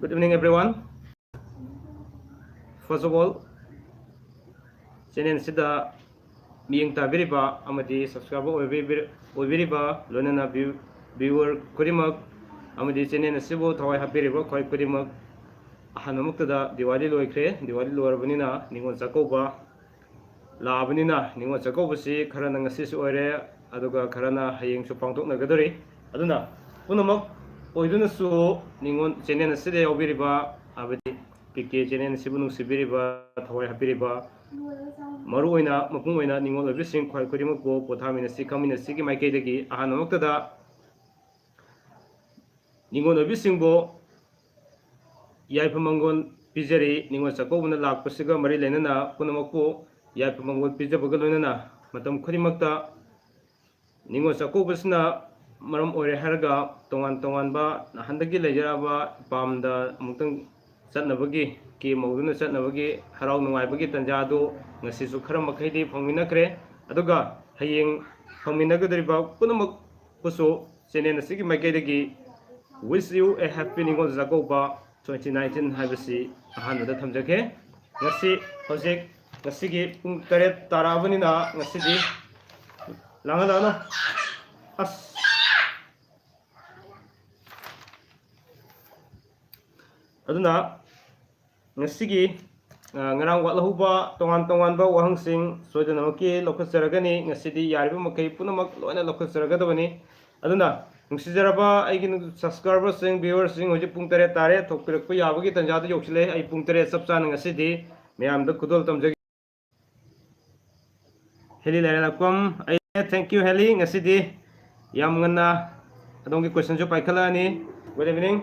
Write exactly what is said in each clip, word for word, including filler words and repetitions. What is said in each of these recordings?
Good evening, everyone. First of all, channel ꯑꯁꯤꯗ ꯃꯤꯠꯌꯦꯡ ꯇꯥꯕꯤꯔꯤꯕ ꯑꯃꯗꯤ subscriber ꯑꯣꯏꯕꯤꯕꯤꯔ-, ꯑꯣꯏꯕꯤꯔꯤꯕ, ꯂꯣꯏꯅꯅ view-, viewer ꯈꯨꯗꯤꯡꯃꯛ ꯑꯃꯗꯤ channel ꯑꯁꯤꯕꯨ ꯊꯋꯥꯏ ꯍꯥꯞꯄꯤꯔꯤꯕ ꯈ꯭ꯋꯥꯏ ꯈꯨꯗꯤꯡꯃꯛ, ꯑꯍꯥꯟꯕꯃꯛꯇꯗ ꯗꯤꯋꯥꯂꯤ ꯂꯣꯏꯈ꯭ꯔꯦ꯫ ꯗꯤꯋꯥꯂꯤ ꯂꯣꯏꯔꯕꯅꯤꯅ ꯅꯤꯉꯣꯜ ꯆꯥꯛꯀꯧꯕ ꯂꯥꯛꯑꯕꯅꯤꯅ, ꯅꯤꯉꯣꯜ ꯆꯥꯛꯀꯧꯕꯁꯤ ꯈꯔꯅ ꯉꯁꯤꯁꯨ ꯑꯣꯏꯔꯦ, ꯑꯗꯨꯒ ꯈꯔꯅ ꯍꯌꯦꯡꯁꯨ ꯄꯥꯡꯊꯣꯛꯅꯒꯗꯧꯔꯤ꯫ ꯑꯗꯨꯅ ꯄꯨꯝꯅꯃꯛ ꯑꯣꯏꯗꯨꯅꯁꯨ ꯅꯤꯉꯣꯜ channel ꯑꯁꯤꯗ ꯌꯥꯎꯕꯤꯔꯤꯕ, ꯍꯥꯏꯕꯗꯤ ꯄꯤ ꯀꯦ channel ꯑꯁꯤꯕꯨ ꯅꯨꯡꯁꯤꯕꯤꯔꯤꯕ, ꯊꯋꯥꯏ ꯍꯥꯞꯄꯤꯔꯤꯕ, ꯃꯔꯨꯑꯣꯏꯅ ꯃꯄꯨꯡ ꯑꯣꯏꯅ ꯅꯤꯉꯣꯜ ꯑꯣꯏꯕꯤꯁꯤꯡ ꯈ꯭ꯋꯥꯏ ꯈꯨꯗꯤꯡꯃꯛꯄꯨ ꯄꯣꯊꯥꯃꯤꯟꯅꯁꯤ, ꯈꯪꯃꯤꯟꯅꯁꯤꯒꯤ ꯃꯥꯏꯀꯩꯗꯒꯤ ꯑꯍꯥꯟꯕꯃꯛꯇꯗ ꯅꯤꯉꯣꯜ ꯑꯣꯏꯕꯤꯁꯤꯡꯕꯨ ꯌꯥꯏꯐ ꯃꯪꯒꯣꯜ ꯄꯤꯖꯔꯤ꯫ ꯅꯤꯉꯣꯜ ꯆꯥꯛꯀꯧꯕꯅ ꯂꯥꯛꯄꯁꯤꯒ ꯃꯔꯤ ꯂꯩꯅꯅ ꯄꯨꯝꯅꯃꯛꯄꯨ ꯌꯥꯏꯐ ꯃꯪꯒꯣꯜ ꯄꯤꯖꯕꯒ ꯂꯣꯏꯅꯅ ꯃꯇꯝ ꯈꯨꯗꯤꯡꯃꯛꯇ ꯅꯤꯉꯣꯜ ꯆꯥꯛꯀꯧꯕꯁꯤꯅ ꯃꯔꯝ ꯑꯣꯏꯔꯦ ꯍꯥꯏꯔꯒ ꯇꯣꯉꯥꯟ ꯇꯣꯉꯥꯟꯕ ꯅꯍꯥꯟꯗꯒꯤ ꯂꯩꯖꯔꯛꯑꯕ ꯏꯄꯥꯝꯗ ꯑꯃꯨꯛꯇꯪ ꯆꯠꯅꯕꯒꯤ, ꯀꯦ ꯃꯧꯗꯨꯅ ꯆꯠꯅꯕꯒꯤ ꯍꯔꯥꯎ ꯅꯨꯡꯉꯥꯏꯕꯒꯤ ꯇꯥꯟꯖꯥ ꯑꯗꯨ ꯉꯁꯤꯁꯨ ꯈꯔ ꯃꯈꯩꯗꯤ ꯐꯪꯃꯤꯟꯅꯈ꯭ꯔꯦ꯫ ꯑꯗꯨꯒ ꯍꯌꯦꯡ ꯐꯪꯃꯤꯟꯅꯒꯗꯧꯔꯤꯕ ꯄꯨꯝꯅꯃꯛꯄꯨꯁꯨ channel ꯑꯁꯤꯒꯤ ꯃꯥꯏꯀꯩꯗꯒꯤ wish you a happy Ningol Chakkouba twenty nineteen ꯍꯥꯏꯕꯁꯤ ꯑꯍꯥꯟꯕꯗ ꯊꯝꯖꯒꯦ꯫ ꯉꯁꯤ ꯍꯧꯖꯤꯛ ꯉꯁꯤꯒꯤ ꯄꯨꯡ ꯇꯔꯦꯠ ꯇꯥꯔꯛꯑꯕꯅꯤꯅ ꯉꯁꯤꯗꯤ ꯂꯥꯡꯍꯜꯂꯛꯑꯅꯨ꯫ ꯑꯁ꯫ ꯑꯗꯨꯅ ꯉꯁꯤꯒꯤ, ꯑ, ꯉꯔꯥꯡ ꯋꯥꯠꯍꯧꯕ ꯇꯣꯉꯥꯟ ꯇꯣꯉꯥꯟꯕ ꯋꯥꯍꯪꯁꯤꯡ ꯁꯣꯏꯗꯅꯃꯛꯀꯤ ꯂꯧꯈꯠꯆꯔꯒꯅꯤ꯫ ꯉꯁꯤꯗꯤ ꯌꯥꯔꯤꯕ ꯃꯈꯩ ꯄꯨꯝꯅꯃꯛ ꯂꯣꯏꯅ ꯂꯧꯈꯠꯆꯔꯒꯗꯕꯅꯤ꯫ ꯑꯗꯨꯅ ꯅꯨꯡꯁꯤꯖꯔꯕ ꯑꯩꯒꯤ subscriberꯁꯤꯡ, viewerꯁꯤꯡ, ꯍꯧꯖꯤꯛ ꯄꯨꯡ ꯇꯔꯦꯠ ꯇꯥꯔꯦ, ꯊꯣꯛꯄꯤꯔꯛꯄ ꯌꯥꯕꯒꯤ ꯇꯥꯟꯖꯥꯗꯨ ꯌꯧꯁꯤꯜꯂꯛꯑꯦ꯫ ꯑꯩ ꯄꯨꯡ ꯇꯔꯦꯠ ꯆꯞ ꯆꯥꯅ ꯉꯁꯤꯗꯤ ꯃꯌꯥꯝꯗ ꯈꯨꯗꯣꯜ ꯇꯝꯖꯒꯦ꯫ ꯍꯦꯂꯤ ꯂꯩꯔꯦꯂꯥꯛꯄꯝ, ꯑꯩ, thank you ꯍꯦꯂꯤ, ꯉꯁꯤꯗꯤ ꯌꯥꯝ ꯉꯟꯅ ꯑꯗꯣꯝꯒꯤ questionꯁꯨ ꯄꯥꯏꯈꯠꯂꯛꯑꯅꯤ꯫ Good evening꯫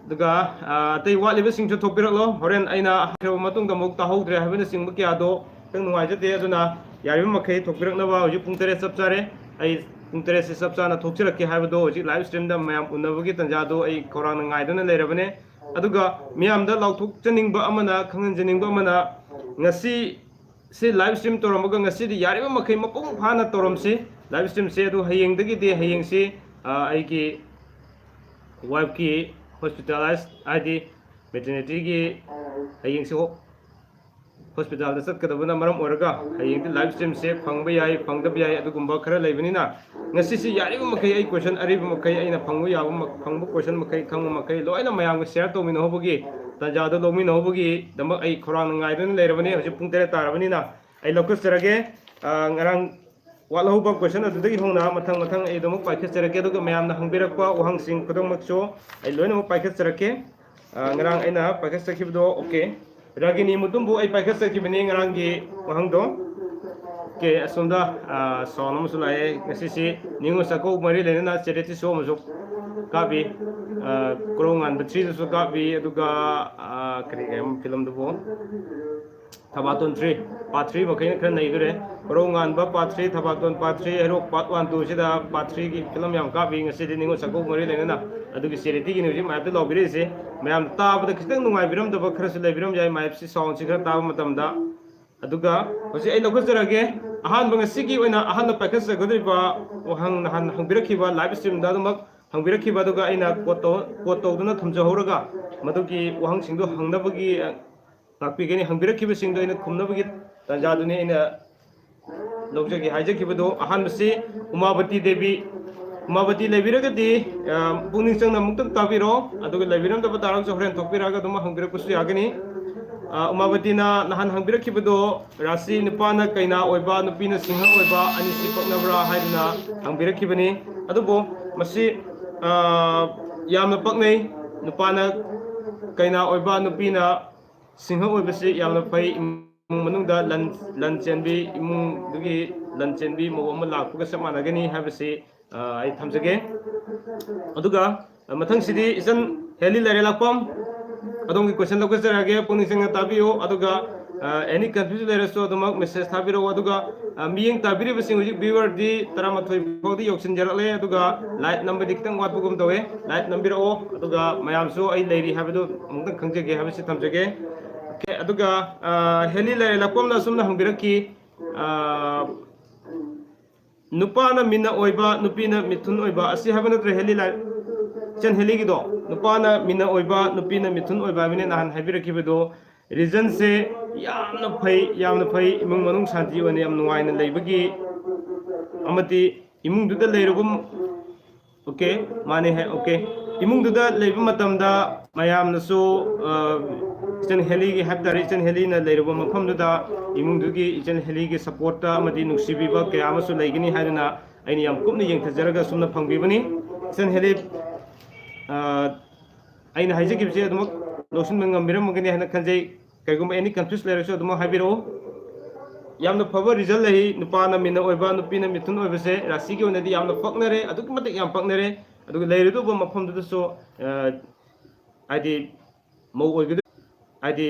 ꯑꯗꯨꯒ, ꯑ, ꯑꯇꯩ ꯋꯥꯠꯂꯤꯕꯁꯤꯡꯁꯨ ꯊꯣꯛꯄꯤꯔꯛꯂꯣ꯫ ꯍꯣꯔꯦꯟ ꯑꯩꯅ ꯍꯥꯏꯈ꯭ꯔꯕ ꯃꯇꯨꯡꯗ ꯑꯃꯨꯛ ꯇꯥꯍꯧꯗ꯭ꯔꯦ ꯍꯥꯏꯕꯅꯆꯤꯡꯕ ꯀꯌꯥꯗꯣ ꯈꯤꯇꯪ ꯅꯨꯡꯉꯥꯏꯖꯗꯦ꯫ ꯑꯗꯨꯅ ꯌꯥꯔꯤꯕ ꯃꯈꯩ ꯊꯣꯛꯄꯤꯔꯛꯅꯕ꯫ ꯍꯧꯖꯤꯛ ꯄꯨꯡ ꯇꯔꯦꯠ ꯆꯞ ꯆꯥꯔꯦ꯫ ꯑꯩ ꯄꯨꯡ ꯇꯔꯦꯠꯁꯤ ꯆꯞ ꯆꯥꯅ ꯊꯣꯛꯆꯔꯛꯀꯦ ꯍꯥꯏꯕꯗꯣ ꯍꯧꯖꯤꯛ live streamꯗ ꯃꯌꯥꯝ ꯎꯅꯕꯒꯤ ꯇꯥꯟꯖꯥꯗꯣ ꯑꯩ ꯈꯧꯔꯥꯡꯅ ꯉꯥꯏꯗꯨꯅ ꯂꯩꯔꯕꯅꯦ꯫ ꯑꯗꯨꯒ ꯃꯤꯌꯥꯝꯗ ꯂꯥꯎꯊꯣꯛꯆꯅꯤꯡꯕ ꯑꯃꯅ, ꯈꯪꯍꯟꯖꯅꯤꯡꯕ ꯑꯃꯅ, ꯉꯁꯤ ꯁꯤ live stream ꯇꯧꯔꯝꯃꯒ ꯉꯁꯤꯗꯤ ꯌꯥꯔꯤꯕ ꯃꯈꯩ ꯃꯄꯨꯡ ꯐꯥꯅ ꯇꯧꯔꯝꯁꯤ꯫ Live streamꯁꯦ ꯑꯗꯨ ꯍꯌꯦꯡꯗꯒꯤꯗꯤ, ꯍꯌꯦꯡꯁꯤ, ꯑ, ꯑꯩꯒꯤ wifeꯀꯤ ꯍꯣꯁꯄꯤꯇꯥꯂꯥꯏꯁ ꯍꯥꯏꯗꯤ ꯃꯦꯇꯔꯅꯤꯇꯤꯒꯤ ꯍꯌꯦꯡꯁꯤ ꯍꯣ- ꯍꯣꯁꯄꯤꯇꯥꯜꯗ ꯆꯠꯀꯗꯕꯅ ꯃꯔꯝ ꯑꯣꯏꯔꯒ ꯍꯌꯦꯡꯗꯤ ꯂꯥꯏꯐ ꯁ꯭ꯇ꯭ꯔꯤꯝꯁꯦ ꯐꯪꯕ ꯌꯥꯏ, ꯐꯪꯗꯕ ꯌꯥꯏ, ꯑꯗꯨꯒꯨꯝꯕ ꯈꯔ ꯂꯩꯕꯅꯤꯅ, ꯉꯁꯤꯁꯤ ꯌꯥꯔꯤꯕ ꯃꯈꯩ ꯑꯩ ꯀꯣꯏꯁꯟ ꯑꯔꯤꯕ ꯃꯈꯩ, ꯑꯩꯅ ꯐꯪꯕ ꯌꯥꯕ ꯃ- ꯐꯪꯕ ꯀꯣꯏꯁꯟ ꯃꯈꯩ, ꯈꯪꯕ ꯃꯈꯩ ꯂꯣꯏꯅ ꯃꯌꯥꯝꯒ ꯁꯤꯌꯥꯔ ꯇꯧꯃꯤꯟꯅꯍꯧꯕꯒꯤ ꯇꯥꯟꯖꯥꯗꯨ ꯂꯧꯃꯤꯟꯅꯍꯧꯕꯒꯤꯗꯃꯛ ꯑꯩ ꯈꯧꯔꯥꯡꯅ ꯉꯥꯏꯗꯨꯅ ꯂꯩꯔꯕꯅꯤ꯫ ꯍꯧꯖꯤꯛ ꯄꯨꯡ ꯇꯔꯦꯠ ꯇꯥꯔꯕꯅꯤꯅ ꯑꯩ ꯂꯧꯈꯠꯆꯔꯒꯦ꯫ ꯑ, ꯉꯔꯥꯡ ꯋꯥꯠꯍꯧꯕ ꯀꯣꯏꯁꯟ ꯑꯗꯨꯗꯒꯤ ꯍꯧꯅ ꯃꯊꯪ ꯃꯊꯪ ꯑꯩ ꯑꯗꯨꯃꯛ ꯄꯥꯏꯈꯠꯆꯔꯛꯀꯦ, ꯑꯗꯨꯒ ꯃꯌꯥꯝꯅ ꯍꯪꯕꯤꯔꯛꯄ ꯋꯥꯍꯪꯁꯤꯡ ꯈꯨꯗꯤꯡꯃꯛꯁꯨ ꯑꯩ ꯂꯣꯏꯅꯃꯛ ꯄꯥꯏꯈꯠꯆꯔꯛꯀꯦ꯫ ꯑ, ꯉꯔꯥꯡ ꯑꯩꯅ ꯄꯥꯏꯈꯠꯆꯈꯤꯕꯗꯣ, ꯑꯣꯀꯦ, ꯔꯥꯒꯤꯅꯤ ꯃꯨꯇꯨꯝꯕꯨ ꯑꯩ ꯄꯥꯏꯈꯠꯆꯈꯤꯕꯅꯤ ꯉꯔꯥꯡꯒꯤ ꯋꯥꯍꯪꯗꯣ꯫ ꯑꯣꯀꯦ, ꯑꯁꯣꯝꯗ, ꯑ, ꯁꯥꯎꯟ ꯑꯃꯁꯨ ꯂꯥꯛꯑꯦ꯫ ꯉꯁꯤꯁꯤ ꯅꯤꯉꯣꯜ ꯆꯥꯛꯀꯧꯕ ꯃꯔꯤ ꯂꯩꯅꯅ ꯆꯦꯔꯤꯇꯤ ꯁꯣ ꯑꯃꯁꯨ ꯀꯥꯞꯄꯤ꯫ ꯑ, ꯀꯣꯔꯧꯉꯥꯟꯕ ꯊ꯭ꯔꯤꯗꯁꯨ ꯀꯥꯞꯄꯤ, ꯑꯗꯨꯒ, ꯑ, ꯀꯔꯤ ꯀꯔꯤ ꯐꯤꯂꯝꯗꯨꯕꯨ? ꯊꯕꯥꯇꯣꯟ ꯊ꯭ꯔꯤ, ꯄꯥꯔꯠ ꯊ꯭ꯔꯤ ꯃꯈꯩꯅ ꯈꯔ ꯅꯩꯗꯣꯔꯦ꯫ Korounganba part three, Thabaton part three, Heirok part one, ꯇꯨꯁꯤꯗ ꯄꯥꯔꯠ ꯊ꯭ꯔꯤꯒꯤ ꯐꯤꯂꯝ ꯌꯥꯝ ꯀꯥꯞꯄꯤ꯫ ꯉꯁꯤꯗꯤ ꯅꯤꯉꯣꯜ ꯆꯥꯛꯀꯧꯕ ꯃꯔꯤ ꯂꯩꯅꯅ ꯑꯗꯨꯒꯤ ꯆꯦꯔꯤꯇꯤꯒꯤꯅꯤ ꯍꯧꯖꯤꯛ ꯃꯥꯏꯞꯇ ꯂꯥꯎꯕꯤꯔꯛꯏꯁꯦ꯫ ꯃꯌꯥꯝ ꯇꯥꯕꯗ ꯈꯤꯇꯪ ꯅꯨꯡꯉꯥꯏꯕꯤꯔꯝꯗꯕ ꯈꯔꯁꯨ ꯂꯩꯕꯤꯔꯝ ꯌꯥꯏ, ꯃꯥꯏꯞꯁꯤ ꯁꯥꯎꯟꯁꯤ ꯈꯔ ꯇꯥꯕ ꯃꯇꯝꯗ꯫ ꯑꯗꯨꯒ ꯍꯧꯖꯤꯛ ꯑꯩ ꯂꯧꯈꯠꯆꯔꯒꯦ꯫ ꯑꯍꯥꯟꯕ, ꯉꯁꯤꯒꯤ ꯑꯣꯏꯅ ꯑꯍꯥꯟꯕ ꯄꯥꯏꯈꯠꯆꯒꯗꯧꯔꯤꯕ ꯋꯥꯍꯪ, ꯅꯍꯥꯟ ꯍꯪꯕꯤꯔꯛꯈꯤꯕ ꯂꯥꯏꯚ ꯁ꯭ꯇ꯭ꯔꯤꯝꯗ ꯑꯗꯨꯃꯛ ꯍꯪꯕꯤꯔꯛꯈꯤꯕ, ꯑꯗꯨꯒ ꯑꯩꯅ ꯀꯣꯠ ꯇꯧ-, ꯀꯣꯠ ꯇꯧꯗꯨꯅ ꯊꯝꯖꯍꯧꯔꯒ ꯃꯗꯨꯒꯤ ꯋꯥꯍꯪꯁꯤꯡꯗꯨ ꯍꯪꯅꯕꯒꯤ, ꯑ, ꯂꯥꯛꯄꯤꯒꯅꯤ꯫ ꯍꯪꯕꯤꯔꯛꯈꯤꯕꯁꯤꯡꯗꯣ ꯑꯩꯅ ꯈꯨꯝꯅꯕꯒꯤ ꯇꯥꯟꯖꯥꯗꯨꯅꯤ ꯑꯩꯅ ꯂꯧꯖꯒꯦ ꯍꯥꯏꯖꯈꯤꯕꯗꯣ꯫ ꯑꯍꯥꯟꯕꯁꯤ ꯎꯃꯥꯕꯇꯤ ꯗꯦꯕꯤ꯫ ꯎꯃꯥꯕꯇꯤ ꯂꯩꯕꯤꯔꯒꯗꯤ, ꯑ, ꯄꯨꯛꯅꯤꯡ ꯆꯪꯅ ꯑꯃꯨꯛꯇꯪ ꯇꯥꯕꯤꯔꯣ, ꯑꯗꯨꯒ ꯂꯩꯕꯤꯔꯝꯗꯕ ꯇꯥꯔꯒꯁꯨ ꯍꯣꯔꯦꯟ ꯊꯣꯛꯄꯤꯔꯛꯑꯒ ꯑꯗꯨꯝ ꯍꯪꯕꯤꯔꯛꯄꯁꯨ ꯌꯥꯒꯅꯤ꯫ ꯑ, ꯎꯃꯥꯕꯇꯤꯅ ꯅꯍꯥꯟ ꯍꯪꯕꯤꯔꯛꯈꯤꯕꯗꯣ, ꯔꯥꯁꯤ ꯅꯨꯄꯥꯅ ꯀꯩꯅꯥ ꯑꯣꯏꯕ, ꯅꯨꯄꯤꯅ ꯁꯤꯡꯍ ꯑꯣꯏꯕ ꯑꯅꯤꯁꯤ ꯄꯛꯅꯕ꯭ꯔꯥ ꯍꯥꯏꯗꯨꯅ ꯍꯪꯕꯤꯔꯛꯈꯤꯕꯅꯤ꯫ ꯑꯗꯨꯕꯨ ꯃꯁꯤ, ꯑ, ꯌꯥꯝꯅ ꯄꯛꯅꯩ꯫ ꯅꯨꯄꯥꯅ ꯀꯩꯅꯥ ꯑꯣꯏꯕ, ꯅꯨꯄꯤꯅ ꯁꯤꯡꯍ ꯑꯣꯏꯕꯁꯤ ꯌꯥꯝꯅ ꯐꯩ꯫ ꯏꯃꯨꯡ ꯃꯅꯨꯡꯗ ꯂꯟ, ꯂꯟ ꯆꯦꯟꯕꯤ, ꯏꯃꯨꯡꯗꯨꯒꯤ ꯂꯟ ꯆꯦꯟꯕꯤ ꯃꯧ ꯑꯃ ꯂꯥꯛꯄꯒ ꯆꯞ ꯃꯥꯟꯅꯒꯅꯤ ꯍꯥꯏꯕꯁꯤ, ꯑ, ꯑꯩ ꯊꯝꯖꯒꯦ꯫ ꯑꯗꯨꯒ, ꯑ, ꯃꯊꯪꯁꯤꯗꯤ ꯏꯆꯟ ꯍꯦꯂꯤ ꯂꯩꯔꯦ ꯂꯥꯛꯄꯝ, ꯑꯗꯣꯝꯒꯤ ꯀꯣꯏꯁꯟ ꯂꯧꯈꯠꯆꯔꯛꯑꯒꯦ, ꯄꯨꯛꯅꯤꯡ ꯆꯪꯅ ꯇꯥꯕꯤꯌꯨ꯫ ꯑꯗꯨꯒ, ꯑ, ꯑꯦꯅꯤ ꯀꯟꯐ꯭ꯌꯨꯖꯟ ꯂꯩꯔꯁꯨ ꯑꯗꯨꯃꯛ ꯃꯦꯁꯦꯖ ꯊꯥꯕꯤꯔꯛꯎ꯫ ꯑꯗꯨꯒ, ꯑ, ꯃꯤꯠꯌꯦꯡ ꯇꯥꯕꯤꯔꯤꯕꯁꯤꯡ ꯍꯧꯖꯤꯛ ꯚ꯭ꯌꯨꯋꯔꯗꯤ ꯇꯔꯥꯃꯥꯊꯣꯏ ꯐꯥꯎꯗꯤ ꯌꯧꯁꯤꯟꯖꯔꯛꯂꯦ, ꯑꯗꯨꯒ ꯂꯥꯏꯛ ꯅꯝꯕꯗꯤ ꯈꯤꯇꯪ ꯋꯥꯠꯄꯒꯨꯝ ꯇꯧꯋꯦ꯫ ꯂꯥꯏꯛ ꯅꯝꯕꯤꯔꯛꯑꯣ, ꯑꯗꯨꯒ ꯃꯌꯥꯝꯁꯨ ꯑꯩ ꯂꯩꯔꯤ ꯍꯥꯏꯕꯗꯨ ꯑꯃꯨꯛꯇꯪ ꯈꯪꯖꯒꯦ ꯍꯥꯏꯕꯁꯤ ꯊꯝꯖꯒꯦ꯫ ꯑꯣꯀꯦ, ꯑꯗꯨꯒ, ꯑ, ꯍꯦꯂꯤ ꯂꯩꯔꯦ ꯂꯥꯛꯄꯝꯅ ꯑꯁꯨꯝꯅ ꯍꯪꯕꯤꯔꯛꯈꯤ, ꯑ, ꯅꯨꯄꯥꯅ ꯃꯤꯅ ꯑꯣꯏꯕ, ꯅꯨꯄꯤꯅ ꯃꯤꯊꯨꯟ ꯑꯣꯏꯕ ꯑꯁꯤ ꯍꯥꯏꯕ ꯅꯠꯇ꯭ꯔ ꯍꯦꯂꯤ ꯂꯥꯏ-, ꯏꯆꯟ ꯍꯦꯂꯤꯒꯤꯗꯣ, ꯅꯨꯄꯥꯅ ꯃꯤꯅ ꯑꯣꯏꯕ, ꯅꯨꯄꯤꯅ ꯃꯤꯊꯨꯟ ꯑꯣꯏꯕ ꯍꯥꯏꯕꯅꯦ ꯅꯍꯥꯟ ꯍꯥꯏꯕꯤꯔꯛꯈꯤꯕꯗꯣ꯫ ꯔꯤꯖꯟꯁꯦ ꯌꯥꯝꯅ ꯐꯩ, ꯌꯥꯝꯅ ꯐꯩ, ꯏꯃꯨꯡ ꯃꯅꯨꯡ ꯁꯥꯟꯇꯤ ꯑꯣꯏꯅ ꯌꯥꯝ ꯅꯨꯡꯉꯥꯏꯅ ꯂꯩꯕꯒꯤ ꯑꯃꯗꯤ ꯏꯃꯨꯡꯗꯨꯗ ꯂꯩꯔꯨꯕ, ꯑꯣꯀꯦ, ꯃꯥꯅꯦ ꯍꯥꯏ, ꯑꯣꯀꯦ꯫ ꯏꯃꯨꯡꯗꯨꯗ ꯂꯩꯕ ꯃꯇꯝꯗ ꯃꯌꯥꯝꯅꯁꯨ, ꯑ, ꯏꯆꯟ ꯍꯦꯂꯤꯒꯤ ꯍꯥꯏꯕ ꯇꯥꯔꯦ, ꯏꯆꯟ ꯍꯦꯂꯤꯅ ꯂꯩꯔꯨꯕ ꯃꯐꯝꯗꯨꯗ ꯏꯃꯨꯡꯗꯨꯒꯤ ꯏꯆꯟ ꯍꯦꯂꯤꯒꯤ ꯁꯞꯄꯣꯔꯠꯇ ꯑꯃꯗꯤ ꯅꯨꯡꯁꯤꯕꯤꯕ ꯀꯌꯥ ꯑꯃꯁꯨ ꯂꯩꯒꯅꯤ ꯍꯥꯏꯗꯨꯅ ꯑꯩꯅ ꯌꯥꯝ ꯀꯨꯞꯅ ꯌꯦꯡꯊꯖꯔꯒ ꯁꯨꯝꯅ ꯐꯪꯕꯤꯕꯅꯤ꯫ ꯏꯆꯟ ꯍꯦꯂꯤ, ꯑ, ꯑꯩꯅ ꯍꯥꯏꯖꯈꯤꯕꯁꯦ ꯑꯗꯨꯃꯛ ꯂꯧꯁꯤꯟꯕ ꯉꯝꯕꯤꯔꯝꯃꯒꯅꯤ ꯍꯥꯏꯅ ꯈꯟꯖꯩ꯫ ꯀꯩꯒꯨꯝꯕ ꯑꯦꯅꯤ ꯀꯟꯐ꯭ꯌꯨꯁ ꯂꯩꯔꯁꯨ ꯑꯗꯨꯃꯛ ꯍꯥꯏꯕꯤꯔꯛꯎ꯫ ꯌꯥꯝꯅ ꯐꯕ ꯔꯤꯖꯜ ꯂꯩ꯫ ꯅꯨꯄꯥꯅ ꯃꯤꯅ ꯑꯣꯏꯕ, ꯅꯨꯄꯤꯅ ꯃꯤꯊꯨꯟ ꯑꯣꯏꯕꯁꯦ ꯔꯥꯁꯤꯒꯤ ꯑꯣꯏꯅꯗꯤ ꯌꯥꯝꯅ ꯄꯛꯅꯔꯦ, ꯑꯗꯨꯛꯀꯤ ꯃꯇꯤꯛ ꯌꯥꯝ ꯄꯛꯅꯔꯦ꯫ ꯑꯗꯨꯒ ꯂꯩꯔꯨꯗꯧꯕ ꯃꯐꯝꯗꯨꯗꯁꯨ, ꯑ, ꯍꯥꯏꯗꯤ ꯃꯧ ꯑꯣꯏꯒꯗꯣꯏ-, ꯍꯥꯏꯗꯤ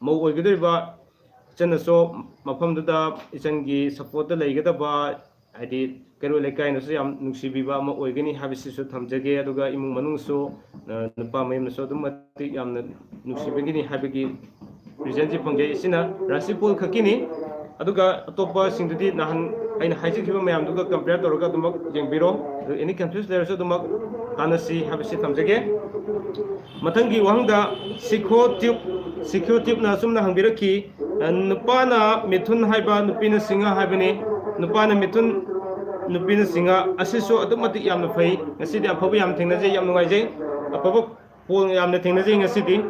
ꯃꯧ ꯑꯣꯏꯒꯗꯧꯔꯤꯕ ꯏꯆꯟꯅꯁꯨ ꯃꯐꯝꯗꯨꯗ ꯏꯆꯟꯒꯤ ꯁꯞꯄꯣꯔꯠꯇ ꯂꯩꯒꯗꯕ, ꯍꯥꯏꯗꯤ ꯀꯩꯔꯣꯏ ꯂꯩꯀꯥꯏꯅꯁꯨ ꯌꯥꯝ ꯅꯨꯡꯁꯤꯕꯤꯕ ꯑꯃ ꯑꯣꯏꯒꯅꯤ ꯍꯥꯏꯕꯁꯤꯁꯨ ꯊꯝꯖꯒꯦ꯫ ꯑꯗꯨꯒ ꯏꯃꯨꯡ ꯃꯅꯨꯡꯁꯨ, ꯑ, ꯅꯨꯄꯥ ꯃꯌꯨꯝꯅꯁꯨ ꯑꯗꯨꯝ ꯃꯇꯤꯛ ꯌꯥꯝꯅ ꯅꯨꯡꯁꯤꯕꯒꯤꯅꯤ ꯍꯥꯏꯕꯒꯤ ꯔꯤꯖꯟꯁꯤ ꯐꯪꯖꯩ꯫ ꯁꯤꯅ ꯔꯥꯁꯤ ꯄꯣꯜ ꯈꯛꯀꯤꯅꯤ꯫ ꯑꯗꯨꯒ ꯑꯇꯣꯞꯄꯁꯤꯡꯗꯨꯗꯤ ꯅꯍꯥꯟ ꯑꯩꯅ ꯍꯥꯏꯖꯈꯤꯕ ꯃꯌꯥꯝꯗꯨꯒ ꯀꯝꯄꯤꯌꯔ ꯇꯧꯔꯒ ꯑꯗꯨꯃꯛ ꯌꯦꯡꯕꯤꯔꯣ꯫ ꯑꯗꯨ ꯑꯦꯅꯤ ꯀꯟꯐ꯭ꯌꯨꯁ ꯂꯩꯔꯁꯨ ꯑꯗꯨꯃꯛ ꯇꯥꯟꯅꯁꯤ ꯍꯥꯏꯕꯁꯤ ꯊꯝꯖꯒꯦ꯫ ꯃꯊꯪꯒꯤ ꯋꯥꯍꯪꯗ, ꯁꯤꯈꯣ ꯇ꯭ꯌꯨꯕ, ꯁꯤꯈꯣ ꯇ꯭ꯌꯨꯕꯅ ꯑꯁꯨꯝꯅ ꯍꯪꯕꯤꯔꯛꯈꯤ, ꯑ, ꯅꯨꯄꯥꯅ ꯃꯤꯊꯨꯟ ꯍꯥꯏꯕ, ꯅꯨꯄꯤꯅ ꯁꯤꯡꯍ ꯍꯥꯏꯕꯅꯤ꯫ ꯅꯨꯄꯥꯅ ꯃꯤꯊꯨꯟ, ꯅꯨꯄꯤꯅ ꯁꯤꯡꯍ꯫ ꯑꯁꯤꯁꯨ ꯑꯗꯨꯛ ꯃꯇꯤꯛ ꯌꯥꯝꯅ ꯐꯩ꯫ ꯉꯁꯤꯗꯤ ꯑꯐꯕ ꯌꯥꯝ ꯊꯦꯡꯅꯖꯩ, ꯌꯥꯝ ꯅꯨꯡꯉꯥꯏꯖꯩ꯫ ꯑꯐꯕ ꯄꯣꯜ ꯌꯥꯝꯅ ꯊꯦꯡꯅꯖꯩ ꯉꯁꯤꯗꯤ꯫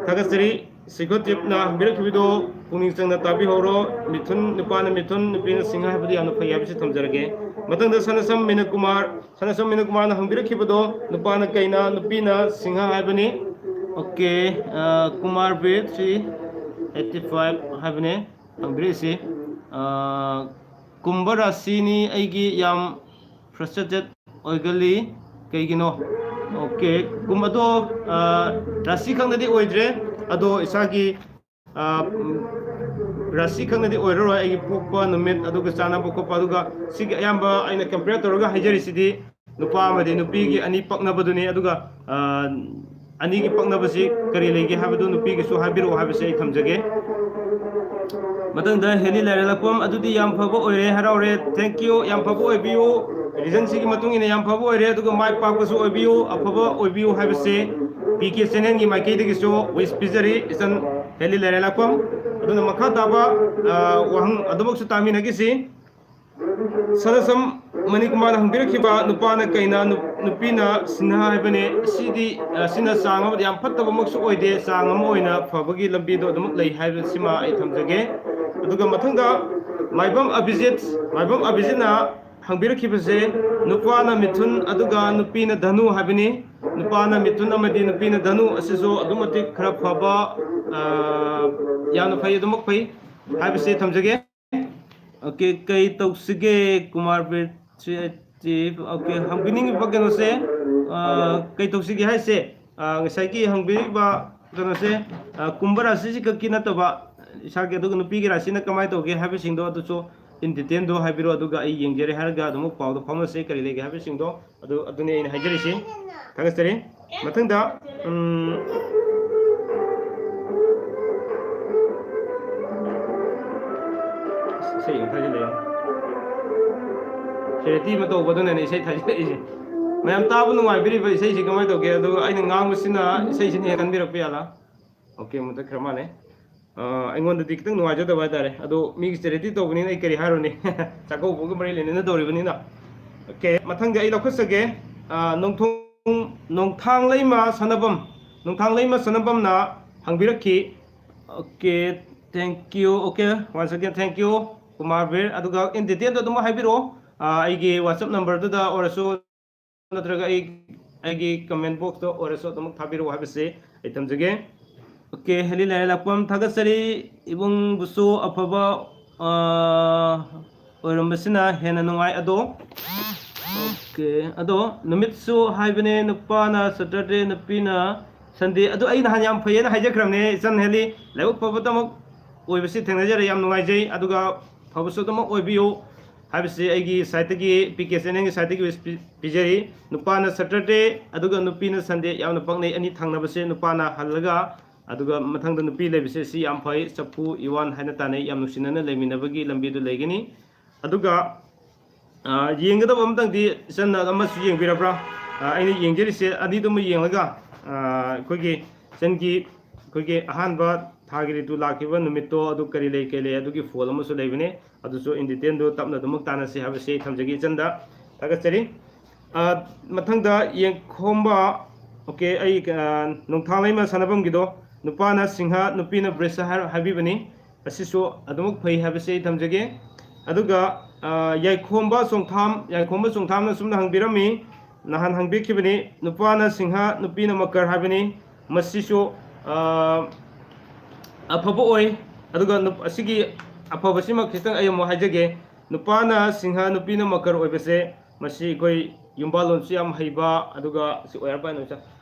ꯊꯥꯒꯠꯆꯔꯤ꯫ ꯁꯤꯈꯣ ꯇ꯭ꯌꯨꯕꯅ ꯍꯪꯕꯤꯔꯛꯈꯤꯕꯗꯣ ꯄꯨꯛꯅꯤꯡ ꯆꯪꯅ ꯇꯥꯕꯤꯍꯧꯔꯣ꯫ ꯃꯤꯊꯨꯟ, ꯅꯨꯄꯥꯅ ꯃꯤꯊꯨꯟ, ꯅꯨꯄꯤꯅ ꯁꯤꯡꯍ ꯍꯥꯏꯕꯗꯨ ꯌꯥꯝꯅ ꯐꯩ ꯍꯥꯏꯕꯁꯤ ꯊꯝꯖꯔꯒꯦ꯫ ꯃꯊꯪꯗ ꯁꯅꯁꯝ ꯃꯤꯅ ꯀꯨꯃꯥꯔ, ꯁꯅꯁꯝ ꯃꯤꯅ ꯀꯨꯃꯥꯔꯅ ꯍꯪꯕꯤꯔꯛꯈꯤꯕꯗꯣ, ꯅꯨꯄꯥꯅ ꯀꯩꯅ, ꯅꯨꯄꯤꯅ ꯁꯤꯡꯍ ꯍꯥꯏꯕꯅꯤ꯫ ꯑꯣꯀꯦ, ꯑ, ꯀꯨꯃꯥꯔ ꯕꯦꯠ ꯁꯤ ꯑꯩꯠꯇꯤ ꯐꯥꯏꯚ ꯍꯥꯏꯕꯅꯦ ꯍꯪꯕꯤꯔꯛꯏꯁꯤ꯫ ꯑ, ꯀꯨꯝꯚ ꯔꯥꯁꯤꯅꯤ ꯑꯩꯒꯤ ꯌꯥꯝ ꯐ꯭ꯔꯁꯇ꯭ꯔꯦꯇꯦꯠ ꯑꯣꯏꯒꯜꯂꯤ꯫ ꯀꯩꯒꯤꯅꯣ? ꯑꯣꯀꯦ, ꯀꯨꯝ ꯑꯗꯣ, ꯑ, ꯔꯥꯁꯤ ꯈꯪꯗꯗꯤ ꯑꯣꯏꯗ꯭ꯔꯦ꯫ ꯑꯗꯣ ꯏꯁꯥꯒꯤ, ꯑ, ꯎꯝ, ꯔꯥꯁꯤ ꯈꯪꯗꯗꯤ ꯑꯣꯏꯔꯔꯣꯏ꯫ ꯑꯩꯒꯤ ꯄꯣꯛꯄ ꯅꯨꯃꯤꯠ ꯑꯗꯨꯒ ꯆꯥꯟꯅꯕ ꯈꯣꯠꯄ, ꯑꯗꯨꯒ ꯁꯤꯒꯤ ꯑꯌꯥꯝꯕ ꯑꯩꯅ ꯀꯝꯄꯤꯌꯔ ꯇꯧꯔꯒ ꯍꯥꯏꯖꯔꯤꯁꯤꯗꯤ ꯅꯨꯄꯥ ꯑꯃꯗꯤ ꯅꯨꯄꯤꯒꯤ ꯑꯅꯤ ꯄꯛꯅꯕꯗꯨꯅꯤ꯫ ꯑꯗꯨꯒ, ꯑ, ꯑꯅꯤꯒꯤ ꯄꯛꯅꯕꯁꯤ ꯀꯔꯤ ꯂꯩꯒꯦ ꯍꯥꯏꯕꯗꯨ ꯅꯨꯄꯤꯒꯤꯁꯨ ꯍꯥꯏꯕꯤꯔꯛꯑꯣ ꯍꯥꯏꯕꯁꯤ ꯑꯩ ꯊꯝꯖꯒꯦ꯫ ꯃꯊꯪꯗ ꯍꯦꯂꯤ ꯂꯩꯔꯦꯂꯛꯄꯝ, ꯑꯗꯨꯗꯤ ꯌꯥꯝ ꯐꯕ ꯑꯣꯏꯔꯦ, ꯍꯔꯥꯎꯔꯦ, thank you, ꯌꯥꯝ ꯐꯕ ꯑꯣꯏꯕꯤꯌꯨ, ꯔꯤꯖꯟꯁꯤꯒꯤ ꯃꯇꯨꯡ ꯏꯟꯅ ꯌꯥꯝ ꯐꯕ ꯑꯣꯏꯔꯦ, ꯑꯗꯨꯒ ꯃꯥꯏ ꯄꯥꯛꯄꯁꯨ ꯑꯣꯏꯕꯤꯌꯨ, ꯑꯐꯕ ꯑꯣꯏꯕꯤꯌꯨ ꯍꯥꯏꯕꯁꯦ ꯄꯤ ꯀꯦ ꯆꯦꯅꯦꯜꯒꯤ ꯃꯥꯏꯀꯩꯗꯒꯤꯁꯨ ꯋꯤꯁ ꯄꯤꯖꯔꯤ ꯏꯆꯟ ꯍꯦꯂꯤ ꯂꯩꯔꯦꯂꯛꯄꯝ꯫ ꯑꯗꯨꯅ ꯃꯈꯥ ꯇꯥꯕ ꯋꯥꯍꯪ ꯑꯗꯨꯃꯛꯁꯨ ꯇꯥꯃꯤꯟꯅꯈꯤꯁꯤ꯫ ꯁꯅꯁꯝ ꯃꯅꯤꯀꯨꯃꯥꯔꯅ ꯍꯪꯕꯤꯔꯛꯈꯤꯕ ꯅꯨꯄꯥꯅ ꯀꯩꯅ, ꯅꯨꯄꯤꯅ ꯁꯤꯟꯍꯥ ꯍꯥꯏꯕꯅꯦ꯫ ꯁꯤꯗꯤ ꯁꯤꯅ ꯆꯥꯡ ꯑꯃꯗ ꯌꯥꯝ ꯐꯠꯇꯕꯃꯛꯁꯨ ꯑꯣꯏꯗꯦ, ꯆꯥꯡ ꯑꯃ ꯑꯣꯏꯅ ꯐꯕꯒꯤ ꯂꯝꯕꯤꯗꯣ ꯑꯗꯨꯃꯛ ꯂꯩ ꯍꯥꯏꯕꯁꯤꯃ ꯑꯩ ꯊꯝꯖꯒꯦ꯫ ꯑꯗꯨꯒ ꯃꯊꯪꯗ ꯃꯥꯏꯕꯝ ꯑꯕꯤꯖꯤꯠ, ꯃꯥꯏꯕꯝ ꯑꯕꯤꯖꯤꯠꯅ ꯍꯪꯕꯤꯔꯛꯈꯤꯕꯁꯦ ꯅꯨꯄꯥꯅ ꯃꯤꯊꯨꯟ ꯑꯗꯨꯒ ꯅꯨꯄꯤꯅ ꯙꯅꯨ ꯍꯥꯏꯕꯅꯤ꯫ ꯅꯨꯄꯥꯅ ꯃꯤꯊꯨꯟ ꯑꯃꯗꯤ ꯅꯨꯄꯤꯅ ꯙꯅꯨ ꯑꯁꯤꯁꯨ ꯑꯗꯨꯛ ꯃꯇꯤꯛ ꯈꯔ ꯐꯕ, ꯌꯥꯝꯅ ꯐꯩ, ꯑꯗꯨꯃꯛ ꯐꯩ ꯍꯥꯏꯕꯁꯦ ꯊꯝꯖꯒꯦ꯫ ꯑꯣꯀꯦ, ꯀꯩ ꯇꯧꯁꯤꯒꯦ? ꯀꯨꯃꯥꯔ ꯕꯤꯔ ꯊ꯭ꯔꯤ ꯑꯩꯠꯇꯤ, ꯑꯣꯀꯦ, ꯍꯪꯕꯤꯅꯤꯡꯉꯤꯕ ꯀꯩꯅꯣꯁꯦ, ꯀꯩ ꯇꯧꯁꯤꯒꯦ ꯍꯥꯏꯁꯦ, ꯉꯁꯥꯏꯒꯤ ꯍꯪꯕꯤꯔꯤꯕ ꯀꯩꯅꯣꯁꯦ, ꯀꯨꯝꯕ ꯔꯥꯁꯤꯁꯤ ꯈꯛꯀꯤ ꯅꯠꯇꯕ, ꯏꯁꯥꯒꯤ ꯑꯗꯨꯒ ꯅꯨꯄꯤꯒꯤ ꯔꯥꯁꯤꯅ ꯀꯃꯥꯏꯅ ꯇꯧꯒꯦ ꯍꯥꯏꯕꯁꯤꯡꯗꯣ ꯑꯗꯨꯁꯨ in detailꯗꯣ ꯍꯥꯏꯕꯤꯔꯣ, ꯑꯗꯨꯒ ꯑꯩ ꯌꯦꯡꯖꯔꯦ ꯍꯥꯏꯔꯒ ꯑꯗꯨꯝ ꯄꯥꯎꯗꯣ ꯐꯥꯎꯅꯁꯦ, ꯀꯔꯤ ꯂꯩꯒꯦ ꯍꯥꯏꯕꯁꯤꯡꯗꯣ꯫ ꯑꯗꯨ, ꯑꯗꯨꯅꯤ ꯑꯩꯅ ꯍꯥꯏꯖꯔꯤꯁꯤ꯫ ꯊꯥꯒꯠꯆꯔꯤ꯫ ꯃꯊꯪꯗ, ꯎꯝ, ꯏꯁꯩ ꯑꯃ ꯊꯥꯖꯤꯜꯂꯛꯑꯦ꯫ Charity ꯑꯃ ꯇꯧꯕꯗꯨꯅꯅꯦ ꯏꯁꯩ ꯊꯥꯖꯤꯜꯂꯛꯏꯁꯦ꯫ ꯃꯌꯥꯝ ꯇꯥꯕ ꯅꯨꯡꯉꯥꯏꯕꯤꯔꯤꯕ ꯏꯁꯩꯁꯤ ꯀꯃꯥꯏꯅ ꯇꯧꯒꯦ? ꯑꯗꯨꯒ ꯑꯩꯅ ꯉꯥꯡꯕꯁꯤꯅ ꯏꯁꯩꯁꯤꯅ ꯍꯦꯟꯅ ꯀꯟꯕꯤꯔꯛꯄ ꯌꯥꯠꯂꯥ? ꯑꯣꯀꯦ, ꯃꯨꯊꯠꯈ꯭ꯔ ꯃꯥꯜꯂꯦ꯫ ꯑꯩꯉꯣꯟꯗꯗꯤ ꯈꯤꯇꯪ ꯅꯨꯡꯉꯥꯏꯖꯗꯕ ꯍꯥꯏꯇꯥꯔꯦ꯫ ꯑꯗꯣ ꯃꯤꯒꯤ charity ꯇꯧꯕꯅꯤꯅ ꯑꯩ ꯀꯔꯤ ꯍꯥꯏꯔꯨꯅꯤ? ꯆꯥꯛꯀꯧꯕꯒ ꯃꯔꯤ ꯂꯩꯅꯅ ꯇꯧꯔꯤꯕꯅꯤꯅ꯫ ꯑꯣꯀꯦ, ꯃꯊꯪꯗꯤ ꯑꯩ ꯂꯧꯈꯠꯆꯒꯦ꯫ ꯅꯣꯡꯊꯣꯡ, ꯅꯣꯡꯊꯥꯡꯂꯩꯃ ꯁꯅꯕꯝ, ꯅꯣꯡꯊꯥꯡꯂꯩꯃ ꯁꯅꯕꯝꯅ ꯍꯪꯕꯤꯔꯛꯈꯤ꯫ Okay, thank you. Okay, once again thank you, Kumar Bir. ꯑꯗꯨꯒ in detailꯗ ꯑꯗꯨꯝ ꯍꯥꯏꯕꯤꯔꯛꯑꯣ꯫ ꯑꯩꯒꯤ WhatsApp numberꯗꯨꯗ ꯑꯣꯏꯔꯁꯨ, ꯅꯠꯇ꯭ꯔꯒ ꯑꯩ, ꯑꯩꯒꯤ comment boxꯇ ꯑꯣꯏꯔꯁꯨ ꯑꯗꯨꯃꯛ ꯊꯥꯕꯤꯔꯛꯑꯣ ꯍꯥꯏꯕꯁꯤ ꯑꯩ ꯊꯝꯖꯒꯦ꯫ ꯑꯣꯀꯦ, ꯍꯦꯂꯤ ꯂꯩꯔꯦꯂꯛꯄꯝ, ꯊꯥꯒꯠꯆꯔꯤ꯫ ꯏꯕꯨꯡꯕꯨꯁꯨ ꯑꯐꯕ ꯑꯣꯏꯔꯝꯕꯁꯤꯅ ꯍꯦꯟꯅ ꯅꯨꯡꯉꯥꯏ꯫ ꯑꯗꯣ, ꯑꯣꯀꯦ, ꯑꯗꯣ ꯅꯨꯃꯤꯠꯁꯨ ꯍꯥꯏꯕꯅꯦ, ꯅꯨꯄꯥꯅ Saturday, ꯅꯨꯄꯤꯅ Sunday꯫ ꯑꯗꯨ ꯑꯩ ꯅꯍꯥꯟ ꯌꯥꯝ ꯐꯩꯌꯦꯅ ꯍꯥꯏꯖꯈ꯭ꯔꯕꯅꯦ, ꯏꯆꯟ ꯍꯦꯂꯤ꯫ ꯂꯥꯏꯕꯛ ꯐꯕꯗꯃꯛ ꯑꯣꯏꯕꯁꯤ ꯊꯦꯡꯅꯖꯔꯦ, ꯌꯥꯝ ꯅꯨꯡꯉꯥꯏꯖꯩ꯫ ꯑꯗꯨꯒ ꯐꯕꯁꯨ ꯑꯗꯨꯃꯛ ꯑꯣꯏꯕꯤꯌꯨ ꯍꯥꯏꯕꯁꯤ ꯑꯩꯒꯤ sideꯇꯒꯤ, ꯄꯤ ꯀꯦ channelꯒꯤ sideꯇꯒꯤ wish ꯄꯤꯖꯔꯤ꯫ ꯅꯨꯄꯥꯅ Saturday ꯑꯗꯨꯒ ꯅꯨꯄꯤꯅ Sunday ꯌꯥꯝꯅ ꯄꯛꯅꯩ꯫ ꯑꯅꯤ ꯊꯪꯅꯕꯁꯦ ꯅꯨꯄꯥꯅ ꯍꯜꯂꯒ ꯑꯗꯨꯒ ꯃꯊꯪꯗ ꯅꯨꯄꯤ ꯂꯩꯕꯁꯦ ꯁꯤ ꯌꯥꯝ ꯐꯩ, ꯆꯐꯨ ꯏꯋꯥꯟ ꯍꯥꯏꯅ ꯇꯥꯟꯅꯩ, ꯌꯥꯝ ꯅꯨꯡꯁꯤꯅꯅ ꯂꯩꯃꯤꯟꯅꯕꯒꯤ ꯂꯝꯕꯤꯗꯨ ꯂꯩꯒꯅꯤ꯫ ꯑꯗꯨꯒ ꯌꯦꯡꯒꯗꯕ ꯑꯃꯇꯪꯗꯤ ꯏꯆꯟꯅ ꯑꯃꯁꯨ ꯌꯦꯡꯕꯤꯔꯕ꯭ꯔꯥ? ꯑꯩꯅ ꯌꯦꯡꯖꯔꯤꯁꯦ ꯑꯅꯤꯗꯨꯃ ꯌꯦꯡꯂꯒ ꯑꯩꯈꯣꯏꯒꯤ ꯏꯆꯟꯒꯤ ꯑꯩꯈꯣꯏꯒꯤ ꯑꯍꯥꯟꯕ ꯊꯥꯒꯤ ꯔꯤꯇꯨ ꯂꯥꯛꯈꯤꯕ ꯅꯨꯃꯤꯠꯇꯣ ꯑꯗꯨ ꯀꯔꯤ ꯂꯩ ꯀꯩ ꯂꯩ ꯑꯗꯨꯒꯤ ꯐꯣꯜ ꯑꯃꯁꯨ ꯂꯩꯕꯅꯦ꯫ ꯑꯗꯨꯁꯨ in detail ꯗꯨ ꯇꯞꯅ ꯑꯗꯨꯃꯛ ꯇꯥꯟꯅꯁꯤ ꯍꯥꯏꯕꯁꯤ ꯑꯩ ꯊꯝꯖꯒꯦ ꯏꯆꯟꯗ꯫ ꯊꯥꯒꯠꯆꯔꯤ꯫ ꯃꯊꯪꯗ ꯌꯦꯡꯈꯣꯝꯕ, okay, ꯑꯩ ꯅꯣꯡꯊꯥꯡꯂꯩꯃ ꯁꯥꯟꯅꯐꯝꯒꯤꯗꯣ, ꯅꯨꯄꯥꯅ ꯁꯤꯡꯍ, ꯅꯨꯄꯤꯅ ꯕ꯭ꯔꯤꯁ ꯍꯥꯏꯕꯤꯕꯅꯤ꯫ ꯑꯁꯤꯁꯨ ꯑꯗꯨꯃꯛ ꯐꯩ ꯍꯥꯏꯕꯁꯤ ꯑꯩ ꯊꯝꯖꯒꯦ꯫ ꯑꯗꯨꯒ ꯌꯥꯏꯈꯣꯝꯕ ꯆꯣꯡꯊꯥꯝ, ꯌꯥꯏꯈꯣꯝꯕ ꯆꯣꯡꯊꯥꯝꯅ ꯁꯨꯝꯅ ꯍꯪꯕꯤꯔꯝꯃꯤ, ꯅꯍꯥꯟ ꯍꯪꯕꯤꯈꯤꯕꯅꯤ, ꯅꯨꯄꯥꯅ ꯁꯤꯡꯍ, ꯅꯨꯄꯤꯅ ꯃꯀꯔ ꯍꯥꯏꯕꯅꯤ꯫ ꯃꯁꯤꯁꯨ ꯑꯐꯕ ꯑꯣꯏ꯫ ꯑꯗꯨꯒ ꯑꯁꯤꯒꯤ ꯑꯐꯕꯁꯤꯃ ꯈꯤꯇꯪ ꯑꯩ ꯑꯃꯨꯛ ꯍꯥꯏꯖꯒꯦ꯫ ꯅꯨꯄꯥꯅ ꯁꯤꯡꯍ, ꯅꯨꯄꯤꯅ ꯃꯀꯔ ꯑꯣꯏꯕꯁꯦ, ꯃꯁꯤ ꯑꯩꯈꯣꯏ ꯌꯨꯝꯕꯥꯜꯂꯣꯟꯁꯨ ꯌꯥꯝ ꯍꯩꯕ, ꯑꯗꯨꯒ ꯁꯤ ꯑꯣꯏꯔ ꯄꯥꯏꯅ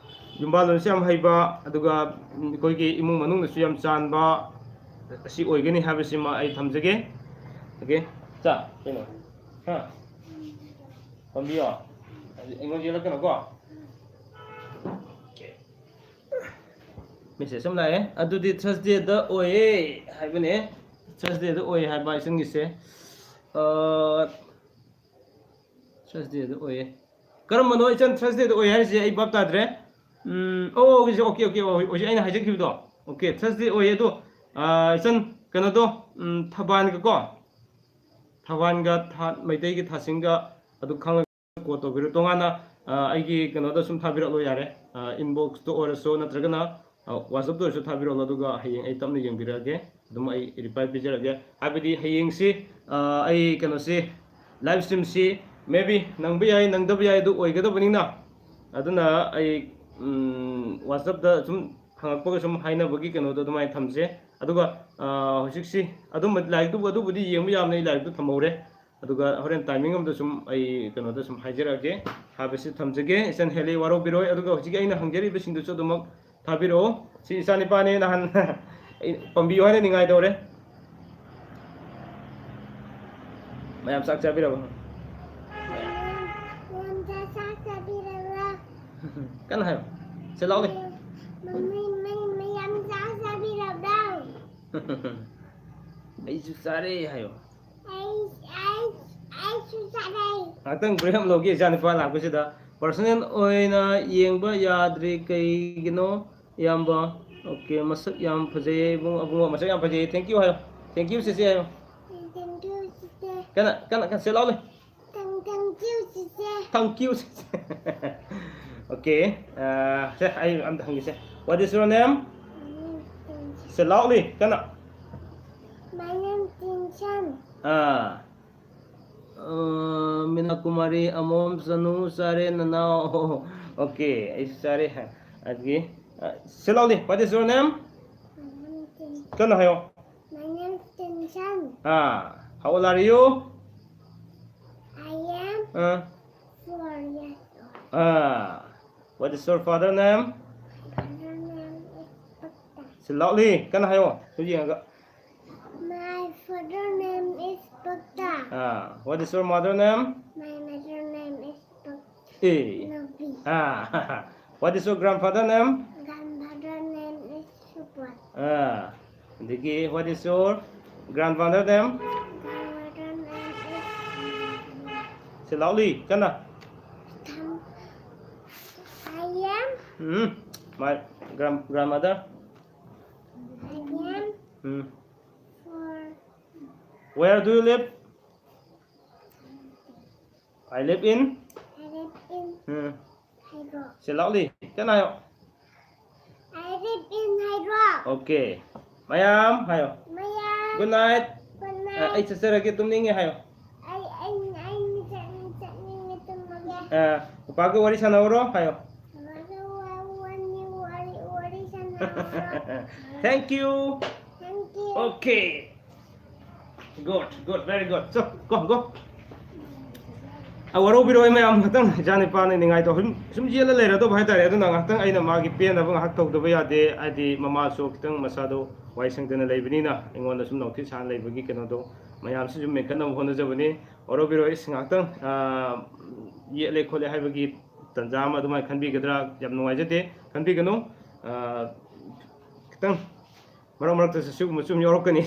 ꯌꯨꯝꯕꯥꯜꯂꯣꯟꯁꯨ ꯌꯥꯝ ꯍꯩꯕ, ꯑꯗꯨꯒ ꯑꯩꯈꯣꯏꯒꯤ ꯏꯃꯨꯡ ꯃꯅꯨꯡꯗꯁꯨ ꯌꯥꯝ ꯆꯥꯟꯕ ꯑꯁꯤ ꯑꯣꯏꯒꯅꯤ ꯍꯥꯏꯕꯁꯤꯃ ꯑꯩ ꯊꯝꯖꯒꯦ꯫ Okay, ꯆꯥ ꯀꯩꯅꯣ? ꯍꯥ? ꯄꯥꯝꯕꯤꯌꯣ? ꯑꯩꯉꯣꯟꯗ ꯌꯦꯜꯂꯛꯀꯅꯨꯀꯣ꯫ Message ꯑꯃ ꯂꯥꯛꯑꯦ꯫ ꯑꯗꯨꯗꯤ Thursday ꯗ ꯑꯣꯏꯌꯦ ꯍꯥꯏꯕꯅꯦ꯫ Thursday ꯗ ꯑꯣꯏ ꯍꯥꯏꯕ ꯏꯆꯟꯒꯤꯁꯦ꯫ Thursday ꯗ ꯑꯣꯏꯌꯦ꯫ ꯀꯔꯝꯕꯅꯣ ꯏꯆꯟ Thursday ꯗ ꯑꯣꯏ ꯍꯥꯏꯔꯤꯁꯦ? ꯑꯩ ꯚꯥꯞ ꯇꯥꯗ꯭ꯔꯦ꯫ ꯎꯝ, ꯑꯣ, ꯍꯧꯖꯤꯛ, okay, okay, ꯑꯣ, ꯍꯧꯖꯤꯛ ꯑꯩꯅ ꯍꯥꯏꯖꯈꯤꯕꯗꯣ꯫ Okay, Thursday ꯑꯣꯏꯌꯦ ꯑꯗꯣ, ꯏꯆꯟ, ꯀꯩꯅꯣꯗꯣ, ꯎꯝ, ꯊꯕꯥꯟꯒꯀꯣ, ꯊꯕꯥꯟꯒ ꯊꯥ-, ꯃꯩꯇꯩꯒꯤ ꯊꯥꯁꯤꯡꯒ ꯑꯗꯨ ꯈꯪꯂꯒ call ꯇꯧꯕꯤꯔꯣ꯫ ꯇꯣꯉꯥꯟꯅ ꯑꯩꯒꯤ ꯀꯩꯅꯣꯗ ꯁꯨꯝ ꯊꯥꯕꯤꯔꯛꯂꯣ ꯌꯥꯔꯦ꯫ Inbox ꯇ ꯑꯣꯏꯔꯁꯨ ꯅꯠꯇ꯭ꯔꯒꯅ WhatsApp ꯇ ꯑꯣꯏꯔꯁꯨ ꯊꯥꯕꯤꯔꯛꯂꯣ, ꯑꯗꯨꯒ ꯍꯌꯦꯡ ꯑꯩ ꯇꯞꯅ ꯌꯦꯡꯕꯤꯔꯛꯑꯒꯦ꯫ ꯑꯗꯨꯝ ꯑꯩ reply ꯄꯤꯖꯔꯒꯦ꯫ ꯍꯥꯏꯕꯗꯤ ꯍꯌꯦꯡꯁꯤ ꯑꯩ ꯀꯩꯅꯣꯁꯤ, live stream ꯁꯤ maybe ꯅꯪꯕ ꯌꯥꯏ, ꯅꯪꯗꯕ ꯌꯥꯏ, ꯑꯗꯨ ꯑꯣꯏꯒꯗꯕꯅꯤꯅ꯫ ꯑꯗꯨꯅ ꯑꯩ WhatsApp ꯇ ꯁꯨꯝ ꯍꯪꯉꯛꯄꯒ ꯁꯨꯝ ꯍꯥꯏꯅꯕꯒꯤ ꯀꯩꯅꯣꯗꯣ ꯑꯗꯨꯃꯥꯏꯅ ꯊꯝꯁꯦ꯫ ꯑꯗꯨꯒ ꯍꯧꯖꯤꯛꯁꯤ ꯑꯗꯨꯝ ꯂꯥꯏꯔꯤꯛꯇꯨꯕꯨ, ꯑꯗꯨꯕꯨꯗꯤ ꯌꯦꯡꯕ ꯌꯥꯕꯅꯤ, ꯑꯩ ꯂꯥꯏꯔꯤꯛꯇꯨ ꯊꯝꯍꯧꯔꯦ꯫ ꯑꯗꯨꯒ ꯍꯣꯔꯦꯟ timing ꯑꯃꯗ ꯁꯨꯝ ꯑꯩ ꯀꯩꯅꯣꯗ ꯁꯨꯝ ꯍꯥꯏꯖꯔꯛꯑꯒꯦ ꯍꯥꯏꯕꯁꯤ ꯊꯝꯖꯒꯦ꯫ ꯏꯆꯟ ꯍꯦꯂꯤ ꯋꯥꯔꯧꯕꯤꯔꯣꯏ꯫ ꯑꯗꯨꯒ ꯍꯧꯖꯤꯛꯀꯤ ꯑꯩꯅ ꯍꯪꯖꯔꯤꯕꯁꯤꯡꯗꯨꯁꯨ ꯑꯗꯨꯃꯛ ꯊꯥꯕꯤꯔꯛꯑꯣ꯫ ꯁꯤ ꯏꯆꯥ ꯅꯤꯄꯥꯅꯦ, ꯅꯍꯥꯟ ꯑꯩ ꯄꯥꯝꯕꯤꯌꯨ ꯍꯥꯏꯅ ꯅꯤꯡꯉꯥꯏ ꯇꯧꯔꯦ꯫ ꯃꯌꯥꯝ ꯆꯥꯛ ꯆꯥꯕꯤꯔꯕ? ꯀꯟꯅ ꯍꯥꯏꯌꯣ꯫ ꯁꯦ ꯂꯥꯎꯅꯦ꯫ ꯃꯌꯥꯝ ꯑꯩꯁꯨ ꯆꯥꯔꯦ ꯍꯥꯏꯌꯣ꯫ ꯑꯩ ꯑꯩ ꯑꯩꯁꯨ ꯆꯥꯔꯦ꯫ ꯉꯥꯏꯍꯥꯛꯇꯪ ꯕ꯭ꯔꯦꯛ ꯑꯃ ꯂꯧꯒꯦ, ꯏꯆꯥ ꯅꯨꯄꯥ ꯂꯥꯛꯄꯁꯤꯗ꯫ ꯄꯔꯁꯣꯅꯦꯜ ꯑꯣꯏꯅ ꯌꯦꯡꯕ ꯌꯥꯗ꯭ꯔꯤ, ꯀꯩꯒꯤꯅꯣ ꯏꯌꯥꯝꯕ? ꯑꯣꯀꯦ, ꯃꯁꯛ ꯌꯥꯝ ꯐꯖꯩꯌꯦ ꯏꯕꯨꯡ, ꯑꯕꯨꯡꯉꯣ ꯃꯁꯛ ꯌꯥꯝ ꯐꯖꯩꯌꯦ, ꯊꯦꯡꯀ꯭ꯌꯨ ꯍꯥꯏꯌꯣ, ꯊꯦꯡꯀ꯭ꯌꯨ ꯁꯤꯁꯦ ꯍꯥꯏꯌꯣ꯫ Thank you, teacher. ꯀꯟꯅ ꯀꯟꯅ ꯀꯟꯅ ꯁꯦ ꯂꯥꯎꯂꯦ꯫ Thank thank you, teacher. Thank you ꯁꯤꯁꯦ꯫ ꯑꯣꯀꯦ, ꯁꯦ ꯑꯩ ꯑꯝꯇ ꯍꯪꯒꯦꯁꯦ꯫ What is your name? My name is Tinsan. ꯁꯦ ꯂꯥꯎꯂꯤ ꯀꯟꯅ꯫ My name is Tinsan. ꯑꯥ, ꯑ, ꯃꯤꯅꯥ ꯀꯨꯃꯥꯔꯤ ꯑꯃꯣꯝ ꯆꯅꯨ ꯆꯥꯔꯦ ꯅꯅꯥꯎ꯫ ꯑꯣꯀꯦ, ꯑꯩꯁꯨ ꯆꯥꯔꯦ꯫ ꯑꯗꯒꯤ, ꯑ, ꯁꯦ ꯂꯥꯎꯂꯤ, what is your name? My name is Tin- ꯀꯟꯅ ꯍꯥꯏꯌꯣ꯫ My name is Tinsan. Ah, how old are you? I am ah, four years old. Ah, what is your father name? Father name is Pakta. ꯁꯦ ꯂꯥꯎꯂꯤ ꯀꯟꯅ ꯍꯥꯏꯌꯣ, ꯁꯨꯝ ꯌꯦꯡꯉꯒ꯫ My father name is Pakta. Ah, what is your mother name? My mother name is Pak- A. Nobi. Ah, what is your grandfather name? Grandfather name is Subot. ꯑꯥ, ꯑꯗꯒꯤ what is your grandfather name? Grandfather name is ꯁꯦ ꯂꯥꯎꯂꯤ ꯀꯟꯅ꯫ Tam- I am um, my grand grandmother. I am um, four. where do you live? I live in. I live in um, Hydro. ꯁꯦ ꯂꯥꯎꯂꯤ ꯀꯟꯅ ꯍꯥꯏꯌꯣ꯫ I live in Hydro. Okay, ꯃꯌꯥꯝ ꯍꯥꯏꯌꯣ꯫ ꯃꯌꯥꯝ Good night. Good ꯑ, ꯑꯩ night. ꯆꯠꯆꯔꯒꯦ, ꯇꯨꯝꯅꯤꯡꯉꯦ ꯍꯥꯏꯌꯣ꯫ ꯑꯩ ꯑꯩ ꯑꯩ ꯆꯠꯅꯤꯡ ꯆꯠꯅꯤꯡꯉꯦ, ꯇꯨꯝꯃꯒꯦ꯫ ꯑ, ꯄꯄꯥꯒ ꯋꯥꯔꯤ ꯁꯥꯟꯅꯧꯔꯣ ꯍꯥꯏꯌꯣ꯫ ꯄꯄꯥꯒ ꯋꯥ- ꯋꯥꯔꯤ ꯋꯥꯔꯤ ꯋꯥꯔꯤ ꯁꯥꯟꯅꯧꯔꯣ꯫ Thank you. Thank you. Okay. Good, good, very good. So, go, go. ꯑ, ꯋꯥꯔꯧꯕꯤꯔꯣꯏ ꯃꯌꯥꯝ, ꯉꯥꯛꯇꯪ ꯏꯆꯥ ꯅꯨꯄꯥꯅ ꯅꯤꯡꯉꯥꯏ ꯇꯧ-, ꯁꯨꯝ, ꯁꯨꯝ ꯌꯦꯠꯂ ꯂꯩꯔꯗꯧꯕ ꯍꯥꯏꯇꯥꯔꯦ꯫ ꯑꯗꯨꯅ ꯉꯥꯏꯍꯥꯛꯇꯪ ꯑꯩꯅ ꯃꯥꯒꯤ ꯄꯦꯟꯅꯕ ꯉꯥꯏꯍꯥꯛ ꯇꯧꯗꯕ ꯌꯥꯗꯦ꯫ ꯍꯥꯏꯗꯤ ꯃꯃꯥꯁꯨ ꯈꯤꯇꯪ ꯃꯁꯥꯗꯣ ꯋꯥꯏ ꯁꯪꯗꯅ ꯂꯩꯕꯅꯤꯅ ꯑꯩꯉꯣꯟꯗ ꯁꯨꯝ ꯅꯧꯊꯤꯠ ꯁꯥꯅ ꯂꯩꯕꯒꯤ ꯀꯩꯅꯣꯗꯣ ꯃꯌꯥꯝꯁꯤꯁꯨ ꯃꯦꯟꯈꯠꯅꯕ ꯍꯣꯠꯅꯖꯕꯅꯤ꯫ ꯋꯥꯔꯧꯕꯤꯔꯣꯏ, ꯏꯁ, ꯉꯥꯏꯍꯥꯛꯇꯪ, ꯑ, ꯌꯦꯠꯂꯦ ꯈꯣꯠꯂꯦ ꯍꯥꯏꯕꯒꯤ ꯇꯟꯖꯥ ꯑꯃ ꯑꯗꯨꯃꯥꯏꯅ ꯈꯟꯕꯤꯒꯗ꯭ꯔꯥ? ꯌꯥꯝ ꯅꯨꯡꯉꯥꯏꯖꯗꯦ, ꯈꯟꯕꯤꯒꯅꯨ꯫ ꯑ, ꯈꯤꯇꯪ ꯃꯔꯛ ꯃꯔꯛꯇꯁꯨ ꯁꯤꯒꯨꯝꯕꯁꯨ ꯑꯗꯨꯝ ꯌꯥꯎꯔꯛꯀꯅꯤ꯫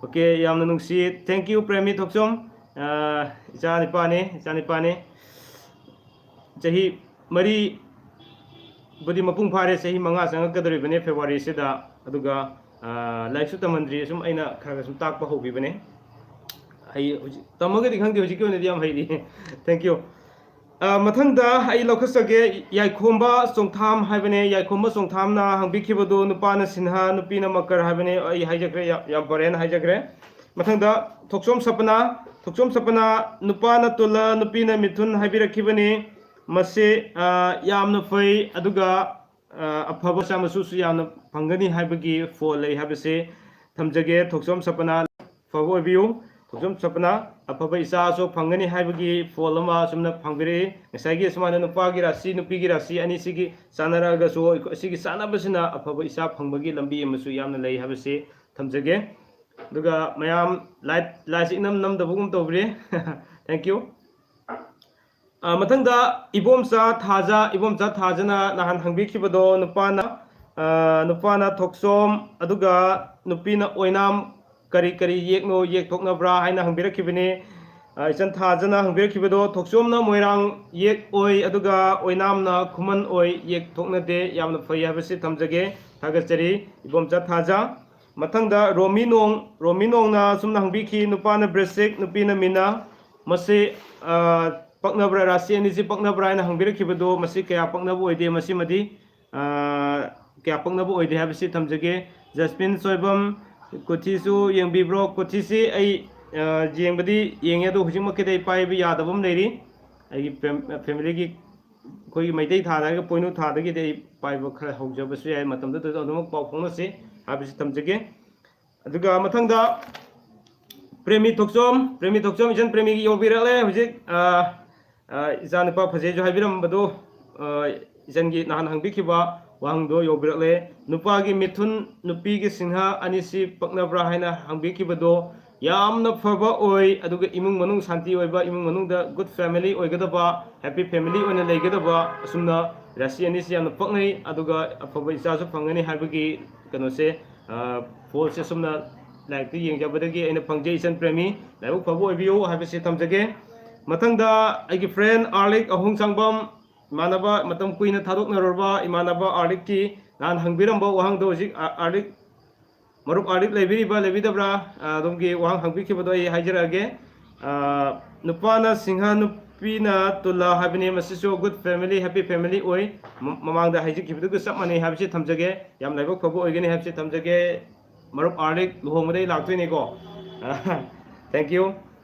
Okay, ꯌꯥꯝꯅ ꯅꯨꯡꯁꯤ꯫ Thank you, ꯄ꯭ꯔꯦꯃꯤ ꯊꯣꯛꯆꯣꯝ꯫ ꯑ, ꯏꯆꯥ ꯅꯤꯄꯥꯅꯤ, ꯏꯆꯥ ꯅꯤꯄꯥꯅꯤ꯫ ꯆꯍꯤ ꯃꯔꯤꯕꯨꯗꯤ ꯃꯄꯨꯡ ꯐꯥꯔꯦ, ꯆꯍꯤ ꯃꯉꯥ ꯆꯪꯉꯛꯀꯗꯧꯔꯤꯕꯅꯦ February-ꯁꯤꯗ꯫ ꯑꯗꯨꯒ, ꯑ, ꯂꯥꯏꯔꯤꯛꯁꯨ ꯇꯝꯍꯟꯗ꯭ꯔꯤ, ꯁꯨꯝ ꯑꯩꯅ ꯈꯔ ꯈꯔ ꯁꯨꯝ ꯇꯥꯛꯄ ꯍꯧꯈꯤꯕꯅꯦ꯫ ꯑꯩ ꯍꯧꯖꯤꯛ ꯇꯝꯃꯒꯗꯤ ꯈꯪꯗꯦ, ꯍꯧꯖꯤꯛꯀꯤ ꯑꯣꯏꯅꯗꯤ ꯌꯥꯝ ꯍꯩꯔꯤ꯫ Thank you꯫ ꯑ, ꯃꯊꯪꯗ ꯑꯩ ꯂꯧꯈꯠꯆꯒꯦ, ꯌꯥꯏꯈꯣꯝꯕ ꯆꯣꯡꯊꯥꯝ ꯍꯥꯏꯕꯅꯦ꯫ ꯌꯥꯏꯈꯣꯝꯕ ꯆꯣꯡꯊꯥꯝꯅ ꯍꯪꯕꯤꯈꯤꯕꯗꯨ, ꯅꯨꯄꯥꯅ ꯁꯤꯟꯍꯥ, ꯅꯨꯄꯤꯅ ꯃꯀꯔ ꯍꯥꯏꯕꯅꯦ꯫ ꯑꯩ ꯍꯥꯏꯖꯈ꯭ꯔꯦ, ꯌꯥꯝ, ꯌꯥꯝ ꯐꯔꯦꯅ ꯍꯥꯏꯖꯈ꯭ꯔꯦ꯫ ꯃꯊꯪꯗ ꯊꯣꯛꯆꯣꯝ ꯁꯄꯅꯥ, ꯊꯣꯛꯆꯣꯝ ꯁꯄꯅꯥ, ꯅꯨꯄꯥꯅ ꯇꯨꯂ, ꯅꯨꯄꯤꯅ ꯃꯤꯊꯨꯟ ꯍꯥꯏꯕꯤꯔꯛꯈꯤꯕꯅꯤ꯫ ꯃꯁꯤ, ꯑ, ꯌꯥꯝꯅ ꯐꯩ, ꯑꯗꯨꯒ, ꯑ, ꯑꯐꯕ ꯃꯆꯥ ꯃꯁꯨꯁꯨ ꯌꯥꯝꯅ ꯐꯪꯒꯅꯤ ꯍꯥꯏꯕꯒꯤ ꯐꯣꯜ ꯂꯩ ꯍꯥꯏꯕꯁꯤ ꯊꯝꯖꯒꯦ꯫ ꯊꯣꯛꯆꯣꯝ ꯁꯄꯅꯥ, ꯑꯐꯕ ꯑꯣꯏꯕꯤꯌꯨ꯫ ꯊꯣꯛꯆꯣꯝ ꯁꯄꯅꯥ, ꯑꯐꯕ ꯏꯆꯥꯁꯨ ꯐꯪꯒꯅꯤ ꯍꯥꯏꯕꯒꯤ ꯐꯣꯜ ꯑꯃ ꯑꯁꯨꯝꯅ ꯐꯪꯕꯤꯔꯛꯏ꯫ ꯉꯁꯥꯏꯒꯤ ꯑꯁꯨꯃꯥꯏꯅ ꯅꯨꯄꯥꯒꯤ ꯔꯥꯁꯤ, ꯅꯨꯄꯤꯒꯤ ꯔꯥꯁꯤ ꯑꯅꯤꯁꯤꯒꯤ ꯆꯥꯟꯅꯔꯛꯑꯒꯁꯨ, ꯑꯩꯈꯣꯏ, ꯑꯁꯤꯒꯤ ꯆꯥꯟꯅꯕꯁꯤꯅ ꯑꯐꯕ ꯏꯆꯥ ꯐꯪꯕꯒꯤ ꯂꯝꯕꯤ ꯑꯃꯁꯨ ꯌꯥꯝꯅ ꯂꯩ ꯍꯥꯏꯕꯁꯤ ꯊꯝꯖꯒꯦ꯫ ꯑꯗꯨꯒ ꯃꯌꯥꯝ ꯂꯥꯏꯠ, ꯂꯥꯏꯠꯁꯤ ꯏꯅꯝ ꯅꯝꯗꯕꯒꯨꯝ ꯇꯧꯕꯤꯔꯦ꯫ Thank you꯫ ꯑ, ꯃꯊꯪꯗ ꯏꯕꯣꯝꯆꯥ ꯊꯥꯖ, ꯏꯕꯣꯝꯆꯥ ꯊꯥꯖꯅ ꯅꯍꯥꯟ ꯍꯪꯕꯤꯈꯤꯕꯗꯣ, ꯅꯨꯄꯥꯅ, ꯑ, ꯅꯨꯄꯥꯅ ꯊꯣꯛꯆꯣꯝ, ꯑꯗꯨꯒ ꯅꯨꯄꯤꯅ ꯑꯣꯏꯅꯥꯝ, ꯀꯔꯤ ꯀꯔꯤ ꯌꯦꯛꯅꯣ ꯌꯦꯛꯊꯣꯛꯅꯕ꯭ꯔꯥ ꯍꯥꯏꯅ ꯍꯪꯕꯤꯔꯛꯈꯤꯕꯅꯤ꯫ ꯑ, ꯏꯆꯟ ꯊꯥꯖꯅ ꯍꯪꯕꯤꯔꯛꯈꯤꯕꯗꯣ, ꯊꯣꯛꯆꯣꯝꯅ ꯃꯣꯏꯔꯥꯡ ꯌꯦꯛ ꯑꯣꯏ, ꯑꯗꯨꯒ ꯑꯣꯏꯅꯥꯝꯅ ꯈꯨꯃꯟ ꯑꯣꯏ, ꯌꯦꯛꯊꯣꯛꯅꯗꯦ꯫ ꯌꯥꯝꯅ ꯐꯩ ꯍꯥꯏꯕꯁꯤ ꯊꯝꯖꯒꯦ꯫ ꯊꯥꯒꯠꯆꯔꯤ, ꯏꯕꯣꯝꯆꯥ ꯊꯥꯖ꯫ ꯃꯊꯪꯗ ꯔꯣꯃꯤ ꯅꯣꯡ, ꯔꯣꯃꯤ ꯅꯣꯡꯅ ꯑꯁꯨꯝꯅ ꯍꯪꯕꯤꯈꯤ, ꯅꯨꯄꯥꯅ ꯕ꯭ꯔꯦꯁꯤꯛ, ꯅꯨꯄꯤꯅ ꯃꯤꯅ꯫ ꯃꯁꯤ, ꯑ, ꯄꯛꯅꯕ꯭ꯔꯥ, ꯔꯥꯁꯤ ꯑꯅꯤꯁꯤ ꯄꯛꯅꯕ꯭ꯔꯥ ꯍꯥꯏꯅ ꯍꯪꯕꯤꯔꯛꯈꯤꯕꯗꯨ, ꯃꯁꯤ ꯀꯌꯥ ꯄꯛꯅꯕ ꯑꯣꯏꯗꯦ꯫ ꯃꯁꯤꯃꯗꯤ, ꯑ, ꯀꯌꯥ ꯄꯛꯅꯕ ꯑꯣꯏꯗꯦ ꯍꯥꯏꯕꯁꯤ ꯊꯝꯖꯒꯦ꯫ ꯖꯁꯃꯤꯟ ꯁꯣꯏꯕꯝ, ꯀꯨꯊꯤꯁꯨ ꯌꯦꯡꯕꯤꯕ꯭ꯔꯣ? ꯀꯨꯊꯤꯁꯤ ꯑꯩ, ꯑ, ꯌꯦꯡꯕꯗꯤ ꯌꯦꯡꯉꯦ, ꯑꯗꯣ ꯍꯧꯖꯤꯛꯃꯛꯀꯤꯗꯤ ꯑꯩ ꯄꯥꯏꯕ ꯌꯥꯗꯕ ꯑꯃ ꯂꯩꯔꯤ꯫ ꯑꯩꯒꯤ ꯐꯦꯝ-, ꯐꯦꯃꯤꯂꯤꯒꯤ, ꯑꯩꯈꯣꯏꯒꯤ ꯃꯩꯇꯩ ꯊꯥꯗ ꯍꯥꯏꯔꯒ ꯄꯣꯏꯅꯨ ꯊꯥꯗꯒꯤꯗꯤ ꯑꯩ ꯄꯥꯏꯕ ꯈꯔ ꯍꯧꯖꯕꯁꯨ ꯌꯥꯏ꯫ ꯃꯇꯝꯗꯨꯗ ꯑꯗꯨꯃꯛ ꯄꯥꯎ ꯐꯥꯎꯅꯁꯤ ꯍꯥꯏꯕꯁꯤ ꯊꯝꯖꯒꯦ꯫ ꯑꯗꯨꯒ ꯃꯊꯪꯗ ꯄ꯭ꯔꯦꯃꯤ ꯊꯣꯛꯆꯣꯝ, ꯄ꯭ꯔꯦꯃꯤ ꯊꯣꯛꯆꯣꯝ, ꯏꯆꯟ ꯄ꯭ꯔꯦꯃꯤꯒꯤ ꯌꯧꯕꯤꯔꯛꯂꯦ ꯍꯧꯖꯤꯛ꯫ ꯑ, ꯑ, ꯏꯆꯥ ꯅꯨꯄꯥ ꯐꯖꯩꯁꯨ ꯍꯥꯏꯕꯤꯔꯝꯕꯗꯣ, ꯑ, ꯏꯆꯟꯒꯤ ꯅꯍꯥꯟ ꯍꯪꯕꯤꯈꯤꯕ ꯋꯥꯍꯪꯗꯣ ꯌꯧꯕꯤꯔꯛꯂꯦ꯫ ꯅꯨꯄꯥꯒꯤ ꯃꯤꯊꯨꯟ, ꯅꯨꯄꯤꯒꯤ ꯁꯤꯡꯍ ꯑꯅꯤꯁꯤ ꯄꯛꯅꯕ꯭ꯔꯥ ꯍꯥꯏꯅ ꯍꯪꯕꯤꯈꯤꯕꯗꯣ, ꯌꯥꯝꯅ ꯐꯕ ꯑꯣꯏ꯫ ꯑꯗꯨꯒ ꯏꯃꯨꯡ ꯃꯅꯨꯡ ꯁꯥꯟꯇꯤ ꯑꯣꯏꯕ, ꯏꯃꯨꯡ ꯃꯅꯨꯡꯗ good family ꯑꯣꯏꯒꯗꯕ, happy family ꯑꯣꯏꯅ ꯂꯩꯒꯗꯕ, ꯑꯁꯨꯝꯅ ꯔꯥꯁꯤ ꯑꯅꯤꯁꯤ ꯌꯥꯝꯅ ꯄꯛꯅꯩ꯫ ꯑꯗꯨꯒ ꯑꯐꯕ ꯏꯆꯥꯁꯨ ꯐꯪꯒꯅꯤ ꯍꯥꯏꯕꯒꯤ ꯀꯩꯅꯣꯁꯦ, ꯐꯣꯜꯁꯦ ꯁꯨꯝꯅ ꯂꯥꯏꯔꯤꯛꯇ ꯌꯦꯡꯖꯕꯗꯒꯤ ꯑꯩꯅ ꯐꯪꯖꯩ꯫ ꯏꯆꯟ ꯄ꯭ꯔꯦꯃꯤ, ꯂꯥꯏꯕꯛ ꯐꯕ ꯑꯣꯏꯕꯤꯌꯨ ꯍꯥꯏꯕꯁꯤ ꯊꯝꯖꯒꯦ꯫ ꯃꯊꯪꯗ ꯑꯩꯒꯤ ꯐ꯭ꯔꯦꯟ ꯑꯥꯔꯂꯤꯛ ꯑꯍꯣꯡꯁꯥꯡꯕꯝ, ꯏꯃꯥꯟꯅꯕ, ꯃꯇꯝ ꯀꯨꯏꯅ ꯊꯥꯗꯣꯛꯅꯔꯨꯔꯕ ꯏꯃꯥꯟꯅꯕ ꯑꯥꯔꯂꯤꯛꯀꯤ ꯅꯍꯥꯟ ꯍꯪꯕꯤꯔꯝꯕ ꯋꯥꯍꯪꯗꯣ ꯍꯧꯖꯤꯛ ꯑꯥ-, ꯑꯥꯔꯂꯤꯛ, ꯃꯔꯨꯞ ꯑꯥꯔꯂꯤꯛ ꯂꯩꯕꯤꯔꯤꯕ ꯂꯩꯕꯤꯗꯕ꯭ꯔꯥ? ꯑꯥ, ꯑꯗꯣꯝꯒꯤ ꯋꯥꯍꯪ ꯍꯪꯕꯤꯈꯤꯕꯗꯣ ꯑꯩ ꯍꯥꯏꯖꯔꯛꯑꯒꯦ꯫ ꯑꯥ, ꯅꯨꯄꯥꯅ ꯁꯤꯡꯍ, ꯅꯨꯄꯤꯅ ꯇꯨꯂꯥ ꯍꯥꯏꯕꯅꯤ꯫ ꯃꯁꯤꯁꯨ good family, happy family ꯑꯣꯏ꯫ ꯃ-, ꯃꯃꯥꯡꯗ ꯍꯥꯏꯖꯈꯤꯕꯗꯨꯒ ꯆꯞ ꯃꯥꯟꯅꯩ ꯍꯥꯏꯕꯁꯤ ꯊꯝꯖꯒꯦ꯫ ꯌꯥꯝ ꯂꯥꯏꯕꯛ ꯐꯕ ꯑꯣꯏꯒꯅꯤ ꯍꯥꯏꯕꯁꯤ ꯊꯝꯖꯒꯦ꯫ ꯃꯔꯨꯞ ꯑꯥꯔꯂꯤꯛ ꯂꯨꯍꯣꯡꯕꯗ ꯑꯩ ꯂꯥꯛꯇꯣꯏꯅꯤꯀꯣ꯫ Thank you꯫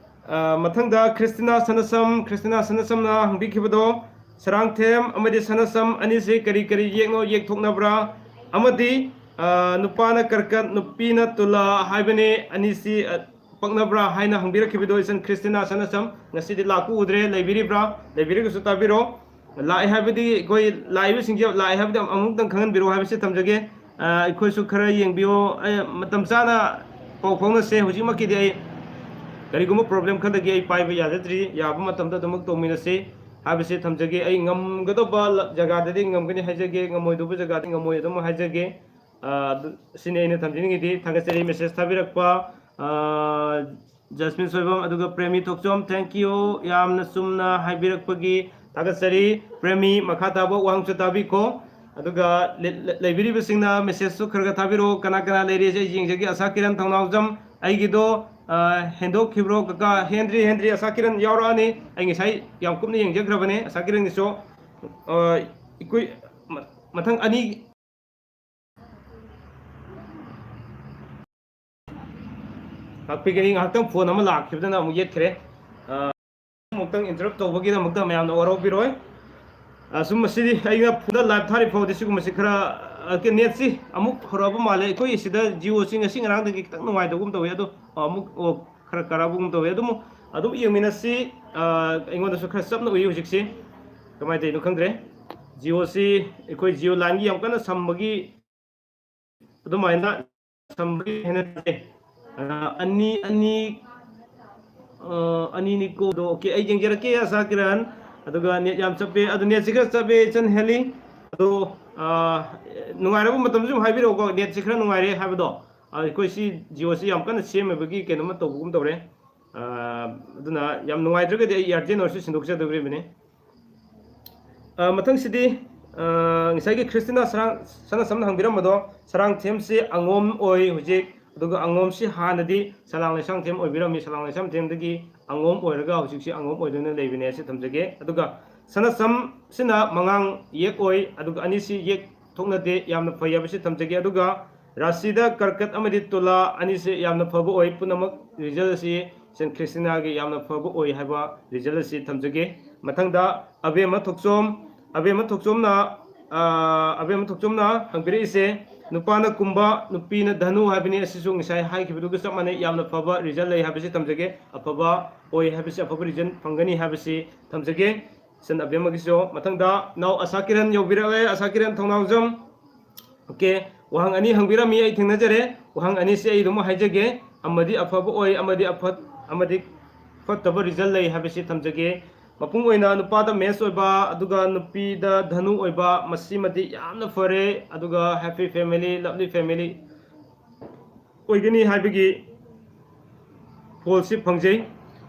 ꯑꯥ, ꯃꯊꯪꯗ ꯈ꯭ꯔꯤꯁꯇꯤꯅꯥ ꯁꯅꯁꯝ, ꯈ꯭ꯔꯤꯁꯇꯤꯅꯥ ꯁꯅꯁꯝꯅ ꯍꯪꯕꯤꯈꯤꯕꯗꯣ, ꯁꯔꯥꯡꯊꯦꯝ ꯑꯃꯗꯤ ꯁꯅꯁꯝ ꯑꯅꯤꯁꯤ ꯀꯔꯤ ꯀꯔꯤ ꯌꯦꯛꯅꯣ, ꯌꯦꯛꯊꯣꯛꯅꯕ꯭ꯔꯥ? ꯑꯃꯗꯤ, ꯑꯥ, ꯅꯨꯄꯥꯅ ꯀꯔꯀꯠ, ꯅꯨꯄꯤꯅ ꯇꯨꯂꯥ ꯍꯥꯏꯕꯅꯤ, ꯑꯅꯤꯁꯤ, ꯑ, ꯄꯛꯅꯕ꯭ꯔꯥ ꯍꯥꯏꯅ ꯍꯪꯕꯤꯔꯛꯈꯤꯕꯗꯣ, ꯏꯆꯟ ꯈ꯭ꯔꯤꯁꯇꯤꯅꯥ ꯁꯅꯁꯝ ꯉꯁꯤꯗꯤ ꯂꯥꯛꯄ ꯎꯗ꯭ꯔꯦ, ꯂꯩꯕꯤꯔꯤꯕ꯭ꯔꯥ? ꯂꯩꯕꯤꯔꯒꯁꯨ ꯇꯥꯕꯤꯔꯣ꯫ ꯂꯥꯛꯑꯦ ꯍꯥꯏꯕꯗꯤ ꯑꯩꯈꯣꯏ ꯂꯥꯛꯏꯕꯁꯤꯡꯁꯦ ꯂꯥꯛꯑꯦ ꯍꯥꯏꯕꯗꯤ ꯑꯃꯨꯛꯇꯪ ꯈꯪꯍꯟꯕꯤꯔꯛꯑꯣ ꯍꯥꯏꯕꯁꯤ ꯊꯝꯖꯒꯦ꯫ ꯑ, ꯑꯩꯈꯣꯏꯁꯨ ꯈꯔ ꯌꯦꯡꯕꯤꯌꯣ꯫ ꯑꯩ ꯃꯇꯝ ꯆꯥꯅ ꯄꯥꯎ ꯐꯥꯎꯅꯁꯦ꯫ ꯍꯧꯖꯤꯛꯃꯛꯀꯤꯗꯤ ꯑꯩ ꯀꯔꯤꯒꯨꯝꯕ problem ꯈꯔꯗꯒꯤ ꯑꯩ ꯄꯥꯏꯕ ꯌꯥꯖꯗ꯭ꯔꯤ꯫ ꯌꯥꯕ ꯃꯇꯝꯗ ꯑꯗꯨꯃꯛ ꯇꯧꯃꯤꯟꯅꯁꯤ ꯍꯥꯏꯕꯁꯤ ꯊꯝꯖꯒꯦ꯫ ꯑꯩ ꯉꯝꯒꯗꯧꯕ ꯖꯒꯥꯗꯗꯤ ꯉꯝꯒꯅꯤ ꯍꯥꯏꯖꯒꯦ, ꯉꯝꯃꯣꯏꯗꯧꯕ ꯖꯒꯥꯗꯤ ꯉꯝꯃꯣꯏ ꯑꯗꯨꯝ ꯍꯥꯏꯖꯒꯦ꯫ ꯑ, ꯑꯗꯨ, ꯁꯤꯅꯤ ꯑꯩꯅ ꯊꯝꯖꯅꯤꯡꯉꯤꯗꯤ꯫ ꯊꯥꯒꯠꯆꯔꯤ message ꯊꯥꯕꯤꯔꯛꯄ, ꯑ, ꯖꯁꯃꯤꯟ ꯁꯣꯏꯕꯝ, ꯑꯗꯨꯒ ꯄ꯭ꯔꯦꯃꯤ ꯊꯣꯛꯆꯣꯝ, thank you, ꯌꯥꯝꯅ ꯆꯨꯝꯅ ꯍꯥꯏꯕꯤꯔꯛꯄꯒꯤ ꯊꯥꯒꯠꯆꯔꯤ꯫ ꯄ꯭ꯔꯦꯃꯤ, ꯃꯈꯥ ꯇꯥꯕ ꯋꯥꯍꯪꯁꯨ ꯇꯥꯕꯤꯈꯣ꯫ ꯑꯗꯨꯒ ꯂꯩ-, ꯂꯩ-, ꯂꯩꯕꯤꯔꯤꯕꯁꯤꯡꯅ messageꯁꯨ ꯈꯔ ꯈꯔ ꯊꯥꯕꯤꯔꯛꯑꯣ꯫ ꯀꯅꯥ ꯀꯅꯥ ꯂꯩꯔꯤ? ꯑꯩ ꯌꯦꯡꯖꯒꯦ꯫ ꯑꯁꯥ ꯀꯤꯔꯟ ꯊꯧꯅꯥꯎꯖꯝ, ꯑꯩꯒꯤꯗꯣ, ꯑ, ꯍꯦꯟꯗꯣꯛꯈꯤꯕ꯭ꯔꯣ ꯀꯀꯥ? ꯍꯦꯟꯗ꯭ꯔꯤ, ꯍꯦꯟꯗ꯭ꯔꯤ꯫ ꯑꯁꯥ ꯀꯤꯔꯟ ꯌꯥꯎꯔꯛꯑꯅꯤ꯫ ꯑꯩ ꯉꯁꯥꯏ ꯌꯥꯝ ꯀꯨꯞꯅ ꯌꯦꯡꯖꯈ꯭ꯔꯕꯅꯦ ꯑꯁꯥ ꯀꯤꯔꯟꯒꯤꯁꯨ꯫ ꯑ, ꯑꯩꯈꯣꯏ ꯃ-, ꯃꯊꯪ ꯑꯅꯤ ꯉꯥꯛꯄꯤꯒꯅꯤ, ꯉꯥꯏꯍꯥꯛꯇꯪ phone ꯑꯃ ꯂꯥꯛꯈꯤꯕꯗꯨꯅ ꯑꯃꯨꯛ ꯌꯦꯠꯈ꯭ꯔꯦ꯫ ꯑ, ꯑꯃꯨꯛꯇꯪ interrupt ꯇꯧꯕꯒꯤꯗꯃꯛꯇ ꯃꯌꯥꯝꯅ ꯋꯥꯔꯧꯕꯤꯔꯣꯏ꯫ ꯑ, ꯁꯨꯝ ꯃꯁꯤꯗꯤ ꯑꯩꯅ phoneꯗ live ꯊꯥꯔꯤ ꯐꯥꯎꯗꯤ ꯁꯤꯒꯨꯝꯕꯁꯤ ꯈꯔ, ꯑ, ꯀ-, netꯁꯤ ꯑꯃꯨꯛ ꯍꯧꯔꯛꯑꯕ ꯃꯥꯜꯂꯦ꯫ ꯑꯩꯈꯣꯏ ꯁꯤꯗ Jioꯁꯤ ꯉꯁꯤ ꯉꯔꯥꯡꯗꯒꯤ ꯈꯤꯇꯪ ꯅꯨꯡꯉꯥꯏꯇꯕꯒꯨꯝ ꯇꯧꯋꯤ꯫ ꯑꯗꯣ ꯑꯃꯨꯛ, ꯑꯣ, ꯈꯔ ꯀꯥꯔꯛꯄꯒꯨꯝ ꯇꯧꯋꯤ꯫ ꯑꯗꯨꯝ, ꯑꯗꯨꯝ ꯌꯦꯡꯃꯤꯟꯅꯁꯤ꯫ ꯑ, ꯑꯩꯉꯣꯟꯗꯁꯨ ꯈꯔ ꯆꯞꯅ ꯎꯏ ꯍꯧꯖꯤꯛꯁꯤ꯫ ꯀꯃꯥꯏꯅ ꯇꯧꯔꯤꯅꯣ ꯈꯪꯗ꯭ꯔꯦ꯫ Jioꯁꯤ ꯑꯩꯈꯣꯏ Jio lineꯒꯤ ꯌꯥꯝ ꯀꯟꯅ ꯁꯝꯕꯒꯤ ꯑꯗꯨꯃꯥꯏꯅ ꯁꯝꯕꯒꯤ ꯍꯦꯟꯅ ꯇꯥꯏ꯫ ꯑ, ꯑꯅꯤ, ꯑꯅꯤ, ꯑ, ꯑꯅꯤꯅꯤꯀꯣ꯫ ꯑꯗꯣ, okay, ꯑꯩ ꯌꯦꯡꯖꯔꯛꯀꯦ, ꯑꯁꯥ ꯀꯤꯔꯟ꯫ ꯑꯗꯨꯒ net ꯌꯥꯝ ꯆꯞꯄꯦ꯫ ꯑꯗꯨ netꯁꯤ ꯈꯔ ꯆꯞꯄꯦ, ꯏꯆꯟ ꯍꯦꯂꯤ꯫ ꯑꯗꯣ, ꯑ, ꯅꯨꯡꯉꯥꯏꯔꯕ ꯃꯇꯝꯗ ꯁꯨꯝ ꯍꯥꯏꯕꯤꯔꯛꯎꯀꯣ, ꯅꯦꯠꯁꯦ ꯈꯔ ꯅꯨꯡꯉꯥꯏꯔꯦ ꯍꯥꯏꯕꯗꯣ꯫ ꯑ, ꯑꯩꯈꯣꯏ ꯁꯤ ꯖꯤꯑꯣꯁꯤ ꯌꯥꯝ ꯀꯟꯅ ꯁꯦꯝꯃꯕꯒꯤ ꯀꯩꯅꯣꯝꯃ ꯇꯧꯕꯒꯨꯝ ꯇꯧꯔꯦ꯫ ꯑ, ꯑꯗꯨꯅ ꯌꯥꯝ ꯅꯨꯡꯉꯥꯏꯇ꯭ꯔꯒꯗꯤ ꯑꯩ ꯏꯌꯥꯔꯇꯦꯜ ꯑꯣꯏꯔꯁꯨ ꯁꯤꯟꯗꯣꯛꯆꯗꯧꯔꯤꯕꯅꯤ꯫ ꯑ, ꯃꯊꯪꯁꯤꯗꯤ, ꯑ, ꯉꯁꯥꯏꯒꯤ ꯈ꯭ꯔꯤꯁꯇꯤꯅꯥ ꯁꯔꯥꯡ-, ꯁꯅꯥ ꯁꯝꯅ ꯍꯪꯕꯤꯔꯝꯕꯗꯣ, ꯁꯔꯥꯡꯊꯦꯝꯁꯤ ꯑꯉꯣꯝ ꯑꯣꯏ ꯍꯧꯖꯤꯛ, ꯑꯗꯨꯒ ꯑꯉꯣꯝꯁꯤ ꯍꯥꯟꯅꯗꯤ ꯁꯂꯥꯡ ꯂꯩꯁꯥꯡꯊꯦꯝ ꯑꯣꯏꯕꯤꯔꯝꯃꯤ, ꯁꯂꯥꯡ ꯂꯩꯁꯥꯡꯊꯦꯝꯗꯒꯤ ꯑꯉꯣꯝ ꯑꯣꯏꯔꯒ ꯍꯧꯖꯤꯛꯁꯤ ꯑꯉꯣꯝ ꯑꯣꯏꯗꯨꯅ ꯂꯩꯕꯅꯦ, ꯑꯁꯤ ꯊꯝꯖꯒꯦ꯫ ꯑꯗꯨꯒ ꯁꯅꯥꯁꯝꯁꯤꯅ ꯃꯉꯥꯡ ꯌꯦꯛ ꯑꯣꯏ, ꯑꯗꯨꯒ ꯑꯅꯤꯁꯤ ꯌꯦꯛ ꯊꯣꯛꯅꯗꯦ, ꯌꯥꯝꯅ ꯐꯩ ꯍꯥꯏꯕꯁꯤ ꯊꯝꯖꯒꯦ꯫ ꯑꯗꯨꯒ ꯔꯥꯁꯤꯗ ꯀꯔꯀꯠ ꯑꯃꯗꯤ ꯇꯨꯂꯥ ꯑꯅꯤꯁꯤ ꯌꯥꯝꯅ ꯐꯕ ꯑꯣꯏ, ꯄꯨꯝꯅꯃꯛ ꯔꯤꯖꯜ ꯑꯁꯤ ꯁꯦꯟ ꯈ꯭ꯔꯤꯁꯇꯤꯅꯥꯒꯤ ꯌꯥꯝꯅ ꯐꯕ ꯑꯣꯏ ꯍꯥꯏꯕ ꯔꯤꯖꯜ ꯑꯁꯤ ꯊꯝꯖꯒꯦ꯫ ꯃꯊꯪꯗ ꯑꯕꯦꯝꯃ ꯊꯣꯛꯆꯣꯝ, ꯑꯕꯦꯝꯃ ꯊꯣꯛꯆꯣꯝꯅ, ꯑ, ꯑꯕꯦꯝꯃ ꯊꯣꯛꯆꯣꯝꯅ ꯍꯪꯕꯤꯔꯛꯏꯁꯦ, ꯅꯨꯄꯥꯅ ꯀꯨꯝꯕ, ꯅꯨꯄꯤꯅ ꯙꯅꯨ ꯍꯥꯏꯕꯅꯤ꯫ ꯑꯁꯤꯁꯨ ꯉꯁꯥꯏ ꯍꯥꯏꯈꯤꯕꯗꯨꯒ ꯆꯞ ꯃꯥꯟꯅꯩ, ꯌꯥꯝꯅ ꯐꯕ ꯔꯤꯖꯜ ꯂꯩ ꯍꯥꯏꯕꯁꯤ ꯊꯝꯖꯒꯦ, ꯑꯐꯕ ꯑꯣꯏ ꯍꯥꯏꯕꯁꯤ, ꯑꯐꯕ ꯔꯤꯖꯜ ꯐꯪꯒꯅꯤ ꯍꯥꯏꯕꯁꯤ ꯊꯝꯖꯒꯦ꯫ ꯁꯟ ꯑꯕꯦꯝꯃꯒꯤꯁꯨ꯫ ꯃꯊꯪꯗ ꯏꯅꯥꯎ ꯑꯁꯥ ꯀꯤꯔꯟ ꯌꯧꯕꯤꯔꯛꯂꯦ꯫ ꯑꯁꯥ ꯀꯤꯔꯟ ꯊꯧꯅꯥꯎꯖꯝ꯫ ꯑꯣꯀꯦ, ꯋꯥꯍꯪ ꯑꯅꯤ ꯍꯪꯕꯤꯔꯝꯃꯤ, ꯑꯩ ꯊꯦꯡꯅꯖꯔꯦ꯫ ꯋꯥꯍꯪ ꯑꯅꯤꯁꯤ ꯑꯩ ꯑꯗꯨꯝ ꯍꯥꯏꯖꯒꯦ, ꯑꯃꯗꯤ ꯑꯐꯕ ꯑꯣꯏ, ꯑꯃꯗꯤ ꯑꯐꯠ-, ꯑꯃꯗꯤ ꯐꯠꯇꯕ ꯔꯤꯖꯜ ꯂꯩ ꯍꯥꯏꯕꯁꯤ ꯊꯝꯖꯒꯦ꯫ ꯃꯄꯨꯡ ꯑꯣꯏꯅ ꯅꯨꯄꯥꯗ ꯃꯦꯁ ꯑꯣꯏꯕ, ꯑꯗꯨꯒ ꯅꯨꯄꯤꯗ ꯙꯅꯨ ꯑꯣꯏꯕ, ꯃꯁꯤꯃꯗꯤ ꯌꯥꯝꯅ ꯐꯔꯦ꯫ ꯑꯗꯨꯒ happy family, lovely family ꯑꯣꯏꯒꯅꯤ ꯍꯥꯏꯕꯒꯤ ꯐꯣꯜꯁꯤ ꯐꯪꯖꯩ꯫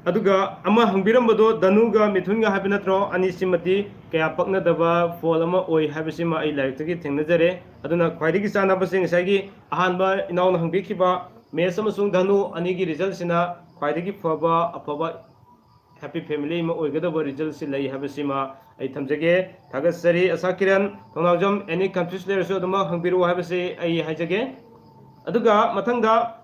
ꯑꯗꯨꯒ ꯑꯃ ꯍꯪꯕꯤꯔꯝꯕꯗꯣ ꯙꯅꯨꯒ ꯃꯤꯊꯨꯟꯒ ꯍꯥꯏꯕ ꯅꯠꯇ꯭ꯔꯣ? ꯑꯅꯤꯁꯤꯃꯗꯤ ꯀꯌꯥ ꯄꯛꯅꯗꯕ ꯐꯣꯜ ꯑꯃ ꯑꯣꯏ ꯍꯥꯏꯕꯁꯤꯃ ꯑꯩ ꯂꯥꯏꯔꯤꯛꯇꯒꯤ ꯊꯦꯡꯅꯖꯔꯦ꯫ ꯑꯗꯨꯅ ꯈ꯭ꯋꯥꯏꯗꯒꯤ ꯆꯥꯟꯅꯕꯁꯦ ꯉꯁꯥꯏꯒꯤ ꯑꯍꯥꯟꯕ ꯏꯅꯥꯎꯅ ꯍꯪꯕꯤꯈꯤꯕ ꯃꯦꯁ ꯑꯃꯁꯨꯡ ꯙꯅꯨ ꯑꯅꯤꯒꯤ ꯔꯤꯖꯜꯁꯤꯅ ꯈ꯭ꯋꯥꯏꯗꯒꯤ ꯐꯕ, ꯑꯐꯕ happy family ꯑꯃ ꯑꯣꯏꯒꯗꯕ ꯔꯤꯖꯜꯁꯤ ꯂꯩ ꯍꯥꯏꯕꯁꯤꯃ ꯑꯩ ꯊꯝꯖꯒꯦ꯫ ꯊꯥꯒꯠꯆꯔꯤ ꯑꯁꯥ ꯀꯤꯔꯟ꯫ ꯊꯧꯅꯥꯎꯖꯝ, any confuse ꯂꯩꯔꯁꯨ ꯑꯗꯨꯃꯛ ꯍꯪꯕꯤꯔꯛꯑꯣ ꯍꯥꯏꯕꯁꯤ ꯑꯩ ꯍꯥꯏꯖꯒꯦ꯫ ꯑꯗꯨꯒ ꯃꯊꯪꯗ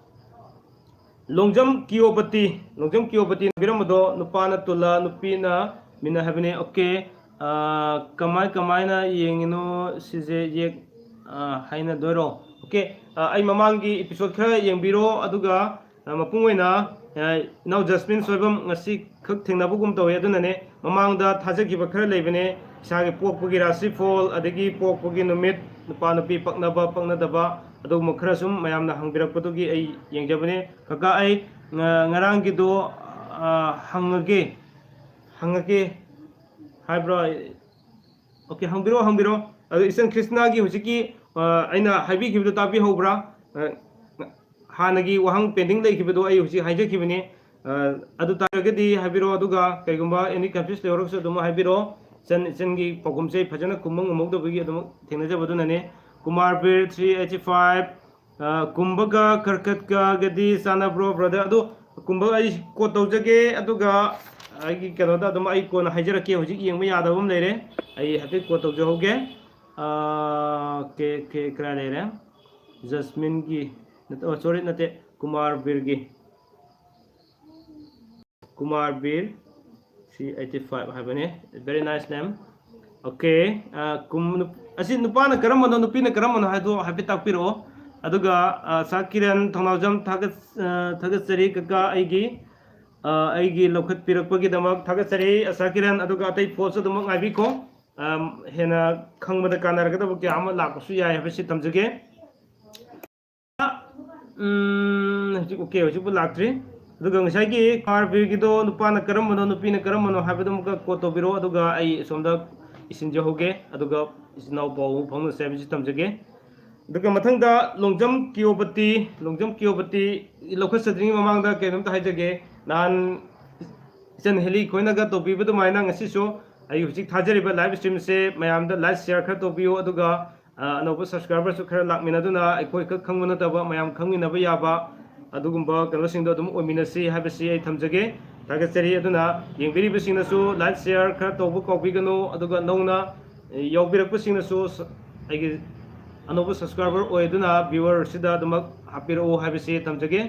ꯂꯣꯡꯖꯝ ꯀꯤꯌꯣꯄꯇꯤ, ꯂꯣꯡꯖꯝ ꯀꯤꯌꯣꯄꯇꯤ ꯍꯪꯕꯤꯔꯝꯕꯗꯣ, ꯅꯨꯄꯥꯅ ꯇꯨꯂꯥ, ꯅꯨꯄꯤꯅ ꯃꯤꯅ ꯍꯥꯏꯕꯅꯤ꯫ ꯑꯣꯀꯦ, ꯑ, ꯀꯃꯥꯏ, ꯀꯃꯥꯏꯅ ꯌꯦꯡꯉꯤꯅꯣ ꯁꯤꯁꯦ ꯌꯦꯛ, ꯑ, ꯍꯥꯏꯅꯗꯣꯏꯔꯣ? ꯑꯣꯀꯦ, ꯑ, ꯑꯩ ꯃꯃꯥꯡꯒꯤ episode ꯈꯔ ꯌꯦꯡꯕꯤꯔꯣ, ꯑꯗꯨꯒ, ꯑ, ꯃꯄꯨꯡ ꯑꯣꯏꯅ, ꯑ, ꯏꯅꯥꯎ ꯖꯁꯃꯤꯟ ꯁꯣꯏꯕꯝ ꯉꯁꯤ ꯈꯛ ꯊꯦꯡꯅꯕꯒꯨꯝ ꯇꯧꯋꯦ, ꯑꯗꯨꯅꯅꯦ꯫ ꯃꯃꯥꯡꯗ ꯊꯥꯖꯈꯤꯕ ꯈꯔ ꯂꯩꯕꯅꯦ, ꯏꯁꯥꯒꯤ ꯄꯣꯛꯄꯒꯤ ꯔꯥꯁꯤꯐꯣꯜ, ꯑꯗꯒꯤ ꯄꯣꯛꯄꯒꯤ ꯅꯨꯃꯤꯠ, ꯅꯨꯄꯥ ꯅꯨꯄꯤ ꯄꯛꯅꯕ ꯄꯛꯅꯗꯕ, ꯑꯗꯨꯒꯨꯝꯕ ꯈꯔ ꯁꯨꯝ ꯃꯌꯥꯝꯅ ꯍꯪꯕꯤꯔꯛꯄꯗꯨꯒꯤ ꯑꯩ ꯌꯦꯡꯖꯕꯅꯦ꯫ ꯀꯀꯥ, ꯑꯩ ꯉ-, ꯉꯔꯥꯡꯒꯤꯗꯣ, ꯑ, ꯍꯪꯉꯒꯦ, ꯍꯪꯉꯒꯦ ꯍꯥꯏꯕ꯭ꯔꯣ? ꯑꯣꯀꯦ, ꯍꯪꯕꯤꯔꯣ, ꯍꯪꯕꯤꯔꯣ꯫ ꯑꯗꯣ ꯏꯆꯟ ꯈ꯭ꯔꯤꯁꯅꯥꯒꯤ ꯍꯧꯖꯤꯛꯀꯤ ꯑ, ꯑꯩꯅ ꯍꯥꯏꯕꯤꯈꯤꯕꯗꯣ ꯇꯥꯕꯤꯍꯧꯕ꯭ꯔꯥ? ꯑ, ꯍꯥꯟꯅꯒꯤ ꯋꯥꯍꯪ ꯄꯦꯟꯗꯤꯡ ꯂꯩꯈꯤꯕꯗꯣ ꯑꯩ ꯍꯧꯖꯤꯛ ꯍꯥꯏꯖꯈꯤꯕꯅꯤ꯫ ꯑ, ꯑꯗꯨ ꯇꯥꯔꯒꯗꯤ ꯍꯥꯏꯕꯤꯔꯛꯑꯣ, ꯑꯗꯨꯒ ꯀꯩꯒꯨꯝꯕ ꯑꯦꯅꯤ ꯀꯟꯐ꯭ꯌꯨꯁ ꯂꯩꯍꯧꯔꯒꯁꯨ ꯑꯗꯨꯝ ꯍꯥꯏꯕꯤꯔꯛꯑꯣ꯫ ꯏꯆꯟ, ꯏꯆꯟꯒꯤ ꯄꯥꯎꯈꯨꯝꯁꯦ ꯑꯩ ꯐꯖꯅ ꯈꯨꯝꯕ ꯉꯝꯍꯧꯗꯕꯒꯤ ꯑꯗꯨꯝ ꯊꯦꯡꯅꯖꯕꯗꯨꯅꯅꯦ꯫ ꯀꯨꯃꯥꯔ ꯕꯤꯔ three eighty five, ꯑ, ꯀꯨꯝꯕꯒ ꯀꯔꯀꯠꯀꯒꯗꯤ ꯆꯥꯟꯅꯕ꯭ꯔꯣ, ꯕ꯭ꯔꯗꯔ? ꯑꯗꯣ ꯀꯨꯝꯕ ꯑꯩ ꯀꯣꯠ ꯇꯧꯖꯒꯦ, ꯑꯗꯨꯒ ꯑꯩꯒꯤ ꯀꯩꯅꯣꯗ ꯑꯗꯨꯝ ꯑꯩ ꯀꯣꯟꯅ ꯍꯥꯏꯖꯔꯛꯀꯦ꯫ ꯍꯧꯖꯤꯛ ꯌꯦꯡꯕ ꯌꯥꯗꯕ ꯑꯃ ꯂꯩꯔꯦ, ꯑꯩ ꯍꯥꯏꯐꯦꯠ ꯀꯣꯠ ꯇꯧꯖꯍꯧꯒꯦ꯫ ꯑ, ꯀꯦ, ꯀꯦ, ꯀꯗꯥꯏ ꯂꯩꯔꯦ? ꯖꯁꯃꯤꯟꯒꯤ, ꯅꯠꯇꯦ, ꯑꯣ, ꯁꯣꯔꯤ, ꯅꯠꯇꯦ, ꯀꯨꯃꯥꯔ ꯕꯤꯔꯒꯤ꯫ ꯀꯨꯃꯥꯔ ꯕꯤꯔ three eighty five ꯍꯥꯏꯕꯅꯦ꯫ Very nice name. Okay, ꯑ, ꯀꯨꯝ-, ꯅꯨꯞ-, ꯑꯁꯤ ꯅꯨꯄꯥꯅ ꯀꯔꯝꯕꯅꯣ, ꯅꯨꯄꯤꯅ ꯀꯔꯝꯕꯅꯣ ꯍꯥꯏꯗꯣ ꯍꯥꯏꯐꯦꯠ ꯇꯥꯛꯄꯤꯔꯛꯑꯣ꯫ ꯑꯗꯨꯒ, ꯑ, ꯁꯥꯔ ꯀꯤꯔꯟ ꯊꯧꯅꯥꯎꯖꯝ, ꯊꯥꯒꯠ-, ꯑ, ꯊꯥꯒꯠꯆꯔꯤ ꯀꯀꯥ, ꯑꯩꯒꯤ, ꯑ, ꯑꯩꯒꯤ ꯂꯧꯈꯠꯄꯤꯔꯛꯄꯒꯤꯗꯃꯛ ꯊꯥꯒꯠꯆꯔꯤ, ꯁꯥꯔ ꯀꯤꯔꯟ꯫ ꯑꯗꯨꯒ ꯑꯇꯩ ꯄꯣꯁꯁꯨ ꯑꯗꯨꯃꯛ ꯉꯥꯏꯕꯤꯈꯣ꯫ ꯑ, ꯍꯦꯟꯅ ꯈꯪꯕꯗ ꯀꯥꯟꯅꯔꯒꯗꯕ ꯀꯌꯥ ꯑꯃ ꯂꯥꯛꯄꯁꯨ ꯌꯥꯏ ꯍꯥꯏꯕꯁꯤ ꯊꯝꯖꯒꯦ꯫ ꯎꯝ, ꯍꯧꯖꯤꯛ, okay, ꯍꯧꯖꯤꯛꯄꯨ ꯂꯥꯛꯇ꯭ꯔꯤ꯫ ꯑꯗꯨꯒ ꯉꯁꯥꯏꯒꯤ ꯀꯥꯔ ꯕꯤꯔꯒꯤꯗꯣ ꯅꯨꯄꯥꯅ ꯀꯔꯝꯕꯅꯣ, ꯅꯨꯄꯤꯅ ꯀꯔꯝꯕꯅꯣ ꯍꯥꯏꯕꯗꯨ ꯑꯃꯨꯛꯀ ꯀꯣꯠ ꯇꯧꯕꯤꯔꯛꯑꯣ, ꯑꯗꯨꯒ ꯑꯩ ꯁꯣꯝꯗ ꯏꯁꯤꯟꯖꯍꯧꯒꯦ, ꯑꯗꯨꯒ ꯏꯆꯤꯟ ꯏꯅꯥꯎ ꯄꯥꯎ ꯑꯃꯨꯛ ꯐꯥꯎꯅꯁꯦ ꯍꯥꯏꯕꯁꯤ ꯊꯝꯖꯒꯦ꯫ ꯑꯗꯨꯒ ꯃꯊꯪꯗ ꯂꯣꯡꯖꯝ ꯀꯤꯌꯣꯄꯇꯤ, ꯂꯣꯡꯖꯝ ꯀꯤꯌꯣꯄꯇꯤ ꯂꯧꯈꯠꯆꯗ꯭ꯔꯤꯉꯩ ꯃꯃꯥꯡꯗ ꯀꯩꯅꯣꯝꯇ ꯍꯥꯏꯖꯒꯦ꯫ ꯅꯍꯥꯟ ꯏꯆꯟ ꯍꯦꯂꯤ ꯈꯣꯏꯅꯒ ꯇꯧꯕꯤꯕ ꯑꯗꯨꯃꯥꯏꯅ ꯉꯁꯤꯁꯨ ꯑꯩ ꯍꯧꯖꯤꯛ ꯊꯥꯖꯔꯤꯕ ꯂꯥꯏꯚ ꯁ꯭ꯇ꯭ꯔꯤꯝꯁꯦ ꯃꯌꯥꯝꯗ ꯂꯥꯏꯛ ꯁꯤꯌꯔ ꯈꯔ ꯇꯧꯕꯤꯌꯨ, ꯑꯗꯨꯒ, ꯑ, ꯑꯅꯧꯕ ꯁꯕꯁꯀ꯭ꯔꯥꯏꯕꯔꯁꯨ ꯈꯔ ꯂꯥꯛꯃꯤꯟꯅꯗꯨꯅ ꯑꯩꯈꯣꯏ ꯈꯛ ꯈꯪꯕ ꯅꯠꯇꯕ ꯃꯌꯥꯝ ꯈꯪꯃꯤꯟꯅꯕ ꯌꯥꯕ ꯑꯗꯨꯒꯨꯝꯕ ꯀꯩꯅꯣꯁꯤꯡꯗꯣ ꯑꯗꯨꯝ ꯑꯣꯏꯃꯤꯟꯅꯁꯤ ꯍꯥꯏꯕꯁꯤ ꯑꯩ ꯊꯝꯖꯒꯦ꯫ ꯊꯥꯒꯠꯆꯔꯤ꯫ ꯑꯗꯨꯅ ꯌꯦꯡꯕꯤꯔꯤꯕꯁꯤꯡꯅꯁꯨ ꯂꯥꯏꯛ ꯁꯤꯌꯔ ꯈꯔ ꯇꯧꯕ ꯀꯥꯎꯕꯤꯒꯅꯨ, ꯑꯗꯨꯒ ꯅꯧꯅ, ꯑ, ꯌꯥꯎꯕꯤꯔꯛꯄꯁꯤꯡꯅꯁꯨ ꯁ-, ꯑꯩꯒꯤ ꯑꯅꯧꯕ ꯁꯕꯁꯀ꯭ꯔꯥꯏꯕꯔ ꯑꯣꯏꯗꯨꯅ ꯚ꯭ꯌꯨꯋꯔꯁꯤꯗ ꯑꯗꯨꯃꯛ ꯍꯥꯞꯄꯤꯔꯛꯎ ꯍꯥꯏꯕꯁꯤ ꯊꯝꯖꯒꯦ꯫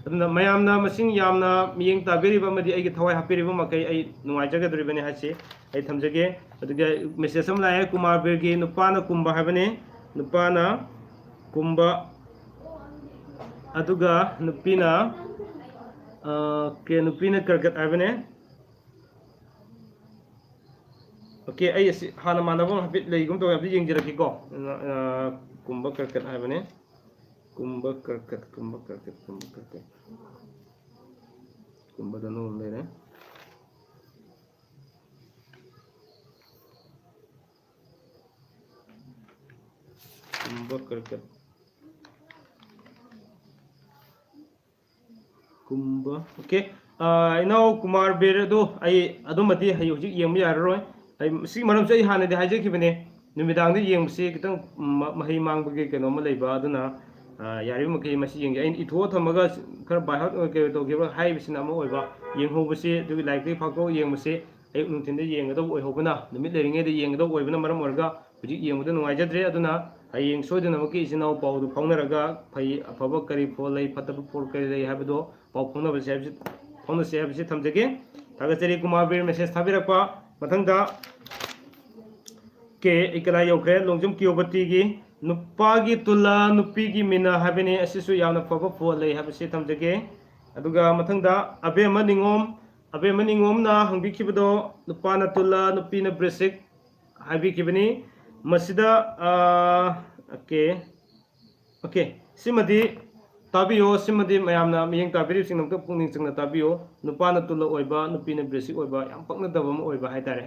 ꯑꯗꯨꯅ ꯃꯌꯥꯝꯅ ꯃꯁꯤꯡ ꯌꯥꯝꯅ ꯃꯤꯠꯌꯦꯡ ꯇꯥꯕꯤꯔꯤꯕ ꯑꯃꯗꯤ ꯑꯩꯒꯤ ꯊꯋꯥꯏ ꯍꯥꯞꯄꯤꯔꯤꯕ ꯃꯈꯩ ꯑꯩ ꯅꯨꯡꯉꯥꯏꯖꯒꯗꯧꯔꯤꯕꯅꯤ ꯍꯥꯏꯁꯤ ꯑꯩ ꯊꯝꯖꯒꯦ꯫ ꯑꯗꯨꯒ ꯃꯦꯁꯦꯖ ꯑꯃ ꯂꯥꯛꯑꯦ, ꯀꯨꯃꯥꯔ ꯕꯤꯔꯒꯤ ꯅꯨꯄꯥꯅ ꯀꯨꯝꯕ ꯍꯥꯏꯕꯅꯤ, ꯅꯨꯄꯥꯅ ꯀꯨꯝꯕ, ꯑꯗꯨꯒ ꯅꯨꯄꯤꯅ, ꯑ, ꯀꯦ, ꯅꯨꯄꯤꯅ ꯀꯔꯀꯠ ꯍꯥꯏꯕꯅꯦ꯫ Okay, ꯑꯩ ꯑꯁꯤ ꯍꯥꯟꯅ ꯃꯥꯟꯅꯕ ꯑꯃ ꯍꯥꯏꯐꯦꯠ ꯂꯩꯒꯨꯝ ꯇꯧꯋꯦ, ꯑꯝꯇ ꯌꯦꯡꯖꯔꯛꯀꯦꯀꯣ꯫ ꯑ, ꯀꯨꯝꯕ ꯀꯔꯀꯠ ꯍꯥꯏꯕꯅꯦ꯫ ꯀꯨꯝꯕ ꯀꯔꯀꯠ, ꯀꯨꯝꯕ ꯀꯔꯀꯠ, ꯀꯨꯝꯕ ꯀꯔꯀꯠ꯫ ꯀꯨꯝꯕꯗ ꯅꯣꯡ ꯂꯩꯔꯦ꯫ ꯀꯨꯝꯕ ꯀꯔꯀꯠ ꯀꯨꯝꯕ꯫ ꯑꯣꯀꯦ꯫ ꯏꯅꯥꯎ ꯀꯨꯃꯥꯔ ꯕꯤꯔ ꯑꯗꯨ ꯑꯩ ꯑꯗꯨꯃꯗꯤ ꯍꯌꯦꯡ ꯍꯧꯖꯤꯛ ꯌꯦꯡꯕ ꯌꯥꯔꯔꯣꯏ꯫ ꯑꯩ ꯁꯤꯒꯤ ꯃꯔꯝꯁꯨ ꯑꯩ ꯍꯥꯟꯅꯗꯤ ꯍꯥꯏꯖꯈꯤꯕꯅꯦ, ꯅꯨꯃꯤꯗꯥꯡꯗ ꯌꯦꯡꯕꯁꯤ ꯈꯤꯇꯪ ꯃ- ꯃꯍꯩ ꯃꯥꯡꯕꯒꯤ ꯀꯩꯅꯣꯝꯃ ꯂꯩꯕ, ꯑꯗꯨꯅ ꯌꯥꯔꯤꯕ ꯃꯈꯩ ꯃꯁꯤ ꯌꯦꯡꯒꯦ꯫ ꯑꯩꯅ ꯏꯊꯣꯛꯑ ꯊꯝꯃꯒ ꯈꯔ ꯕꯥꯏ ꯍꯥꯔꯠ ꯑꯣꯏ ꯀꯩ ꯇꯧꯈꯤꯕ ꯍꯥꯏꯕꯁꯤꯅ ꯑꯃ ꯑꯣꯏꯕ, ꯌꯦꯡꯍꯧꯕꯁꯤ ꯑꯗꯨꯒꯤ ꯂꯥꯏꯔꯤꯛꯇꯒꯤ ꯐꯥꯛꯇꯣꯛꯑ ꯌꯦꯡꯕꯁꯤ ꯑꯌꯨꯛ ꯅꯨꯡꯊꯤꯟꯗ ꯌꯦꯡꯒꯗꯧꯕ ꯑꯣꯏꯍꯧꯕꯅ, ꯅꯨꯃꯤꯠ ꯂꯩꯔꯤꯉꯩꯗ ꯌꯦꯡꯒꯗꯧꯕ ꯑꯣꯏꯕꯅ ꯃꯔꯝ ꯑꯣꯏꯔꯒ ꯍꯧꯖꯤꯛ ꯌꯦꯡꯕꯗ ꯅꯨꯡꯉꯥꯏꯖꯗ꯭ꯔꯦ꯫ ꯑꯗꯨꯅ ꯍꯌꯦꯡ ꯁꯣꯏꯗꯅꯃꯛꯀꯤ ꯏꯆꯤꯟ ꯏꯅꯥꯎ ꯄꯥꯎꯗꯨ ꯐꯥꯎꯅꯔꯒ ꯐꯩ ꯑꯐꯕ ꯀꯔꯤ ꯐꯣꯜ ꯂꯩ, ꯐꯠꯇꯕ ꯐꯣꯜ ꯀꯔꯤ ꯂꯩ ꯍꯥꯏꯕꯗꯣ ꯄꯥꯎ ꯐꯥꯎꯅꯕꯁꯦ ꯍꯥꯏꯕꯁꯤ, ꯐꯥꯎꯅꯁꯦ ꯍꯥꯏꯕꯁꯤ ꯊꯝꯖꯒꯦ꯫ ꯊꯥꯒꯠꯆꯔꯤ ꯀꯨꯃꯥꯔ ꯕꯤꯔ ꯃꯦꯁꯦꯖ ꯊꯥꯕꯤꯔꯛꯄ꯫ ꯃꯊꯪꯗ ꯀꯦ ꯏꯀꯂꯥ ꯌꯧꯈ꯭ꯔꯦ, ꯂꯣꯡꯖꯝ ꯀꯤꯌꯣꯕꯇꯤꯒꯤ ꯅꯨꯄꯥꯒꯤ ꯇꯨꯂꯥ ꯅꯨꯄꯤꯒꯤ ꯃꯤꯅꯥ ꯍꯥꯏꯕꯅꯤ꯫ ꯑꯁꯤꯁꯨ ꯌꯥꯝꯅ ꯐꯕ ꯐꯣꯜ ꯂꯩ ꯍꯥꯏꯕꯁꯤ ꯊꯝꯖꯒꯦ꯫ ꯑꯗꯨꯒ ꯃꯊꯪꯗ ꯑꯕꯦꯝꯃ ꯅꯤꯉꯣꯝ, ꯑꯕꯦꯝꯃ ꯅꯤꯉꯣꯝꯅ ꯍꯪꯕꯤꯈꯤꯕꯗꯣ ꯅꯨꯄꯥꯅ ꯇꯨꯂꯥ ꯅꯨꯄꯤꯅ ꯕ꯭ꯔꯦꯁꯤꯛ ꯍꯥꯏꯕꯤꯈꯤꯕꯅꯤ꯫ ꯃꯁꯤꯗ ꯑꯣꯀꯦ, ꯑꯣꯀꯦ, ꯁꯤꯃꯗꯤ ꯇꯥꯕꯤꯌꯣ, ꯁꯤꯃꯗꯤ ꯃꯌꯥꯝꯅ ꯃꯤꯠꯌꯦꯡ ꯇꯥꯕꯤꯔꯤꯕꯁꯤꯡꯅ ꯑꯃꯨꯛꯇ ꯄꯨꯛꯅꯤꯡ ꯆꯪꯅ ꯇꯥꯕꯤꯌꯣ꯫ ꯅꯨꯄꯥꯅ ꯇꯨꯂ ꯑꯣꯏꯕ, ꯅꯨꯄꯤꯅ ꯕ꯭ꯔꯦꯁꯤꯛ ꯑꯣꯏꯕ, ꯌꯥꯝ ꯄꯛꯅꯗꯕ ꯑꯃ ꯑꯣꯏꯕ ꯍꯥꯏꯇꯥꯔꯦ,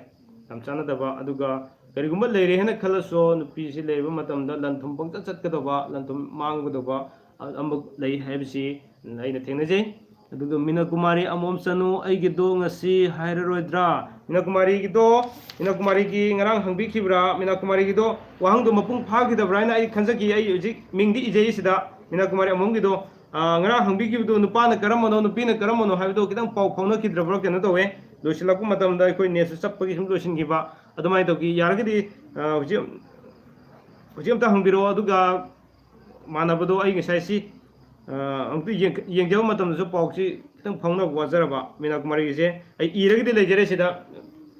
ꯌꯥꯝ ꯆꯥꯟꯅꯗꯕ꯫ ꯑꯗꯨꯒ ꯀꯔꯤꯒꯨꯝꯕ ꯂꯩꯔꯦ ꯍꯥꯏꯅ ꯈꯜꯂꯁꯨ ꯅꯨꯄꯤꯁꯤ ꯂꯩꯔꯕ ꯃꯇꯝꯗ ꯂꯟ ꯊꯨꯝ ꯄꯪꯆꯠ ꯆꯠꯀꯗꯧꯕ, ꯂꯟ ꯊꯨꯝ ꯃꯥꯡꯒꯗꯧꯕ ꯑꯃ ꯂꯩ ꯍꯥꯏꯕꯁꯤ ꯑꯩꯅ ꯊꯦꯡꯅꯖꯩ꯫ ꯑꯗꯨꯒ ꯃꯤꯅꯥ ꯀꯨꯃꯥꯔꯤ ꯑꯃꯣꯝ ꯆꯅꯨ, ꯑꯩꯒꯤꯗꯣ ꯉꯁꯤ ꯍꯥꯏꯔꯔꯣꯏꯗ꯭ꯔꯥ? ꯃꯤꯅꯥ ꯀꯨꯃꯥꯔꯤꯒꯤꯗꯣ, ꯃꯤꯅꯥ ꯀꯨꯃꯥꯔꯤꯒꯤ ꯉꯔꯥꯡ ꯍꯪꯕꯤꯈꯤꯕ꯭ꯔꯥ? ꯃꯤꯅꯥ ꯀꯨꯃꯥꯔꯤꯒꯤꯗꯣ ꯋꯥꯍꯪꯗꯣ ꯃꯄꯨꯡ ꯐꯥꯈꯤꯗꯕ꯭ꯔꯥ ꯍꯥꯏꯅ ꯑꯩ ꯈꯟꯖꯈꯤ꯫ ꯑꯩ ꯍꯧꯖꯤꯛ ꯃꯤꯡꯗꯤ ꯏꯖꯩ ꯁꯤꯗ, ꯃꯤꯅꯥ ꯀꯨꯃꯥꯔꯤ ꯑꯃꯣꯝꯒꯤꯗꯣ꯫ ꯉꯔꯥꯡ ꯍꯪꯕꯤꯈꯤꯕꯗꯣ ꯅꯨꯄꯥꯅ ꯀꯔꯝꯕꯅꯣ ꯅꯨꯄꯤꯅ ꯀꯔꯝꯕꯅꯣ ꯍꯥꯏꯕꯗꯣ ꯈꯤꯇꯪ ꯄꯥꯎ ꯐꯥꯎꯅꯈꯤꯗ꯭ꯔꯕ꯭ꯔꯥ ꯀꯩꯅꯣ ꯇꯧꯋꯦ꯫ ꯂꯣꯏꯁꯤꯜꯂꯛꯄ ꯃꯇꯝꯗ ꯑꯩꯈꯣꯏ ꯅꯦꯠꯁꯨ ꯆꯞꯄꯒꯤ ꯁꯨꯝ ꯂꯣꯏꯁꯤꯟꯈꯤꯕ ꯑꯗꯨꯃꯥꯏꯅ ꯇꯧꯈꯤ꯫ ꯌꯥꯔꯒꯗꯤ ꯍꯧꯖꯤꯛ ꯍꯧꯖꯤꯛ ꯑꯝꯇ ꯍꯪꯕꯤꯔꯛꯑꯣ꯫ ꯑꯗꯨꯒ ꯃꯥꯟꯅꯕꯗꯣ ꯑꯩ ꯉꯁꯥꯏ ꯁꯤ ꯑꯃꯨꯛꯇ ꯌꯦꯡꯖꯕ ꯃꯇꯝꯗꯁꯨ ꯄꯥꯎꯁꯤ ꯈꯤꯇꯪ ꯐꯥꯎꯅꯕ ꯋꯥꯖꯔꯕ꯫ ꯃꯤꯅꯥ ꯀꯨꯃꯥꯔꯤꯒꯤꯁꯦ ꯑꯩ ꯏꯔꯒꯗꯤ ꯂꯩꯖꯔꯦ ꯁꯤꯗ,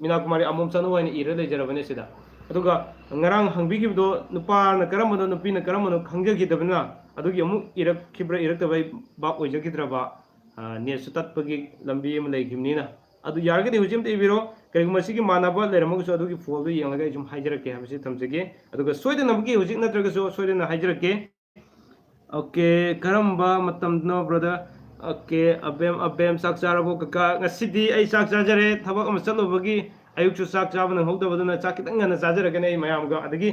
ꯃꯤꯅꯥ ꯀꯨꯃꯥꯔꯤ ꯑꯃꯣꯝ ꯆꯅꯨ ꯍꯥꯏꯅ ꯏꯔꯒ ꯂꯩꯖꯔꯕꯅꯦ ꯁꯤꯗ꯫ ꯑꯗꯨꯒ ꯉꯔꯥꯡ ꯍꯪꯕꯤꯈꯤꯕꯗꯣ ꯅꯨꯄꯥꯅ ꯀꯔꯝꯕꯅꯣ ꯅꯨꯄꯤꯅ ꯀꯔꯝꯕꯅꯣ ꯈꯪꯖꯈꯤꯗꯕꯅꯤꯅ ꯑꯗꯨꯒꯤ ꯑꯃꯨꯛ ꯏꯔꯛꯈꯤꯕ꯭ꯔꯥ ꯏꯔꯛꯇꯕ ꯑꯩ ꯚꯥꯞ ꯑꯣꯏꯖꯈꯤꯗ꯭ꯔꯕ꯫ ꯅꯦꯠꯁꯨ ꯇꯠꯄꯒꯤ ꯂꯝꯕꯤ ꯑꯃ ꯂꯩꯈꯤꯕꯅꯤꯅ꯫ ꯑꯗꯨ ꯌꯥꯔꯒꯗꯤ ꯍꯧꯖꯤꯛ ꯑꯝꯇ ꯏꯕꯤꯔꯣ꯫ ꯀꯔꯤꯒꯨꯝꯕ ꯁꯤꯒꯤ ꯃꯥꯟꯅꯕ ꯂꯩꯔꯝꯃꯒꯁꯨ ꯑꯗꯨꯒꯤ ꯐꯣꯜꯗꯨ ꯌꯦꯡꯂꯒ ꯑꯩ ꯁꯨꯝ ꯍꯥꯏꯖꯔꯛꯀꯦ ꯍꯥꯏꯕꯁꯤ ꯊꯝꯖꯒꯦ꯫ ꯑꯗꯨꯒ ꯁꯣꯏꯗꯅꯕꯒꯤ ꯍꯧꯖꯤꯛ ꯅꯠꯇ꯭ꯔꯒꯁꯨ ꯁꯣꯏꯗꯅ ꯍꯥꯏꯖꯔꯛꯀꯦ꯫ ꯑꯣꯀꯦ, ꯀꯔꯝꯕ ꯃꯇꯝꯗꯅꯣ ꯕ꯭ꯔꯗꯔ? ꯑꯣꯀꯦ, ꯑꯕꯦꯝ, ꯑꯕꯦꯝ, ꯆꯥꯛ ꯆꯥꯔꯕꯣ ꯀꯀꯥ? ꯉꯁꯤꯗꯤ ꯑꯩ ꯆꯥꯛ ꯆꯥꯖꯔꯦ, ꯊꯕꯛ ꯑꯃ ꯆꯠꯂꯨꯕꯒꯤ ꯑꯌꯨꯛꯁꯨ ꯆꯥꯛ ꯆꯥꯕ ꯅꯪꯍꯧꯗꯕꯗꯨꯅ ꯆꯥꯛ ꯈꯤꯇꯪ ꯉꯟꯅ ꯆꯥꯖꯔꯒꯅꯤ ꯑꯩ ꯃꯌꯥꯝꯒ꯫ ꯑꯗꯒꯤ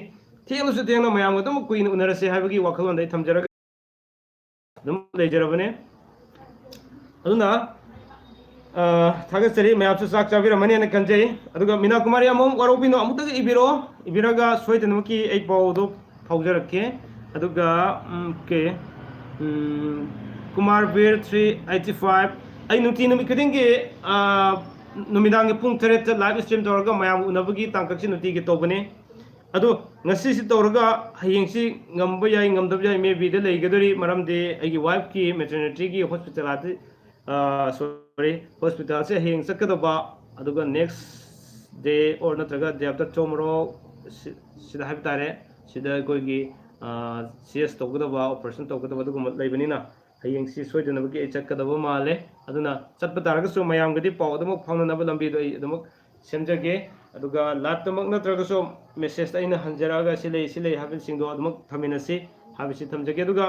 ꯊꯦꯡꯂꯁꯨ ꯊꯦꯡꯅ ꯃꯌꯥꯝꯒ ꯑꯗꯨꯝ ꯀꯨꯏꯅ ꯎꯅꯔꯁꯦ ꯍꯥꯏꯕꯒꯤ ꯋꯥꯈꯜꯂꯣꯟꯗ ꯑꯩ ꯊꯝꯖꯔꯒ ꯑꯗꯨꯝ ꯂꯩꯖꯔꯕꯅꯦ꯫ ꯑꯗꯨꯅ ꯊꯥꯒꯠꯆꯔꯤ꯫ ꯃꯌꯥꯝꯁꯨ ꯆꯥꯛ ꯆꯥꯕꯤꯔꯝꯃꯅꯤ ꯍꯥꯏꯅ ꯈꯟꯖꯩ꯫ ꯑꯗꯨꯒ ꯃꯤꯅꯥ ꯀꯨꯃꯥꯔꯤ ꯑꯃꯨꯛ ꯋꯥꯔꯧꯕꯤꯅꯣ, ꯑꯃꯨꯛꯇꯒ ꯏꯕꯤꯔꯛꯑꯣ, ꯏꯕꯤꯔꯒ ꯁꯣꯏꯗꯅꯃꯛꯀꯤ ꯑꯩ ꯄꯥꯎꯗꯣ ꯐꯥꯎꯖꯔꯛꯀꯦ꯫ ꯑꯗꯨꯒ ꯎꯝ, ꯀꯦ ꯎꯝ, ꯀꯨꯃꯥꯔ ꯕꯤꯔ ꯊ꯭ꯔꯤ ꯑꯩꯠꯇꯤ ꯐꯥꯏꯚ꯫ ꯑꯩ ꯅꯨꯡꯇꯤ ꯅꯨꯃꯤꯠ ꯈꯨꯗꯤꯡꯒꯤ ꯅꯨꯃꯤꯗꯥꯡꯒꯤ ꯄꯨꯡ ꯇꯔꯦꯠꯇ ꯂꯥꯏꯚ ꯁ꯭ꯇ꯭ꯔꯤꯝ ꯇꯧꯔꯒ ꯃꯌꯥꯝ ꯎꯅꯕꯒꯤ ꯇꯥꯡꯀꯛꯁꯤ ꯅꯨꯡꯇꯤꯒꯤ ꯇꯧꯕꯅꯤ꯫ ꯑꯗꯣ ꯉꯁꯤꯁꯤ ꯇꯧꯔꯒ ꯍꯌꯦꯡꯁꯤ ꯉꯝꯕ ꯌꯥꯏ, ꯉꯝꯗꯕ ꯌꯥꯏ, ꯃꯦ ꯕꯤꯗ ꯂꯩꯒꯗꯣꯔꯤ꯫ ꯃꯔꯝꯗꯤ ꯑꯩꯒꯤ ꯋꯥꯏꯐꯀꯤ ꯃꯦꯇꯔꯅꯤꯇꯤꯒꯤ ꯍꯣꯁꯄꯤꯇꯥꯜ, ꯁꯣꯔꯤ, ꯍꯣꯁꯄꯤꯇꯥꯜꯁꯦ ꯍꯌꯦꯡ ꯆꯠꯀꯗꯧꯕ, ꯑꯗꯨꯒ ꯅꯦꯛꯁ ꯗꯦ ꯑꯣꯔ ꯅꯠꯇ꯭ꯔꯒ ꯗꯦ ꯑꯥꯐꯇꯔ ꯇꯨꯃꯣꯔꯣ ꯁꯤꯗ ꯍꯥꯏꯕ ꯇꯥꯔꯦ, ꯁꯤꯗ ꯑꯩꯈꯣꯏꯒꯤ ꯁꯤ ꯑꯦꯁ ꯇꯧꯒꯗꯕ, ꯑꯣꯄꯔꯦꯁꯟ ꯇꯧꯒꯗꯕ ꯑꯗꯨꯒꯨꯝꯕ ꯂꯩꯕꯅꯤꯅ ꯍꯌꯦꯡꯁꯤ ꯁꯣꯏꯗꯅꯕꯒꯤ ꯑꯩ ꯆꯠꯀꯗꯕ ꯃꯥꯜꯂꯦ꯫ ꯑꯗꯨꯅ ꯆꯠꯄ ꯇꯥꯔꯒꯁꯨ ꯃꯌꯥꯝꯒꯗꯤ ꯄꯥꯎ ꯑꯗꯨꯃꯛ ꯐꯥꯎꯅꯅꯕ ꯂꯝꯕꯤꯗꯣ ꯑꯩ ꯑꯗꯨꯃꯛ ꯁꯦꯝꯖꯒꯦ꯫ ꯑꯗꯨꯒ ꯂꯥꯏꯞꯇꯃꯛ ꯅꯠꯇ꯭ꯔꯒꯁꯨ ꯃꯦꯁꯦꯖꯇ ꯑꯩꯅ ꯍꯟꯖꯔꯛꯑꯒ ꯁꯤ ꯂꯩ, ꯁꯤ ꯂꯩ ꯍꯥꯏꯕꯁꯤꯡꯗꯣ ꯑꯗꯨꯃꯛ ꯊꯝꯃꯤꯟꯅꯁꯤ ꯍꯥꯏꯕꯁꯤ ꯊꯝꯖꯒꯦ꯫ ꯑꯗꯨꯒ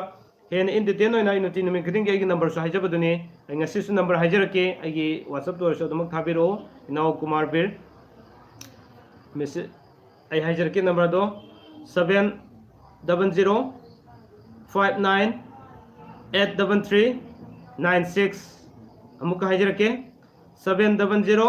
ꯍꯦꯟꯅ ꯏꯟ ꯗꯤꯇꯦꯜ ꯑꯣꯏꯅ ꯑꯩ ꯅꯨꯡꯇꯤ ꯅꯨꯃꯤꯠ ꯈꯨꯗꯤꯡꯒꯤ ꯑꯩꯒꯤ ꯅꯝꯕꯔꯁꯨ ꯍꯥꯏꯖꯕꯗꯨꯅꯤ꯫ ꯑꯩ ꯉꯁꯤꯁꯨ ꯅꯝꯕꯔ ꯍꯥꯏꯖꯔꯛꯀꯦ, ꯑꯩꯒꯤ ꯋꯥꯆꯞꯇ ꯑꯣꯏꯔꯁꯨ ꯑꯗꯨꯃꯛ ꯊꯥꯕꯤꯔꯛꯑꯣ, ꯏꯅꯥꯎ ꯀꯨꯃꯥꯔ ꯕꯤꯔ꯫ ꯃꯦꯁꯦ-, ꯑꯩ ꯍꯥꯏꯖꯔꯛꯀꯦ ꯅꯝꯕꯔꯗꯣ, seven double zero five nine eight double three nine six꯫ ꯑꯃꯨꯛꯀ ꯍꯥꯏꯖꯔꯛꯀꯦ, seven double zero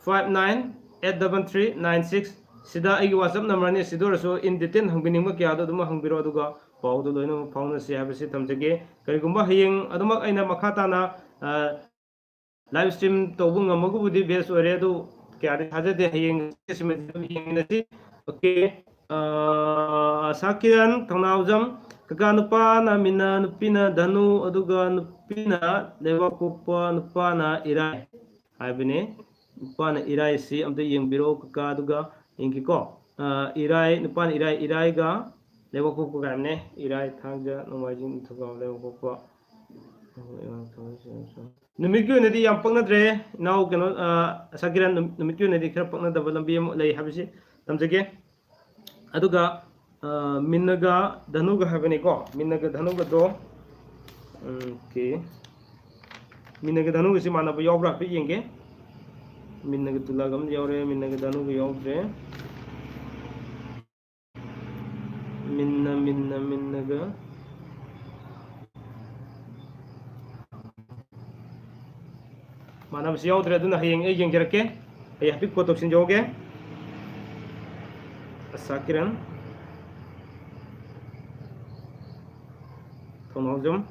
five nine eight double three nine six꯫ ꯁꯤꯗ ꯑꯩꯒꯤ ꯋꯥꯆꯞ ꯅꯝꯕꯔꯅꯤ꯫ ꯁꯤꯗ ꯑꯣꯏꯔꯁꯨ ꯏꯟ ꯗꯤꯇꯦꯜ ꯍꯪꯕꯤꯅꯤꯡꯕ ꯀꯌꯥꯗꯣ ꯑꯗꯨꯝ ꯍꯪꯕꯤꯔꯣ, ꯑꯗꯨꯒ ꯄꯥꯎꯗꯣ ꯂꯣꯏꯅꯃꯛ ꯐꯥꯎꯅꯁꯤ ꯍꯥꯏꯕꯁꯤ ꯊꯝꯖꯒꯦ꯫ ꯀꯔꯤꯒꯨꯝꯕ ꯍꯌꯦꯡ ꯑꯗꯨꯃꯛ ꯑꯩꯅ ꯃꯈꯥ ꯇꯥꯅ, ꯑ, ꯂꯥꯏꯚ ꯁ꯭ꯇ꯭ꯔꯤꯝ ꯇꯧꯕ ꯉꯝꯃꯒꯕꯨꯗꯤ ꯕꯦꯁ ꯑꯣꯏꯔꯦ, ꯑꯗꯨ ꯀꯌꯥꯗꯤ ꯊꯥꯖꯗꯦ꯫ ꯍꯌꯦꯡ ꯑꯗꯨꯝ ꯌꯦꯡꯃꯤꯟꯅꯁꯤ꯫ ꯑꯣꯀꯦ꯫ ꯑ, ꯑꯁꯥ ꯀꯤꯔꯟ, ꯊꯧꯅꯥꯎꯖꯝ, ꯀꯀꯥ ꯅꯨꯄꯥꯅ ꯃꯤꯅ, ꯅꯨꯄꯤꯅ ꯙꯅꯨ, ꯑꯗꯨꯒ ꯅꯨꯄꯤꯅ ꯂꯩꯕꯥꯛꯄꯣꯛꯄ, ꯅꯨꯄꯥꯅ ꯏꯔꯥꯏ ꯍꯥꯏꯕꯅꯦ꯫ ꯅꯨꯄꯥꯅ ꯏꯔꯥꯏꯁꯤ ꯑꯝꯇ ꯌꯦꯡꯕꯤꯔꯣ ꯀꯀꯥ, ꯑꯗꯨꯒ ꯌꯦꯡꯒꯦꯀꯣ꯫ ꯑ, ꯏꯔꯥꯏ, ꯅꯨꯄꯥꯅ ꯏꯔꯥꯏ, ꯏꯔꯥꯏꯒ ꯂꯩꯕꯥꯛꯄꯣꯛꯄ ꯀꯥꯏꯕꯅꯦ꯫ ꯏꯔꯥꯏ, ꯊꯥꯡꯖ, ꯅꯣꯡꯃꯥꯏꯖꯤꯡ, ꯅꯤꯡꯊꯧꯀꯥꯕ, ꯂꯩꯕꯥꯛꯄꯣꯛꯄ꯫ ꯅꯨꯃꯤꯠꯀꯤ ꯑꯣꯏꯅꯗꯤ ꯌꯥꯝ ꯄꯛꯅꯗ꯭ꯔꯦ ꯏꯅꯥꯎ, ꯀꯩꯅꯣ, ꯑ, ꯑꯁꯥ ꯀꯤꯔꯟ, ꯅꯨꯃꯤꯠꯀꯤ ꯑꯣꯏꯅꯗꯤ ꯈꯔ ꯄꯛꯅꯗꯕ ꯂꯝꯕꯤ ꯑꯃ ꯂꯩ ꯍꯥꯏꯕꯁꯤ ꯊꯝꯖꯒꯦ꯫ ꯑꯗꯨꯒ, ꯑ, ꯃꯤꯟꯅꯒ ꯙꯅꯨꯒ ꯍꯥꯏꯕꯅꯤꯀꯣ, ꯃꯤꯟꯅꯒ ꯙꯅꯨꯒꯗꯣ, ꯎꯝ, ꯑꯣꯀꯦ, ꯃꯤꯟꯅꯒ ꯙꯅꯨꯒꯁꯤ ꯃꯥꯟꯅꯕ ꯌꯥꯎꯕ꯭ꯔꯥ ꯍꯥꯏꯐꯦꯠ ꯌꯦꯡꯒꯦ꯫ ꯃꯤꯟꯅꯒ ꯇꯨꯂꯥꯒ ꯑꯃ ꯌꯥꯎꯔꯦ, ꯃꯤꯟꯅꯒ ꯙꯅꯨꯒ ꯌꯥꯎꯗ꯭ꯔꯦ꯫ ꯃꯤꯟꯅ ꯃꯤꯟꯅꯒ ꯃꯥꯟꯅꯕꯁꯤ ꯌꯥꯎꯗ꯭ꯔꯦ, ꯑꯗꯨꯅ ꯍꯌꯦꯡ ꯑꯩ ꯌꯦꯡꯖꯔꯛꯀꯦ꯫ ꯑꯩ ꯍꯥꯏꯐꯦꯠ ꯀꯣꯠ ꯇꯧꯁꯤꯟꯖꯍꯧꯒꯦ꯫ ꯑꯁꯥ ꯀꯤꯔꯟ, ꯊꯧꯅꯥꯎꯖꯝ꯫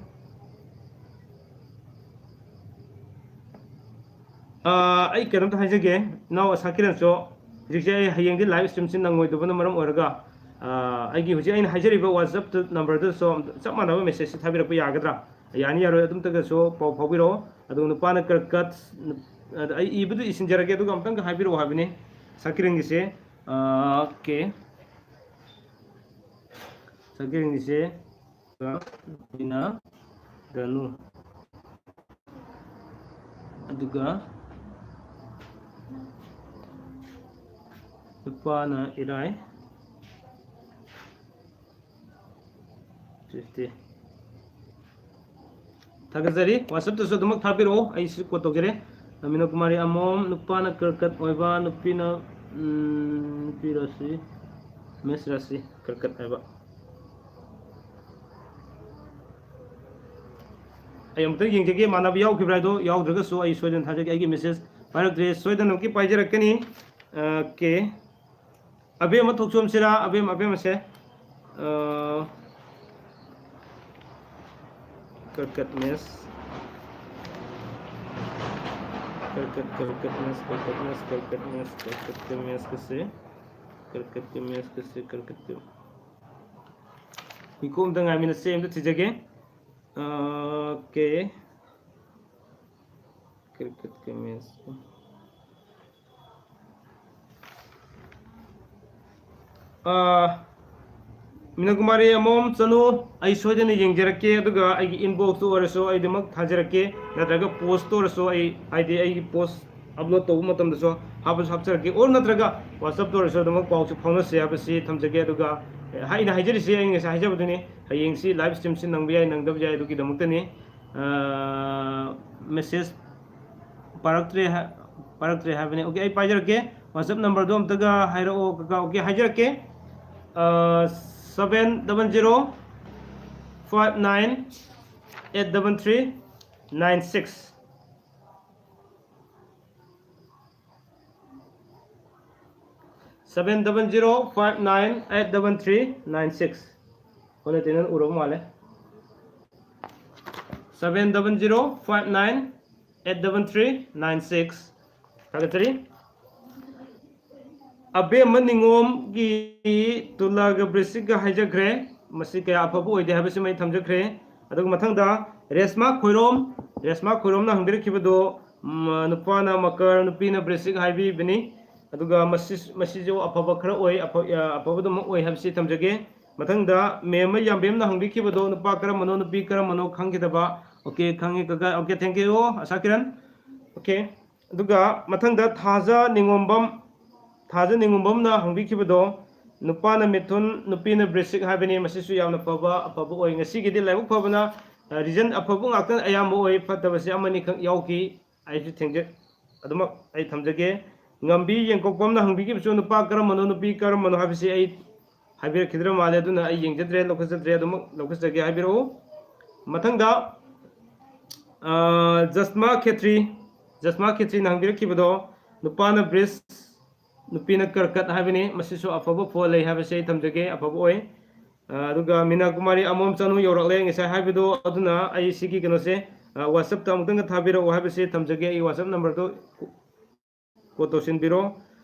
ꯑꯥ, ꯑꯩ ꯀꯩꯅꯣꯝꯇ ꯍꯥꯏꯖꯒꯦ, ꯏꯅꯥꯎ ꯑꯁꯥ ꯀꯤꯔꯟꯁꯨ꯫ ꯍꯧꯖꯤꯛꯁꯦ ꯑꯩ ꯍꯌꯦꯡꯗꯤ ꯂꯥꯏꯚ ꯁ꯭ꯇ꯭ꯔꯤꯝꯁꯤ ꯅꯪꯉꯣꯏꯗꯕꯅ ꯃꯔꯝ ꯑꯣꯏꯔꯒ, ꯑꯥ, ꯑꯩꯒꯤ ꯍꯧꯖꯤꯛ ꯑꯩꯅ ꯍꯥꯏꯖꯔꯤꯕ WhatsApp ꯅꯝꯕꯔꯗꯨꯁꯨ ꯆꯞ ꯃꯥꯟꯅꯕ ꯃꯦꯁꯦꯖꯁꯤ ꯊꯥꯕꯤꯔꯛꯄ ꯌꯥꯒꯗ꯭ꯔꯥ? ꯌꯥꯅꯤ, ꯌꯥꯔꯣꯏ, ꯑꯗꯨꯝꯇꯒꯁꯨ ꯄꯥꯎ ꯐꯥꯎꯕꯤꯔꯛꯑꯣ꯫ ꯑꯗꯨꯒ ꯅꯨꯄꯥꯅ ꯀꯔꯀꯠ, ꯑꯗ ꯑꯩ ꯏꯕꯗꯨ ꯏꯁꯤꯟꯖꯔꯒꯦ, ꯑꯗꯨꯒ ꯑꯃꯨꯛꯇꯪꯒ ꯍꯥꯏꯕꯤꯔꯛꯑꯣ ꯍꯥꯏꯕꯅꯤ꯫ ꯁꯀꯤꯔꯟꯒꯤꯁꯦ, ꯑꯥ, ꯑꯣꯀꯦ꯫ ꯁꯀꯤꯔꯟꯒꯤꯁꯦ, ꯅꯨꯄꯤꯅ ꯔꯅꯨ꯫ ꯑꯗꯨꯒ ꯅꯨꯄꯥꯅ ꯏꯔꯥꯏ꯫ ꯐꯤꯐꯇꯤ꯫ ꯊꯥꯒꯠꯆꯔꯤ꯫ WhatsApp-ꯇꯁꯨ ꯑꯗꯨꯃꯛ ꯊꯥꯕꯤꯔꯛꯑꯣ, ꯑꯩꯁꯨ ꯀꯣꯠ ꯇꯧꯖꯔꯦ꯫ ꯃꯤꯅꯣ ꯀꯨꯃꯥꯔꯤ ꯑꯃꯣꯝ, ꯅꯨꯄꯥꯅ ꯀꯔꯀꯠ ꯑꯣꯏꯕ, ꯅꯨꯄꯤꯅ, ꯎꯝ, ꯅꯨꯄꯤ ꯔꯥꯁꯤ, ꯃꯦꯁ ꯔꯥꯁꯤ, ꯀꯔꯀꯠ ꯍꯥꯏꯕ꯫ ꯑꯩ ꯑꯃꯨꯛꯇꯪ ꯌꯦꯡꯖꯒꯦ, ꯃꯥꯟꯅꯕ ꯌꯥꯎꯈꯤꯕ꯭ꯔꯥ ꯍꯥꯏꯗꯣ꯫ ꯌꯥꯎꯗ꯭ꯔꯒꯁꯨ ꯑꯩ ꯁꯣꯏꯗꯅ ꯊꯥꯖꯒꯦ꯫ ꯑꯩꯒꯤ ꯃꯦꯁꯦꯖ ꯄꯥꯏꯔꯛꯇ꯭ꯔꯦ, ꯁꯣꯏꯗꯅꯃꯛꯀꯤ ꯄꯥꯏꯖꯔꯛꯀꯅꯤ꯫ ꯑꯣꯀꯦ꯫ ꯑꯕꯦꯝꯃ ꯊꯣꯛꯆꯣꯝꯁꯤꯔꯥ? ꯑꯕꯦꯝ, ꯑꯕꯦꯝꯃꯁꯦ, ꯑ, ꯀꯔꯀꯠ ꯃꯦꯁ꯫ ꯀꯔꯀꯠ, ꯀꯔꯀꯠ ꯃꯦꯁ, ꯀꯔꯀꯠ ꯃꯦꯁ, ꯀꯔꯀꯠ ꯃꯦꯁ, ꯀꯔꯀꯠꯀ ꯃꯦꯁꯀꯁꯦ꯫ ꯀꯔꯀꯠꯀ ꯃꯦꯁꯀꯁꯦ, ꯀꯔꯀꯠꯀ꯫ ꯉꯥꯏꯈꯣ, ꯑꯝꯇ ꯉꯥꯏꯃꯤꯟꯅꯁꯦ, ꯑꯝꯇ ꯊꯤꯖꯒꯦ꯫ ꯑ, ꯑꯣꯀꯦ꯫ ꯀꯔꯀꯠꯀ ꯃꯦꯁ꯫ ꯑꯥ, ꯃꯤꯅꯣ ꯀꯨꯃꯥꯔꯤ ꯑꯃꯣꯝ ꯆꯅꯨ, ꯑꯩ ꯁꯣꯏꯗꯅ ꯌꯦꯡꯖꯔꯛꯀꯦ, ꯑꯗꯨꯒ ꯑꯩꯒꯤ inbox-ꯇ ꯑꯣꯏꯔꯁꯨ ꯑꯩ ꯑꯗꯨꯃꯛ ꯊꯥꯖꯔꯛꯀꯦ, ꯅꯠꯇ꯭ꯔꯒ post-ꯇ ꯑꯣꯏꯔꯁꯨ ꯑꯩ, ꯍꯥꯏꯗꯤ ꯑꯩꯒꯤ post upload ꯇꯧꯕ ꯃꯇꯝꯗꯁꯨ ꯍꯥꯞꯄꯁꯨ ꯍꯥꯞꯆꯔꯛꯀꯦ, or ꯅꯠꯇ꯭ꯔꯒ WhatsApp-ꯇ ꯑꯣꯏꯔꯁꯨ ꯑꯗꯨꯃꯛ ꯄꯥꯎꯁꯨ ꯐꯥꯎꯅꯁꯦ ꯍꯥꯏꯕꯁꯤ ꯊꯝꯖꯒꯦ꯫ ꯑꯗꯨꯒ ꯑꯩꯅ ꯍꯥꯏꯖꯔꯤꯁꯦ, ꯑꯩꯅ ꯉꯁꯥꯏ ꯍꯥꯏꯖꯕꯗꯨꯅꯤ, ꯍꯌꯦꯡꯁꯤ live stream-ꯁꯤ ꯅꯪꯕ ꯌꯥꯏ, ꯅꯪꯗꯕ ꯌꯥꯏ, ꯑꯗꯨꯒꯤꯗꯃꯛꯇꯅꯤ꯫ ꯑꯥ, message ꯄꯥꯔꯛꯇ꯭ꯔꯦ ꯍꯥꯏ-, ꯄꯥꯔꯛꯇ꯭ꯔꯦ ꯍꯥꯏꯕꯅꯤ꯫ ꯑꯣꯀꯦ, ꯑꯩ ꯄꯥꯏꯖꯔꯛꯀꯦ꯫ WhatsApp number-ꯗꯣ ꯑꯝꯇꯒ ꯍꯥꯏꯔꯛꯑꯣ, ꯀꯀꯥ꯫ ꯑꯣꯀꯦ, ꯍꯥꯏꯖꯔꯛꯀꯦ꯫ ꯑꯥ, Seven double zero five nine eight double three nine six. Seven double zero five nine eight double three nine six. ꯍꯣꯏ, ꯇꯤꯅꯟ ꯎꯔꯕ ꯃꯥꯜꯂꯦ꯫ Seven double zero five nine eight double three nine six. ꯊꯥꯒꯠꯆꯔꯤ꯫ ꯑꯕꯦꯝꯃ ꯅꯤꯉꯣꯝꯒꯤ ꯇꯨꯂꯥꯒ ꯕ꯭ꯔꯤꯁꯤꯛꯒ ꯍꯥꯏꯖꯈ꯭ꯔꯦ꯫ ꯃꯁꯤ ꯀꯌꯥ ꯑꯐꯕ ꯑꯣꯏꯗꯦ ꯍꯥꯏꯕꯁꯤꯃ ꯑꯩ ꯊꯝꯖꯈ꯭ꯔꯦ꯫ ꯑꯗꯨꯒ ꯃꯊꯪꯗ ꯔꯦꯁꯃꯥ ꯈꯣꯏꯔꯣꯝ, ꯔꯦꯁꯃꯥ ꯈꯣꯏꯔꯣꯝꯅ ꯍꯪꯕꯤꯔꯛꯈꯤꯕꯗꯣ, ꯎꯝ, ꯅꯨꯄꯥꯅ ꯃꯀꯔ, ꯅꯨꯄꯤꯅ ꯕ꯭ꯔꯤꯁꯤꯛ ꯍꯥꯏꯕꯤꯕꯅꯤ꯫ ꯑꯗꯨꯒ ꯃꯁꯤ, ꯃꯁꯤꯁꯨ ꯑꯐꯕ ꯈꯔ ꯑꯣꯏ, ꯑꯐ-, ꯑ, ꯑꯐꯕꯗꯨꯃꯛ ꯑꯣꯏ ꯍꯥꯏꯕꯁꯤ ꯊꯝꯖꯒꯦ꯫ ꯃꯊꯪꯗ ꯃꯦꯝ ꯑꯃ ꯌꯥꯝꯕꯦꯝꯅ ꯍꯪꯕꯤꯈꯤꯕꯗꯣ, ꯅꯨꯄꯥ ꯀꯔꯝꯕꯅꯣ, ꯅꯨꯄꯤ ꯀꯔꯝꯕꯅꯣ ꯈꯪꯈꯤꯗꯕ꯫ Okay, ꯈꯪꯉꯦ ꯀꯀꯥ꯫ Okay, thank you, ꯑꯁꯥ ꯀꯤꯔꯟ꯫ Okay, ꯑꯗꯨꯒ ꯃꯊꯪꯗ ꯊꯥꯖ ꯅꯤꯉꯣꯝꯕꯝ, ꯊꯥꯖ ꯅꯤꯉꯣꯝꯕꯝꯅ ꯍꯪꯕꯤꯈꯤꯕꯗꯣ, ꯅꯨꯄꯥꯅ ꯃꯤꯊꯨꯟ, ꯅꯨꯄꯤꯅ ꯕ꯭ꯔꯤꯁꯤꯛ ꯍꯥꯏꯕꯅꯤ꯫ ꯃꯁꯤꯁꯨ ꯌꯥꯝꯅ ꯐꯕ, ꯑꯐꯕ ꯑꯣꯏ꯫ ꯉꯁꯤꯒꯤꯗꯤ ꯂꯥꯏꯕꯛ ꯐꯕꯅ, ꯑ, ꯔꯤꯖꯟ ꯑꯐꯕ ꯉꯥꯛꯇ ꯑꯌꯥꯝꯕ ꯑꯣꯏ, ꯐꯠꯇꯕꯁꯤ ꯑꯃꯅꯤꯈꯛ ꯌꯥꯎꯈꯤ꯫ ꯑꯩꯁꯨ ꯊꯦꯡꯖ-, ꯑꯗꯨꯃꯛ ꯑꯩ ꯊꯝꯖꯒꯦ꯫ ꯉꯝꯕꯤ ꯌꯦꯡꯀꯣꯛꯄꯝꯅ ꯍꯪꯕꯤꯈꯤꯕꯁꯨ, ꯅꯨꯄꯥ ꯀꯔꯝꯕꯅꯣ, ꯅꯨꯄꯤ ꯀꯔꯝꯕꯅꯣ ꯍꯥꯏꯕꯁꯤ ꯑꯩ ꯍꯥꯏꯕꯤꯔꯛꯈꯤꯗ꯭ꯔ ꯃꯥꯜꯂꯦ, ꯑꯗꯨꯅ ꯑꯩ ꯌꯦꯡꯖꯗ꯭ꯔꯦ, ꯂꯧꯈꯠꯆꯗ꯭ꯔꯦ, ꯑꯗꯨꯃꯛ ꯂꯧꯈꯠꯆꯒꯦ ꯍꯥꯏꯕꯤꯔꯛꯎ꯫ ꯃꯊꯪꯗ, ꯑ, ꯖꯁꯃꯥ ꯈꯦꯇ꯭ꯔꯤ, ꯖꯁꯃꯥ ꯈꯦꯇ꯭ꯔꯤꯅ ꯍꯪꯕꯤꯔꯛꯈꯤꯕꯗꯣ, ꯅꯨꯄꯥꯅ ꯕ꯭ꯔꯤꯁ, ꯅꯨꯄꯤꯅ ꯀꯔꯀꯠ ꯍꯥꯏꯕꯅꯤ꯫ ꯃꯁꯤꯁꯨ ꯑꯐꯕ ꯐꯣꯜ ꯂꯩ ꯍꯥꯏꯕꯁꯤ ꯑꯩ ꯊꯝꯖꯒꯦ, ꯑꯐꯕ ꯑꯣꯏ꯫ ꯑ, ꯑꯗꯨꯒ ꯃꯤꯅꯥ ꯀꯨꯃꯥꯔꯤ ꯑꯃꯣꯝ ꯆꯅꯨ ꯌꯧꯔꯛꯂꯦ ꯉꯁꯥꯏ ꯍꯥꯏꯕꯗꯣ, ꯑꯗꯨꯅ ꯑꯩ ꯁꯤꯒꯤ ꯀꯩꯅꯣꯁꯦ, ꯑ, WhatsApp-ꯇ ꯑꯃꯨꯛꯇꯪꯒ ꯊꯥꯕꯤꯔꯛꯎ ꯍꯥꯏꯕꯁꯤ ꯊꯝꯖꯒꯦ꯫ ꯑꯩ WhatsApp number-ꯗꯣ quote ꯇꯧꯁꯤꯟꯕꯤꯔꯣ꯫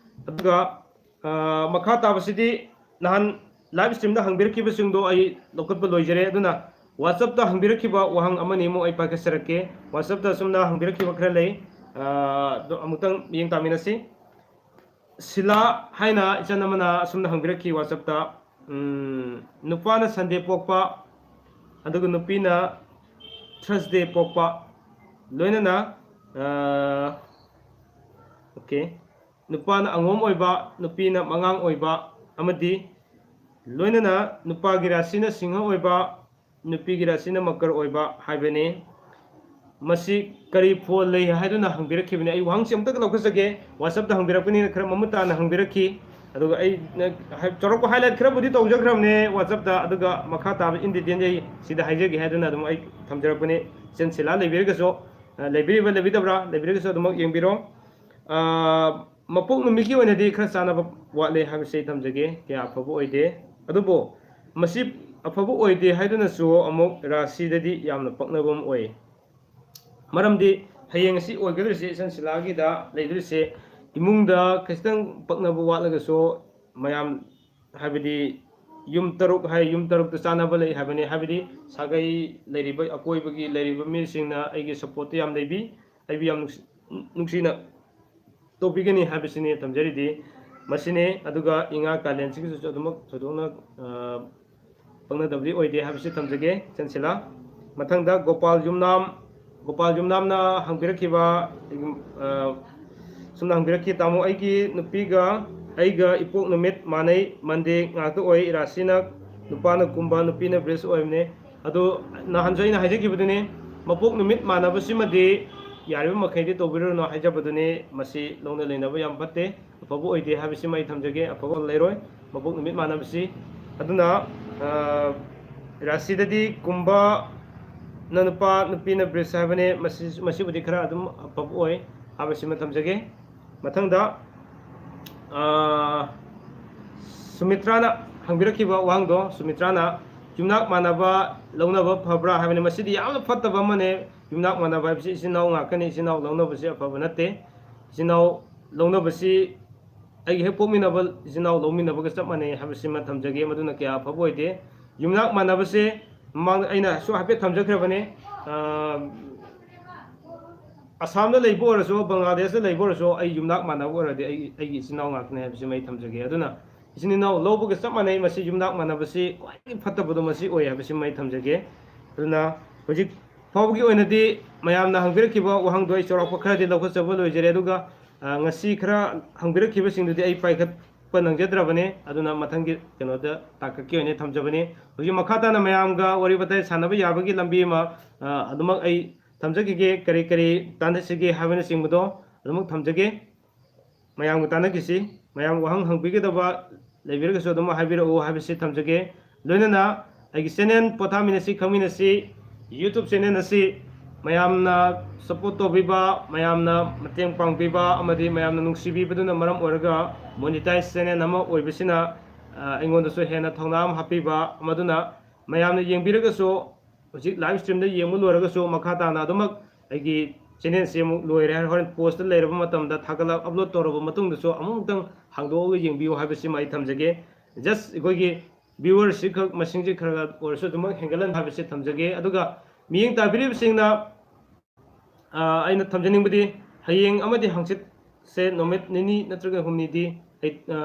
ꯑꯗꯨꯒ, ꯑ, ꯃꯈꯥ ꯇꯥꯕꯁꯤꯗꯤ ꯅꯍꯥꯟ live stream-ꯗ ꯍꯪꯕꯤꯔꯛꯈꯤꯕꯁꯤꯡꯗꯣ ꯑꯩ ꯂꯧꯈꯠꯄ ꯂꯣꯏꯖꯔꯦ꯫ ꯑꯗꯨꯅ WhatsApp-ꯇ ꯍꯪꯕꯤꯔꯛꯈꯤꯕ ꯋꯥꯍꯪ ꯑꯃꯅꯤ ꯑꯃꯨꯛ ꯑꯩ ꯄꯥꯏꯈꯠꯆꯔꯛꯀꯦ꯫ WhatsApp-ꯇ ꯑꯁꯨꯝꯅ ꯍꯪꯕꯤꯔꯛꯈꯤꯕ ꯈꯔ ꯂꯩ꯫ ꯑ, ꯑꯗꯣ ꯑꯃꯨꯛꯇꯪ ꯃꯤꯠꯌꯦꯡ ꯇꯥꯃꯤꯟꯅꯁꯤ꯫ ꯁꯤꯂꯥ ꯍꯥꯏꯅ ꯏꯆꯟ ꯑꯃꯅ ꯑꯁꯨꯝꯅ ꯍꯪꯕꯤꯔꯛꯈꯤ WhatsApp-ꯇ, ꯎꯝ, ꯅꯨꯄꯥꯅ Sunday ꯄꯣꯛꯄ, ꯑꯗꯨꯒ ꯅꯨꯄꯤꯅ Thursday ꯄꯣꯛꯄ, ꯂꯣꯏꯅꯅ, ꯑ, okay, ꯅꯨꯄꯥꯅ ꯑꯉꯣꯝ ꯑꯣꯏꯕ, ꯅꯨꯄꯤꯅ ꯃꯉꯥꯡ ꯑꯣꯏꯕ, ꯑꯃꯗꯤ ꯂꯣꯏꯅꯅ ꯅꯨꯄꯥꯒꯤ ꯔꯥꯁꯤꯅ ꯁꯤꯡꯍ ꯑꯣꯏꯕ, ꯅꯨꯄꯤꯒꯤ ꯔꯥꯁꯤꯅ ꯃꯀꯔ ꯑꯣꯏꯕ ꯍꯥꯏꯕꯅꯤ꯫ ꯃꯁꯤ ꯀꯔꯤ ꯐꯣꯜ ꯂꯩ ꯍꯥꯏꯗꯨꯅ ꯍꯪꯕꯤꯔꯛꯈꯤꯕꯅꯤ꯫ ꯑꯩ ꯋꯥꯍꯪꯁꯤ ꯑꯃꯨꯛꯇꯒ ꯂꯧꯈꯠꯆꯒꯦ꯫ WhatsApp-ꯇ ꯍꯪꯕꯤꯔꯛꯄꯅꯤꯅ ꯈꯔ ꯃꯃꯨꯠ ꯇꯥꯅ ꯍꯪꯕꯤꯔꯛꯈꯤ꯫ ꯑꯗꯨꯒ ꯑꯩ ꯆꯥꯎꯔꯥꯛꯄ highlight ꯈꯔꯕꯨꯗꯤ ꯇꯧꯖꯈ꯭ꯔꯕꯅꯦ WhatsApp-ꯇ, ꯑꯗꯨꯒ ꯃꯈꯥ ꯇꯥꯕ in detail ꯑꯩ ꯁꯤꯗ ꯍꯥꯏꯖꯒꯦ ꯍꯥꯏꯗꯨꯅ ꯑꯗꯨꯝ ꯑꯩ ꯊꯝꯖꯔꯛꯄꯅꯤ꯫ ꯏꯆꯟ ꯁꯤꯂꯥ ꯂꯩꯕꯤꯔꯒꯁꯨ, ꯑ, ꯂꯩꯕꯤꯔꯤꯕ ꯂꯩꯕꯤꯗꯕ꯭ꯔꯥ? ꯂꯩꯕꯤꯔꯒꯁꯨ ꯑꯗꯨꯃꯛ ꯌꯦꯡꯕꯤꯔꯣ꯫ ꯑ, ꯃꯄꯣꯛ ꯅꯨꯃꯤꯠꯀꯤ ꯑꯣꯏꯅꯗꯤ ꯈꯔ ꯆꯥꯟꯅꯕ ꯋꯥꯠꯂꯦ ꯍꯥꯏꯕꯁꯤ ꯑꯩ ꯊꯝꯖꯒꯦ, ꯀꯌꯥ ꯑꯐꯕ ꯑꯣꯏꯗꯦ꯫ ꯑꯗꯨꯕꯨ ꯃꯁꯤ ꯑꯐꯕ ꯑꯣꯏꯗꯦ ꯍꯥꯏꯗꯨꯅꯁꯨ ꯑꯃꯨꯛ ꯔꯥꯁꯤꯗꯗꯤ ꯌꯥꯝꯅ ꯄꯛꯅꯕ ꯑꯃ ꯑꯣꯏ꯫ ꯃꯔꯝꯗꯤ ꯍꯌꯦꯡ ꯑꯁꯤ ꯑꯣꯏꯒꯗꯧꯔꯤꯁꯦ, ꯏꯆꯟ ꯁꯤꯂꯥꯒꯤꯗ ꯂꯩꯗꯣꯏꯁꯦ, ꯏꯃꯨꯡꯗ ꯈꯤꯇꯪ ꯄꯛꯅꯕ ꯋꯥꯠꯂꯒꯁꯨ, ꯃꯌꯥꯝ, ꯍꯥꯏꯕꯗꯤ ꯌꯨꯝ ꯇꯔꯨꯛ ꯍꯥꯏ, ꯌꯨꯝ ꯇꯔꯨꯛꯇ ꯆꯥꯟꯅꯕ ꯂꯩ ꯍꯥꯏꯕꯅꯤ꯫ ꯍꯥꯏꯕꯗꯤ ꯁꯥꯒꯩ ꯂꯩꯔꯤꯕ, ꯑꯀꯣꯏꯕꯒꯤ ꯂꯩꯔꯤꯕ ꯃꯤꯁꯤꯡꯅ ꯑꯩꯒꯤ support-ꯇ ꯌꯥꯝ ꯂꯩꯕꯤ, ꯑꯩꯕꯨ ꯌꯥꯝ ꯅꯨꯡꯁꯤ-, ꯅꯨꯡꯁꯤꯅ ꯇꯧꯕꯤꯒꯅꯤ ꯍꯥꯏꯕꯁꯤꯅꯤ ꯊꯝꯖꯔꯤꯗꯤ꯫ ꯃꯁꯤꯅꯤ꯫ ꯑꯗꯨꯒ ꯏꯉꯥ ꯀꯥꯂꯦꯟꯁꯤꯒꯤꯁꯨ ꯑꯗꯨꯃꯛ ꯊꯣꯏꯗꯣꯛꯅ, ꯑ, ꯄꯛꯅꯗꯕꯗꯤ ꯑꯣꯏꯗꯦ ꯍꯥꯏꯕꯁꯤ ꯊꯝꯖꯒꯦ, ꯏꯆꯟ ꯁꯤꯂꯥ꯫ ꯃꯊꯪꯗ ꯒꯣꯄꯥꯜ ꯌꯨꯝꯅꯥꯝ, ꯒꯣꯄꯥꯜ ꯌꯨꯝꯅꯥꯝꯅ ꯍꯪꯕꯤꯔꯛꯈꯤꯕ, ꯑ, ꯁꯨꯝꯅ ꯍꯪꯕꯤꯔꯛꯈꯤ, "ꯇꯥꯃꯣ, ꯑꯩꯒꯤ ꯅꯨꯄꯤꯒ ꯑꯩꯒ ꯏꯄꯣꯛ ꯅꯨꯃꯤꯠ ꯃꯥꯟꯅꯩ, Monday ꯉꯥꯛꯇ ꯑꯣꯏ, ꯔꯥꯁꯤꯅ ꯅꯨꯄꯥꯅ ꯀꯨꯝꯕ, ꯅꯨꯄꯤꯅ ꯕ꯭ꯔꯤꯖ ꯑꯣꯏꯕꯅꯦ꯫ ꯑꯗꯣ ꯅꯍꯥꯟꯁꯨ ꯑꯩꯅ ꯍꯥꯏꯖꯈꯤꯕꯗꯨꯅꯤ, ꯃꯄꯣꯛ ꯅꯨꯃꯤꯠ ꯃꯥꯟꯅꯕꯁꯤꯃꯗꯤ ꯌꯥꯔꯤꯕ ꯃꯈꯩꯗꯤ ꯇꯧꯕꯤꯔꯨꯔꯅꯨ ꯍꯥꯏꯖꯕꯗꯨꯅꯤ꯫ ꯃꯁꯤ ꯂꯧꯅ ꯂꯩꯅꯕ ꯌꯥꯝ ꯐꯠꯇꯦ, ꯑꯐꯕ ꯑꯣꯏꯗꯦ ꯍꯥꯏꯕꯁꯤꯃ ꯑꯩ ꯊꯝꯖꯒꯦ꯫ ꯑꯐꯕ ꯂꯩꯔꯣꯏ ꯃꯄꯣꯛ ꯅꯨꯃꯤꯠ ꯃꯥꯟꯅꯕꯁꯤ꯫ ꯑꯗꯨꯅ, ꯑ, ꯔꯥꯁꯤꯗꯗꯤ ꯀꯨꯝꯕꯅ ꯅꯨꯄꯥ, ꯅꯨꯄꯤꯅ ꯕ꯭ꯔꯤꯖ ꯍꯥꯏꯕꯅꯦ꯫ ꯃꯁꯤ, ꯃꯁꯤꯕꯨꯗꯤ ꯈꯔ ꯑꯗꯨꯝ ꯑꯐꯕ ꯑꯣꯏ ꯍꯥꯏꯕꯁꯤꯃ ꯊꯝꯖꯒꯦ꯫ ꯃꯊꯪꯗ, ꯑ, ꯁꯨꯃꯤꯇ꯭ꯔꯥꯅ ꯍꯪꯕꯤꯔꯛꯈꯤꯕ ꯋꯥꯍꯪꯗꯣ, ꯁꯨꯃꯤꯇ꯭ꯔꯥꯅ ꯌꯨꯝꯅꯥꯛ ꯃꯥꯟꯅꯕ ꯂꯧꯅꯕ ꯐꯕ꯭ꯔꯥ ꯍꯥꯏꯕꯅꯤ꯫ ꯃꯁꯤꯗꯤ ꯌꯥꯝꯅ ꯐꯠꯇꯕ ꯑꯃꯅꯦ꯫ ꯌꯨꯝꯅꯥꯛ ꯃꯥꯟꯅꯕ ꯍꯥꯏꯕꯁꯤ ꯏꯆꯤꯟ ꯏꯅꯥꯎ ꯉꯥꯛꯇꯅꯤ꯫ ꯏꯆꯤꯟ ꯏꯅꯥꯎ ꯂꯧꯅꯕꯁꯤ ꯑꯐꯕ ꯅꯠꯇꯦ꯫ ꯏꯆꯤꯟ ꯏꯅꯥꯎ ꯂꯧꯅꯕꯁꯤ ꯑꯩꯒꯤ ꯍꯦꯛ ꯄꯣꯛꯃꯤꯟꯅꯕ ꯏꯆꯤꯟ ꯏꯅꯥꯎ ꯂꯧꯃꯤꯟꯅꯕꯒ ꯆꯞ ꯃꯥꯟꯅꯩ ꯍꯥꯏꯕꯁꯤꯃ ꯊꯝꯖꯒꯦ꯫ ꯃꯗꯨꯅ ꯀꯌꯥ ꯑꯐꯕ ꯑꯣꯏꯗꯦ꯫ ꯌꯨꯝꯅꯥꯛ ꯃꯥꯟꯅꯕꯁꯦ ꯃꯃꯥꯡꯗ ꯑꯩꯅꯁꯨ ꯍꯥꯏꯐꯦꯠ ꯊꯝꯖꯈ꯭ꯔꯕꯅꯦ꯫ ꯑ, ꯑꯁꯥꯝꯗ ꯂꯩꯕ ꯑꯣꯏꯔꯁꯨ, ꯕꯪꯒ꯭ꯂꯥꯗꯦꯁꯇ ꯂꯩꯕ ꯑꯣꯏꯔꯁꯨ, ꯑꯩ ꯌꯨꯝꯅꯥꯛ ꯃꯥꯟꯅꯕ ꯑꯣꯏꯔꯗꯤ ꯑꯩ, ꯑꯩꯒꯤ ꯏꯆꯤꯟ ꯏꯅꯥꯎ ꯉꯥꯛꯇꯅꯦ ꯍꯥꯏꯕꯁꯤꯃ ꯑꯩ ꯊꯝꯖꯒꯦ꯫ ꯑꯗꯨꯅ ꯏꯆꯤꯟ ꯏꯅꯥꯎ ꯂꯧꯕꯒ ꯆꯞ ꯃꯥꯟꯅꯩ꯫ ꯃꯁꯤ ꯌꯨꯝꯅꯥꯛ ꯃꯥꯟꯅꯕꯁꯤ ꯈ꯭ꯋꯥꯏꯗꯒꯤ ꯐꯠꯇꯕꯗꯣ ꯃꯁꯤ ꯑꯣꯏ ꯍꯥꯏꯕꯁꯤꯃ ꯑꯩ ꯊꯝꯖꯒꯦ꯫ ꯑꯗꯨꯅ ꯍꯧꯖꯤꯛ ꯐꯥꯎꯕꯒꯤ ꯑꯣꯏꯅꯗꯤ ꯃꯌꯥꯝꯅ ꯍꯪꯕꯤꯔꯛꯈꯤꯕ ꯋꯥꯍꯪꯗꯣ ꯑꯩ ꯆꯥꯎꯔꯥꯛꯄ ꯈꯔꯗꯤ ꯂꯧꯈꯠꯆꯕ ꯂꯣꯏꯖꯔꯦ꯫ ꯑꯗꯨꯒ, ꯑ, ꯉꯁꯤ ꯈꯔ ꯍꯪꯕꯤꯔꯛꯈꯤꯕꯁꯤꯡꯗꯨꯗꯤ ꯑꯩ ꯄꯥꯏꯈꯠꯄ ꯅꯪꯖꯗ꯭ꯔꯕꯅꯦ꯫ ꯑꯗꯨꯅ ꯃꯊꯪꯒꯤ ꯀꯩꯅꯣꯗ ꯇꯥꯡꯀꯛꯀꯤ ꯑꯣꯏꯅ ꯊꯝꯖꯕꯅꯤ꯫ ꯍꯧꯖꯤꯛ ꯃꯈꯥ ꯇꯥꯅ ꯃꯌꯥꯝꯒ ꯋꯥꯔꯤ ꯋꯥꯇꯥꯏ ꯁꯥꯟꯅꯕ ꯌꯥꯕꯒꯤ ꯂꯝꯕꯤ ꯑꯃ, ꯑ, ꯑꯗꯨꯃꯛ ꯑꯩ ꯊꯝꯖꯈꯤꯒꯦ꯫ ꯀꯔꯤ ꯀꯔꯤ ꯇꯥꯟꯅꯁꯤꯒꯦ ꯍꯥꯏꯕꯅꯆꯤꯡꯕꯗꯣ ꯑꯗꯨꯃꯛ ꯊꯝꯖꯒꯦ꯫ ꯃꯌꯥꯝꯒ ꯇꯥꯟꯅꯈꯤꯁꯤ꯫ ꯃꯌꯥꯝ ꯋꯥꯍꯪ ꯍꯪꯕꯤꯒꯗꯕ ꯂꯩꯕꯤꯔꯒꯁꯨ ꯑꯗꯨꯝ ꯍꯥꯏꯕꯤꯔꯛꯎ ꯍꯥꯏꯕꯁꯤ ꯊꯝꯖꯒꯦ꯫ ꯂꯣꯏꯅꯅ ꯑꯩꯒꯤ ꯆꯦꯅꯦꯜ ꯄꯣꯊꯥꯃꯤꯟꯅꯁꯤ ꯈꯪꯃꯤꯟꯅꯁꯤ YouTube ꯆꯦꯅꯦꯜ ꯑꯁꯤ ꯃꯌꯥꯝꯅ ꯁꯞꯄꯣꯔꯠ ꯇꯧꯕꯤꯕ, ꯃꯌꯥꯝꯅ ꯃꯇꯦꯡ ꯄꯥꯡꯕꯤꯕ ꯑꯃꯗꯤ ꯃꯌꯥꯝꯅ ꯅꯨꯡꯁꯤꯕꯤꯕꯗꯨꯅ ꯃꯔꯝ ꯑꯣꯏꯔꯒ ꯃꯣꯅꯤꯇꯥꯏꯖ ꯆꯦꯅꯦꯜ ꯑꯃ ꯑꯣꯏꯕꯁꯤꯅ, ꯑ, ꯑꯩꯉꯣꯟꯗꯁꯨ ꯍꯦꯟꯅ ꯊꯧꯅꯥ ꯑꯃ ꯍꯥꯞꯄꯤꯕ, ꯃꯗꯨꯅ ꯃꯌꯥꯝꯅ ꯌꯦꯡꯕꯤꯔꯒꯁꯨ ꯍꯧꯖꯤꯛ ꯂꯥꯏꯚ ꯁ꯭ꯇ꯭ꯔꯤꯝꯗ ꯌꯦꯡꯕ ꯂꯣꯏꯔꯒꯁꯨ ꯃꯈꯥ ꯇꯥꯅ ꯑꯗꯨꯃꯛ ꯑꯩꯒꯤ ꯆꯦꯅꯦꯜꯁꯤ ꯑꯃꯨꯛ ꯂꯣꯏꯔꯦ ꯍꯥꯏꯔ ꯍꯣꯔꯦꯟ ꯄꯣꯁꯇ ꯂꯩꯔꯕ ꯃꯇꯝꯗ ꯊꯥꯒꯠꯂꯛ ꯑꯞꯂꯣꯗ ꯇꯧꯔꯕ ꯃꯇꯨꯡꯗꯁꯨ ꯑꯃꯨꯛꯇꯪ ꯍꯥꯡꯗꯣꯛꯑꯒ ꯌꯦꯡꯕꯤꯌꯨ ꯍꯥꯏꯕꯁꯤꯃ ꯑꯩ ꯊꯝꯖꯒꯦ꯫ ꯖꯁ ꯑꯩꯈꯣꯏꯒꯤ ꯚ꯭ꯌꯨꯋꯔꯁꯤ ꯈꯛ ꯃꯁꯤꯡꯁꯤ ꯈꯔ ꯈꯔ ꯑꯣꯏꯔꯁꯨ ꯑꯗꯨꯃꯛ ꯍꯦꯟꯒꯠꯍꯟ ꯍꯥꯏꯕꯁꯤ ꯊꯝꯖꯒꯦ꯫ ꯑꯗꯨꯒ ꯃꯤꯠꯌꯦꯡ ꯇꯥꯕꯤꯔꯤꯕꯁꯤꯡꯅ, ꯑ, ꯑꯩꯅ ꯊꯝꯖꯅꯤꯡꯕꯗꯤ ꯍꯌꯦꯡ ꯑꯃꯗꯤ ꯍꯪꯆꯤꯠꯁꯦ ꯅꯨꯃꯤꯠ ꯅꯤꯅꯤ ꯅꯠꯇ꯭ꯔꯒ ꯍꯨꯝꯅꯤꯗꯤ ꯑꯩ, ꯑ,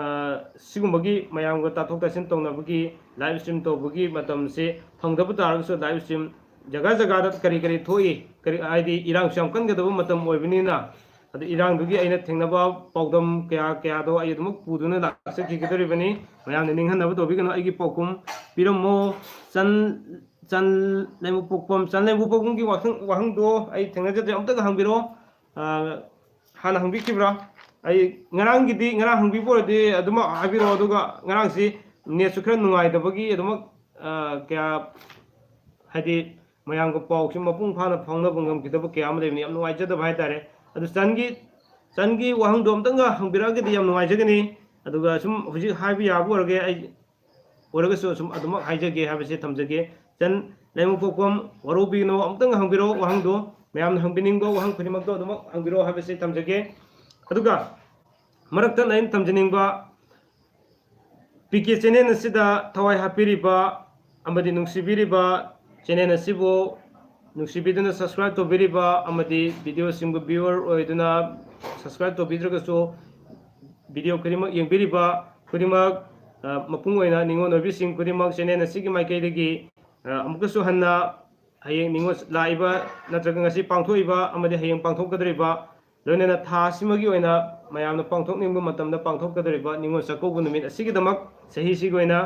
ꯁꯤꯒꯨꯝꯕꯒꯤ ꯃꯌꯥꯝꯒ ꯇꯥꯊꯣꯛ ꯇꯥꯁꯤꯟ ꯇꯧꯅꯕꯒꯤ ꯂꯥꯏꯚ ꯁ꯭ꯇ꯭ꯔꯤꯝ ꯇꯧꯕꯒꯤ ꯃꯇꯝꯁꯦ ꯐꯪꯗꯕ ꯇꯥꯔꯒꯁꯨ ꯂꯥꯏꯚ ꯁ꯭ꯇ꯭ꯔꯤꯝ ꯖꯒꯥ ꯖꯒꯥꯗ ꯀꯔꯤ ꯀꯔꯤ ꯊꯣꯛꯏ, ꯀꯔꯤ, ꯍꯥꯏꯗꯤ ꯏꯔꯥꯡꯁꯨ ꯌꯥꯝ ꯀꯟꯒꯗꯕ ꯃꯇꯝ ꯑꯣꯏꯕꯅꯤꯅ, ꯑꯗꯨ ꯏꯔꯥꯡꯗꯨꯒꯤ ꯑꯩꯅ ꯊꯦꯡꯅꯕ ꯄꯥꯎꯗꯝ ꯀꯌꯥ ꯀꯌꯥꯗꯣ ꯑꯩ ꯑꯗꯨꯃꯛ ꯄꯨꯗꯨꯅ ꯂꯥꯛꯆꯈꯤꯒꯗꯧꯔꯤꯕꯅꯤ꯫ ꯃꯌꯥꯝꯅ ꯅꯤꯡꯍꯟꯅꯕ ꯇꯧꯕꯤꯒꯅꯨ꯫ ꯑꯩꯒꯤ ꯄꯥꯎꯈꯨꯝ ꯄꯤꯔꯝꯃꯣ꯫ ꯆꯟ, ꯆꯟ ꯂꯩꯃꯄꯣꯛꯄꯝ, ꯆꯟ ꯂꯩꯃꯄꯣꯛꯄꯝꯒꯤ ꯋꯥꯍꯪ, ꯋꯥꯍꯪꯗꯣ ꯑꯩ ꯊꯦꯡꯅꯖꯗ꯭ꯔꯦ, ꯑꯝꯇꯒ ꯍꯪꯕꯤꯔꯛꯑꯣ꯫ ꯑ, ꯍꯥꯟꯅ ꯍꯪꯕꯤꯈꯤꯕ꯭ꯔꯥ? ꯑꯩ ꯉꯔꯥꯡꯒꯤꯗꯤ, ꯉꯔꯥꯡ ꯍꯪꯕꯤꯕ ꯑꯣꯏꯔꯗꯤ ꯑꯗꯨꯃꯛ ꯍꯥꯏꯕꯤꯔꯛꯑꯣ꯫ ꯑꯗꯨꯒ ꯉꯔꯥꯡꯁꯤ ꯅꯦꯠꯁꯨ ꯈꯔ ꯅꯨꯡꯉꯥꯏꯇꯕꯒꯤ ꯑꯗꯨꯃꯛ, ꯑ, ꯀꯌꯥ, ꯍꯥꯏꯗꯤ ꯃꯌꯥꯝꯒ ꯄꯥꯎꯁꯤ ꯃꯄꯨꯡ ꯐꯥꯅ ꯐꯥꯎꯅꯕ ꯉꯝꯈꯤꯗꯕ ꯀꯌꯥ ꯑꯃ ꯂꯩꯕꯅꯤ꯫ ꯌꯥꯝ ꯅꯨꯡꯉꯥꯏꯖꯗꯕ ꯍꯥꯏꯇꯥꯔꯦ꯫ ꯑꯗꯨ ꯆꯟꯒꯤ, ꯆꯟꯒꯤ ꯋꯥꯍꯪꯗꯣ ꯑꯝꯇꯪꯒ ꯍꯪꯕꯤꯔꯛꯑꯒꯗꯤ ꯌꯥꯝ ꯅꯨꯡꯉꯥꯏꯖꯒꯅꯤ꯫ ꯑꯗꯨꯒ ꯁꯨꯝ ꯍꯧꯖꯤꯛ ꯍꯥꯏꯕ ꯌꯥꯕ ꯑꯣꯏꯔꯒꯦ, ꯑꯩ ꯑꯣꯏꯔꯒꯁꯨ ꯁꯨꯝ ꯑꯗꯨꯃꯛ ꯍꯥꯏꯖꯒꯦ ꯍꯥꯏꯕꯁꯦ ꯊꯝꯖꯒꯦ꯫ ꯆꯟ ꯂꯩꯃꯄꯣꯛꯄꯝ, ꯋꯥꯔꯧꯕꯤꯒꯅꯨ, ꯑꯃꯨꯛꯇꯪ ꯍꯪꯕꯤꯔꯛꯑꯣ ꯋꯥꯍꯪꯗꯣ, ꯃꯌꯥꯝꯅ ꯍꯪꯕꯤꯅꯤꯡꯕ ꯋꯥꯍꯪ ꯈꯨꯗꯤꯡꯃꯛꯇꯣ ꯑꯗꯨꯃꯛ ꯍꯪꯕꯤꯔꯛꯑꯣ ꯍꯥꯏꯕꯁꯦ ꯊꯝꯖꯒꯦ꯫ ꯑꯗꯨꯒ ꯃꯔꯛ ꯊꯠꯅ ꯑꯩꯅ ꯊꯝꯖꯅꯤꯡꯕ, ꯄꯤ ꯀꯦ ꯆꯦꯅꯦꯜ ꯑꯁꯤꯗ ꯊꯋꯥꯏ ꯍꯥꯞꯄꯤꯔꯤꯕ ꯑꯃꯗꯤ ꯅꯨꯡꯁꯤꯕꯤꯔꯤꯕ, ꯆꯦꯅꯦꯜ ꯑꯁꯤꯕꯨ ꯅꯨꯡꯁꯤꯕꯤꯗꯨꯅ ꯁꯕꯁꯀ꯭ꯔꯥꯏꯕ ꯇꯧꯕꯤꯔꯤꯕ ꯑꯃꯗꯤ ꯚꯤꯗꯤꯑꯣꯁꯤꯡꯕꯨ ꯚ꯭ꯌꯨꯋꯔ ꯑꯣꯏꯗꯨꯅ ꯁꯕꯁꯀ꯭ꯔꯥꯏꯕ ꯇꯧꯕꯤꯗ꯭ꯔꯒꯁꯨ ꯚꯤꯗꯤꯑꯣ ꯈꯨꯗꯤꯡꯃꯛ ꯌꯦꯡꯕꯤꯔꯤꯕ ꯈꯨꯗꯤꯡꯃꯛ, ꯑ, ꯃꯄꯨꯡ ꯑꯣꯏꯅ ꯅꯤꯉꯣꯜ ꯑꯣꯏꯕꯤꯁꯤꯡ ꯈꯨꯗꯤꯡꯃꯛ ꯆꯦꯅꯦꯜ ꯑꯁꯤꯒꯤ ꯃꯥꯏꯀꯩꯗꯒꯤ, ꯑ, ꯑꯃꯨꯛꯀꯁꯨ ꯍꯟꯅ ꯍꯌꯦꯡ ꯅꯤꯉꯣꯜ ꯂꯥꯛꯏꯕ ꯅꯠꯇ꯭ꯔꯒ ꯉꯁꯤ ꯄꯥꯡꯊꯣꯛꯏꯕ ꯑꯃꯗꯤ ꯍꯌꯦꯡ ꯄꯥꯡꯊꯣꯛꯀꯗꯧꯔꯤꯕ, ꯂꯣꯏꯅꯅ ꯊꯥ ꯑꯁꯤꯃꯒꯤ ꯑꯣꯏꯅ ꯃꯌꯥꯝꯅ ꯄꯥꯡꯊꯣꯛꯅꯤꯡꯕ ꯃꯇꯝꯗ ꯄꯥꯡꯊꯣꯛꯀꯗꯧꯔꯤꯕ ꯅꯤꯉꯣꯜ ꯆꯥꯛꯀꯧꯕ ꯅꯨꯃꯤꯠ ꯑꯁꯤꯒꯤꯗꯃꯛ ꯆꯍꯤꯁꯤꯒꯤ ꯑꯣꯏꯅ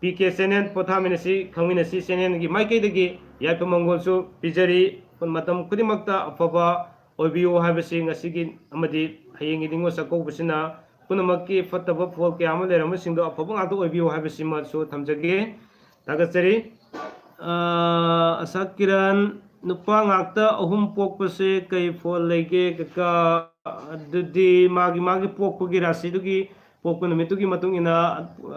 ꯄꯤ ꯀꯦ ꯆꯦꯅꯦꯜ ꯄꯣꯊꯥꯃꯤꯟꯅꯁꯤ ꯈꯪꯃꯤꯟꯅꯁꯤ ꯆꯦꯅꯦꯜꯒꯤ ꯃꯥꯏꯀꯩꯗꯒꯤ ꯌꯥꯏꯐ ꯃꯪꯒꯣꯜꯁꯨ ꯄꯤꯖꯔꯤ꯫ ꯃꯇꯝ ꯈꯨꯗꯤꯡꯃꯛꯇ ꯑꯐꯕ ꯑꯣꯏꯕꯤꯌꯨ ꯍꯥꯏꯕꯁꯤ ꯉꯁꯤꯒꯤ ꯑꯃꯗꯤ ꯍꯌꯦꯡꯒꯤ ꯅꯤꯉꯣꯜ ꯆꯥꯛꯀꯧꯕꯁꯤꯅ ꯄꯨꯝꯅꯃꯛꯀꯤ ꯐꯠꯇꯕ ꯐꯣꯜ ꯀꯌꯥ ꯑꯃ ꯂꯩꯔꯝꯕꯁꯤꯡꯗꯣ ꯑꯐꯕ ꯉꯥꯛꯇ ꯑꯣꯏꯕꯤꯌꯨ ꯍꯥꯏꯕꯁꯤꯃꯁꯨ ꯊꯝꯖꯒꯦ꯫ ꯊꯥꯒꯠꯆꯔꯤ꯫ ꯑ, ꯑꯁꯥ ꯀꯤꯔꯟ, ꯅꯨꯄꯥ ꯉꯥꯛꯇ ꯑꯍꯨꯝ ꯄꯣꯛꯄꯁꯦ ꯀꯩ ꯐꯣꯜ ꯂꯩꯒꯦ ꯀꯀꯥ? ꯑꯗꯨꯗꯤ ꯃꯥꯒꯤ, ꯃꯥꯒꯤ ꯄꯣꯛꯄꯒꯤ ꯔꯥꯁꯤꯗꯨꯒꯤ, ꯄꯣꯛꯄ ꯅꯨꯃꯤꯠꯇꯨꯒꯤ ꯃꯇꯨꯡ ꯏꯟꯅ,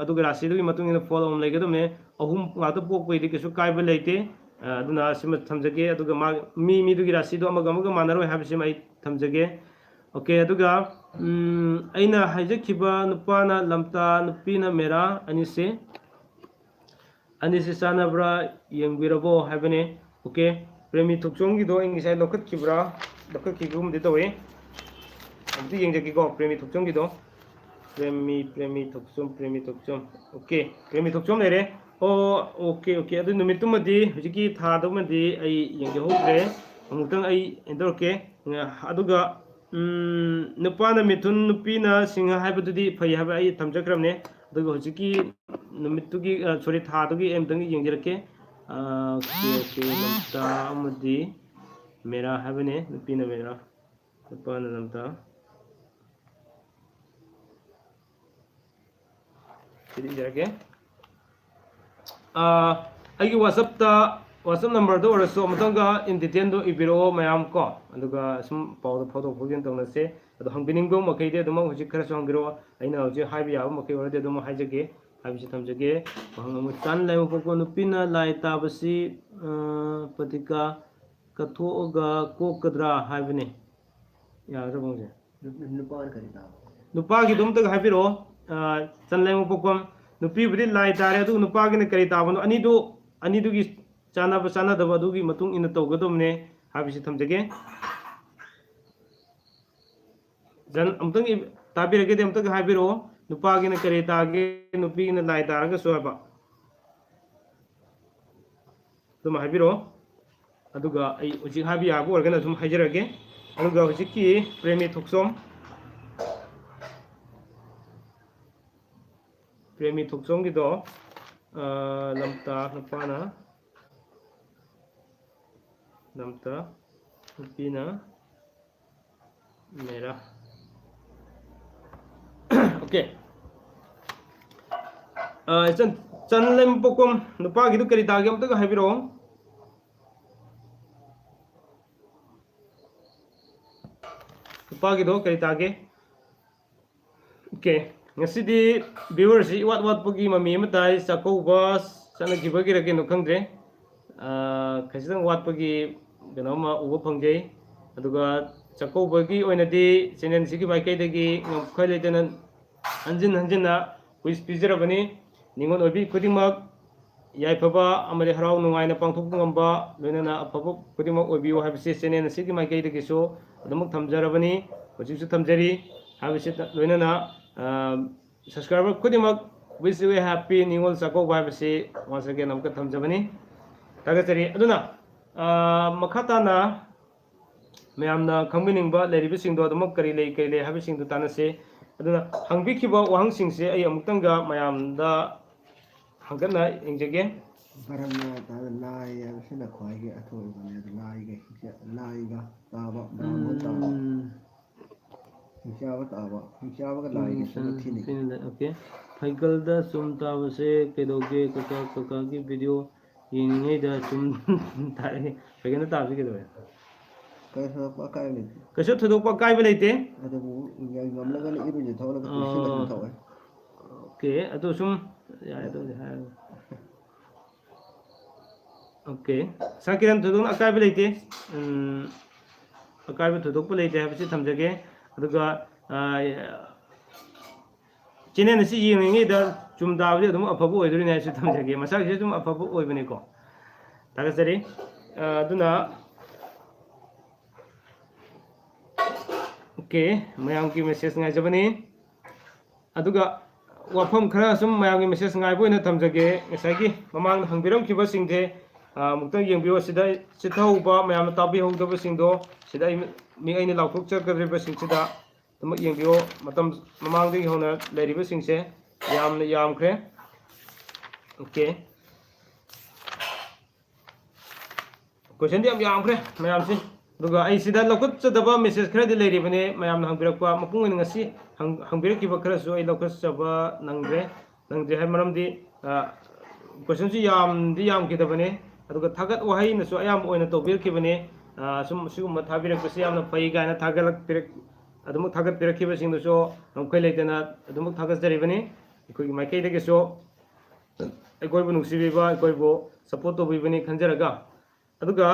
ꯑꯗꯨꯒ ꯔꯥꯁꯤꯗꯨꯒꯤ ꯃꯇꯨꯡ ꯏꯟꯅ ꯐꯣꯜ ꯑꯃꯃꯝ ꯂꯩꯒꯗꯕꯅꯦ꯫ ꯑꯍꯨꯝ ꯉꯥꯛꯇ ꯄꯣꯛꯄꯒꯤꯗꯤ ꯀꯩꯁꯨ ꯀꯥꯏꯕ ꯂꯩꯇꯦ꯫ ꯑ, ꯑꯗꯨꯅ ꯁꯤꯃ ꯊꯝꯖꯒꯦ꯫ ꯑꯗꯨꯒ ꯃꯥ, ꯃꯤ, ꯃꯤꯗꯨꯒꯤ ꯔꯥꯁꯤꯗꯣ ꯑꯃꯒ ꯑꯃꯒ ꯃꯥꯟꯅꯔꯣꯏ ꯍꯥꯏꯕꯁꯤꯃ ꯑꯩ ꯊꯝꯖꯒꯦ꯫ ꯑꯣꯀꯦ, ꯑꯗꯨꯒ, ꯎꯝ, ꯑꯩꯅ ꯍꯥꯏꯖꯈꯤꯕ ꯅꯨꯄꯥꯅ ꯂꯝꯇꯥ, ꯅꯨꯄꯤꯅ ꯃꯦꯔꯥ, ꯑꯅꯤꯁꯦ, ꯑꯅꯤꯁꯦ ꯆꯥꯟꯅꯕ꯭ꯔꯥ ꯌꯦꯡꯕꯤꯔꯕꯣ ꯍꯥꯏꯕꯅꯦ꯫ ꯑꯣꯀꯦ, ꯄ꯭ꯔꯦꯃꯤ ꯊꯣꯛꯆꯣꯝꯒꯤꯗꯣ ꯑꯩ ꯉꯁꯥꯏ ꯂꯧꯈꯠꯈꯤꯕ꯭ꯔꯥ? ꯂꯧꯈꯠꯈꯤꯕꯒꯨꯝꯗꯤ ꯇꯧꯋꯦ꯫ ꯑꯝꯇ ꯌꯦꯡꯖꯒꯦꯀꯣ, ꯄ꯭ꯔꯦꯃꯤ ꯊꯣꯛꯆꯣꯝꯒꯤꯗꯣ꯫ ꯄ꯭ꯔꯦꯃꯤ, ꯄ꯭ꯔꯦꯃꯤ ꯊꯣꯛꯆꯣꯝ, ꯄ꯭ꯔꯦꯃꯤ ꯊꯣꯛꯆꯣꯝ꯫ ꯑꯣꯀꯦ, ꯄ꯭ꯔꯦꯃꯤ ꯊꯣꯛꯆꯣꯝ ꯂꯩꯔꯦ꯫ ꯑꯣ, ꯑꯣꯀꯦ, ꯑꯣꯀꯦ꯫ ꯑꯗꯨ ꯅꯨꯃꯤꯠꯇꯨꯃꯗꯤ, ꯍꯧꯖꯤꯛꯀꯤ ꯊꯥꯗꯨꯃꯗꯤ ꯑꯩ ꯌꯦꯡꯖꯍꯧꯗ꯭ꯔꯦ꯫ ꯑꯃꯨꯛꯇꯪ ꯑꯩ ꯀꯩꯅꯣ ꯇꯧꯔꯛꯀꯦ꯫ ꯑꯗꯨꯒ, ꯎꯝ, ꯅꯨꯄꯥꯅ ꯃꯤꯊꯨꯟ, ꯅꯨꯄꯤꯅ ꯁꯤꯡꯍ ꯍꯥꯏꯕꯗꯨꯗꯤ ꯐꯩ ꯍꯥꯏꯕ ꯑꯩ ꯊꯝꯖꯈ꯭ꯔꯕꯅꯦ꯫ ꯑꯗꯨꯒ ꯍꯧꯖꯤꯛꯀꯤ ꯅꯨꯃꯤꯠꯇꯨꯒꯤ, ꯑ, ꯁꯣꯔꯤ, ꯊꯥꯗꯨꯒꯤ ꯑꯩ ꯑꯃꯨꯛꯇꯪ ꯌꯦꯡꯖꯔꯛꯀꯦ꯫ ꯑ, ꯑꯣꯀꯦ, ꯑꯣꯀꯦ, ꯂꯝꯇꯥ ꯑꯃꯗꯤ ꯃꯦꯔꯥ ꯍꯥꯏꯕꯅꯦ, ꯅꯨꯄꯤꯅ ꯃꯦꯔꯥ, ꯅꯨꯄꯥꯅ ꯂꯝꯇꯥ꯫ ꯁꯤꯗ ꯏꯖꯔꯛꯀꯦ꯫ ꯑ, ꯑꯩꯒꯤ WhatsApp-ꯇ, WhatsApp number-ꯗ ꯑꯣꯏꯔꯁꯨ ꯑꯃꯨꯛꯇꯪꯒ in detail-ꯗꯣ ꯏꯕꯤꯔꯛꯑꯣ ꯃꯌꯥꯝ ꯀꯣ, ꯑꯗꯨꯒ ꯁꯨꯝ ꯄꯥꯎꯗꯣ ꯐꯥꯎꯗꯣꯛ ꯐꯥꯎꯖꯤꯟ ꯇꯧꯅꯁꯦ꯫ ꯑꯗꯣ ꯍꯪꯕꯤꯅꯤꯡꯕ ꯃꯈꯩꯗꯤ ꯑꯗꯨꯃꯛ ꯍꯧꯖꯤꯛ ꯈꯔꯁꯨ ꯍꯪꯕꯤꯔꯛꯑꯣ, ꯑꯩꯅ ꯍꯧꯖꯤꯛ ꯍꯥꯏꯕ ꯌꯥꯕ ꯃꯈꯩ ꯑꯣꯏꯔꯗꯤ ꯑꯗꯨꯃꯛ ꯍꯥꯏꯖꯒꯦ ꯍꯥꯏꯕꯁꯤ ꯊꯝꯖꯒꯦ꯫ ꯋꯥꯍꯪ ꯑꯃ, ꯆꯥꯟꯗ ꯂꯥꯏꯌꯣꯡ ꯄꯣꯛꯄ ꯅꯨꯄꯤꯅ ꯂꯥꯏ ꯇꯥꯕꯁꯤ, ꯑ, ꯄꯇꯤꯀꯥ ꯀꯠꯊꯣꯛꯑꯒ ꯀꯣꯛꯀꯗ꯭ꯔꯥ ꯍꯥꯏꯕꯅꯤ꯫ ꯌꯥꯒꯗ꯭ꯔꯥ ꯃꯑꯣꯡꯁꯦ? ꯅꯨ-, ꯅꯨꯄꯥꯅ ꯀꯔꯤ ꯇꯥꯕ? ꯅꯨꯄꯥꯒꯤꯗꯣ ꯑꯝꯇꯒ ꯍꯥꯏꯕꯤꯔꯛꯑꯣ꯫ ꯑ, ꯆꯥꯟꯗ ꯂꯥꯏꯌꯣꯡ ꯄꯣꯛꯄꯝ, ꯅꯨꯄꯤꯕꯨꯗꯤ ꯂꯥꯏ ꯇꯥꯔꯦ, ꯑꯗꯨꯒ ꯅꯨꯄꯥꯒꯤꯅ ꯀꯔꯤ ꯇꯥꯕꯅꯣ? ꯑꯅꯤꯗꯨ, ꯑꯅꯤꯗꯨꯒꯤ ꯆꯥꯟꯅꯕ ꯆꯥꯟꯅꯗꯕ ꯑꯗꯨꯒꯤ ꯃꯇꯨꯡ ꯏꯟꯅ ꯇꯧꯒꯗꯕꯅꯦ ꯍꯥꯏꯕꯁꯤ ꯊꯝꯖꯒꯦ꯫ ꯖꯟ-, ꯑꯃꯨꯛꯇꯪ ꯏ-, ꯇꯥꯕꯤꯔꯒꯗꯤ ꯑꯃꯨꯛꯇꯪ ꯍꯥꯏꯕꯤꯔꯛꯑꯣ꯫ ꯅꯨꯄꯥꯒꯤꯅ ꯀꯔꯤ ꯇꯥꯒꯦ, ꯅꯨꯄꯤꯒꯤꯅ ꯂꯥꯏ ꯇꯥꯔꯒꯁꯨ ꯍꯥꯏꯕ꯫ ꯑꯗꯨꯝ ꯍꯥꯏꯕꯤꯔꯛꯑꯣ꯫ ꯑꯗꯨꯒ ꯑꯩ ꯍꯧꯖꯤꯛ ꯍꯥꯏꯕ ꯌꯥꯕ ꯑꯣꯏꯔꯒꯅ ꯑꯗꯨꯝ ꯍꯥꯏꯖꯔꯛꯑꯒꯦ꯫ ꯑꯗꯨꯒ ꯍꯧꯖꯤꯛꯀꯤ ꯄ꯭ꯔꯦꯃꯤ ꯊꯣꯛꯆꯣꯝ, ꯄ꯭ꯔꯦꯃꯤ ꯊꯣꯛꯆꯣꯝꯒꯤꯗꯣ, ꯑ, ꯂꯝꯇꯥ ꯅꯨꯄꯥꯅ, ꯂꯝꯇꯥ ꯅꯨꯄꯤꯅ ꯃꯦꯔꯥ꯫ Okay. ꯑ, ꯏꯆꯟ, ꯆꯟꯂꯦꯝꯄꯣꯛꯄꯝ, ꯅꯨꯄꯥꯒꯤꯗꯨ ꯀꯔꯤ ꯇꯥꯒꯦ ꯑꯝꯇꯒ ꯍꯥꯏꯕꯤꯔꯛꯑꯣ꯫ ꯅꯨꯄꯥꯒꯤꯗꯣ ꯀꯔꯤ ꯇꯥꯒꯦ? Okay, ꯉꯁꯤꯗꯤ viewerꯁꯤ ꯏꯋꯥꯠ ꯋꯥꯠꯄꯒꯤ ꯃꯃꯤ ꯑꯃ ꯇꯥꯏ꯫ ꯆꯥꯛꯀꯧꯕ ꯆꯠꯅꯈꯤꯕꯒꯤꯔ ꯀꯩꯅꯣ ꯈꯪꯗ꯭ꯔꯦ, ꯑ, ꯈꯖꯤꯛꯇꯪ ꯋꯥꯠꯄꯒꯤ ꯀꯩꯅꯣꯝꯃ ꯎꯕ ꯐꯪꯖꯩ꯫ ꯑꯗꯨꯒ ꯆꯥꯛꯀꯧꯕꯒꯤ ꯑꯣꯏꯅꯗꯤ channelꯁꯤꯒꯤ ꯃꯥꯏꯀꯩꯗꯒꯤ ꯉꯝꯈꯩ ꯂꯩꯇꯅ ꯍꯟꯖꯤꯟ ꯍꯟꯖꯤꯟꯅ wish ꯄꯤꯖꯔꯕꯅꯤ꯫ ꯅꯤꯉꯣꯜ ꯑꯣꯏꯕꯤ ꯈꯨꯗꯤꯡꯃꯛ ꯌꯥꯏꯐꯕ ꯑꯃꯗꯤ ꯍꯔꯥꯎ ꯅꯨꯡꯉꯥꯏꯅ ꯄꯥꯡꯊꯣꯛꯄ ꯉꯝꯕ, ꯂꯣꯏꯅꯅ ꯑꯐꯕ ꯈꯨꯗꯤꯡꯃꯛ ꯑꯣꯏꯕꯤꯌꯨ ꯍꯥꯏꯕꯁꯤ channel ꯑꯁꯤꯒꯤ ꯃꯥꯏꯀꯩꯗꯒꯤꯁꯨ ꯑꯗꯨꯃꯛ ꯊꯝꯖꯔꯕꯅꯤ, ꯍꯧꯖꯤꯛꯁꯨ ꯊꯝꯖꯔꯤ꯫ ꯍꯥꯏꯕꯁꯤꯗ ꯂꯣꯏꯅꯅ, ꯑ, subscriber ꯈꯨꯗꯤꯡꯃꯛ wish you a happy Ningol Chakkouba ꯍꯥꯏꯕꯁꯤ once again ꯑꯃꯨꯛꯀ ꯊꯝꯖꯕꯅꯤ꯫ ꯊꯥꯒꯠꯆꯔꯤ꯫ ꯑꯗꯨꯅ, ꯑ, ꯃꯈꯥ ꯇꯥꯅ ꯃꯌꯥꯝꯅ ꯈꯪꯕꯤꯅꯤꯡꯕ ꯂꯩꯔꯤꯕꯁꯤꯡꯗꯣ ꯑꯗꯨꯃꯛ ꯀꯔꯤ ꯂꯩ, ꯀꯔꯤ ꯂꯩ ꯍꯥꯏꯕꯁꯤꯡꯗꯨ ꯇꯥꯟꯅꯁꯤ꯫ ꯑꯗꯨꯅ ꯍꯪꯕꯤꯈꯤꯕ ꯋꯥꯍꯪꯁꯤꯡꯁꯦ ꯑꯩ ꯑꯃꯨꯛꯇꯪꯒ ꯃꯌꯥꯝꯗ ꯍꯪꯒꯠꯅ ꯌꯦꯡꯖꯒꯦ꯫ ꯃꯔꯝꯅ ꯇꯥ-, ꯂꯥꯏ ꯍꯥꯏꯕꯁꯤꯅ ꯈ꯭ꯋꯥꯏꯒꯤ ꯑꯊꯣꯏꯕꯅꯦ꯫ ꯑꯗꯨ ꯂꯥꯏꯒ ꯍꯤꯡꯆꯥ-, ꯂꯥꯏꯒ ꯇꯥꯕ, ꯕ꯭ꯔꯥꯍꯃꯟ ꯇꯥꯕ꯫ ꯎꯝ꯫ ꯍꯤꯡꯆꯥꯕ ꯇꯥꯕ, ꯍꯤꯡꯆꯥꯕꯒ ꯂꯥꯏꯒꯁꯤꯅ ꯎꯝ, ꯊꯤꯅꯩ꯫ ꯊꯤꯅꯩ, okay꯫ ꯐꯩꯒꯜꯗ ꯆꯨꯝ ꯇꯥꯕꯁꯦ ꯀꯩꯗꯧꯒꯦ? ꯀꯀꯥ, ꯀꯀꯥꯒꯤ video ꯌꯦꯡꯉꯤꯉꯩꯗ ꯆꯨꯝ ꯇꯥꯔꯛꯑꯦ꯫ ꯐꯩꯒꯜꯗ ꯇꯥꯕꯁꯦ ꯀꯩꯗꯧꯋꯦ? ꯀꯩꯁꯨ ꯊꯣꯏꯗꯣꯛꯄ ꯑꯀꯥꯏꯕ ꯂꯩꯇꯦ꯫ ꯀꯩꯁꯨ ꯊꯣꯏꯗꯣꯛꯄ ꯑꯀꯥꯏꯕ ꯂꯩꯇꯦ꯫ ꯑꯗꯨꯕꯨ ꯉꯝꯂꯒꯅ ꯏꯔꯨꯖ ꯊꯣꯛꯂꯒ ꯇꯨꯡꯁꯤꯜꯂ ꯑꯗꯨꯝ ꯑꯣ꯫ ꯊꯣꯛꯑꯦ꯫ Okay, ꯑꯗꯨ ꯁꯨꯝ ꯌꯥꯔꯦ, ꯑꯗꯨꯗꯤ ꯍꯥꯏꯔꯒꯦ꯫ Okay, ꯁꯥꯔ ꯀꯤꯔꯟ, ꯊꯣꯏꯗꯣꯛꯅ ꯑꯀꯥꯏꯕ ꯂꯩꯇꯦ꯫ ꯎꯝ, ꯑꯀꯥꯏꯕ ꯊꯣꯏꯗꯣꯛꯄ ꯂꯩꯇꯦ ꯍꯥꯏꯕꯁꯤ ꯊꯝꯖꯒꯦ꯫ ꯑꯗꯨꯒ, ꯑ, channel ꯑꯁꯤ ꯌꯦꯡꯂꯤꯉꯩꯗ ꯆꯨꯝ ꯇꯥꯕꯁꯦ ꯑꯗꯨꯝ ꯑꯐꯕ ꯑꯣꯏꯗꯣꯔꯤꯅꯦ ꯍꯥꯏꯁꯨ ꯊꯝꯖꯒꯦ꯫ ꯃꯁꯥꯒꯤꯁꯨ ꯑꯗꯨꯝ ꯑꯐꯕ ꯑꯣꯏꯕꯅꯤꯀꯣ꯫ ꯊꯥꯒꯠꯆꯔꯤ꯫ ꯑ, ꯑꯗꯨꯅ, okay, ꯃꯌꯥꯝꯒꯤ message ꯉꯥꯏꯖꯕꯅꯤ꯫ ꯑꯗꯨꯒ ꯋꯥꯐꯝ ꯈꯔ ꯁꯨꯝ ꯃꯌꯥꯝꯒꯤ message ꯉꯥꯏꯕ ꯑꯣꯏꯅ ꯊꯝꯖꯒꯦ꯫ ꯉꯁꯥꯏꯒꯤ ꯃꯃꯥꯡꯗ ꯍꯪꯕꯤꯔꯝꯈꯤꯕꯁꯤꯡꯁꯦ, ꯑ, ꯑꯃꯨꯛꯇꯪ ꯌꯦꯡꯕꯤꯌꯣ꯫ ꯁꯤꯗ ꯆꯤꯠꯊꯍꯧꯕ, ꯃꯌꯥꯝꯅ ꯇꯥꯕꯤꯍꯧꯗꯕꯁꯤꯡꯗꯣ ꯁꯤꯗ ꯑꯩ ꯃꯤ, ꯑꯩꯅ ꯂꯥꯎꯊꯣꯛꯆꯒꯗꯧꯔꯤꯕꯁꯤꯡꯁꯤꯗ ꯑꯗꯨꯃꯛ ꯌꯦꯡꯕꯤꯌꯣ꯫ ꯃꯇꯝ ꯃꯃꯥꯡꯗꯒꯤ ꯍꯧꯅ ꯂꯩꯔꯤꯕꯁꯤꯡꯁꯦ ꯌꯥꯝꯅ ꯌꯥꯝꯈ꯭ꯔꯦ꯫ Okay꯫ Questionꯗꯤ ꯌꯥꯝ ꯌꯥꯝꯈ꯭ꯔꯦ ꯃꯌꯥꯝꯁꯤ꯫ ꯑꯗꯨꯒ ꯑꯩ ꯁꯤꯗ ꯂꯧꯈꯠꯆꯗꯕ ꯃꯦꯁꯦꯖ ꯈꯔꯗꯤ ꯂꯩꯔꯤꯕꯅꯤ, ꯃꯌꯥꯝꯅ ꯍꯪꯕꯤꯔꯛꯄ, ꯃꯄꯨꯡ ꯑꯣꯏꯅ ꯉꯁꯤ ꯍꯪ- ꯍꯪꯕꯤꯔꯛꯈꯤꯕ ꯈꯔꯁꯨ ꯑꯩ ꯂꯧꯈꯠꯆꯕ ꯅꯪꯗ꯭ꯔꯦ꯫ ꯅꯪꯗ꯭ꯔꯦ ꯍꯥꯏ ꯃꯔꯝꯗꯤ, ꯑ, ꯀꯣꯏꯁꯟꯁꯨ ꯌꯥꯝꯗꯤ ꯌꯥꯝꯈꯤꯗꯕꯅꯤ, ꯑꯗꯨꯒ ꯊꯥꯒꯠ ꯋꯥꯍꯩꯅꯁꯨ ꯑꯌꯥꯝꯕ ꯑꯣꯏꯅ ꯇꯧꯕꯤꯔꯛꯈꯤꯕꯅꯤ꯫ ꯑ, ꯁꯨꯝ ꯁꯤꯒꯨꯝꯕ ꯊꯥꯕꯤꯔꯛꯄꯁꯤ ꯌꯥꯝꯅ ꯐꯩ ꯀꯥꯏꯅ ꯊꯥꯒꯠꯂꯛꯄꯤꯔꯛ ꯑꯗꯨꯃꯛ ꯊꯥꯒꯠꯄꯤꯔꯛꯈꯤꯕꯁꯤꯡꯗꯨꯁꯨ ꯉꯝꯈꯩ ꯂꯩꯇꯅ ꯑꯗꯨꯃꯛ ꯊꯥꯒꯠꯆꯔꯤꯕꯅꯤ꯫ ꯑꯩꯈꯣꯏꯒꯤ ꯃꯥꯏꯀꯩꯗꯒꯤꯁꯨ ꯑꯩꯈꯣꯏꯕꯨ ꯅꯨꯡꯁꯤꯕꯤꯕ, ꯑꯩꯈꯣꯏꯕꯨ ꯁꯞꯄꯣꯔꯠ ꯇꯧꯕꯤꯕꯅꯤ ꯈꯟꯖꯔꯒ, ꯑꯗꯨꯒ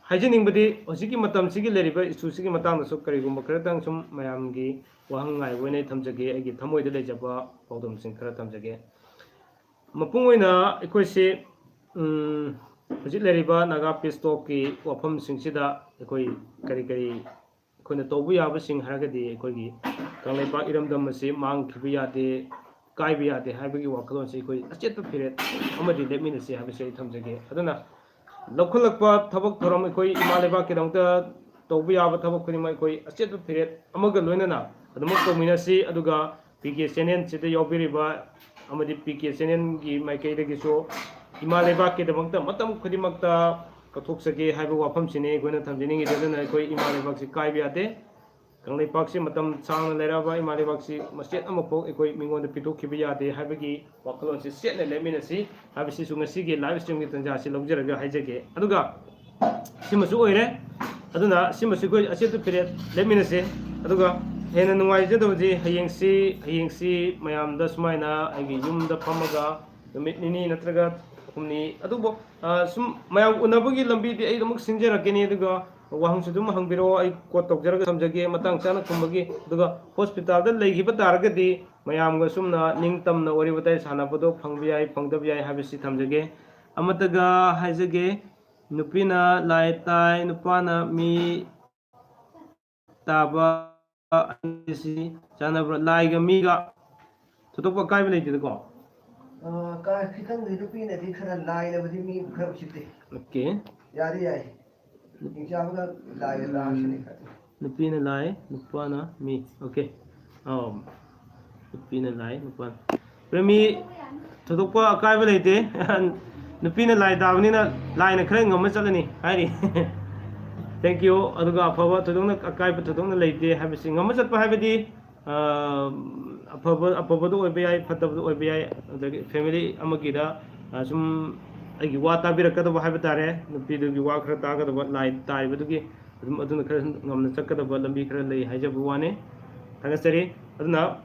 ꯍꯥꯏꯖꯅꯤꯡꯕꯗꯤ ꯍꯧꯖꯤꯛꯀꯤ ꯃꯇꯝꯁꯤꯒꯤ ꯂꯩꯔꯤꯕ ꯏꯁꯨꯁꯤꯒꯤ ꯃꯇꯥꯡꯗꯁꯨ ꯀꯔꯤꯒꯨꯝꯕ ꯈꯔꯇꯪ ꯁꯨꯝ ꯃꯌꯥꯝꯒꯤ ꯋꯥꯍꯪ ꯉꯥꯏꯕ ꯑꯣꯏꯅ ꯑꯩ ꯊꯝꯖꯒꯦ, ꯑꯩꯒꯤ ꯊꯃꯣꯏꯗ ꯂꯩꯖꯕ ꯄꯥꯎꯗꯝꯁꯤꯡ ꯈꯔ ꯊꯝꯖꯒꯦ꯫ ꯃꯄꯨꯡ ꯑꯣꯏꯅ ꯑꯩꯈꯣꯏꯁꯤ, ꯎꯝ, ꯍꯧꯖꯤꯛ ꯂꯩꯔꯤꯕ ꯅꯥꯒꯥ ꯄꯤꯁ ꯇꯣꯛꯀꯤ ꯋꯥꯐꯝꯁꯤꯡꯁꯤꯗ ꯑꯩꯈꯣꯏ ꯀꯔꯤ ꯀꯔꯤ ꯑꯩꯈꯣꯏꯅ ꯇꯧꯕ ꯌꯥꯕꯁꯤꯡ ꯍꯥꯏꯔꯒꯗꯤ, ꯑꯩꯈꯣꯏꯒꯤ ꯀꯪꯂꯩꯄꯥꯛ ꯏꯔꯝꯗꯝ ꯑꯁꯤ ꯃꯥꯡꯈꯤꯕ ꯌꯥꯗꯦ, ꯀꯥꯏꯕ ꯌꯥꯗꯦ ꯍꯥꯏꯕꯒꯤ ꯋꯥꯈꯜꯂꯣꯟꯁꯤ ꯑꯩꯈꯣꯏ ꯑꯆꯦꯠꯄ ꯐꯤꯔꯦꯠ ꯑꯃꯗꯤ ꯂꯦꯞꯃꯤꯟꯅꯁꯤ ꯍꯥꯏꯕꯁꯤ ꯑꯩ ꯊꯝꯖꯒꯦ꯫ ꯑꯗꯨꯅ ꯂꯧꯈꯠꯂꯛꯄ ꯊꯕꯛ ꯊꯧꯔꯝ ꯑꯩꯈꯣꯏ ꯏꯃꯥ ꯂꯩꯕꯥꯛꯀꯤꯗꯃꯛꯇ ꯇꯧꯕ ꯌꯥꯕ ꯊꯕꯛ ꯈꯨꯗꯤꯡꯃꯛ ꯑꯩꯈꯣꯏ ꯑꯆꯦꯠꯄ ꯐꯤꯔꯦꯠ ꯑꯃꯒ ꯂꯣꯏꯅꯅ ꯑꯗꯨꯃꯛ ꯇꯧꯃꯤꯟꯅꯁꯤ꯫ ꯑꯗꯨꯒ ꯄꯤ ꯀꯦ ꯆꯦꯅꯦꯜꯁꯤꯗ ꯌꯥꯎꯕꯤꯔꯤꯕ ꯑꯃꯗꯤ ꯄꯤ ꯀꯦ ꯆꯦꯅꯦꯜꯒꯤ ꯃꯥꯏꯀꯩꯗꯒꯤꯁꯨ ꯏꯃꯥ ꯂꯩꯕꯥꯛꯀꯤꯗꯃꯛꯇ ꯃꯇꯝ ꯈꯨꯗꯤꯡꯃꯛꯇ ꯀꯠꯊꯣꯛꯆꯒꯦ ꯍꯥꯏꯕ ꯋꯥꯐꯝꯁꯤꯅꯤ ꯑꯩꯈꯣꯏꯅ ꯊꯝꯖꯅꯤꯡꯉꯤꯁꯦ꯫ ꯑꯗꯨꯅ ꯑꯩꯈꯣꯏ ꯏꯃꯥ ꯂꯩꯕꯥꯛꯁꯤ ꯀꯥꯏꯕ ꯌꯥꯗꯦ꯫ ꯀꯪꯂꯩꯄꯥꯛꯁꯤ ꯃꯇꯝ ꯁꯥꯡꯅ ꯂꯩꯔꯛꯑꯕ ꯏꯃꯥ ꯂꯩꯕꯥꯛꯁꯤ ꯃꯆꯦꯠ ꯑꯃꯐꯥꯎ ꯑꯩꯈꯣꯏ ꯃꯤꯉꯣꯟꯗ ꯄꯤꯊꯣꯛꯈꯤꯕ ꯌꯥꯗꯦ ꯍꯥꯏꯕꯒꯤ ꯋꯥꯈꯜꯂꯣꯟꯁꯤ ꯆꯦꯠꯅ ꯂꯦꯞꯃꯤꯟꯅꯁꯤ ꯍꯥꯏꯕꯁꯤꯁꯨ ꯉꯁꯤꯒꯤ ꯂꯥꯏꯚ ꯁ꯭ꯇ꯭ꯔꯤꯝꯒꯤ ꯇꯥꯟꯖꯥꯁꯤ ꯂꯧꯖꯔꯒ ꯍꯥꯏꯖꯒꯦ꯫ ꯑꯗꯨꯒ ꯁꯤꯃꯁꯨ ꯑꯣꯏꯔꯦ꯫ ꯑꯗꯨꯅ ꯁꯤꯃꯁꯨ ꯑꯩꯈꯣꯏ ꯑꯆꯦꯠꯄ ꯐꯤꯔꯦꯠ ꯂꯦꯞꯃꯤꯟꯅꯁꯦ꯫ ꯑꯗꯨꯒ ꯍꯦꯟꯅ ꯅꯨꯡꯉꯥꯏꯖꯗꯕꯗꯤ ꯍꯌꯦꯡꯁꯤ, ꯍꯌꯦꯡꯁꯤ ꯃꯌꯥꯝꯗ ꯁꯨꯃꯥꯏꯅ ꯑꯩꯒꯤ ꯌꯨꯝꯗ ꯐꯝꯃꯒ ꯅꯨꯃꯤꯠ ꯅꯤꯅꯤ ꯅꯠꯇ꯭ꯔꯒ ꯍꯨꯝꯅꯤ, ꯑꯗꯨꯕꯨ, ꯑ, ꯁꯨꯝ ꯃꯌꯥꯝ ꯎꯅꯕꯒꯤ ꯂꯝꯕꯤꯗꯤ ꯑꯩ ꯑꯗꯨꯃꯛ ꯁꯤꯟꯖꯔꯛꯀꯅꯤ꯫ ꯑꯗꯨꯒ ꯋꯥꯍꯪꯁꯨ ꯑꯗꯨꯝ ꯍꯪꯕꯤꯔꯛꯑꯣ, ꯑꯩ ꯀꯣꯠ ꯇꯧꯖꯔꯒ ꯊꯝꯖꯒꯦ ꯃꯇꯥꯡ ꯆꯥꯅ ꯈꯨꯝꯕꯒꯤ꯫ ꯑꯗꯨꯒ ꯍꯣꯁꯄꯤꯇꯥꯜꯗ ꯂꯩꯈꯤꯕ ꯇꯥꯔꯒꯗꯤ ꯃꯌꯥꯝꯒ ꯁꯨꯝꯅ ꯅꯤꯡꯇꯝꯅ ꯋꯥꯔꯤ ꯋꯥꯇꯥꯏ ꯁꯥꯟꯅꯕꯗꯣ ꯐꯪꯕ ꯌꯥꯏ, ꯐꯪꯗꯕ ꯌꯥꯏ ꯍꯥꯏꯕꯁꯤ ꯊꯝꯖꯒꯦ꯫ ꯑꯃꯠꯇꯒ ꯍꯥꯏꯖꯒꯦ, ꯅꯨꯄꯤꯅ ꯂꯥꯏ ꯇꯥꯏ, ꯅꯨꯄꯥꯅ ꯃꯤ ꯇꯥꯕ ꯑꯅꯤꯁꯤ ꯆꯥꯟꯅꯕ꯭ꯔꯥ? ꯂꯥꯏꯒ ꯃꯤꯒ ꯊꯣꯏꯗꯣꯛꯄ ꯑꯀꯥꯏꯕ ꯂꯩꯇꯦꯗꯀꯣ? ꯑ, ꯀꯥ-, ꯈꯤꯇꯪꯗꯤ ꯅꯨꯄꯤꯅꯗꯤ ꯈꯔ ꯂꯥꯏꯅꯕꯗꯤ ꯃꯤ ꯈꯔ ꯎꯁꯤꯠꯇꯦ꯫ ꯑꯣꯀꯦ꯫ ꯌꯥꯗꯤ ꯌꯥꯏ꯫ ꯏꯟꯁꯥꯐꯒ ꯂꯥꯏꯒ ꯇꯥꯕꯁꯤꯅꯤ ꯈꯔ꯫ ꯅꯨꯄꯤꯅ ꯂꯥꯏ, ꯅꯨꯄꯥꯅ ꯃꯤ꯫ ꯑꯣꯀꯦ꯫ ꯑꯥꯎ꯫ ꯅꯨꯄꯤꯅ ꯂꯥꯏ, ꯅꯨꯄꯥꯅ꯫ ꯄ꯭ꯔꯦꯃꯤ, ꯊꯣꯏꯗꯣꯛꯄ ꯑꯀꯥꯏꯕ ꯂꯩꯇꯦ꯫ ꯅꯨꯄꯤꯅ ꯂꯥꯏ ꯇꯥꯕꯅꯤꯅ ꯂꯥꯏꯅ ꯈꯔ ꯉꯝꯃ ꯆꯠꯂꯅꯤ ꯍꯥꯏꯔꯤ꯫ Thank you. ꯑꯗꯨꯒ ꯑꯐꯕ ꯊꯣꯏꯗꯣꯛꯅ, ꯑꯀꯥꯏꯕ ꯊꯣꯏꯗꯣꯛꯅ ꯂꯩꯇꯦ ꯍꯥꯏꯕꯁꯤ, ꯉꯝꯃ ꯆꯠꯄ ꯍꯥꯏꯕꯗꯤ, ꯑ, ꯑꯐꯕ, ꯑꯐꯕꯗꯨ ꯑꯣꯏꯕ ꯌꯥꯏ, ꯐꯠꯇꯕꯗꯨ ꯑꯣꯏꯕ ꯌꯥꯏ꯫ ꯑꯗꯒꯤ family ꯑꯃꯒꯤꯗ, ꯑ, ꯁꯨꯝ ꯑꯩꯒꯤ ꯋꯥ ꯇꯥꯕꯤꯔꯛꯀꯗꯕ ꯍꯥꯏꯕ ꯇꯥꯔꯦ, ꯅꯨꯄꯤꯗꯨꯒꯤ ꯋꯥ ꯈꯔ ꯇꯥꯒꯗꯕ, ꯂꯥꯏ ꯇꯥꯏꯕꯗꯨꯒꯤ, ꯑꯗꯨꯝ ꯑꯗꯨꯅ ꯈꯔ ꯉꯝꯅ ꯆꯠꯀꯗꯕ ꯂꯝꯕꯤ ꯈꯔ ꯂꯩ ꯍꯥꯏꯖꯕ ꯋꯥꯅꯤ꯫ ꯊꯥꯒꯠꯆꯔꯤ꯫ ꯑꯗꯨꯅ,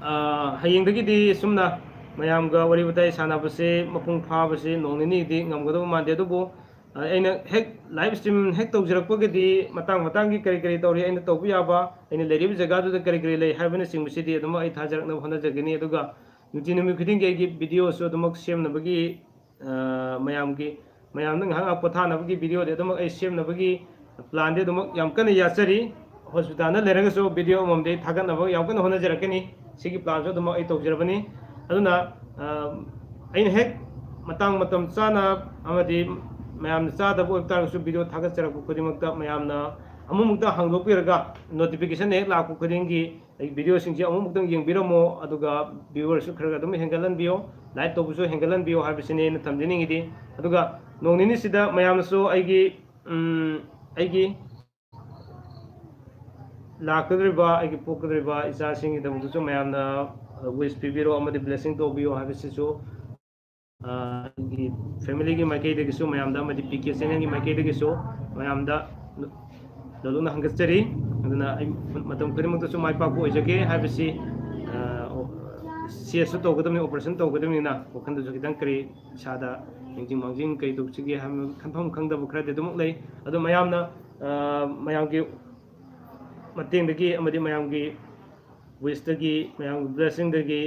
ꯑ, ꯍꯌꯦꯡꯗꯒꯤꯗꯤ ꯁꯨꯝꯅ ꯃꯌꯥꯝꯒ ꯋꯥꯔꯤ ꯋꯥꯇꯥꯏ ꯁꯥꯟꯅꯕꯁꯦ ꯃꯄꯨꯡ ꯐꯥꯕꯁꯦ ꯅꯣꯡ ꯅꯤꯅꯤꯗꯤ ꯉꯝꯒꯗꯕ ꯃꯥꯟꯗꯦ, ꯑꯗꯨꯕꯨ ꯑ, ꯑꯩꯅ ꯍꯦꯛ live stream ꯍꯦꯛ ꯇꯧꯖꯔꯛꯄꯒꯗꯤ, ꯃꯇꯥꯡ ꯃꯇꯥꯡꯒꯤ ꯀꯔꯤ ꯀꯔꯤ ꯇꯧꯔꯤ, ꯑꯩꯅ ꯇꯧꯕ ꯌꯥꯕ, ꯑꯩꯅ ꯂꯩꯔꯤꯕ ꯖꯒꯥꯗꯨꯗ ꯀꯔꯤ ꯀꯔꯤ ꯂꯩ ꯍꯥꯏꯕꯅꯆꯤꯡꯕꯁꯤꯗꯤ ꯑꯗꯨꯃꯛ ꯑꯩ ꯊꯥꯖꯔꯛꯅꯕ ꯍꯣꯠꯅꯖꯒꯅꯤ꯫ ꯑꯗꯨꯒ ꯅꯨꯡꯇꯤ ꯅꯨꯃꯤꯠ ꯈꯨꯗꯤꯡꯒꯤ ꯑꯩꯒꯤ videoꯁꯨ ꯑꯗꯨꯃꯛ ꯁꯦꯝꯅꯕꯒꯤ, ꯑ, ꯃꯌꯥꯝꯒꯤ, ꯃꯌꯥꯝꯗ ꯉꯥꯏꯍꯥꯛ ꯉꯥꯏꯍꯥꯛ ꯄꯣꯊꯥꯅꯕꯒꯤ videoꯗꯤ ꯑꯗꯨꯃꯛ ꯑꯩ ꯁꯦꯝꯅꯕꯒꯤ planꯗꯤ ꯑꯗꯨꯃꯛ ꯌꯥꯝ ꯀꯟꯅ ꯌꯥꯠꯆꯔꯤ꯫ Hospitalꯗ ꯂꯩꯔꯒꯁꯨ video ꯑꯃꯃꯝꯗꯤ ꯊꯥꯒꯠꯅꯕ ꯌꯥꯝ ꯀꯟꯅ ꯍꯣꯠꯅꯖꯔꯛꯀꯅꯤ꯫ ꯁꯤꯒꯤ planꯁꯨ ꯑꯗꯨꯃꯛ ꯑꯩ ꯇꯧꯖꯔꯕꯅꯤ꯫ ꯑꯗꯨꯅ, ꯑ, ꯑꯩꯅ ꯍꯦꯛ ꯃꯇꯥꯡ ꯃꯇꯝ ꯆꯥꯅ ꯑꯃꯗꯤ ꯃꯌꯥꯝꯅ ꯆꯥꯗꯕ ꯑꯣꯏꯕ ꯇꯥꯔꯒꯁꯨ video ꯊꯥꯒꯠꯆꯔꯛꯄ ꯈꯨꯗꯤꯡꯃꯛꯇ ꯃꯌꯥꯝꯅ ꯑꯃꯨꯛꯃꯨꯛꯇ ꯍꯥꯡꯗꯣꯛꯄꯤꯔꯒ notification ꯍꯦꯛ ꯂꯥꯛꯄ ꯈꯨꯗꯤꯡꯒꯤ ꯑꯩ videoꯁꯤꯡꯁꯤ ꯑꯃꯨꯛꯃꯨꯛꯇꯪ ꯌꯦꯡꯕꯤꯔꯝꯃꯣ꯫ ꯑꯗꯨꯒ viewerꯁꯨ ꯈꯔ ꯈꯔ ꯑꯗꯨꯝ ꯍꯦꯟꯒꯠꯍꯟꯕꯤꯌꯣ, like ꯇꯧꯕꯁꯨ ꯍꯦꯟꯒꯠꯍꯟꯕꯤꯌꯣ ꯍꯥꯏꯕꯁꯤꯅꯤ ꯑꯩꯅ ꯊꯝꯖꯅꯤꯡꯉꯤꯗꯤ꯫ ꯑꯗꯨꯒ ꯅꯣꯡ ꯅꯤꯅꯤꯁꯤꯗ ꯃꯌꯥꯝꯅꯁꯨ ꯑꯩꯒꯤ, ꯎꯝ, ꯑꯩꯒꯤ ꯂꯥꯛꯀꯗꯧꯔꯤꯕ, ꯑꯩꯒꯤ ꯄꯣꯛꯀꯗꯧꯔꯤꯕ ꯏꯆꯥꯁꯤꯡꯒꯤꯗꯃꯛꯇꯁꯨ ꯃꯌꯥꯝꯅ wish ꯄꯤꯕꯤꯔꯣ ꯑꯃꯗꯤ blessing ꯇꯧꯕꯤꯌꯣ ꯍꯥꯏꯕꯁꯤꯁꯨ, ꯑ, ꯑꯩꯒꯤ familyꯒꯤ ꯃꯥꯏꯀꯩꯗꯒꯤꯁꯨ ꯃꯌꯥꯝꯗ ꯑꯃꯗꯤ ꯄꯤ ꯀꯦ channelꯒꯤ ꯃꯥꯏꯀꯩꯗꯒꯤꯁꯨ ꯃꯌꯥꯝꯗ ꯂꯣꯂꯨꯅ ꯍꯪꯒꯠꯆꯔꯤ꯫ ꯑꯗꯨꯅ ꯑꯩ ꯃꯇꯝ ꯈꯨꯗꯤꯡꯃꯛꯇꯁꯨ ꯃꯥꯏ ꯄꯥꯛꯄ ꯑꯣꯏꯖꯒꯦ ꯍꯥꯏꯕꯁꯤ, ꯑ, ꯁꯦꯁꯁꯨ ꯇꯧꯒꯗꯕꯅꯤ, operation ꯇꯧꯒꯗꯕꯅꯤꯅ ꯋꯥꯈꯜꯗꯁꯨ ꯈꯤꯇꯪ ꯀꯔꯤ ꯏꯁꯥꯗ ꯅꯤꯡꯁꯤꯡ ꯃꯥꯡꯖꯤꯡ ꯀꯔꯤ ꯇꯧꯁꯤꯒꯦ ꯍꯥꯏꯕ ꯈꯟꯐꯝ ꯈꯪꯗꯕ ꯈꯔꯗꯤ ꯑꯗꯨꯃꯛ ꯂꯩ꯫ ꯑꯗꯣ ꯃꯌꯥꯝꯅ, ꯑ, ꯃꯌꯥꯝꯒꯤ ꯃꯇꯦꯡꯗꯒꯤ ꯑꯃꯗꯤ ꯃꯌꯥꯝꯒꯤ wishꯇꯒꯤ, ꯃꯌꯥꯝꯒꯤ blessingꯗꯒꯤ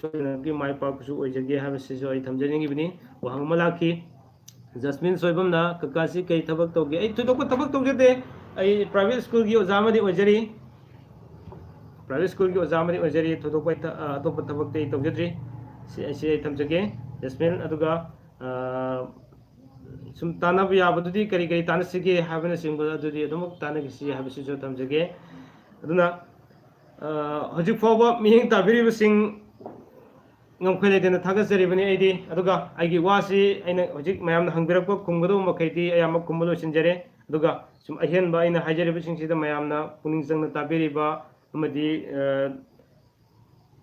ꯁꯣꯏꯗꯅꯒꯤ ꯃꯥꯏ ꯄꯥꯛꯄꯁꯨ ꯑꯣꯏꯖꯒꯦ ꯍꯥꯏꯕꯁꯤꯁꯨ ꯑꯩ ꯊꯝꯖꯅꯤꯡꯉꯤꯕꯅꯤ꯫ ꯋꯥꯍꯪ ꯑꯃ ꯂꯥꯛꯈꯤ, ꯖꯁꯃꯤꯟ ꯁꯣꯏꯕꯝꯅ, "ꯀꯀꯥꯁꯤ ꯀꯔꯤ ꯊꯕꯛ ꯇꯧꯒꯦ?" ꯑꯩ ꯊꯣꯏꯗꯣꯛꯄ ꯊꯕꯛ ꯇꯧꯖꯗꯦ꯫ ꯑꯩ private schoolꯒꯤ ꯑꯣꯖꯥ ꯑꯃꯗꯤ ꯑꯣꯏꯖꯔꯤ꯫ Private schoolꯒꯤ ꯑꯣꯖꯥ ꯑꯃꯗꯤ ꯑꯣꯏꯖꯔꯤ꯫ ꯊꯣꯏꯗꯣꯛꯄ ꯊ-, ꯑ, ꯑꯇꯣꯞꯄ ꯊꯕꯛꯇꯤ ꯑꯩ ꯇꯧꯖꯗ꯭ꯔꯤ꯫ ꯁꯤ, ꯑꯁꯤ ꯑꯩ ꯊꯝꯖꯒꯦ, ꯖꯁꯃꯤꯟ꯫ ꯑꯗꯨꯒ, ꯑ, ꯁꯨꯝ ꯇꯥꯟꯅꯕ ꯌꯥꯕꯗꯨꯗꯤ ꯀꯔꯤ ꯀꯔꯤ ꯇꯥꯟꯅꯁꯤꯒꯦ ꯍꯥꯏꯕꯅꯆꯤꯡꯕ ꯑꯗꯨꯗꯤ ꯑꯗꯨꯃꯛ ꯇꯥꯟꯅꯈꯤꯁꯤ ꯍꯥꯏꯕꯁꯤꯁꯨ ꯊꯝꯖꯒꯦ꯫ ꯑꯗꯨꯅ, ꯑ, ꯍꯧꯖꯤꯛ ꯐꯥꯎꯕ ꯃꯤꯠꯌꯦꯡ ꯇꯥꯕꯤꯔꯤꯕꯁꯤꯡ ꯉꯝꯈꯩ ꯂꯩꯇꯅ ꯊꯥꯒꯠꯆꯔꯤꯕꯅꯤ ꯑꯩꯗꯤ꯫ ꯑꯗꯨꯒ ꯑꯩꯒꯤ ꯋꯥꯁꯤ ꯑꯩꯅ ꯍꯧꯖꯤꯛ ꯃꯌꯥꯝꯅ ꯍꯪꯕꯤꯔꯛꯄ ꯈꯨꯝꯒꯗꯧꯕ ꯃꯈꯩꯗꯤ ꯑꯌꯥꯝꯕ ꯈꯨꯝꯕ ꯂꯣꯏꯁꯤꯟꯖꯔꯦ꯫ ꯑꯗꯨꯒ ꯁꯨꯝ ꯑꯍꯦꯟꯕ ꯑꯩꯅ ꯍꯥꯏꯖꯔꯤꯕꯁꯤꯡꯁꯤꯗ ꯃꯌꯥꯝꯅ ꯄꯨꯛꯅꯤꯡ ꯆꯪꯅ ꯇꯥꯕꯤꯔꯤꯕ ꯑꯃꯗꯤ, ꯑ,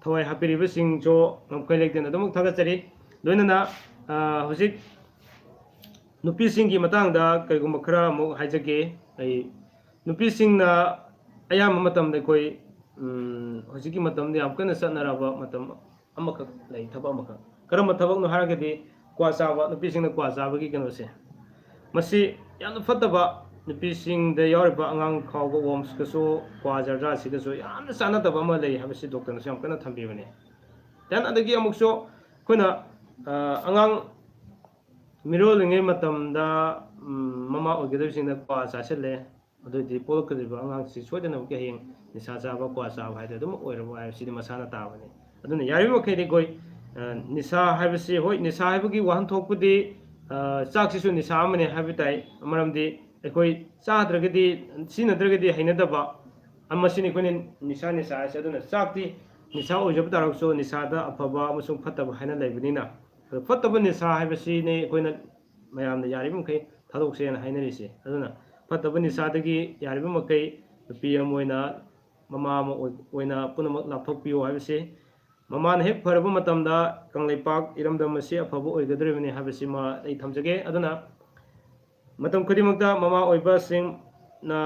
ꯊꯋꯥꯏ ꯍꯥꯞꯄꯤꯔꯤꯕꯁꯤꯡꯁꯨ ꯉꯝꯈꯩ ꯂꯩꯇꯅ ꯑꯗꯨꯃꯛ ꯊꯥꯒꯠꯆꯔꯤ꯫ ꯂꯣꯏꯅꯅ, ꯑ, ꯍꯧꯖꯤꯛ ꯅꯨꯄꯤꯁꯤꯡꯒꯤ ꯃꯇꯥꯡꯗ ꯀꯔꯤꯒꯨꯝꯕ ꯈꯔ ꯑꯃꯨꯛ ꯍꯥꯏꯖꯒꯦ꯫ ꯑꯩ, ꯅꯨꯄꯤꯁꯤꯡꯅ ꯑꯌꯥꯝꯕ ꯃꯇꯝꯗ ꯑꯩꯈꯣꯏ, ꯎꯝ, ꯍꯧꯖꯤꯛꯀꯤ ꯃꯇꯝꯗ ꯌꯥꯝ ꯀꯟꯅ ꯆꯠꯅꯔꯕ ꯃꯇꯝ ꯑꯃꯈꯛ ꯂꯩ, ꯊꯕꯛ ꯑꯃꯈꯛ꯫ ꯀꯔꯝꯕ ꯊꯕꯛꯅꯣ ꯍꯥꯏꯔꯒꯗꯤ ꯀ꯭ꯋꯥ ꯆꯥꯕ, ꯅꯨꯄꯤꯁꯤꯡꯅ ꯀ꯭ꯋꯥ ꯆꯥꯕꯒꯤ ꯀꯩꯅꯣꯁꯦ꯫ ꯃꯁꯤ ꯌꯥꯝꯅ ꯐꯠꯇꯕ, ꯅꯨꯄꯤꯁꯤꯡꯗ ꯌꯥꯎꯔꯤꯕ ꯑꯉꯥꯡ ꯈꯥꯎꯕ wormsꯀꯁꯨ ꯀ꯭ꯋꯥ ꯖꯔꯗꯥꯁꯤꯒꯁꯨ ꯌꯥꯝꯅ ꯆꯥꯟꯅꯗꯕ ꯑꯃ ꯂꯩ ꯍꯥꯏꯕꯁꯤ doctorꯅꯁꯨ ꯌꯥꯝ ꯀꯟꯅ ꯊꯝꯕꯤꯕꯅꯤ꯫ Then ꯑꯗꯒꯤ ꯑꯃꯨꯛꯁꯨ ꯑꯩꯈꯣꯏꯅ, ꯑ, ꯑꯉꯥꯡ ꯃꯤꯔꯣꯜꯂꯤꯉꯩ ꯃꯇꯝꯗ, ꯎꯝ, ꯃꯃꯥ ꯑꯣꯏꯒꯗꯧꯔꯤꯁꯤꯡꯅ ꯀ꯭ꯋꯥ ꯆꯥꯁꯤꯜꯂꯦ, ꯑꯗꯨꯑꯣꯏꯗꯤ ꯄꯣꯛꯂꯛꯀꯗꯧꯔꯤꯕ ꯑꯉꯥꯡꯁꯤ ꯁꯣꯏꯗꯅꯃꯛꯀꯤ ꯍꯌꯦꯡ ꯅꯤꯁꯥ ꯆꯥꯕ, ꯀ꯭ꯋꯥ ꯆꯥꯕ ꯍꯥꯏꯗꯣ ꯑꯗꯨꯝ ꯑꯣꯏꯔꯕ ꯍꯥꯏꯕꯁꯤꯗꯤ ꯃꯁꯥꯅ ꯇꯥꯕꯅꯤ꯫ ꯑꯗꯨꯅ ꯌꯥꯔꯤꯕ ꯃꯈꯩꯗꯤ ꯑꯩꯈꯣꯏ, ꯑ, ꯅꯤꯁꯥ ꯍꯥꯏꯕꯁꯤ, ꯍꯣꯏ, ꯅꯤꯁꯥ ꯍꯥꯏꯕꯒꯤ ꯋꯥꯍꯟꯊꯣꯛꯄꯨꯗꯤ, ꯑ, ꯆꯥꯛꯁꯤꯁꯨ ꯅꯤꯁꯥ ꯑꯃꯅꯤ ꯍꯥꯏꯕ ꯇꯥꯏ꯫ ꯃꯔꯝꯗꯤ ꯑꯩꯈꯣꯏ ꯆꯥꯗ꯭ꯔꯒꯗꯤ, ꯁꯤꯖꯤꯟꯅꯗ꯭ꯔꯒꯗꯤ ꯍꯩꯅꯗꯕ ꯑꯃꯁꯤꯅꯤ ꯑꯩꯈꯣꯏꯅ ꯅꯤꯁꯥ, ꯅꯤꯁꯥ ꯍꯥꯏꯁꯦ꯫ ꯑꯗꯨꯅ ꯆꯥꯛꯇꯤ ꯅꯤꯁꯥ ꯑꯣꯏꯖꯕ ꯇꯥꯔꯒꯁꯨ ꯅꯤꯁꯥꯗ ꯑꯐꯕ ꯑꯃꯁꯨꯡ ꯐꯠꯇꯕ ꯍꯥꯏꯅ ꯂꯩꯕꯅꯤꯅ, ꯑꯗꯣ ꯐꯠꯇꯕ ꯅꯤꯁꯥ ꯍꯥꯏꯕꯁꯤꯅꯤ ꯑꯩꯈꯣꯏꯅ ꯃꯌꯥꯝꯅ ꯌꯥꯔꯤꯕ ꯃꯈꯩ ꯊꯥꯗꯣꯛꯁꯦꯅ ꯍꯥꯏꯅꯔꯤꯁꯦ꯫ ꯑꯗꯨꯅ ꯐꯠꯇꯕ ꯅꯤꯁꯥꯗꯒꯤ ꯌꯥꯔꯤꯕ ꯃꯈꯩ ꯅꯨꯄꯤ ꯑꯃ ꯑꯣꯏꯅ, ꯃꯃꯥ ꯑꯃ ꯑꯣꯏ-, ꯑꯣꯏꯅ ꯄꯨꯝꯅꯃꯛ ꯂꯥꯞꯊꯣꯛꯄꯤꯌꯨ ꯍꯥꯏꯕꯁꯤ꯫ ꯃꯃꯥꯅ ꯍꯦꯛ ꯐꯔꯕ ꯃꯇꯝꯗ ꯀꯪꯂꯩꯄꯥꯛ ꯏꯔꯝꯗꯝ ꯑꯁꯤ ꯑꯐꯕ ꯑꯣꯏꯒꯗꯧꯔꯤꯕꯅꯤ ꯍꯥꯏꯕꯁꯤꯃ ꯑꯩ ꯊꯝꯖꯒꯦ꯫ ꯑꯗꯨꯅ ꯃꯇꯝ ꯈꯨꯗꯤꯡꯃꯛꯇ ꯃꯃꯥ ꯑꯣꯏꯕꯁꯤꯡꯅ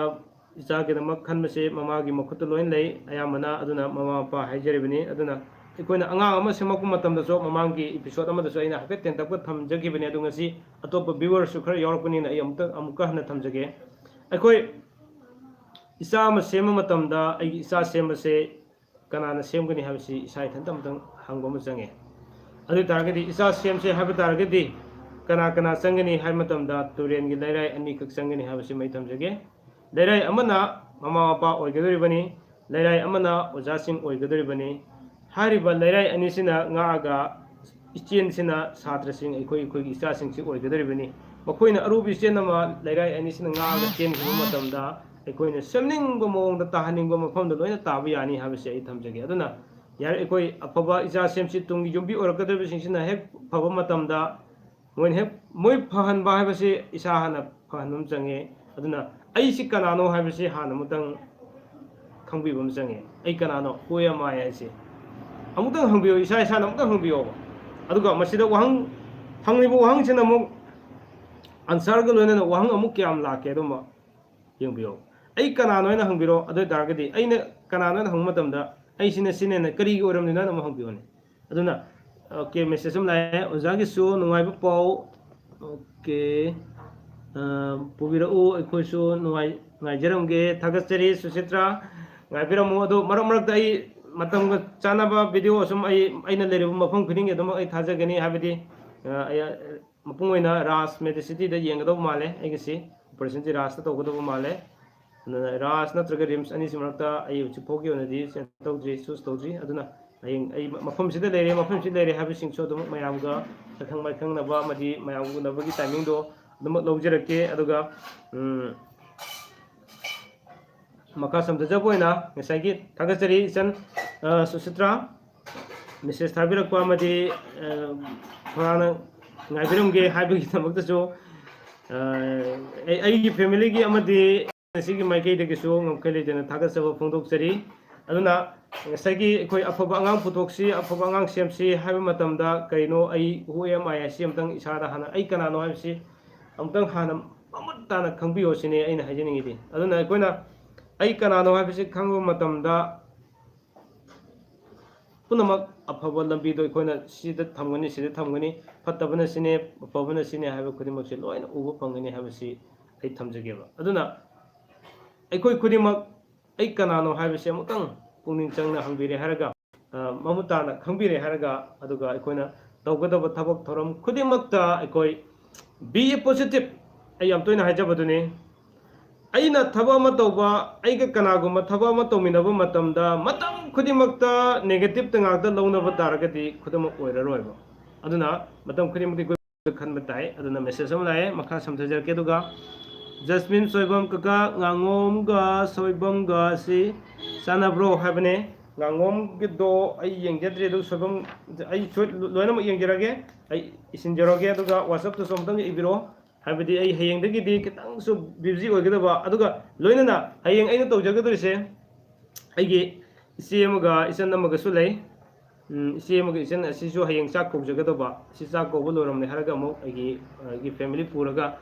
ꯏꯆꯥꯒꯤꯗꯃꯛ ꯈꯟꯕꯁꯤ ꯃꯃꯥꯒꯤ ꯃꯈꯨꯠꯇ ꯂꯣꯏꯅ ꯂꯩ ꯑꯌꯥꯝꯕꯅ꯫ ꯑꯗꯨꯅ ꯃꯃꯥ ꯃꯄꯥ ꯍꯥꯏꯖꯔꯤꯕꯅꯤ꯫ ꯑꯗꯨꯅ ꯑꯩꯈꯣꯏꯅ ꯑꯉꯥꯡ ꯑꯃ ꯁꯦꯝꯃꯛꯄ ꯃꯇꯝꯗꯁꯨ, ꯃꯃꯥꯡꯒꯤ episode ꯑꯃꯗꯁꯨ ꯑꯩꯅ ꯍꯥꯏꯐꯦꯠ ꯇꯦꯟꯇꯛꯄ ꯊꯝꯖꯈꯤꯕꯅꯤ, ꯑꯗꯨ ꯉꯁꯤ ꯑꯇꯣꯞꯄ viewerꯁꯨ ꯈꯔ ꯌꯥꯎꯔꯛꯄꯅꯤꯅ ꯑꯩ ꯑꯃꯨꯛꯇ, ꯑꯃꯨꯛꯀ ꯍꯟꯅ ꯊꯝꯖꯒꯦ꯫ ꯑꯩꯈꯣꯏ ꯏꯆꯥ ꯑꯃ ꯁꯦꯝꯕ ꯃꯇꯝꯗ ꯑꯩꯒꯤ ꯏꯆꯥ ꯁꯦꯝꯕꯁꯦ ꯀꯅꯥꯅ ꯁꯦꯝꯒꯅꯤ ꯍꯥꯏꯕꯁꯤ ꯏꯁꯥ ꯏꯊꯟꯇ ꯑꯃꯨꯛꯇꯪ ꯍꯪꯕ ꯑꯃ ꯆꯪꯉꯦ꯫ ꯑꯗꯨ ꯑꯣꯏ ꯇꯥꯔꯒꯗꯤ ꯏꯆꯥ ꯁꯦꯝꯁꯦ ꯍꯥꯏꯕ ꯇꯥꯔꯒꯗꯤ ꯀꯅꯥ ꯀꯅꯥ ꯆꯪꯒꯅꯤ ꯍꯥꯏꯕ ꯃꯇꯝꯗ ꯇꯨꯔꯦꯜꯒꯤ ꯂꯩꯔꯥꯏ ꯑꯅꯤꯈꯛ ꯆꯪꯒꯅꯤ ꯍꯥꯏꯕꯁꯤꯃ ꯑꯩ ꯊꯝꯖꯒꯦ꯫ ꯂꯩꯔꯥꯏ ꯑꯃꯅ ꯃꯃꯥ ꯃꯄꯥ ꯑꯣꯏꯒꯗꯧꯔꯤꯕꯅꯤ, ꯂꯩꯔꯥꯏ ꯑꯃꯅ ꯑꯣꯖꯥꯁꯤꯡ ꯑꯣꯏꯒꯗꯧꯔꯤꯕꯅꯤ꯫ ꯍꯥꯏꯔꯤꯕ ꯂꯩꯔꯥꯏ ꯑꯅꯤꯁꯤꯅ ꯉꯥꯛꯑꯒ ꯏꯆꯦꯜꯁꯤꯅ ꯁꯥꯇ꯭ꯔꯁꯤꯡ, ꯑꯩꯈꯣꯏ, ꯑꯩꯈꯣꯏꯒꯤ ꯏꯆꯥꯁꯤꯡꯁꯤ ꯑꯣꯏꯒꯗꯧꯔꯤꯕꯅꯤ꯫ ꯃꯈꯣꯏꯅ ꯑꯔꯨꯕ ꯏꯆꯦꯜ ꯑꯃ ꯂꯩꯔꯥꯏ ꯑꯅꯤꯁꯤꯅ ꯉꯥꯛꯑꯒ ꯆꯦꯟꯈꯤꯕ ꯃꯇꯝꯗ ꯑꯩꯈꯣꯏꯅ ꯁꯦꯝꯅꯤꯡꯕ ꯃꯑꯣꯡꯗ ꯇꯥꯍꯟꯅꯤꯡꯕ ꯃꯐꯝꯗ ꯂꯣꯏꯅ ꯇꯥꯕ ꯌꯥꯅꯤ ꯍꯥꯏꯕꯁꯤ ꯑꯩ ꯊꯝꯖꯒꯦ꯫ ꯑꯗꯨꯅ ꯌꯥꯔꯦ, ꯑꯩꯈꯣꯏ ꯑꯐꯕ ꯏꯆꯥ ꯁꯦꯝꯁꯤ, ꯇꯨꯡꯒꯤ ꯌꯨꯝꯕꯤ ꯑꯣꯏꯔꯛꯀꯗꯧꯔꯤꯕꯁꯤꯡꯁꯤꯅ ꯍꯦꯛ ꯐꯕ ꯃꯇꯝꯗ ꯃꯣꯏꯅ ꯍꯦꯛ, ꯃꯣꯏ ꯐꯍꯟꯕ ꯍꯥꯏꯕꯁꯤ ꯏꯁꯥ ꯍꯥꯟꯅ ꯐꯍꯟꯕ ꯑꯃ ꯆꯪꯉꯦ꯫ ꯑꯗꯨꯅ ꯑꯩꯁꯤ ꯀꯅꯥꯅꯣ ꯍꯥꯏꯕꯁꯤ ꯍꯥꯟꯅ ꯑꯃꯨꯛꯇꯪ ꯈꯪꯕꯤꯕ ꯑꯃ ꯆꯪꯉꯦ꯫ ꯑꯩ ꯀꯅꯥꯅꯣ, who am I ꯍꯥꯏꯁꯦ ꯑꯃꯨꯛꯇꯪ ꯍꯪꯕꯤꯌꯨ, ꯏꯁꯥ ꯏꯁꯥꯅ ꯑꯃꯨꯛꯇꯪ ꯍꯪꯕꯤꯌꯣꯕ꯫ ꯑꯗꯨꯒ ꯃꯁꯤꯗ ꯋꯥꯍꯪ, ꯍꯪꯂꯤꯕ ꯋꯥꯍꯪꯁꯤꯅ ꯑꯃꯨꯛ answerꯒ ꯂꯣꯏꯅꯅ ꯋꯥꯍꯪ ꯑꯃꯨꯛ ꯀꯌꯥꯝ ꯂꯥꯛꯀꯦ ꯑꯗꯨꯃ ꯌꯦꯡꯕꯤꯌꯣ꯫ ꯑꯩ ꯀꯅꯥꯅꯣ ꯍꯥꯏꯅ ꯍꯪꯕꯤꯔꯣ꯫ ꯑꯗꯨ ꯑꯣꯏ ꯇꯥꯔꯒꯗꯤ ꯑꯩꯅ ꯀꯅꯥꯅꯣ ꯍꯥꯏꯅ ꯍꯪꯕ ꯃꯇꯝꯗ ꯑꯩꯁꯤꯅ ꯁꯤꯅꯦꯅ ꯀꯔꯤꯒꯤ ꯑꯣꯏꯔꯝꯂꯤꯅꯣ ꯍꯥꯏꯅ ꯑꯃꯨꯛ ꯍꯪꯕꯤꯌꯣꯅꯦ꯫ ꯑꯗꯨꯅ OK, message ꯑꯃ ꯂꯥꯛꯑꯦ, "ꯑꯣꯖꯥꯒꯤꯁꯨ ꯅꯨꯡꯉꯥꯏꯕ ꯄꯥꯎ, OK, ꯑ, ꯄꯨꯕꯤꯔꯛꯎ, ꯑꯩꯈꯣꯏꯁꯨ ꯅꯨꯡꯉꯥꯏ-, ꯉꯥꯏꯖꯔꯝꯒꯦ, ꯊꯥꯒꯠꯆꯔꯤ ꯁꯨꯆꯤꯇ꯭ꯔꯥ, ꯉꯥꯏꯕꯤꯔꯝꯃꯨ꯫ ꯑꯗꯣ ꯃꯔꯛ ꯃꯔꯛꯇ ꯑꯩ ꯃꯇꯝꯒ ꯆꯥꯅꯕ video ꯁꯨꯝ ꯑꯩ, ꯑꯩꯅ ꯂꯩꯔꯤꯕ ꯃꯐꯝ ꯈꯨꯗꯤꯡꯒꯤ ꯑꯗꯨꯃꯛ ꯑꯩ ꯊꯥꯖꯒꯅꯤ, ꯍꯥꯏꯕꯗꯤ, ꯑ, ꯑꯩ, ꯃꯄꯨꯡ ꯑꯣꯏꯅ ꯔꯥꯖ ꯃꯦꯗꯤꯁꯤꯇꯤꯗ ꯌꯦꯡꯒꯗꯧꯕ ꯃꯥꯜꯂꯦ, ꯑꯩꯒꯤꯁꯤ operation ꯁꯤ ꯔꯥꯖꯇ ꯇꯧꯒꯗꯧꯕ ꯃꯥꯜꯂꯦ꯫ ꯑꯗꯨꯅ ꯔꯥꯖ ꯅꯠꯇ꯭ꯔꯒ ꯔꯤꯝꯁ ꯑꯅꯤꯁꯤ ꯃꯔꯛꯇ ꯑꯩ ꯍꯧꯖꯤꯛ ꯐꯥꯎꯒꯤ ꯑꯣꯏꯅꯗꯤ ꯇꯧꯗ꯭ꯔꯤ, choose ꯇꯧꯗ꯭ꯔꯤ꯫ ꯑꯗꯨꯅ ꯍꯌꯦꯡ ꯑꯩ ꯃꯐꯝꯁꯤꯗ ꯂꯩꯔꯦ, ꯃꯐꯝꯁꯤꯗ ꯂꯩꯔꯦ ꯍꯥꯏꯕꯁꯤꯡꯁꯨ ꯑꯗꯨꯝ ꯃꯌꯥꯝꯒ ꯁꯛꯈꯪ ꯃꯥꯏꯈꯪꯅꯕ ꯑꯃꯗꯤ ꯃꯌꯥꯝꯒ ꯎꯅꯕꯒꯤ timing ꯗꯣ ꯑꯗꯨꯃꯛ ꯂꯧꯖꯔꯛꯀꯦ꯫ ꯑꯗꯨꯒ, ꯎꯝ, ꯃꯈꯥ ꯁꯝꯊꯖꯕ ꯑꯣꯏꯅ ꯉꯁꯥꯏꯒꯤ ꯊꯥꯒꯠꯆꯔꯤ ꯏꯆꯟ, ꯑ, ꯁꯨꯆꯤꯇ꯭ꯔꯥ, message ꯊꯥꯕꯤꯔꯛꯄ ꯑꯃꯗꯤ, ꯑ, ꯈꯧꯔꯥꯡꯅ ꯉꯥꯏꯕꯤꯔꯝꯒꯦ ꯍꯥꯏꯕꯒꯤꯗꯃꯛꯇꯁꯨ, ꯑ, ꯑꯩ, ꯑꯩꯒꯤ family ꯒꯤ ꯑꯃꯗꯤ ꯁꯤꯒꯤ ꯃꯥꯏꯀꯩꯗꯒꯤꯁꯨ ꯉꯝꯈꯩ ꯂꯩꯇꯅ ꯊꯥꯒꯠꯆꯕ ꯐꯣꯡꯗꯣꯛꯆꯔꯤ꯫ ꯑꯗꯨꯅ ꯉꯁꯥꯏꯒꯤ ꯑꯩꯈꯣꯏ ꯑꯐꯕ ꯑꯉꯥꯡ ꯄꯨꯊꯣꯛꯁꯤ, ꯑꯐꯕ ꯑꯉꯥꯡ ꯁꯦꯝꯁꯤ ꯍꯥꯏꯕ ꯃꯇꯝꯗ ꯀꯔꯤꯅꯣ, ꯑꯩ, who am I ꯍꯥꯏꯁꯤ ꯑꯃꯨꯛꯇꯪ ꯏꯁꯥꯗ ꯍꯥꯟꯅ ꯑꯩ ꯀꯅꯥꯅꯣ ꯍꯥꯏꯕꯁꯤ ꯑꯃꯨꯛꯇꯪ ꯍꯥꯟꯅ ꯃꯃꯨꯠ ꯇꯥꯅ ꯈꯪꯕꯤꯌꯣ ꯁꯤꯅꯤ ꯑꯩꯅ ꯍꯥꯏꯖꯅꯤꯡꯉꯤꯗꯤ꯫ ꯑꯗꯨꯅ ꯑꯩꯈꯣꯏꯅ ꯑꯩ ꯀꯅꯥꯅꯣ ꯍꯥꯏꯕꯁꯤ ꯈꯪꯕ ꯃꯇꯝꯗ ꯄꯨꯝꯅꯃꯛ ꯑꯐꯕ ꯂꯝꯕꯤꯗꯣ ꯑꯩꯈꯣꯏꯅ ꯁꯤꯗ ꯊꯝꯒꯅꯤ, ꯁꯤꯗ ꯊꯝꯒꯅꯤ, ꯐꯠꯇꯕꯅ ꯁꯤꯅꯦ, ꯑꯐꯕꯅ ꯁꯤꯅꯦ ꯍꯥꯏꯕ ꯈꯨꯗꯤꯡꯃꯛꯁꯦ ꯂꯣꯏꯅ ꯎꯕ ꯐꯪꯒꯅꯤ ꯍꯥꯏꯕꯁꯤ ꯑꯩ ꯊꯝꯖꯒꯦꯕ꯫ ꯑꯗꯨꯅ ꯑꯩꯈꯣꯏ ꯈꯨꯗꯤꯡꯃꯛ ꯑꯩ ꯀꯅꯥꯅꯣ ꯍꯥꯏꯕꯁꯤ ꯑꯃꯨꯛꯇꯪ ꯄꯨꯛꯅꯤꯡ ꯆꯪꯅ ꯍꯪꯕꯤꯔꯦ ꯍꯥꯏꯔꯒ, ꯑ, ꯃꯃꯨꯠ ꯇꯥꯅ ꯈꯪꯕꯤꯔꯦ ꯍꯥꯏꯔꯒ, ꯑꯗꯨꯒ ꯑꯩꯈꯣꯏꯅ ꯇꯧꯒꯗꯕ ꯊꯕꯛ ꯊꯧꯔꯝ ꯈꯨꯗꯤꯡꯃꯛꯇ ꯑꯩꯈꯣꯏ be a positive, ꯑꯩ ꯌꯥꯝ ꯇꯣꯏꯅ ꯍꯥꯏꯖꯕꯗꯨꯅꯤ, ꯑꯩꯅ ꯊꯕꯛ ꯑꯃ ꯇꯧꯕ, ꯑꯩꯒ ꯀꯅꯥꯒꯨꯝꯕ ꯊꯕꯛ ꯑꯃ ꯇꯧꯃꯤꯟꯅꯕ ꯃꯇꯝꯗ ꯃꯇꯝ ꯈꯨꯗꯤꯡꯃꯛꯇ negative ꯇ ꯉꯥꯛꯇ ꯂꯧꯅꯕ ꯇꯥꯔꯒꯗꯤ ꯈꯨꯗꯤꯡꯃꯛ ꯑꯣꯏꯔꯔꯣꯏꯕ꯫ ꯑꯗꯨꯅ ꯃꯇꯝ ꯈꯨꯗꯤꯡꯃꯛꯇꯤ ꯈꯟꯕ ꯇꯥꯏ꯫ ꯑꯗꯨꯅ message ꯑꯃ ꯂꯥꯛꯑꯦ, ꯃꯈꯥ ꯁꯝꯊꯖꯔꯛꯀꯦ꯫ ꯑꯗꯨꯒ ꯖꯁꯃꯤꯟ ꯁꯣꯏꯕꯝ, "ꯀꯀꯥ, ꯉꯥꯉꯣꯝꯒ ꯁꯣꯏꯕꯝꯒ ꯑꯁꯤ ꯆꯥꯟꯅꯕ꯭ꯔꯣ?" ꯍꯥꯏꯕꯅꯦ꯫ ꯉꯥꯉꯣꯝꯒꯤꯗꯣ ꯑꯩ ꯌꯦꯡꯖꯗ꯭ꯔꯦ, ꯑꯗꯨ ꯁꯣꯏꯕꯝ ꯑꯩ ꯁꯣꯏ-, ꯂꯣꯏꯅꯃꯛ ꯌꯦꯡꯖꯔꯒꯦ, ꯑꯩ ꯏꯁꯤꯟꯖꯔꯒꯦ, ꯑꯗꯨꯒ WhatsApp-ꯇꯁꯨ ꯑꯃꯨꯛꯇꯪ ꯏꯕꯤꯔꯛꯑꯣ꯫ ꯍꯥꯏꯕꯗꯤ ꯑꯩ ꯍꯌꯦꯡꯗꯒꯤꯗꯤ ꯈꯤꯇꯪꯁꯨ busy ꯑꯣꯏꯒꯗꯕ, ꯑꯗꯨꯒ ꯂꯣꯏꯅꯅ ꯍꯌꯦꯡ ꯑꯩꯅ ꯇꯧꯖꯒꯗꯣꯏꯁꯦ, ꯑꯩꯒꯤ ꯏꯆꯦ ꯑꯃꯒ ꯏꯆꯟ ꯑꯃꯒꯁꯨ ꯂꯩ꯫ ꯎꯝ, ꯏꯆꯦ ꯑꯃꯒ ꯏꯆꯟ ꯑꯁꯤꯁꯨ ꯍꯌꯦꯡ ꯆꯥꯛ ꯀꯧꯖꯒꯗꯧꯕ꯫ ꯁꯤ ꯆꯥꯛ ꯀꯧꯕ ꯂꯣꯏꯔꯝꯂꯦ ꯍꯥꯏꯔꯒ ꯑꯃꯨꯛ ꯑꯩꯒꯤ, ꯑꯩꯒꯤ family ꯄꯨꯔꯒ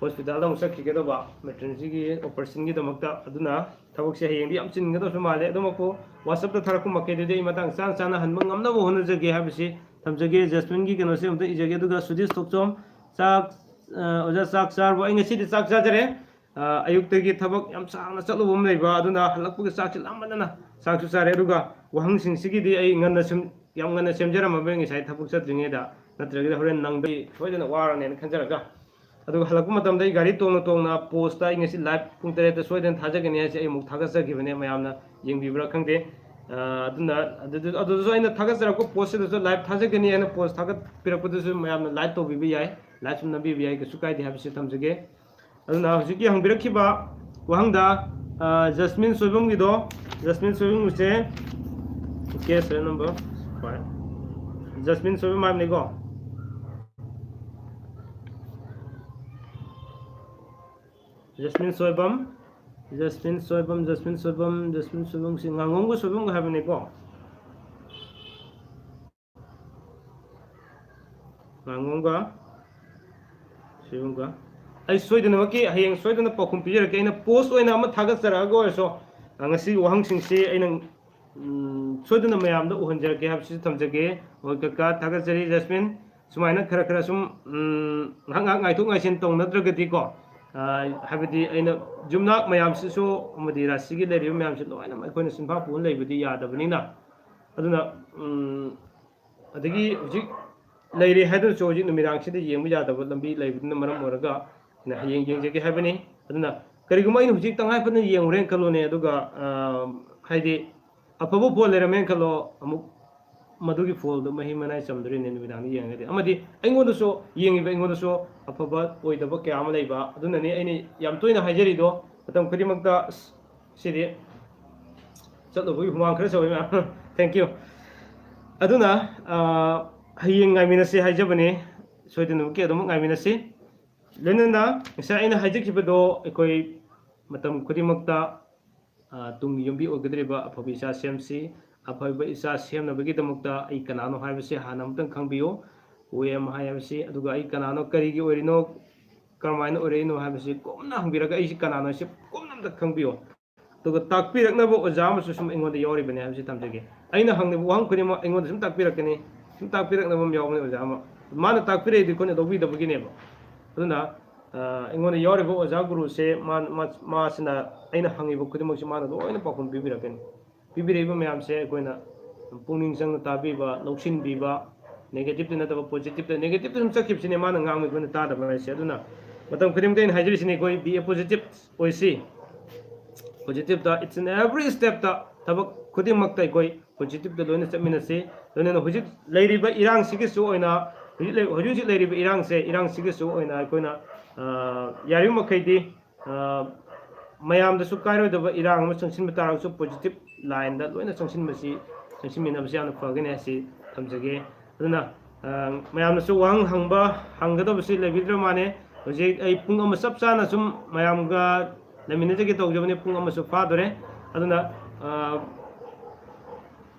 hospital-ꯗ ꯑꯃꯨꯛ ꯆꯠꯈꯤꯒꯗꯧꯕ, maternity-ꯒꯤ operation-ꯒꯤꯗꯃꯛꯇ꯫ ꯑꯗꯨꯅ ꯊꯕꯛꯁꯦ ꯍꯌꯦꯡꯗꯤ ꯌꯥꯝ ꯆꯤꯟꯒꯗꯧꯁꯨ ꯃꯥꯜꯂꯦ꯫ ꯑꯗꯨꯃꯛꯄꯨ WhatsApp-ꯇ ꯊꯥꯔꯛꯄ ꯃꯈꯩꯗꯨꯗꯤ ꯑꯩ ꯃꯇꯥꯡ ꯆꯥꯅ ꯆꯥꯅ ꯍꯟꯕ ꯉꯝꯅꯕ ꯍꯣꯠꯅꯖꯒꯦ ꯍꯥꯏꯕꯁꯤ ꯊꯝꯖꯒꯦ꯫ ꯖꯁꯃꯤꯟꯒꯤ ꯀꯩꯅꯣꯁꯦ ꯑꯝꯇ ꯏꯖꯒꯦ꯫ ꯑꯗꯨꯒ ꯁꯨꯗꯤꯁ ꯊꯣꯛꯆꯣꯝ, ꯆꯥꯛ, ꯑ, ꯑꯣꯖꯥ, ꯆꯥꯛ ꯆꯥꯔꯕꯣ? ꯑꯩ ꯉꯁꯤꯗꯤ ꯆꯥꯛ ꯆꯥꯖꯔꯦ꯫ ꯑ, ꯑꯌꯨꯛꯇꯒꯤ ꯊꯕꯛ ꯌꯥꯝ ꯁꯥꯡꯅ ꯆꯠꯂꯨꯕ ꯑꯃ ꯂꯩꯕ, ꯑꯗꯨꯅ ꯍꯜꯂꯛꯄꯒꯤ ꯆꯥꯛꯁꯤ ꯂꯥꯝꯃꯟꯗꯅ ꯆꯥꯛꯁꯨ ꯆꯥꯔꯦ꯫ ꯑꯗꯨꯒ ꯋꯥꯍꯪꯁꯤꯡꯁꯤꯒꯤꯗꯤ ꯑꯩ ꯉꯟꯅ ꯁꯨꯝ, ꯌꯥꯝ ꯉꯟꯅ ꯁꯦꯝꯖꯔꯝꯃꯕꯅꯤ ꯉꯁꯥꯏ ꯊꯕꯛ ꯆꯠꯇ꯭ꯔꯤꯉꯩꯗ, ꯅꯠꯇ꯭ꯔꯒꯗꯤ ꯍꯣꯔꯦꯟ ꯅꯪꯗꯤ ꯁꯣꯏꯗꯅ ꯋꯥꯔꯅꯦꯅ ꯈꯟꯖꯔꯒ꯫ ꯑꯗꯨꯒ ꯍꯜꯂꯛꯄ ꯃꯇꯝꯗ ꯑꯩ ꯒꯥꯔꯤ ꯇꯣꯡꯅ ꯇꯣꯡꯅ post-ꯇ ꯑꯩ ꯉꯁꯤ live ꯄꯨꯡ ꯇꯔꯦꯠꯇ ꯁꯣꯏꯗꯅ ꯊꯥꯖꯒꯅꯤ ꯍꯥꯏꯁꯦ ꯑꯩ ꯑꯃꯨꯛ ꯊꯥꯒꯠꯆꯈꯤꯕꯅꯦ, ꯃꯌꯥꯝꯅ ꯌꯦꯡꯕꯤꯕ꯭ꯔꯥ ꯈꯪꯗꯦ꯫ ꯑ, ꯑꯗꯨꯅ ꯑꯗꯨꯗ-, ꯑꯗꯨꯗꯁꯨ ꯑꯩꯅ ꯊꯥꯒꯠꯆꯔꯛꯄ post-ꯁꯤꯗꯁꯨ live ꯊꯥꯖꯒꯅꯤ ꯍꯥꯏꯅ post ꯊꯥꯒꯠꯄꯤꯔꯛꯄꯗꯁꯨ ꯃꯌꯥꯝꯅ like ꯇꯧꯕꯤꯕ ꯌꯥꯏ, like ꯁꯨꯝ ꯅꯝꯕꯤꯕ ꯌꯥꯏ, ꯀꯩꯁꯨ ꯀꯥꯏꯗꯦ ꯍꯥꯏꯕꯁꯤ ꯊꯝꯖꯒꯦ꯫ ꯑꯗꯨꯅ ꯍꯧꯖꯤꯛꯀꯤ ꯍꯪꯕꯤꯔꯛꯈꯤꯕ ꯋꯥꯍꯪꯗ, ꯑ, ꯖꯁꯃꯤꯟ ꯁꯣꯏꯕꯝꯒꯤꯗꯣ, ꯖꯁꯃꯤꯟ ꯁꯣꯏꯕꯝꯒꯤꯁꯦ case number five꯫ Jasmine Soibam ꯍꯥꯏꯕꯅꯤꯀꯣ꯫ Jasmine Soibam, Jasmine Soibam, Jasmine Soibam, Jasmine ꯁꯣꯏꯕꯝꯁꯤ ꯉꯥꯉꯣꯝꯒ ꯁꯣꯏꯕꯝꯒ ꯍꯥꯏꯕꯅꯤꯀꯣ꯫ ꯉꯥꯉꯣꯝꯒ ꯁꯣꯏꯕꯝꯒ꯫ ꯑꯩ ꯁꯣꯏꯗꯅꯃꯛꯀꯤ ꯍꯌꯦꯡ ꯁꯣꯏꯗꯅ ꯄꯥꯎꯈꯨꯝ ꯄꯤꯖꯔꯛꯀꯦ꯫ ꯑꯩꯅ post ꯑꯣꯏꯅ ꯑꯃ ꯊꯥꯒꯠꯆꯔꯛꯑꯒ ꯑꯣꯏꯔꯁꯨ, ꯑ, ꯉꯁꯤꯒꯤ ꯋꯥꯍꯪꯁꯤꯡꯁꯤ ꯑꯩꯅ, ꯎꯝ, ꯁꯣꯏꯗꯅ ꯃꯌꯥꯝꯗ ꯎꯍꯟꯖꯔꯛꯀꯦ ꯍꯥꯏꯕꯁꯤꯁꯨ ꯊꯝꯖꯒꯦ꯫ ꯍꯣꯏ ꯀꯀꯥ, ꯊꯥꯒꯠꯆꯔꯤ ꯖꯁꯃꯤꯟ꯫ ꯁꯨꯃꯥꯏꯅ ꯈꯔ ꯈꯔ ꯁꯨꯝ, ꯎꯝ, ꯉꯥꯏꯍꯥꯛ ꯉꯥꯏꯍꯥꯛ ꯉꯥꯏꯊꯣꯛ ꯉꯥꯏꯁꯤꯟ ꯇꯧꯅꯗ꯭ꯔꯒꯗꯤꯀꯣ, ꯑ, ꯍꯥꯏꯕꯗꯤ ꯑꯩꯅ ꯌꯨꯝꯅꯥꯛ ꯃꯌꯥꯝꯁꯤꯁꯨ ꯑꯃꯗꯤ ꯔꯥꯁꯤꯒꯤ ꯂꯩꯔꯤꯕ ꯃꯌꯥꯝꯁꯤ ꯂꯣꯏꯅꯃꯛ ꯑꯩꯈꯣꯏꯅ ꯆꯤꯟꯐꯥ ꯄꯨꯔ ꯂꯩꯕꯗꯤ ꯌꯥꯗꯕꯅꯤꯅ꯫ ꯑꯗꯨꯅ, ꯎꯝ, ꯑꯗꯒꯤ ꯍꯧꯖꯤꯛ ꯂꯩꯔꯦ ꯍꯥꯏꯗꯨꯅꯁꯨ ꯍꯧꯖꯤꯛ ꯅꯨꯃꯤꯗꯥꯡꯁꯤꯗ ꯌꯦꯡꯕ ꯌꯥꯗꯕ ꯂꯝꯕꯤ ꯂꯩꯕꯗꯨꯅ ꯃꯔꯝ ꯑꯣꯏꯔꯒ ꯑꯩꯅ ꯍꯌꯦꯡ ꯌꯦꯡꯖꯒꯦ ꯍꯥꯏꯕꯅꯤ꯫ ꯑꯗꯨꯅ ꯀꯔꯤꯒꯨꯝꯕ ꯑꯩꯅ ꯍꯧꯖꯤꯛ ꯇꯉꯥꯏ ꯐꯗꯅ ꯌꯦꯡꯉꯨꯔꯦꯅ ꯈꯜꯂꯣꯅꯦ, ꯑꯗꯨꯒ, ꯑ, ꯍꯥꯏꯗꯤ ꯑꯐꯕ ꯐꯣꯜ ꯂꯩꯔꯝꯃꯦꯅ ꯈꯜꯂꯣ, ꯑꯃꯨꯛ ꯃꯗꯨꯒꯤ ꯐꯣꯜꯗꯨ ꯃꯍꯤꯡ ꯃꯅꯥꯏ ꯆꯝꯗꯣꯔꯤꯅꯦ ꯅꯨꯃꯤꯗꯥꯡꯗ ꯌꯦꯡꯉꯒꯗꯤ꯫ ꯑꯃꯗꯤ ꯑꯩꯉꯣꯟꯗꯁꯨ, ꯌꯦꯡꯉꯤꯕ ꯑꯩꯉꯣꯟꯗꯁꯨ ꯑꯐꯕ ꯑꯣꯏꯗꯕ ꯀꯌꯥ ꯑꯃ ꯂꯩꯕ꯫ ꯑꯗꯨꯅꯅꯤ ꯑꯩꯅ ꯌꯥꯝ ꯇꯣꯏꯅ ꯍꯥꯏꯖꯔꯤꯗꯣ, ꯃꯇꯝ ꯈꯨꯗꯤꯡꯃꯛꯇ, "ꯑꯁ, ꯁꯤꯗꯤ ꯆꯠꯂꯨꯕꯒꯤ ꯍꯨꯃꯥꯡ ꯈꯔ ꯁꯧꯏ ꯃꯌꯥꯝ꯫ Thank you꯫ ꯑꯗꯨꯅ, ꯑ, ꯍꯌꯦꯡ ꯉꯥꯏꯃꯤꯟꯅꯁꯤ ꯍꯥꯏꯖꯕꯅꯤ꯫ ꯁꯣꯏꯗꯅꯃꯛꯀꯤ ꯑꯗꯨꯃꯛ ꯉꯥꯏꯃꯤꯟꯅꯁꯤ꯫ ꯂꯣꯏꯅꯅ ꯉꯁꯥꯏ ꯑꯩꯅ ꯍꯥꯏꯖꯈꯤꯕꯗꯣ, ꯑꯩꯈꯣꯏ ꯃꯇꯝ ꯈꯨꯗꯤꯡꯃꯛꯇ, ꯑ, ꯇꯨꯡꯒꯤ ꯌꯨꯝꯕꯤ ꯑꯣꯏꯒꯗꯧꯔꯤꯕ ꯑꯐꯕ ꯏꯆꯥ ꯁꯦꯝꯁꯤ꯫ ꯑꯐꯕ ꯏꯆꯥ ꯁꯦꯝꯅꯕꯒꯤꯗꯃꯛꯇ ꯑꯩ ꯀꯅꯥꯅꯣ ꯍꯥꯏꯕꯁꯤ ꯍꯥꯟꯅ ꯑꯃꯨꯛꯇꯪ ꯈꯪꯕꯤꯌꯨ꯫ Who am I ꯍꯥꯏꯕꯁꯤ, ꯑꯗꯨꯒ ꯑꯩ ꯀꯅꯥꯅꯣ, ꯀꯔꯤꯒꯤ ꯑꯣꯏꯔꯤꯅꯣ, ꯀꯔꯝꯍꯥꯏꯅ ꯑꯣꯏꯔꯛꯏꯅꯣ ꯍꯥꯏꯕꯁꯤ ꯀꯨꯞꯅ ꯍꯪꯕꯤꯔꯒ ꯑꯩꯁꯤ ꯀꯅꯥꯅꯣ ꯍꯥꯏꯁꯤ ꯀꯨꯞꯅ ꯑꯝꯇ ꯈꯪꯕꯤꯌꯨ꯫ ꯑꯗꯨꯒ ꯇꯥꯛꯄꯤꯔꯛꯅꯕ ꯑꯣꯖꯥ ꯑꯃꯁꯨ ꯁꯨꯝ ꯑꯩꯉꯣꯟꯗ ꯌꯥꯎꯔꯤꯕꯅꯦ ꯍꯥꯏꯕꯁꯤ ꯊꯝꯖꯒꯦ꯫ ꯑꯩꯅ ꯍꯪꯂꯤꯕ ꯋꯥꯍꯪ ꯈꯨꯗꯤꯡꯃꯛ ꯑꯩꯉꯣꯟꯗ ꯁꯨꯝ ꯇꯥꯛꯄꯤꯔꯛꯀꯅꯤ, ꯁꯨꯝ ꯇꯥꯛꯄꯤꯔꯛꯅꯕ ꯑꯃ ꯌꯥꯎꯕꯅꯦ ꯑꯣꯖꯥ ꯑꯃ꯫ ꯃꯥꯅ ꯇꯥꯛꯄꯤꯔꯛꯏꯗꯤ ꯑꯩꯈꯣꯏꯅ ꯂꯧꯕꯤꯗꯕꯒꯤꯅꯦꯕ꯫ ꯑꯗꯨꯅ, ꯑ, ꯑꯩꯉꯣꯟꯗ ꯌꯥꯎꯔꯤꯕ ꯑꯣꯖꯥ ꯒꯨꯔꯨꯁꯦ ꯃꯥ-, ꯃꯥ-, ꯃꯥꯁꯤꯅ ꯑꯩꯅ ꯍꯪꯉꯤꯕ ꯈꯨꯗꯤꯡꯃꯛꯁꯤ ꯃꯥꯅ ꯂꯣꯏꯅ ꯄꯥꯎꯈꯨꯝ ꯄꯤꯕꯤꯔꯛꯀꯅꯤ꯫ ꯄꯤꯕꯤꯔꯛꯏꯕ ꯃꯌꯥꯝꯁꯦ ꯑꯩꯈꯣꯏꯅ ꯄꯨꯛꯅꯤꯡ ꯆꯪꯅ ꯇꯥꯕꯤꯕ, ꯂꯧꯁꯤꯟꯕꯤꯕ, negative ꯇ ꯅꯠꯇꯕ positive ꯇ, negative ꯇ ꯁꯨꯝ ꯆꯠꯈꯤꯕꯁꯤꯅꯦ ꯃꯥꯅ ꯉꯥꯡꯕ ꯑꯩꯈꯣꯏꯅ ꯇꯥꯗꯕ ꯍꯥꯏꯁꯦ꯫ ꯑꯗꯨꯅ ꯃꯇꯝ ꯈꯨꯗꯤꯡꯃꯛꯇ ꯑꯩꯅ ꯍꯥꯏꯖꯔꯤꯁꯤꯅꯦ, ꯑꯩꯈꯣꯏ be a positive ꯑꯣꯏꯁꯤ꯫ Positive ꯇ each and every step ꯇ, ꯊꯕꯛ ꯈꯨꯗꯤꯡꯃꯛꯇ ꯑꯩꯈꯣꯏ positive ꯇ ꯂꯣꯏꯅ ꯆꯠꯃꯤꯟꯅꯁꯤ꯫ ꯂꯣꯏꯅꯅ ꯍꯧꯖꯤꯛ ꯂꯩꯔꯤꯕ ꯏꯔꯥꯡꯁꯤꯒꯤꯁꯨ ꯑꯣꯏꯅ, ꯍꯧꯖꯤꯛ ꯂꯩ-, ꯍꯧꯖꯤꯛ ꯍꯧꯖꯤꯛ ꯂꯩꯔꯤꯕ ꯏꯔꯥꯡꯁꯦ, ꯏꯔꯥꯡꯁꯤꯒꯤꯁꯨ ꯑꯣꯏꯅ ꯑꯩꯈꯣꯏꯅ, ꯑ, ꯌꯥꯔꯤꯕ ꯃꯈꯩꯗꯤ, ꯑ, ꯃꯌꯥꯝꯗꯁꯨ ꯀꯥꯏꯔꯣꯏꯗꯕ ꯏꯔꯥꯡ ꯑꯃ ꯆꯪꯁꯤꯟꯕ ꯇꯥꯔꯒꯁꯨ positive line ꯗ ꯂꯣꯏꯅ ꯆꯪꯁꯤꯟꯕꯁꯤ, ꯆꯪꯁꯤꯟꯃꯤꯟꯅꯕꯁꯤ ꯌꯥꯝꯅ ꯐꯒꯅꯤ ꯍꯥꯏꯁꯤ ꯊꯝꯖꯒꯦ꯫ ꯑꯗꯨꯅ, ꯑ, ꯃꯌꯥꯝꯅꯁꯨ ꯋꯥꯍꯪ ꯍꯪꯕ, ꯍꯪꯒꯗꯕꯁꯤ ꯂꯩꯕꯤꯗ꯭ꯔ ꯃꯥꯜꯂꯦ꯫ ꯍꯧꯖꯤꯛ ꯑꯩ ꯄꯨꯡ ꯑꯃ ꯆꯞ ꯆꯥꯅ ꯁꯨꯝ ꯃꯌꯥꯝꯒ ꯂꯩꯃꯤꯟꯅꯖꯒꯦ ꯇꯧꯖꯕꯅꯤ, ꯄꯨꯡ ꯑꯃꯁꯨ ꯐꯥꯗꯣꯔꯦ꯫ ꯑꯗꯨꯅ, ꯑ,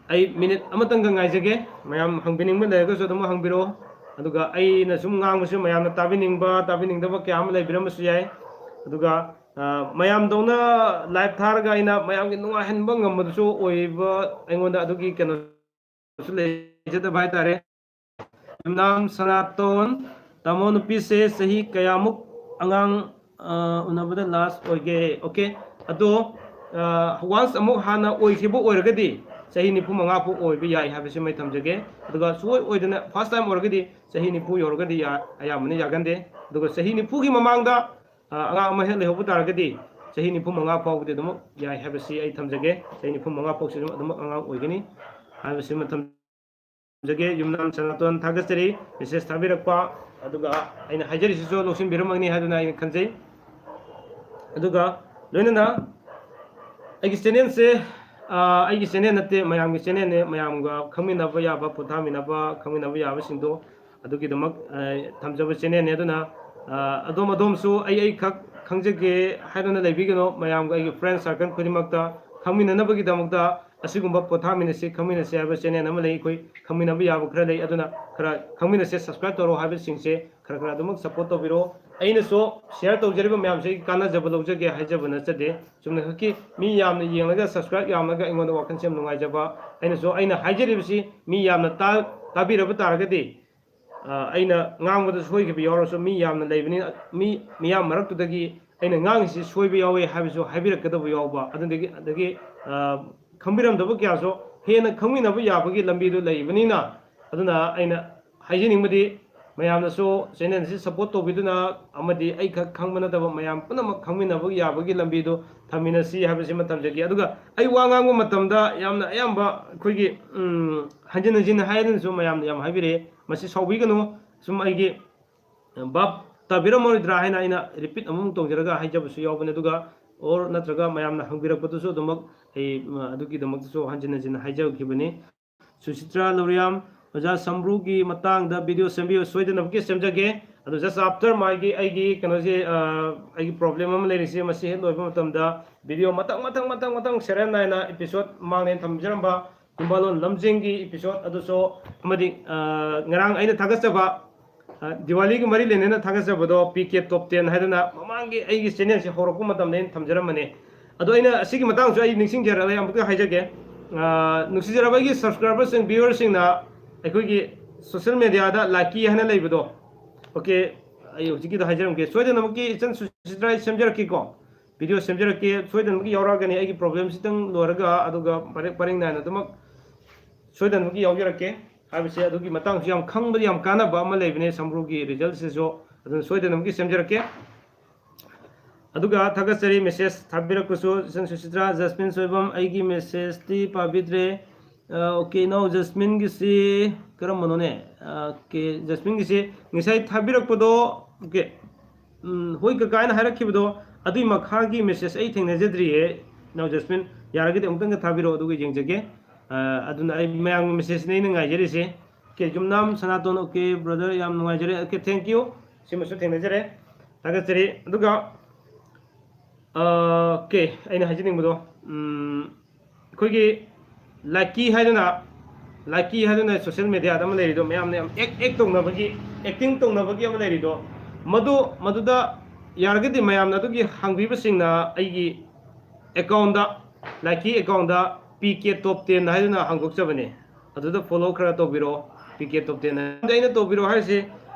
ꯑꯩ ꯃꯤꯅꯤꯠ ꯑꯃꯇꯪꯒ ꯉꯥꯏꯖꯒꯦ꯫ ꯃꯌꯥꯝ ꯍꯪꯕꯤꯅꯤꯡꯕ ꯂꯩꯔꯒꯁꯨ ꯑꯗꯨꯝ ꯍꯪꯕꯤꯔꯛꯑꯣ꯫ ꯑꯗꯨꯒ ꯑꯩꯅ ꯁꯨꯝ ꯉꯥꯡꯕꯁꯨ ꯃꯌꯥꯝꯅ ꯇꯥꯕꯤꯅꯤꯡꯕ, ꯇꯥꯕꯤꯅꯤꯡꯗꯕ ꯀꯌꯥ ꯑꯃ ꯂꯩꯕꯤꯔꯝꯕꯁꯨ ꯌꯥꯏ꯫ ꯑꯗꯨꯒ, ꯑ, ꯃꯌꯥꯝꯗꯧꯅ live ꯊꯥꯔꯒ ꯑꯩꯅ ꯃꯌꯥꯝꯒꯤ ꯅꯨꯡꯉꯥꯏꯍꯟꯕ ꯉꯝꯕꯗꯨꯁꯨ ꯑꯣꯏꯕ ꯑꯩꯉꯣꯟꯗ ꯑꯗꯨꯒꯤ ꯀꯩꯅꯣꯁꯨ ꯂꯩꯖꯗꯕ ꯍꯥꯏꯇꯥꯔꯦ꯫ ꯌꯨꯝꯅꯥꯝ ꯁꯅꯥꯇꯣꯟ, ꯇꯥꯃꯣ ꯅꯨꯄꯤꯁꯦ ꯆꯍꯤ ꯀꯌꯥꯃꯨꯛ ꯑꯉꯥꯡ, ꯑ, ꯎꯅꯕꯗ last ꯑꯣꯏꯒꯦ? Okay, ꯑꯗꯣ, ꯑ, once ꯑꯃꯨꯛ ꯍꯥꯟꯅ ꯑꯣꯏꯈꯤꯕ ꯑꯣꯏꯔꯒꯗꯤ ꯆꯍꯤ ꯅꯤꯐꯨ ꯃꯉꯥ ꯐꯥꯎ ꯑꯣꯏꯕ ꯌꯥꯏ ꯍꯥꯏꯕꯁꯤꯃ ꯑꯩ ꯊꯝꯖꯒꯦ꯫ ꯑꯗꯨꯒ ꯁꯨꯡꯑꯣꯏ ꯑꯣꯏꯗꯅ first time ꯑꯣꯏꯔꯒꯗꯤ ꯆꯍꯤ ꯅꯤꯐꯨ ꯌꯧꯔꯒꯗꯤ ꯌꯥ-, ꯑꯌꯥꯝꯕꯅ ꯌꯥꯒꯟꯗꯦ꯫ ꯑꯗꯨꯒ ꯆꯍꯤ ꯅꯤꯐꯨꯒꯤ ꯃꯃꯥꯡꯗ, ꯑ, ꯑꯉꯥꯡ ꯑꯃ ꯍꯦꯛ ꯂꯩꯍꯧꯕ ꯇꯥꯔꯒꯗꯤ ꯆꯍꯤ ꯅꯤꯐꯨ ꯃꯉꯥ ꯐꯥꯎꯕꯗꯤ ꯑꯗꯨꯃꯛ ꯌꯥꯏ ꯍꯥꯏꯕꯁꯤ ꯑꯩ ꯊꯝꯖꯒꯦ꯫ ꯆꯍꯤ ꯅꯤꯐꯨ ꯃꯉꯥ ꯐꯥꯎꯁꯤ ꯑꯗꯨꯝ, ꯑꯗꯨꯃꯛ ꯑꯉꯥꯡ ꯑꯣꯏꯒꯅꯤ ꯍꯥꯏꯕꯁꯤꯃ ꯊꯝꯖꯒꯦ꯫ ꯌꯨꯝꯅꯥꯝ ꯁꯅꯥꯇꯣꯟ ꯊꯥꯒꯠꯆꯔꯤ, message ꯊꯥꯕꯤꯔꯛꯄ꯫ ꯑꯗꯨꯒ ꯑꯩꯅ ꯍꯥꯏꯖꯔꯤꯁꯤꯁꯨ ꯂꯧꯁꯤꯟꯕꯤꯔꯝꯃꯒꯅꯤ ꯍꯥꯏꯗꯨꯅ ꯑꯩꯅ ꯈꯟꯖꯩ꯫ ꯑꯗꯨꯒ ꯂꯣꯏꯅꯅ ꯑꯩꯒꯤ channel ꯁꯦ ꯑꯩꯒꯤ ꯆꯦꯅꯦꯜ ꯅꯠꯇꯦ, ꯃꯌꯥꯝꯒꯤ ꯆꯦꯅꯦꯜꯅꯦ꯫ ꯃꯌꯥꯝꯒ ꯈꯪꯃꯤꯟꯅꯕ ꯌꯥꯕ, ꯄꯣꯊꯥꯃꯤꯟꯅꯕ, ꯈꯪꯃꯤꯟꯅꯕ ꯌꯥꯕꯁꯤꯡꯗꯣ ꯑꯗꯨꯒꯤꯗꯃꯛ ꯊꯝꯖꯕ ꯆꯦꯅꯦꯜꯅꯦ꯫ ꯑꯗꯨꯅ ꯑꯗꯣꯝ ꯑꯗꯣꯝꯁꯨ ꯑꯩ ꯑꯩꯈꯛ ꯈꯪꯖꯒꯦ ꯍꯥꯏꯗꯨꯅ ꯂꯩꯕꯤꯒꯅꯣ꯫ ꯃꯌꯥꯝꯒ, ꯑꯩꯒꯤ ꯐ꯭ꯔꯦꯟ ꯁꯥꯔꯀꯜ ꯈꯨꯗꯤꯡꯃꯛꯇ ꯈꯪꯃꯤꯟꯅꯅꯕꯒꯤꯗꯃꯛꯇ ꯑꯁꯤꯒꯨꯝꯕ ꯄꯣꯊꯥꯃꯤꯟꯅꯁꯤ, ꯈꯪꯃꯤꯟꯅꯁꯤ ꯍꯥꯏꯕ ꯆꯦꯅꯦꯜ ꯑꯃ ꯂꯩ꯫ ꯑꯩꯈꯣꯏ ꯈꯪꯃꯤꯟꯅꯕ ꯌꯥꯕ ꯈꯔ ꯂꯩ꯫ ꯑꯗꯨꯅ ꯈꯔ ꯈꯪꯃꯤꯟꯅꯁꯦ, ꯁꯕꯁꯀ꯭ꯔꯥꯏꯕ ꯇꯧꯔꯣ ꯍꯥꯏꯕꯁꯤꯡꯁꯦ ꯈꯔ ꯈꯔ ꯑꯗꯨꯃꯛ ꯁꯞꯄꯣꯔꯠ ꯇꯧꯕꯤꯔꯣ꯫ ꯑꯩꯅꯁꯨ ꯁꯤꯌꯥꯔ ꯇꯧꯖꯔꯤꯕ ꯃꯌꯥꯝꯁꯦ ꯑꯩꯒꯤ ꯀꯥꯟꯅꯖꯕ ꯂꯧꯖꯒꯦ ꯍꯥꯏꯖꯕ ꯅꯠꯆꯗꯦ꯫ ꯆꯨꯝꯅ ꯈꯛꯀꯤ ꯃꯤ ꯌꯥꯝꯅ ꯌꯦꯡꯂꯒ, ꯁꯕꯁꯀ꯭ꯔꯥꯏꯕ ꯌꯥꯝꯂꯒ ꯑꯩꯉꯣꯟꯗ ꯋꯥꯈꯜꯁꯦ ꯌꯥꯝ ꯅꯨꯡꯉꯥꯏꯖꯕ꯫ ꯑꯩꯅꯁꯨ ꯑꯩꯅ ꯍꯥꯏꯖꯔꯤꯕꯁꯤ ꯃꯤ ꯌꯥꯝꯅ ꯇꯥ-, ꯇꯥꯕꯤꯔꯕ ꯇꯥꯔꯒꯗꯤ, ꯑ, ꯑꯩꯅ ꯉꯥꯡꯕꯗ ꯁꯣꯏꯈꯤꯕ ꯌꯥꯎꯔꯁꯨ, ꯃꯤ ꯌꯥꯝꯅ ꯂꯩꯕꯅꯤꯅ, ꯃꯤ ꯃꯤꯌꯥꯝ ꯃꯔꯛꯇꯨꯗꯒꯤ ꯑꯩꯅ ꯉꯥꯡꯉꯤꯁꯤ ꯁꯣꯏꯕ ꯌꯥꯎꯋꯦ ꯍꯥꯏꯕꯁꯨ ꯍꯥꯏꯕꯤꯔꯛꯀꯗꯕ ꯌꯥꯎꯕ, ꯑꯗꯨꯗꯒꯤ, ꯑꯗꯒꯤ, ꯑ, ꯈꯪꯕꯤꯔꯝꯗꯕ ꯀꯌꯥꯁꯨ ꯍꯦꯟꯅ ꯈꯪꯃꯤꯟꯅꯕ ꯌꯥꯕꯒꯤ ꯂꯝꯕꯤꯗꯨ ꯂꯩꯕꯅꯤꯅ, ꯑꯗꯨꯅ ꯑꯩꯅ ꯍꯥꯏꯖꯅꯤꯡꯕꯗꯤ, ꯃꯌꯥꯝꯅꯁꯨ ꯆꯦꯅꯦꯜꯁꯤ ꯁꯞꯄꯣꯔꯠ ꯇꯧꯕꯤꯗꯨꯅ ꯑꯃꯗꯤ ꯑꯩꯈꯛ ꯈꯪꯕ ꯅꯠꯇꯕ ꯃꯌꯥꯝ ꯄꯨꯝꯅꯃꯛ ꯈꯪꯃꯤꯟꯅꯕ ꯌꯥꯕꯒꯤ ꯂꯝꯕꯤꯗꯨ ꯊꯝꯃꯤꯟꯅꯁꯤ ꯍꯥꯏꯕꯁꯤꯃ ꯊꯝꯖꯒꯦ꯫ ꯑꯗꯨꯒ ꯑꯩ ꯋꯥ ꯉꯥꯡꯕ ꯃꯇꯝꯗ ꯌꯥꯝꯅ ꯑꯌꯥꯝꯕ ꯑꯩꯈꯣꯏꯒꯤ, ꯎꯝ, ꯍꯟꯖꯤꯟ ꯍꯟꯖꯤꯟ ꯍꯥꯏꯗꯨꯅꯁꯨ ꯃꯌꯥꯝꯅ ꯌꯥꯝ ꯍꯥꯏꯕꯤꯔꯛꯑꯦ꯫ ꯃꯁꯤ ꯁꯥꯎꯕꯤꯒꯅꯨ, ꯁꯨꯝ ꯑꯩꯒꯤ ꯚꯥꯞ ꯇꯥꯕꯤꯔꯝꯃꯔꯣꯏꯗ꯭ꯔꯥ ꯍꯥꯏꯅ ꯑꯩꯅ ꯔꯤꯄꯤꯠ ꯑꯃꯃꯨꯛ ꯇꯧꯖꯔꯒ ꯍꯥꯏꯖꯕꯁꯨ ꯌꯥꯎꯕꯅꯤ꯫ ꯑꯗꯨꯒ ꯑꯣꯔ ꯅꯠꯇ꯭ꯔꯒ ꯃꯌꯥꯝꯅ ꯍꯪꯕꯤꯔꯛꯄꯗꯨꯁꯨ ꯑꯗꯨꯃꯛ ꯑꯩ, ꯑ, ꯑꯗꯨꯒꯤꯗꯃꯛꯇꯁꯨ ꯍꯟꯖꯤꯟ ꯍꯟꯖꯤꯟ ꯍꯥꯏꯖꯈꯤꯕꯅꯤ꯫ ꯁꯨꯁꯤꯇ꯭ꯔꯥ ꯂꯧꯔꯤꯌꯥꯝ, ꯑꯣꯖꯥ ꯁꯝꯕ꯭ꯔꯨꯒꯤ ꯃꯇꯥꯡꯗ ꯚꯤꯗꯤꯑꯣ ꯁꯦꯝꯕꯤꯌꯨ, ꯁꯣꯏꯗꯅꯃꯛꯀꯤ ꯁꯦꯝꯖꯒꯦ꯫ ꯑꯗꯨ just after ꯃꯥꯒꯤ ꯑꯩꯒꯤ ꯀꯩꯅꯣꯁꯦ, ꯑ, ꯑꯩꯒꯤ ꯄ꯭ꯔꯣꯕ꯭ꯂꯦꯝ ꯑꯃ ꯂꯩꯔꯤꯁꯦ, ꯃꯁꯤ ꯍꯦꯛ ꯂꯣꯏꯕ ꯃꯇꯝꯗ ꯚꯤꯗꯤꯑꯣ ꯃꯊꯪ, ꯃꯊꯪ, ꯃꯊꯪ, ꯃꯊꯪ serial ꯅꯥꯏꯅ episode ꯃꯃꯥꯡꯗ ꯑꯩꯅ ꯊꯝꯖꯔꯝꯕ ꯆꯤꯝꯕꯥꯂꯣꯟ ꯂꯝꯖꯦꯟꯒꯤ episode ꯑꯗꯨꯁꯨ, ꯑꯃꯗꯤ, ꯑ, ꯉꯔꯥꯡ ꯑꯩꯅ ꯊꯥꯒꯠꯆꯕ, ꯑ, ꯗꯤꯋꯥꯂꯤꯒꯤ ꯃꯔꯤ ꯂꯩꯅꯅ ꯊꯥꯒꯠꯆꯕꯗꯣ, ꯄꯤ ꯀꯦ Top Ten ꯍꯥꯏꯗꯅ ꯃꯃꯥꯡꯒꯤ ꯑꯩꯒꯤ ꯆꯦꯅꯦꯜꯁꯦ ꯍꯧꯔꯛꯄ ꯃꯇꯝꯗ ꯑꯩꯅ ꯊꯝꯖꯔꯝꯕꯅꯦ꯫ ꯑꯗꯣ ꯑꯩꯅ ꯑꯁꯤꯒꯤ ꯃꯇꯥꯡꯁꯨ ꯑꯩ ꯅꯤꯡꯁꯤꯡꯖꯔꯛꯂꯦ, ꯑꯃꯨꯛꯇ ꯍꯥꯏꯖꯒꯦ꯫ ꯑ, ꯅꯨꯡꯁꯤꯖꯔꯕ ꯑꯩꯒꯤ subscriberꯁꯤꯡ, viewerꯁꯤꯡꯅ ꯑꯩꯈꯣꯏꯒꯤ social mediaꯗ ꯂꯥꯏꯀꯤ ꯍꯥꯏꯅ ꯂꯩꯕꯗꯣ, okay, ꯑꯩ ꯍꯧꯖꯤꯛꯀꯤꯗꯣ ꯍꯥꯏꯖꯔꯝꯒꯦ꯫ ꯁꯣꯏꯗꯅꯃꯛꯀꯤ ꯏꯆꯟ ꯁꯨꯁꯤꯇ꯭ꯔꯥ ꯑꯩ ꯁꯦꯝꯖꯔꯛꯀꯦꯀꯣ, ꯚꯤꯗꯤꯑꯣ ꯁꯦꯝꯖꯔꯛꯀꯦ, ꯁꯣꯏꯗꯅꯃꯛꯀꯤ ꯌꯥꯎꯔꯛꯑꯒꯅꯤ꯫ ꯑꯩꯒꯤ ꯄ꯭ꯔꯣꯕ꯭ꯂꯦꯝꯁꯤꯇꯪ ꯂꯣꯏꯔꯒ, ꯑꯗꯨꯒ ꯄꯔꯦꯡ, ꯄꯔꯦꯡ ꯅꯥꯏꯅ ꯑꯗꯨꯃꯛ ꯁꯣꯏꯗꯅꯃꯛꯀꯤ ꯌꯥꯎꯖꯔꯛꯀꯦ꯫ ꯍꯥꯏꯕꯁꯦ ꯑꯗꯨꯒꯤ ꯃꯇꯥꯡꯁꯨ ꯌꯥꯝ ꯈꯪꯕꯗ ꯌꯥꯝ ꯀꯥꯟꯅꯕ ꯑꯃ ꯂꯩꯕꯅꯦ ꯁꯝꯕ꯭ꯔꯨꯒꯤ resultꯁꯤꯁꯨ, ꯑꯗꯨꯅ ꯁꯣꯏꯗꯅꯃꯛꯀꯤ ꯁꯦꯝꯖꯔꯛꯀꯦ꯫ ꯑꯗꯨꯒ ꯊꯥꯒꯠꯆꯔꯤ message ꯊꯥꯕꯤꯔꯛꯄꯁꯨ, ꯏꯆꯟ ꯁꯨꯁꯤꯇ꯭ꯔꯥ꯫ ꯖꯁꯃꯤꯟ ꯁꯣꯏꯕꯝ, ꯑꯩꯒꯤ messageꯇꯤ ꯄꯥꯕꯤꯗ꯭ꯔꯦ꯫ ꯑ, okay, ꯏꯅꯥꯎ ꯖꯁꯃꯤꯟꯒꯤꯁꯤ ꯀꯔꯝꯕꯅꯣꯅꯦ? ꯑ, okay, ꯖꯁꯃꯤꯟꯒꯤꯁꯤ ꯉꯁꯥꯏ ꯊꯥꯕꯤꯔꯛꯄꯗꯣ, okay, ꯎꯝ, ꯍꯣꯏ ꯀꯀꯥ ꯍꯥꯏꯅ ꯍꯥꯏꯔꯛꯈꯤꯕꯗꯣ, ꯑꯗꯨꯏ ꯃꯈꯥꯒꯤ message ꯑꯩ ꯊꯦꯡꯅꯖꯗ꯭ꯔꯤꯌꯦ, ꯏꯅꯥꯎ ꯖꯁꯃꯤꯟ꯫ ꯌꯥꯔꯒꯗꯤ ꯑꯃꯨꯛꯇꯪꯒ ꯊꯥꯕꯤꯔꯛꯑꯣ, ꯑꯗꯨꯒ ꯌꯦꯡꯖꯒꯦ꯫ ꯑ, ꯑꯗꯨꯅ ꯑꯩ ꯃꯌꯥꯝꯒꯤ message ꯅꯦ ꯑꯩꯅ ꯉꯥꯏꯖꯔꯤꯁꯦ꯫ ꯑꯣꯀꯦ, ꯌꯨꯝꯅꯥꯝ ꯁꯅꯥꯇꯣꯟ, ꯑꯣꯀꯦ, brother, ꯌꯥꯝ ꯅꯨꯡꯉꯥꯏꯖꯔꯦ꯫ Okay, thank you꯫ ꯁꯤꯃꯁꯨ ꯊꯦꯡꯅꯖꯔꯦ꯫ ꯊꯥꯒꯠꯆꯔꯤ꯫ ꯑꯗꯨꯒ, ꯑ, ꯑꯣꯀꯦ, ꯑꯩꯅ ꯍꯥꯏꯖꯅꯤꯡꯕꯗꯣ, ꯎꯝ, ꯑꯩꯈꯣꯏꯒꯤ ꯂꯥꯏꯀꯤ ꯍꯥꯏꯗꯨꯅ, ꯂꯥꯏꯀꯤ ꯍꯥꯏꯗꯨꯅ social media ꯗ ꯑꯃ ꯂꯩꯔꯤꯗꯣ, ꯃꯌꯥꯝꯅ ꯌꯥꯝ act, act ꯇꯧꯅꯕꯒꯤ, acting ꯇꯧꯅꯕꯒꯤ ꯑꯃ ꯂꯩꯔꯤꯗꯣ, ꯃꯗꯨ, ꯃꯗꯨꯗ ꯌꯥꯔꯒꯗꯤ ꯃꯌꯥꯝꯅ ꯑꯗꯨꯒꯤ ꯍꯥꯡꯕꯤꯕꯁꯤꯡꯅ ꯑꯩꯒꯤ account ꯗ, ꯂꯥꯏꯀꯤ account ꯗ P K Top ten ꯍꯥꯏꯗꯨꯅ ꯍꯥꯡꯗꯣꯛꯆꯕꯅꯦ꯫ ꯑꯗꯨꯗ follow ꯈꯔ ꯇꯧꯕꯤꯔꯛꯑꯣ, P K Top ten ꯍꯥꯏꯅ꯫ ꯑꯩꯅ ꯇꯧꯕꯤꯔꯛꯑꯣ ꯍꯥꯏꯔꯤꯁꯦ,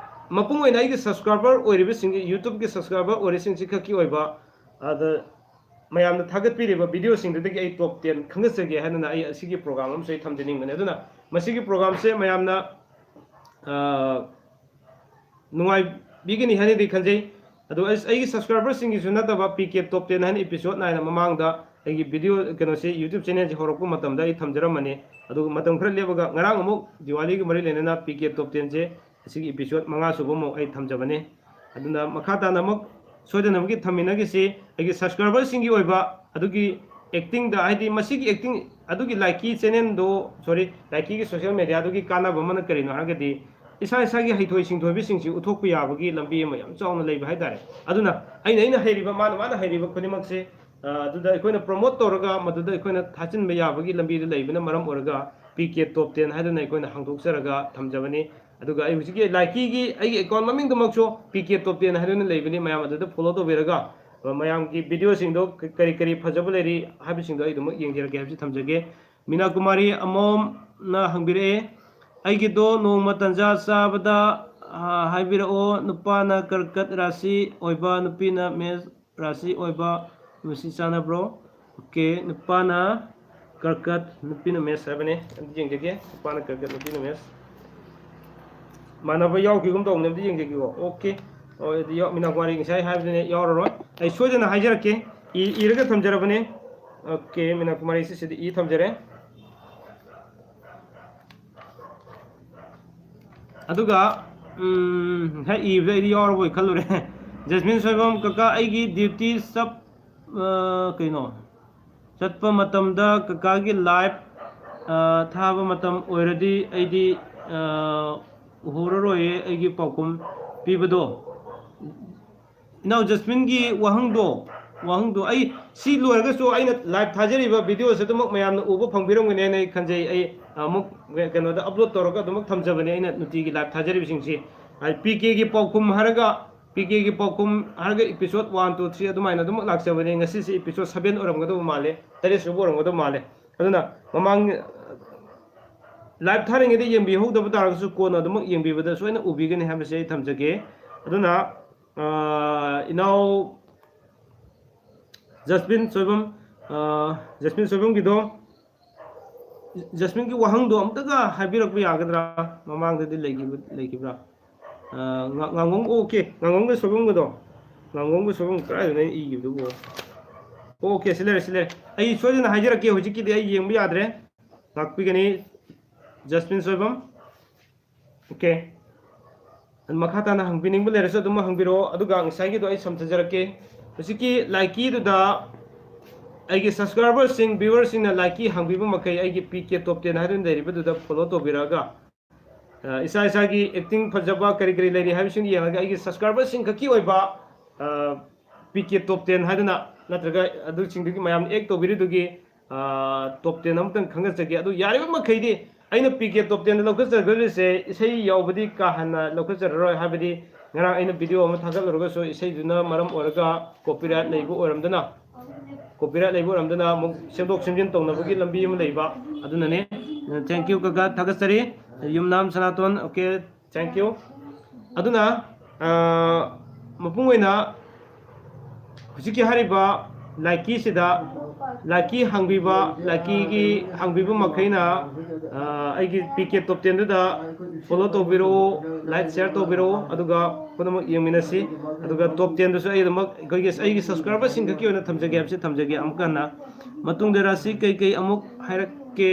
ꯃꯄꯨꯡ ꯑꯣꯏꯅ ꯑꯩꯒꯤ subscriber ꯑꯣꯏꯔꯤꯕꯁꯤꯡꯒꯤ, YouTube ꯀꯤ subscriber ꯑꯣꯏꯔꯤꯁꯤꯡꯁꯤ ꯈꯛꯀꯤ ꯑꯣꯏꯕ, ꯑꯗ ꯃꯌꯥꯝꯅ ꯊꯥꯒꯠꯄꯤꯔꯤꯕ video ꯁꯤꯡꯗꯨꯗꯒꯤ ꯑꯩ top ten ꯈꯟꯒꯠꯆꯒꯦ ꯍꯥꯏꯗꯅ ꯑꯩ ꯑꯁꯤꯒꯤ program ꯑꯃꯁꯨ ꯑꯩ ꯊꯝꯖꯅꯤꯡꯕꯅꯦ꯫ ꯑꯗꯨꯅ ꯃꯁꯤꯒꯤ program ꯁꯦ ꯃꯌꯥꯝꯅ, ꯑ, ꯅꯨꯡꯉꯥꯏꯕꯤꯒꯅꯤ ꯍꯥꯏꯅꯗꯤ ꯈꯟꯖꯩ꯫ ꯑꯗꯣ ꯑꯩ, ꯑꯩꯒꯤ subscriber ꯁꯤꯡꯒꯤꯁꯨ ꯅꯠꯇꯕ, P K Top ten ꯍꯥꯏꯅ episode nine ꯃꯃꯥꯡꯗ ꯑꯩꯒꯤ video ꯀꯩꯅꯣꯁꯤ, YouTube channel ꯁꯤ ꯍꯧꯔꯛꯄ ꯃꯇꯝꯗ ꯑꯩ ꯊꯝꯖꯔꯝꯕꯅꯤ꯫ ꯑꯗꯨꯒ ꯃꯇꯝ ꯈꯔ ꯂꯦꯞꯄꯒ ꯉꯔꯥꯡ ꯑꯃꯨꯛ ꯗꯤꯋꯥꯂꯤꯒ ꯃꯔꯤ ꯂꯩꯅꯅ P K Top ten ꯁꯦ ꯑꯁꯤꯒꯤ episode ꯃꯉꯥ ꯁꯨꯕ ꯑꯃꯨꯛ ꯑꯩ ꯊꯝꯖꯕꯅꯤ꯫ ꯑꯗꯨꯅ ꯃꯈꯥ ꯇꯥꯅ ꯑꯃꯨꯛ ꯁꯣꯏꯗꯅꯃꯛꯀꯤ ꯊꯝꯃꯤꯟꯅꯈꯤꯁꯤ꯫ ꯑꯩꯒꯤ subscriber ꯁꯤꯡꯒꯤ ꯑꯣꯏꯕ ꯑꯗꯨꯒꯤ acting ꯗ, ꯍꯥꯏꯗꯤ ꯃꯁꯤꯒꯤ acting, ꯑꯗꯨꯒꯤ ꯂꯥꯏꯀꯤ channel ꯗꯣ, sorry, ꯂꯥꯏꯀꯤꯒꯤ social media ꯗꯨꯒꯤ ꯀꯥꯟꯅꯕ ꯑꯃꯅ ꯀꯔꯤꯅꯣ ꯍꯥꯏꯔꯒꯗꯤ, ꯏꯁꯥ ꯏꯁꯥꯒꯤ ꯍꯩꯊꯣꯏ ꯁꯤꯡꯊꯣꯏꯕꯁꯤꯡꯁꯤ ꯎꯠꯊꯣꯛꯄ ꯌꯥꯕꯒꯤ ꯂꯝꯕꯤ ꯑꯃ ꯌꯥꯝ ꯆꯥꯎꯅ ꯂꯩꯕ ꯍꯥꯏꯇꯥꯔꯦ꯫ ꯑꯗꯨꯅ ꯑꯩꯅ, ꯑꯩꯅ ꯍꯩꯔꯤꯕ, ꯃꯥꯅ, ꯃꯥꯅ ꯍꯩꯔꯤꯕ ꯈꯨꯗꯤꯡꯃꯛꯁꯦ, ꯑ, ꯑꯗꯨꯗ ꯑꯩꯈꯣꯏꯅ promote ꯇꯧꯔꯒ ꯃꯗꯨꯗ ꯑꯩꯈꯣꯏꯅ ꯊꯥꯖꯤꯟꯕ ꯌꯥꯕꯒꯤ ꯂꯝꯕꯤꯗꯨ ꯂꯩꯕꯅ ꯃꯔꯝ ꯑꯣꯏꯔꯒ P K Top ten ꯍꯥꯏꯗꯨꯅ ꯑꯩꯈꯣꯏꯅ ꯍꯥꯡꯗꯣꯛꯆꯔꯒ ꯊꯝꯖꯕꯅꯤ꯫ ꯑꯗꯨꯒ ꯑꯩ ꯍꯧꯖꯤꯛꯀꯤ ꯂꯥꯏꯀꯤꯒꯤ ꯑꯩꯒꯤ account ꯃꯃꯤꯡꯗꯨꯃꯛꯁꯨ P K Top ten ꯍꯥꯏꯗꯨꯅ ꯂꯩꯕꯅꯤ꯫ ꯃꯌꯥꯝ ꯑꯗꯨꯗ follow ꯇꯧꯕꯤꯔꯒ, ꯑ, ꯃꯌꯥꯝꯒꯤ video ꯁꯤꯡꯗꯣ ꯀ-, ꯀꯔꯤ ꯀꯔꯤ ꯐꯖꯕ ꯂꯩꯔꯤ ꯍꯥꯏꯕꯁꯤꯡꯗꯣ ꯑꯩ ꯑꯗꯨꯃꯛ ꯌꯦꯡꯖꯔꯛꯀꯦ ꯍꯥꯏꯕꯁꯤ ꯊꯝꯖꯒꯦ꯫ ꯃꯤꯅꯥ ꯀꯨꯃꯥꯔꯤ ꯑꯃꯣꯝꯅ ꯍꯪꯕꯤꯔꯛꯑꯦ, "ꯑꯩꯒꯤꯗꯣ ꯅꯣꯡꯃ ꯇꯟꯖꯥ ꯆꯥꯕꯗ, ꯑ, ꯍꯥꯏꯕꯤꯔꯛꯑꯣ, ꯅꯨꯄꯥꯅ ꯀꯔꯀꯠ ꯔꯥꯁꯤ ꯑꯣꯏꯕ, ꯅꯨꯄꯤꯅ ꯃꯦꯁ ꯔꯥꯁꯤ ꯑꯣꯏꯕ, ꯃꯁꯤ ꯆꯥꯅꯕ꯭ꯔꯣ?" ꯑꯣꯀꯦ, ꯅꯨꯄꯥꯅ ꯀꯔꯀꯠ, ꯅꯨꯄꯤꯅ ꯃꯦꯁ ꯍꯥꯏꯕꯅꯦ꯫ ꯑꯝꯇ ꯌꯦꯡꯖꯒꯦ, ꯅꯨꯄꯥꯅ ꯀꯔꯀꯠ, ꯅꯨꯄꯤꯅ ꯃꯦꯁ꯫ ꯃꯥꯟꯅꯕ ꯌꯥꯎꯈꯤꯒꯨꯝ ꯇꯧꯕꯅꯦ, ꯑꯝꯇ ꯌꯦꯡꯖꯒꯦꯀꯣ꯫ ꯑꯣꯀꯦ, ꯑꯣ, ꯑꯗꯨꯗꯤ ꯌꯥꯎ-, ꯃꯤꯅꯥ ꯀꯨꯃꯥꯔꯤ ꯉꯁꯥꯏ ꯍꯥꯏꯕꯗꯨꯅꯦ, ꯌꯥꯎꯔꯔꯣꯏ꯫ ꯑꯩ ꯁꯣꯏꯗꯅ ꯍꯥꯏꯖꯔꯛꯀꯦ, ꯏ-, ꯏꯔꯒ ꯊꯝꯖꯔꯕꯅꯦ꯫ ꯑꯣꯀꯦ, ꯃꯤꯅꯥ ꯀꯨꯃꯥꯔꯤ ꯁꯤꯁꯤꯗꯤ ꯏ ꯊꯝꯖꯔꯦ꯫ ꯑꯗꯨꯒ, ꯎꯝ, ꯉꯁꯥꯏ ꯏꯕꯗ ꯑꯩꯗꯤ ꯌꯥꯎꯔꯕꯣꯏ ꯈꯜꯂꯨꯔꯦ꯫ ꯖꯁꯃꯤꯟ ꯁꯣꯏꯕꯝ, "ꯀꯀꯥ, ꯑꯩꯒꯤ duty ꯆꯞ-, ꯑ, ꯀꯩꯅꯣ?" ꯆꯠꯄ ꯃꯇꯝꯗ ꯀꯀꯥꯒꯤ ꯂꯥꯏꯚ ꯊꯥꯕ ꯃꯇꯝ ꯑꯣꯏꯔꯗꯤ ꯑꯩꯗꯤ ꯎꯍꯧꯔꯔꯣꯏꯌꯦ ꯑꯩꯒꯤ ꯄꯥꯎꯈꯨꯝ ꯄꯤꯕꯗꯣ꯫ ꯏꯅꯥꯎ ꯖꯁꯃꯤꯟꯒꯤ ꯋꯥꯍꯪꯗꯣ ꯋꯥꯍꯪꯗꯣ ꯑꯩ ꯁꯤ ꯂꯣꯏꯔꯒꯁꯨ ꯑꯩꯅ ꯂꯥꯏꯚ ꯊꯥꯖꯔꯤꯕ ꯚꯤꯗꯤꯑꯣꯁꯦ ꯑꯗꯨꯃꯛ ꯃꯌꯥꯝꯅ ꯎꯕ ꯐꯪꯕꯤꯔꯝꯒꯅꯤ ꯍꯥꯏꯅ ꯑꯩ ꯈꯟꯖꯩ꯫ ꯑꯩ ꯑꯃꯨꯛ ꯀꯩꯅꯣꯗ ꯑꯞꯂꯣꯗ ꯇꯧꯔꯒ ꯑꯗꯨꯃꯛ ꯊꯝꯖꯕꯅꯦ ꯑꯩꯅ ꯅꯨꯡꯇꯤꯒꯤ ꯂꯥꯏꯚ ꯊꯥꯖꯔꯤꯕꯁꯤꯡꯁꯤ꯫ ꯄꯤ ꯀꯦꯒꯤ ꯄꯥꯎꯈꯨꯝ ꯍꯥꯏꯔꯒ ꯄꯤ ꯀꯦꯒꯤ ꯄꯥꯎꯈꯨꯝ ꯍꯥꯏꯔꯒ ꯏꯄꯤꯁꯣꯠ ꯋꯥꯟ ꯇꯨ ꯊ꯭ꯔꯤ ꯑꯗꯨꯃꯥꯏꯅ ꯑꯗꯨꯃꯛ ꯂꯥꯛꯆꯕꯅꯦ꯫ ꯉꯁꯤꯁꯦ ꯏꯄꯤꯁꯣꯠ ꯁꯕꯦꯟ ꯑꯣꯏꯔꯝꯒꯗꯕ ꯃꯥꯜꯂꯦ, ꯇꯔꯦꯠ ꯁꯨꯕ ꯑꯣꯏꯔꯝꯒꯗꯕ ꯃꯥꯜꯂꯦ꯫ ꯑꯗꯨꯅ ꯃꯃꯥꯡ ꯂꯥꯏꯚ ꯊꯥꯔꯤꯉꯩꯗ ꯌꯦꯡꯕꯤꯍꯧꯗꯕ ꯇꯥꯔꯒꯁꯨ ꯀꯣꯟꯅ ꯑꯗꯨꯃꯛ ꯌꯦꯡꯕꯤꯕꯗ ꯁꯣꯏꯅ ꯎꯕꯤꯒꯅꯤ ꯍꯥꯏꯕꯁꯦ ꯑꯩ ꯊꯝꯖꯒꯦ꯫ ꯑꯗꯨꯅ ꯏꯅꯥꯎ ꯖꯁꯃꯤꯟ ꯁꯣꯏꯕꯝ, ꯖꯁꯃꯤꯟ ꯁꯣꯏꯕꯝꯒꯤꯗꯣ, ꯖꯁꯃꯤꯟꯒꯤ ꯋꯥꯍꯪꯗꯣ ꯑꯃꯨꯛꯇꯒ ꯍꯥꯏꯕꯤꯔꯛꯄ ꯌꯥꯒꯗ꯭ꯔꯥ? ꯃꯃꯥꯡꯗꯗꯤ ꯂꯩꯈꯤꯕ ꯂꯩꯈꯤꯕ꯭ꯔꯥ? ꯉꯥꯡꯉꯣꯝ ꯑꯣꯀꯦ, ꯉꯥꯡꯉꯣꯝꯒ ꯁꯣꯏꯕꯝꯒꯗꯣ, ꯉꯥꯡꯉꯣꯝꯒ ꯁꯣꯏꯕꯝ ꯀꯗꯥꯏꯗꯅꯣ ꯑꯩꯅ ꯏꯈꯤꯕꯗꯨꯕꯨ? ꯑꯣꯀꯦ, ꯁꯤ ꯂꯩꯔꯦ, ꯁꯤ ꯂꯩꯔꯦ꯫ ꯑꯩ ꯁꯣꯏꯗꯅ ꯍꯥꯏꯖꯔꯛꯀꯦ, ꯍꯧꯖꯤꯛꯀꯤꯗꯤ ꯑꯩ ꯌꯦꯡꯕ ꯌꯥꯗ꯭ꯔꯦ꯫ ꯉꯥꯛꯄꯤꯒꯅꯤ ꯖꯁꯃꯤꯟ ꯁꯣꯏꯕꯝ꯫ ꯑꯣꯀꯦ, ꯃꯈꯥ ꯇꯥꯅ ꯍꯪꯕꯤꯅꯤꯡꯕ ꯂꯩꯔꯁꯨ ꯑꯗꯨꯝ ꯍꯪꯕꯤꯔꯛꯑꯣ꯫ ꯑꯗꯨꯒ ꯉꯁꯥꯏꯒꯤꯗꯣ ꯑꯩ ꯁꯝꯊꯖꯔꯛꯀꯦ꯫ ꯍꯧꯖꯤꯛꯀꯤ ꯂꯥꯏꯀꯤꯗꯨꯗ ꯑꯩꯒꯤ ꯁꯕꯁꯀ꯭ꯔꯥꯏꯕꯔꯁꯤꯡ, ꯚ꯭ꯌꯨꯋꯔꯁꯤꯡꯅ ꯂꯥꯏꯀꯤ ꯍꯪꯕꯤꯕ ꯃꯈꯩ ꯑꯩꯒꯤ ꯄꯤ ꯀꯦ ꯇꯣꯞ ꯇꯦꯟ ꯍꯥꯏꯗꯨꯅ ꯂꯩꯔꯤꯕꯗꯨꯗ ꯐꯣꯂꯣ ꯇꯧꯕꯤꯔꯛꯑꯒ ꯏꯁꯥ ꯏꯁꯥꯒꯤ ꯑꯦꯛꯇꯤꯡ ꯐꯖꯕ ꯀꯔꯤ ꯀꯔꯤ ꯂꯩꯔꯤ ꯍꯥꯏꯕꯁꯤꯡ ꯌꯦꯡꯉꯒ ꯑꯩꯒꯤ ꯁꯕꯁꯀ꯭ꯔꯥꯏꯕꯔꯁꯤꯡ ꯈꯛꯀꯤ ꯑꯣꯏꯕ ꯄꯤ ꯀꯦ ꯇꯣꯞ ꯇꯦꯟ ꯍꯥꯏꯗꯨꯅ ꯅꯠꯇ꯭ꯔꯒ ꯑꯗꯨꯁꯤꯡꯗꯨꯒꯤ ꯃꯌꯥꯝꯅ ꯑꯦꯛ ꯇꯧꯕꯤꯔꯤꯗꯨꯒꯤ ꯇꯣꯞ ꯇꯦꯟ ꯑꯃꯇꯪ ꯈꯪꯒꯠꯆꯒꯦ꯫ ꯑꯗꯨ ꯌꯥꯔꯤꯕ ꯃꯈꯩꯗꯤ ꯑꯩꯅ ꯄꯤ ꯀꯦ ꯇꯣꯞ ꯇꯦꯟꯗ ꯂꯧꯈꯠꯆꯒꯗꯣꯏꯁꯦ ꯏꯁꯩ ꯌꯥꯎꯕꯗꯤ ꯀꯥ ꯍꯦꯟꯅ ꯂꯧꯈꯠꯆꯔꯔꯣꯏ, ꯍꯥꯏꯕꯗꯤ ꯉꯔꯥꯡ ꯑꯩꯅ ꯚꯤꯗꯤꯑꯣ ꯑꯃ ꯊꯥꯒꯠꯂꯨꯔꯒꯁꯨ ꯏꯁꯩꯗꯨꯅ ꯃꯔꯝ ꯑꯣꯏꯔꯒ ꯀꯣꯄꯤꯔꯥꯏꯠ ꯂꯩꯕ ꯑꯣꯏꯔꯝꯗꯅ ꯀꯣꯄꯤꯔꯥꯏꯠ ꯂꯩꯕ ꯑꯣꯏꯔꯝꯗꯅ ꯑꯃꯨꯛ ꯁꯦꯝꯗꯣꯛ ꯁꯦꯝꯖꯤꯟ ꯇꯧꯅꯕꯒꯤ ꯂꯝꯕꯤ ꯑꯃ ꯂꯩꯕ꯫ ꯑꯗꯨꯅꯅꯦ꯫ Thank you ꯀꯀꯥ, ꯊꯥꯒꯠꯆꯔꯤ꯫ ꯌꯨꯝꯅꯥꯝ ꯁꯅꯥꯇꯣꯟ, ꯑꯣꯀꯦ, thank you꯫ ꯑꯗꯨꯅ ꯃꯄꯨꯡ ꯑꯣꯏꯅ ꯍꯧꯖꯤꯛꯀꯤ ꯍꯥꯏꯔꯤꯕ ꯂꯥꯏꯀꯤꯁꯤꯗ ꯂꯥꯏꯀꯤ ꯍꯥꯡꯕꯤꯕ, ꯂꯥꯏꯀꯤꯒꯤ ꯍꯥꯡꯕꯤꯕ ꯃꯈꯩꯅ ꯑꯩꯒꯤ ꯄꯤ ꯀꯦ ꯇꯣꯞ ꯇꯦꯟꯗꯨꯗ ꯐꯣꯂꯣ ꯇꯧꯕꯤꯔꯛꯎ, ꯂꯥꯏꯛ ꯁꯤꯌꯥꯔ ꯇꯧꯕꯤꯔꯛꯎ, ꯑꯗꯨꯒ ꯄꯨꯝꯅꯃꯛ ꯌꯦꯡꯃꯤꯟꯅꯁꯤ꯫ ꯑꯗꯨꯒ ꯇꯣꯞ ꯇꯦꯟꯗꯨꯁꯨ ꯑꯩ ꯑꯗꯨꯃꯛ ꯑꯩꯈꯣꯏꯒꯤ ꯑꯩꯒꯤ ꯁꯕꯁꯀ꯭ꯔꯥꯏꯕꯔꯁꯤꯡ ꯈꯛꯀꯤ ꯑꯣꯏꯅ ꯊꯝꯖꯒꯦ ꯍꯥꯏꯕꯁꯤ ꯊꯝꯖꯒꯦ꯫ ꯑꯃꯨꯛꯀ ꯍꯟꯅ ꯃꯇꯨꯡꯗ ꯔꯥꯁꯤ ꯀꯩꯀꯩ ꯑꯃꯨꯛ ꯍꯥꯏꯔꯛꯀꯦ꯫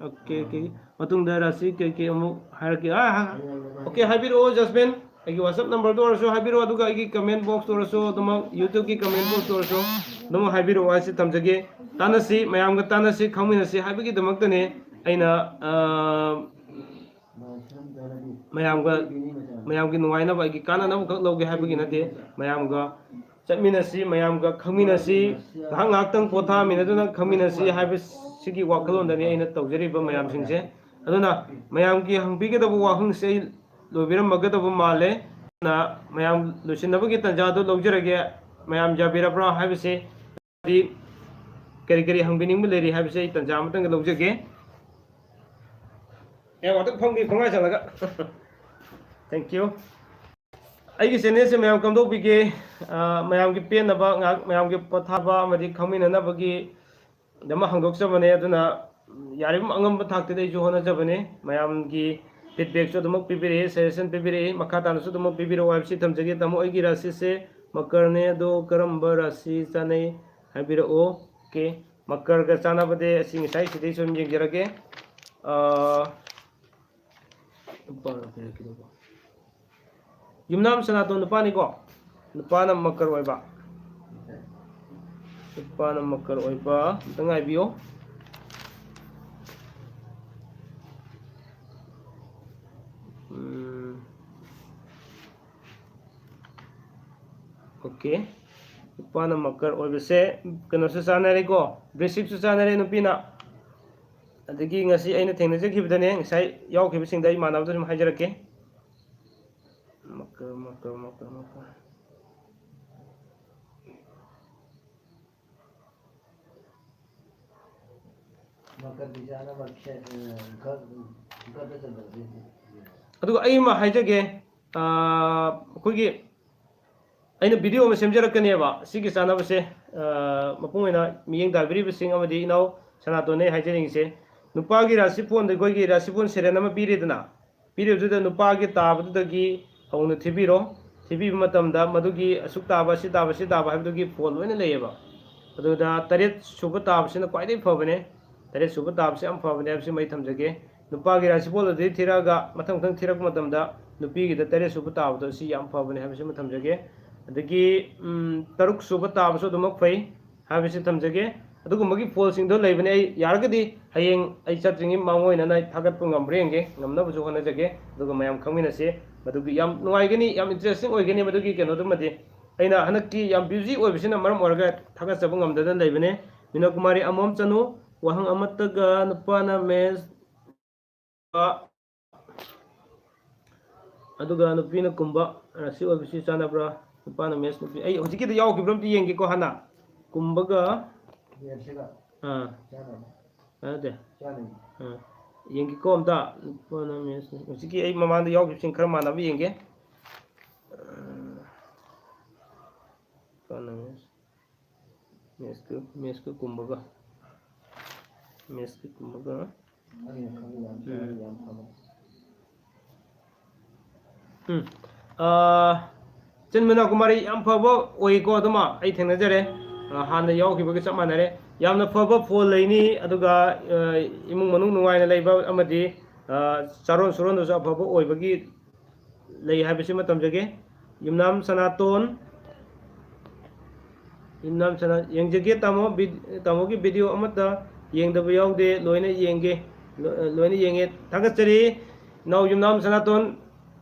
Okay, okay. ꯃꯇꯨꯡꯗ ꯔꯥꯁꯤ ꯀꯩꯀꯩ ꯑꯃꯨꯛ ꯍꯥꯏꯔꯛꯀꯦ꯫ ꯑꯥ, ꯑꯣꯀꯦ, ꯍꯥꯏꯕꯤꯔꯛꯑꯣ ꯖꯁꯃꯤꯟ꯫ ꯑꯩꯒꯤ WhatsApp numberꯗ ꯑꯣꯏꯔꯁꯨ ꯍꯥꯏꯕꯤꯔꯛꯑꯣ, ꯑꯗꯨꯒ ꯑꯩꯒꯤ comment boxꯇ ꯑꯣꯏꯔꯁꯨ ꯑꯗꯨꯃꯛ, YouTubeꯀꯤ comment boxꯇ ꯑꯣꯏꯔꯁꯨ ꯑꯗꯨꯃꯛ ꯍꯥꯏꯕꯤꯔꯛꯑꯣ ꯍꯥꯏꯁꯤ ꯊꯝꯖꯒꯦ꯫ ꯇꯥꯟꯅꯁꯤ, ꯃꯌꯥꯝꯒ ꯇꯥꯟꯅꯁꯤ, ꯈꯪꯃꯤꯟꯅꯁꯤ ꯍꯥꯏꯕꯒꯤꯗꯃꯛꯇꯅꯤ ꯑꯩꯅ, ꯑ, ꯃꯌꯥꯝꯒ, ꯃꯌꯥꯝꯒꯤ ꯅꯨꯡꯉꯥꯏꯅꯕ, ꯑꯩꯒꯤ ꯀꯥꯟꯅꯅꯕꯈꯛ ꯂꯧꯒꯦ ꯍꯥꯏꯕꯒꯤ ꯅꯠꯇꯦ꯫ ꯃꯌꯥꯝꯒ ꯆꯠꯃꯤꯟꯅꯁꯤ, ꯃꯌꯥꯝꯒ ꯈꯪꯃꯤꯟꯅꯁꯤ, ꯉꯥꯏꯍꯥꯛ ꯉꯥꯏꯍꯥꯛꯇꯪ ꯄꯣꯊꯥꯃꯤꯟꯅꯗꯨꯅ ꯈꯪꯃꯤꯟꯅꯁꯤ ꯍꯥꯏꯕꯁꯤꯒꯤ ꯋꯥꯈꯜꯂꯣꯟꯗꯅꯤ ꯑꯩꯅ ꯇꯧꯖꯔꯤꯕ ꯃꯌꯥꯝꯁꯤꯡꯁꯦ꯫ ꯑꯗꯨꯅ ꯃꯌꯥꯝꯒꯤ ꯍꯪꯕꯤꯒꯗꯕ ꯋꯥꯍꯪꯁꯦ ꯑꯩ ꯂꯣꯏꯕꯤꯔꯝꯃꯒꯗꯕ ꯃꯥꯜꯂꯦ꯫ ꯑꯗꯨꯅ ꯃꯌꯥꯝ ꯂꯣꯏꯁꯤꯟꯅꯕꯒꯤ ꯇꯥꯟꯖꯥꯗꯨ ꯂꯧꯖꯔꯒꯦ꯫ ꯃꯌꯥꯝ ꯌꯥꯕꯤꯔꯕ꯭ꯔꯥ ꯍꯥꯏꯕꯁꯤ, ꯀꯔꯤ ꯀꯔꯤ ꯍꯪꯕꯤꯅꯤꯡꯕ ꯂꯩꯔꯤ ꯍꯥꯏꯕꯁꯤ ꯑꯩ ꯇꯥꯟꯖꯥ ꯑꯃꯇꯪꯒ ꯂꯧꯖꯒꯦ꯫ ꯃꯌꯥꯝ ꯉꯥꯛꯇꯪ ꯐꯝꯒꯦ, ꯈꯣꯡꯉꯥꯏ ꯆꯠꯂꯒ꯫ Thank you꯫ ꯑꯩꯒꯤ channelꯁꯦ ꯃꯌꯥꯝ ꯀꯝꯗꯧꯕꯤꯒꯦ? ꯑ, ꯃꯌꯥꯝꯒꯤ ꯄꯦꯟꯅꯕ ꯉꯥꯏꯍꯥꯛ, ꯃꯌꯥꯝꯒꯤ ꯄꯣꯊꯥꯕ ꯑꯃꯗꯤ ꯈꯪꯃꯤꯟꯅꯅꯕꯒꯤ ꯗꯃꯛ ꯍꯥꯡꯗꯣꯛꯆꯕꯅꯦ꯫ ꯑꯗꯨꯅ ꯌꯥꯔꯤꯕ ꯑꯉꯝꯕ ꯊꯥꯛꯇꯗꯤ ꯑꯩꯁꯨ ꯍꯣꯠꯅꯖꯕꯅꯦ꯫ ꯃꯌꯥꯝꯒꯤ feedbackꯁꯨ ꯑꯗꯨꯃꯛ ꯄꯤꯕꯤꯔꯛꯏ, suggestion ꯄꯤꯕꯤꯔꯛꯏ, ꯃꯈꯥ ꯇꯥꯅꯁꯨ ꯑꯗꯨꯃꯛ ꯄꯤꯕꯤꯔꯛꯑꯣ ꯍꯥꯏꯕꯁꯤ ꯊꯝꯖꯒꯦ꯫ ꯇꯥꯃꯣ, ꯑꯩꯒꯤ ꯔꯥꯁꯤꯁꯦ ꯃꯀꯔꯅꯦ, ꯑꯗꯣ ꯀꯔꯝꯕ ꯔꯥꯁꯤ ꯆꯥꯅꯩ ꯍꯥꯏꯕꯤꯔꯛꯑꯣ꯫ Okay, ꯃꯀꯔꯒ ꯆꯥꯟꯅꯕꯗꯤ ꯑꯁꯤ ꯉꯁꯥꯏ ꯁꯤꯗꯩ ꯁꯨꯝ ꯌꯦꯡꯖꯔꯒꯦ꯫ ꯑꯥ, ꯌꯨꯝꯅꯥꯝ ꯁꯅꯥꯇꯣꯟ ꯅꯨꯄꯥꯅꯤꯀꯣ, ꯅꯨꯄꯥꯅ ꯃꯀꯔ ꯑꯣꯏꯕ, ꯅꯨꯄꯥꯅ ꯃꯀꯔ ꯑꯣꯏꯕ, ꯑꯝꯇ ꯉꯥꯏꯕꯤꯌꯣ꯫ ꯎꯝ, okay, ꯅꯨꯄꯥꯅ ꯃꯀꯔ ꯑꯣꯏꯕꯁꯦ ꯀꯩꯅꯣꯁꯨ ꯆꯥꯟꯅꯔꯦꯀꯣ, ꯕ꯭ꯔꯤꯁꯤꯞꯁꯨ ꯆꯥꯟꯅꯔꯦ ꯅꯨꯄꯤꯅ꯫ ꯑꯗꯒꯤ ꯉꯁꯤ ꯑꯩꯅ ꯊꯦꯡꯅꯖꯈꯤꯕꯗꯅꯦ, ꯉꯁꯥꯏ ꯌꯥꯎꯈꯤꯕꯁꯤꯡꯗ ꯑꯩ ꯃꯥꯟꯅꯕꯗ ꯁꯨꯝ ꯍꯥꯏꯖꯔꯛꯀꯦ꯫ ꯃꯀꯔ, ꯃꯀꯔ, ꯃꯀꯔ, ꯃꯀꯔ꯫ ꯃꯀꯔꯗꯤ ꯆꯥꯅꯕ ꯈꯦ-, ꯑ, ꯒ-, ꯒꯗ ꯆꯟꯗꯕꯗꯤ꯫ ꯑꯗꯨꯒ ꯑꯩ ꯑꯃ ꯍꯥꯏꯖꯒꯦ, ꯑ, ꯑꯩꯈꯣꯏꯒꯤ ꯑꯩꯅ video ꯑꯃ ꯁꯦꯝꯖꯔꯛꯀꯅꯦꯕ ꯁꯤꯒꯤ ꯆꯥꯅꯕꯁꯦ꯫ ꯑ, ꯃꯄꯨꯡ ꯑꯣꯏꯅ ꯃꯤꯠꯌꯦꯡ ꯇꯥꯕꯤꯔꯤꯕꯁꯤꯡ ꯑꯃꯗꯤ ꯏꯅꯥꯎ ꯁꯅꯥꯇꯣꯟꯅ ꯑꯩ ꯍꯥꯏꯖꯅꯤꯡꯉꯤꯁꯦ, ꯅꯨꯄꯥꯒꯤ ꯔꯥꯁꯤꯐꯣꯟꯗ ꯑꯩꯈꯣꯏꯒꯤ ꯔꯥꯁꯤꯐꯣꯟ serial ꯑꯃ ꯄꯤꯔꯦꯗꯅ, ꯄꯤꯔꯤꯕꯗꯨꯗ ꯅꯨꯄꯥꯒꯤ ꯇꯥꯕꯗꯨꯗꯒꯤ ꯍꯧꯅ ꯊꯤꯕꯤꯔꯣ꯫ ꯊꯤꯕꯤꯕ ꯃꯇꯝꯗ ꯃꯗꯨꯒꯤ ꯑꯁꯨꯛ ꯇꯥꯕ, ꯑꯁꯤ ꯇꯥꯕ, ꯑꯁꯤ ꯇꯥꯕ ꯍꯥꯏꯕꯗꯨꯒꯤ ꯐꯣꯜ ꯂꯣꯏꯅ ꯂꯩꯌꯦꯕ꯫ ꯑꯗꯨꯗ ꯇꯔꯦꯠ ꯁꯨꯕ ꯇꯥꯕꯁꯤꯅ ꯈ꯭ꯋꯥꯏꯗꯒꯤ ꯐꯕꯅꯦ꯫ ꯇꯔꯦꯠ ꯁꯨꯕ ꯇꯥꯕꯁꯤ ꯌꯥꯝ ꯐꯕꯅꯦ ꯍꯥꯏꯕꯁꯤ ꯃꯩ ꯊꯝꯖꯒꯦ꯫ ꯅꯨꯄꯥꯒꯤ ꯔꯥꯁꯤꯐꯣꯜ ꯑꯗꯨꯗꯒꯤ ꯊꯤꯔꯛꯑꯒ ꯃꯊꯪ ꯃꯊꯪ ꯊꯤꯔꯛꯄ ꯃꯇꯝꯗ ꯅꯨꯄꯤꯒꯤꯗ ꯇꯔꯦꯠ ꯁꯨꯕ ꯇꯥꯕꯗꯣ ꯁꯤ ꯌꯥꯝ ꯐꯕꯅꯦ ꯍꯥꯏꯕꯁꯤꯃ ꯊꯝꯖꯒꯦ꯫ ꯑꯗꯒꯤ ꯎꯝ, ꯇꯔꯨꯛ ꯁꯨꯕ ꯇꯥꯕꯁꯨ ꯑꯗꯨꯃꯛ ꯐꯩ ꯍꯥꯏꯕꯁꯤ ꯊꯝꯖꯒꯦ꯫ ꯑꯗꯨꯒꯨꯝꯕꯒꯤ ꯐꯣꯜꯁꯤꯡꯗꯣ ꯂꯩꯕꯅꯦ꯫ ꯑꯩ ꯌꯥꯔꯒꯗꯤ ꯍꯌꯦꯡ ꯑꯩ ꯆꯠꯇ꯭ꯔꯤꯉꯩ ꯃꯃꯥꯡ ꯑꯣꯏꯅ ꯑꯩ ꯊꯥꯒꯠꯄ ꯉꯝꯕ꯭ꯔꯥ ꯌꯦꯡꯒꯦ, ꯉꯝꯅꯕꯁꯨ ꯍꯣꯠꯅꯖꯒꯦ꯫ ꯑꯗꯨꯒ ꯃꯌꯥꯝ ꯈꯪꯃꯤꯟꯅꯁꯤ꯫ ꯃꯗꯨꯒꯤ ꯌꯥꯝ ꯅꯨꯡꯉꯥꯏꯒꯅꯤ, ꯌꯥꯝ ꯏꯟꯇꯔꯦꯁꯇꯤꯡ ꯑꯣꯏꯒꯅꯤ ꯃꯗꯨꯒꯤ ꯀꯩꯅꯣꯗꯨꯃꯗꯤ꯫ ꯑꯩꯅ ꯍꯟꯗꯛꯀꯤ ꯌꯥꯝ ꯕ꯭ꯌꯨꯖꯤ ꯑꯣꯏꯕꯁꯤꯅ ꯃꯔꯝ ꯑꯣꯏꯔꯒ ꯊꯥꯒꯠꯆꯕ ꯉꯝꯗꯗꯅ ꯂꯩꯕꯅꯦ꯫ ꯃꯤꯅꯣ ꯀꯨꯃꯥꯔꯤ ꯑꯃꯣꯝ ꯆꯅꯨ, ꯋꯥꯍꯪ ꯑꯃꯠꯇꯒ ꯅꯨꯄꯥꯅ ꯃꯦꯁ ꯑꯗꯨꯒ ꯅꯨꯄꯤꯅ ꯀꯨꯝꯕ ꯔꯥꯁꯤ ꯑꯣꯏꯕꯁꯤ ꯆꯥꯟꯅꯕ꯭ꯔꯥ? ꯅꯨꯄꯥꯅ ꯃꯦꯁ, ꯅꯨꯄꯤ, ꯑꯩ ꯍꯧꯖꯤꯛꯀꯤꯗ ꯌꯥꯎꯈꯤꯕ꯭ꯔꯥ ꯑꯝꯇ ꯌꯦꯡꯒꯦꯀꯣ ꯍꯥꯟꯅ꯫ ꯀꯨꯝꯕꯒ, ꯌꯦꯟꯁꯤꯒ ꯑꯥ, ꯆꯥꯟꯅꯕ꯫ ꯅꯠꯇꯦ꯫ ꯆꯥꯟꯅꯩ꯫ ꯑꯥ, ꯌꯦꯡꯒꯦꯀꯣ ꯑꯝꯇ꯫ ꯅꯨꯄꯥꯅ ꯃꯦꯁ, ꯍꯧꯖꯤꯛꯀꯤ ꯑꯩ ꯃꯃꯥꯡꯗ ꯌꯥꯎꯈꯤꯕꯁꯤꯡ ꯈꯔ ꯃꯥꯟꯅꯕ ꯌꯦꯡꯒꯦ꯫ ꯅꯨꯄꯥꯅ ꯃꯦꯁ, ꯃꯦꯁꯀ, ꯃꯦꯁꯀ ꯀꯨꯝꯕꯒ, ꯃꯦꯁꯀ ꯀꯨꯝꯕꯒ꯫ ꯑꯩꯅ ꯈꯪꯕ ꯌꯥꯝ ꯎꯝ꯫ ꯌꯥꯝ ꯐꯕ꯫ ꯎꯝ꯫ ꯑꯥ, ꯆꯤꯟ ꯃꯅꯥꯎ ꯀꯨꯃꯥꯔꯤ ꯌꯥꯝ ꯐꯕ ꯑꯣꯏꯀꯣ, ꯑꯗꯨꯃ ꯑꯩ ꯊꯦꯡꯅꯖꯔꯦ꯫ ꯑꯥ, ꯍꯥꯟꯅ ꯌꯥꯎꯈꯤꯕꯒ ꯆꯞ ꯃꯥꯟꯅꯔꯦ꯫ ꯌꯥꯝꯅ ꯐꯕ ꯐꯣꯜ ꯂꯩꯅꯤ, ꯑꯗꯨꯒ, ꯑꯥ, ꯏꯃꯨꯡ ꯃꯅꯨꯡ ꯅꯨꯡꯉꯥꯏꯅ ꯂꯩꯕ ꯑꯃꯗꯤ, ꯑꯥ, ꯆꯥꯔꯣꯟ ꯁꯨꯔꯣꯟꯗꯁꯨ ꯑꯐꯕ ꯑꯣꯏꯕꯒꯤ ꯂꯩ ꯍꯥꯏꯕꯁꯤꯃ ꯇꯝꯖꯒꯦ꯫ ꯌꯨꯝꯅꯥꯝ ꯁꯅꯥꯇꯣꯟ, ꯌꯨꯝꯅꯥꯝ ꯁꯅꯥ-, ꯌꯦꯡꯖꯒꯦ ꯇꯥꯃꯣ, ꯚꯤ-, ꯇꯥꯃꯣꯒꯤ ꯚꯤꯗꯤꯑꯣ ꯑꯃꯠꯇ ꯌꯦꯡꯗꯕ ꯌꯥꯎꯗꯦ, ꯂꯣꯏꯅ ꯌꯦꯡꯒꯦ, ꯂꯣ-, ꯂꯣꯏꯅ ꯌꯦꯡꯉꯦ꯫ ꯊꯥꯒꯠꯆꯔꯤ ꯏꯅꯥꯎ ꯌꯨꯝꯅꯥꯝ ꯁꯅꯥꯇꯣꯟ,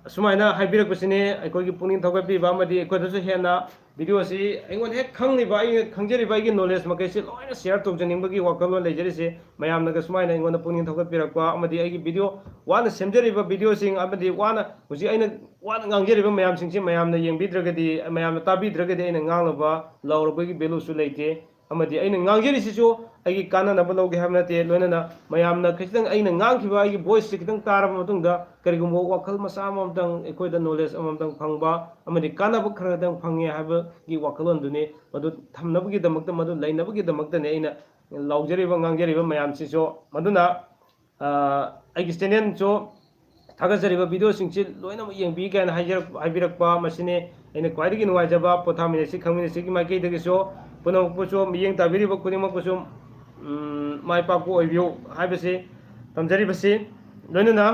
ꯑꯁꯨꯃꯥꯏꯅ ꯍꯥꯏꯕꯤꯔꯛꯄꯁꯤꯅꯦ ꯑꯩꯈꯣꯏꯒꯤ ꯄꯨꯛꯅꯤꯡ ꯊꯧꯒꯠꯄꯤꯕ ꯑꯃꯗꯤ ꯑꯩꯈꯣꯏꯗꯁꯨ ꯍꯦꯟꯅ ꯚꯤꯗꯤꯑꯣ ꯑꯁꯤ ꯑꯩꯉꯣꯟꯗ ꯍꯦꯛ ꯈꯪꯂꯤꯕ, ꯑꯩꯅ ꯈꯪꯖꯔꯤꯕ ꯑꯩꯒꯤ ꯅꯣꯂꯦꯖ ꯃꯈꯩꯁꯤ ꯂꯣꯏꯅ ꯁꯤꯌꯔ ꯇꯧꯖꯅꯤꯡꯕꯒꯤ ꯋꯥꯈꯜꯂꯣꯟ ꯂꯩꯖꯔꯤꯁꯦ꯫ ꯃꯌꯥꯝꯅꯒ ꯁꯨꯃꯥꯏꯅ ꯑꯩꯉꯣꯟꯗ ꯄꯨꯛꯅꯤꯡ ꯊꯧꯒꯠꯄꯤꯔꯛꯄ ꯑꯃꯗꯤ ꯑꯩꯒꯤ ꯚꯤꯗꯤꯑꯣ ꯋꯥꯅ ꯁꯦꯝꯖꯔꯤꯕ ꯚꯤꯗꯤꯑꯣꯁꯤꯡ ꯑꯃꯗꯤ ꯋꯥꯅ ꯍꯧꯖꯤꯛ ꯑꯩꯅ ꯋꯥꯅ ꯉꯥꯡꯖꯔꯤꯕ ꯃꯌꯥꯝꯁꯤꯡꯁꯤ ꯃꯌꯥꯝꯅ ꯌꯦꯡꯕꯤꯗ꯭ꯔꯒꯗꯤ, ꯃꯌꯥꯝꯅ ꯇꯥꯕꯤꯗ꯭ꯔꯒꯗꯤ ꯑꯩꯅ ꯉꯥꯡꯂꯕ ꯂꯥꯎꯔꯕꯒꯤ ꯚꯦꯂꯨꯁꯨ ꯂꯩꯇꯦ꯫ ꯑꯃꯗꯤ ꯑꯩꯅ ꯉꯥꯡꯖꯔꯤꯁꯤꯁꯨ ꯑꯩꯒꯤ ꯀꯥꯟꯅꯅꯕ ꯂꯧꯒꯦ ꯍꯥꯏꯕ ꯅꯠꯇꯦ, ꯂꯣꯏꯅꯅ ꯃꯌꯥꯝꯅ ꯈꯤꯇꯪ ꯑꯩꯅ ꯉꯥꯡꯈꯤꯕ ꯑꯩꯒꯤ ꯚꯣꯏꯁꯁꯤ ꯈꯤꯇꯪ ꯇꯥꯔꯕ ꯃꯇꯨꯡꯗ ꯀꯔꯤꯒꯨꯝꯕ ꯋꯥꯈꯜ ꯃꯆꯥ ꯑꯃꯃꯝꯇꯪ, ꯑꯩꯈꯣꯏꯗ ꯅꯣꯂꯦꯖ ꯑꯃꯃꯝꯇꯪ ꯐꯪꯕ ꯑꯃꯗꯤ ꯀꯥꯟꯅꯕ ꯈꯔꯗꯪ ꯐꯪꯉꯦ ꯍꯥꯏꯕꯒꯤ ꯋꯥꯈꯜꯂꯣꯟꯗꯨꯅꯤ꯫ ꯃꯗꯨ ꯊꯝꯅꯕꯒꯤꯗꯃꯛꯇ, ꯃꯗꯨ ꯂꯩꯅꯕꯒꯤꯗꯃꯛꯇꯅꯤ ꯑꯩꯅ ꯂꯥꯎꯖꯔꯤꯕ, ꯉꯥꯡꯖꯔꯤꯕ ꯃꯌꯥꯝꯁꯤꯁꯨ꯫ ꯃꯗꯨꯅ, ꯑ, ꯑꯩꯒꯤ ꯆꯦꯅꯦꯜꯁꯨ ꯊꯥꯒꯠꯆꯔꯤꯕ ꯚꯤꯗꯤꯑꯣꯁꯤꯡꯁꯤ ꯂꯣꯏꯅꯃꯛ ꯌꯦꯡꯕꯤꯒꯦ ꯍꯥꯏꯅ ꯍꯥꯏꯖꯔꯛ-, ꯍꯥꯏꯕꯤꯔꯛꯄ, ꯃꯁꯤꯅꯤ ꯑꯩꯅ ꯈ꯭ꯋꯥꯏꯗꯒꯤ ꯅꯨꯡꯉꯥꯏꯖꯕ꯫ ꯄꯣꯊꯥꯃꯤꯟꯅꯁꯤ ꯈꯪꯃꯤꯟꯅꯁꯤꯒꯤ ꯃꯥꯏꯀꯩꯗꯒꯤꯁꯨ ꯄꯨꯝꯅꯃꯛꯄꯨꯁꯨ, ꯃꯤꯠꯌꯦꯡ ꯇꯥꯕꯤꯔꯤꯕ ꯈꯨꯗꯤꯡꯃꯛꯄꯨꯁꯨ, ꯎꯝ, ꯃꯥꯏ ꯄꯥꯛꯄ ꯑꯣꯏꯕꯤꯌꯨ ꯍꯥꯏꯕꯁꯤ ꯇꯝꯖꯔꯤꯕꯁꯤ꯫ ꯂꯣꯏꯅꯅ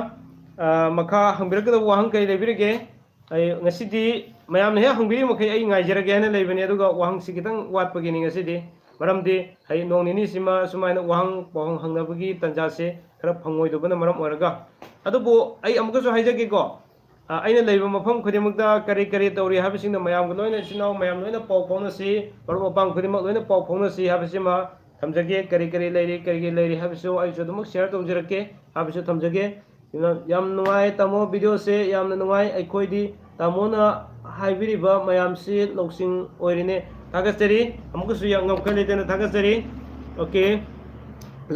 ꯑ, ꯃꯈꯥ ꯍꯪꯕꯤꯔꯛꯀꯗꯕ ꯋꯥꯍꯪ ꯀꯔꯤ ꯂꯩꯕꯤꯔꯤꯒꯦ? ꯑꯩ ꯉꯁꯤꯗꯤ ꯃꯌꯥꯝꯅ ꯍꯦꯛ ꯍꯪꯕꯤꯔꯤ ꯃꯈꯩ ꯑꯩ ꯉꯥꯏꯖꯔꯒꯦ ꯍꯥꯏꯅ ꯂꯩꯕꯅꯤ, ꯑꯗꯨꯒ ꯋꯥꯍꯪꯁꯤ ꯈꯤꯇꯪ ꯋꯥꯠꯄꯒꯤꯅꯤ ꯉꯁꯤꯗꯤ꯫ ꯃꯔꯝꯗꯤ ꯍꯌꯦꯡ ꯅꯣꯡ ꯅꯤꯅꯤꯁꯤꯃ ꯁꯨꯃꯥꯏꯅ ꯋꯥꯍꯪ ꯄꯥꯎꯍꯪ ꯍꯪꯅꯕꯒꯤ ꯇꯥꯟꯖꯥꯁꯦ ꯈꯔ ꯐꯪꯉꯣꯏꯗꯕꯅ ꯃꯔꯝ ꯑꯣꯏꯔꯒ꯫ ꯑꯗꯨꯕꯨ ꯑꯩ ꯑꯃꯨꯛꯀꯁꯨ ꯍꯥꯏꯖꯒꯦꯀꯣ, ꯑ, ꯑꯩꯅ ꯂꯩꯕ ꯃꯐꯝ ꯈꯨꯗꯤꯡꯃꯛꯇ ꯀꯔꯤ ꯀꯔꯤ ꯇꯧꯔꯤ ꯍꯥꯏꯕꯁꯤꯡꯗꯣ ꯃꯌꯥꯝꯒ ꯂꯣꯏꯅ, ꯏꯆꯤꯟ ꯏꯅꯥꯎ ꯃꯌꯥꯝ ꯂꯣꯏꯅ ꯄꯥꯎ ꯐꯥꯎꯅꯁꯤ, ꯃꯔꯨꯞ ꯃꯄꯥꯡ ꯈꯨꯗꯤꯡꯃꯛ ꯂꯣꯏꯅ ꯄꯥꯎ ꯐꯥꯎꯅꯁꯤ ꯍꯥꯏꯕꯁꯤꯃ ꯊꯝꯖꯒꯦ꯫ ꯀꯔꯤ ꯀꯔꯤ ꯂꯩꯔꯤ, ꯀꯔꯤ ꯀꯔꯤ ꯂꯩꯔꯤ ꯍꯥꯏꯕꯁꯨ ꯑꯩꯁꯨ ꯑꯗꯨꯃꯛ share ꯇꯧꯖꯔꯛꯀꯦ ꯍꯥꯏꯕꯁꯨ ꯊꯝꯖꯒꯦ꯫ ꯌꯥꯝ ꯅꯨꯡꯉꯥꯏ ꯇꯥꯃꯣ, videoꯁꯦ ꯌꯥꯝꯅ ꯅꯨꯡꯉꯥꯏ꯫ ꯑꯩꯈꯣꯏꯗꯤ ꯇꯥꯃꯣꯅ ꯍꯥꯏꯕꯤꯔꯤꯕ ꯃꯌꯥꯝꯁꯤ ꯂꯧꯁꯤꯡ ꯑꯣꯏꯔꯤꯅꯦ꯫ ꯊꯥꯒꯠꯆꯔꯤ꯫ ꯑꯃꯨꯛꯀꯁꯨ ꯌꯥꯝ ꯉꯝꯈꯩ ꯂꯩꯇꯅ ꯊꯥꯒꯠꯆꯔꯤ꯫ OK꯫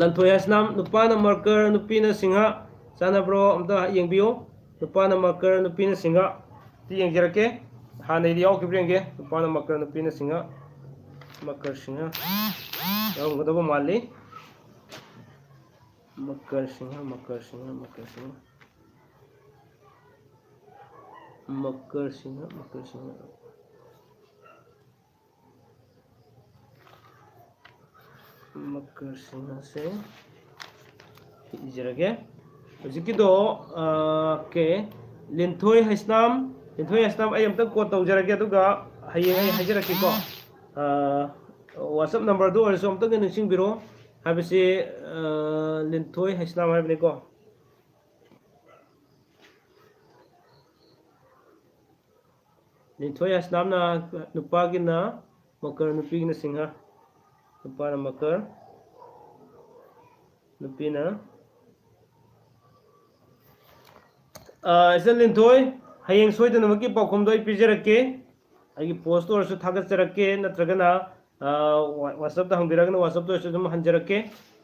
ꯂꯟꯊꯣꯏ ꯍꯥꯏꯁꯅꯥꯝ, ꯅꯨꯄꯥꯅ ꯃꯔꯀꯔ, ꯅꯨꯄꯤꯅ ꯁꯤꯡꯍ꯫ ꯆꯥꯟꯅꯕ꯭ꯔꯣ? ꯑꯝꯇ ꯌꯦꯡꯕꯤꯌꯨ꯫ ꯅꯨꯄꯥꯅ ꯃꯔꯀꯔ, ꯅꯨꯄꯤꯅ ꯁꯤꯡꯍ꯫ ꯑꯝꯇ ꯌꯦꯡꯖꯔꯛꯀꯦ꯫ ꯍꯥꯟꯅꯩꯗꯤ ꯌꯥꯎꯈꯤꯕ꯭ꯔꯥ ꯌꯦꯡꯒꯦ꯫ ꯅꯨꯄꯥꯅ ꯃꯔꯀꯔ, ꯅꯨꯄꯤꯅ ꯁꯤꯡꯍ꯫ ꯃꯔꯀꯔ ꯁꯤꯡꯍ ꯌꯥꯎꯔꯝꯒꯗꯕ ꯃꯥꯜꯂꯤ꯫ ꯃꯀꯔ ꯁꯤꯡꯍ, ꯃꯀꯔ ꯁꯤꯡꯍ, ꯃꯀꯔ ꯁꯤꯡꯍ꯫ ꯃꯀꯔ ꯁꯤꯡꯍ, ꯃꯀꯔ ꯁꯤꯡꯍ꯫ ꯃꯀꯔ ꯁꯤꯡꯍꯁꯦ ꯏꯖꯔꯒꯦ꯫ ꯍꯧꯖꯤꯛꯀꯤꯗꯣ, ꯑ, OK꯫ ꯂꯤꯟꯊꯣꯏ ꯍꯩꯁꯅꯥꯝ, ꯂꯤꯟꯊꯣꯏ ꯍꯩꯁꯅꯥꯝ, ꯑꯩ ꯑꯝꯇꯪ quote ꯇꯧꯖꯔꯒꯦ, ꯑꯗꯨꯒ ꯍꯌꯦꯡ ꯑꯩ ꯍꯥꯏꯖꯔꯛꯀꯦꯀꯣ꯫ ꯑ, WhatsApp numberꯗꯨ ꯑꯣꯏꯔꯁꯨ ꯑꯝꯇꯪꯒ ꯅꯤꯡꯁꯤꯡꯕꯤꯔꯣ꯫ ꯍꯥꯏꯕꯁꯤ, ꯑ, ꯂꯤꯟꯊꯣꯏ ꯍꯩꯁꯅꯥꯝ ꯍꯥꯏꯕꯅꯤꯀꯣ꯫ ꯂꯤꯟꯊꯣꯏ ꯍꯩꯁꯅꯥꯝꯅ, ꯅꯨꯄꯥꯒꯤꯅ ꯃꯀꯔ, ꯅꯨꯄꯤꯒꯤꯅ ꯁꯤꯡꯍ꯫ ꯅꯨꯄꯥꯅ ꯃꯀꯔ, ꯅꯨꯄꯤꯅ, ꯑ, ꯏꯆꯟ ꯂꯤꯟꯊꯣꯏ, ꯍꯌꯦꯡ ꯁꯣꯏꯗꯅꯃꯛꯀꯤ ꯄꯥꯎꯈꯨꯝꯗꯣ ꯑꯩ ꯄꯤꯖꯔꯛꯀꯦ꯫ ꯑꯩꯒꯤ postꯇ ꯑꯣꯏꯔꯁꯨ ꯊꯥꯒꯠꯆꯔꯛꯀꯦ, ꯅꯠꯇ꯭ꯔꯒꯅ, ꯑ, WhatsAppꯇ ꯍꯪꯕꯤꯔꯒꯅ WhatsAppꯇ ꯑꯣꯏꯔꯁꯨ ꯑꯗꯨꯝ ꯍꯟꯖꯔꯛꯀꯦ꯫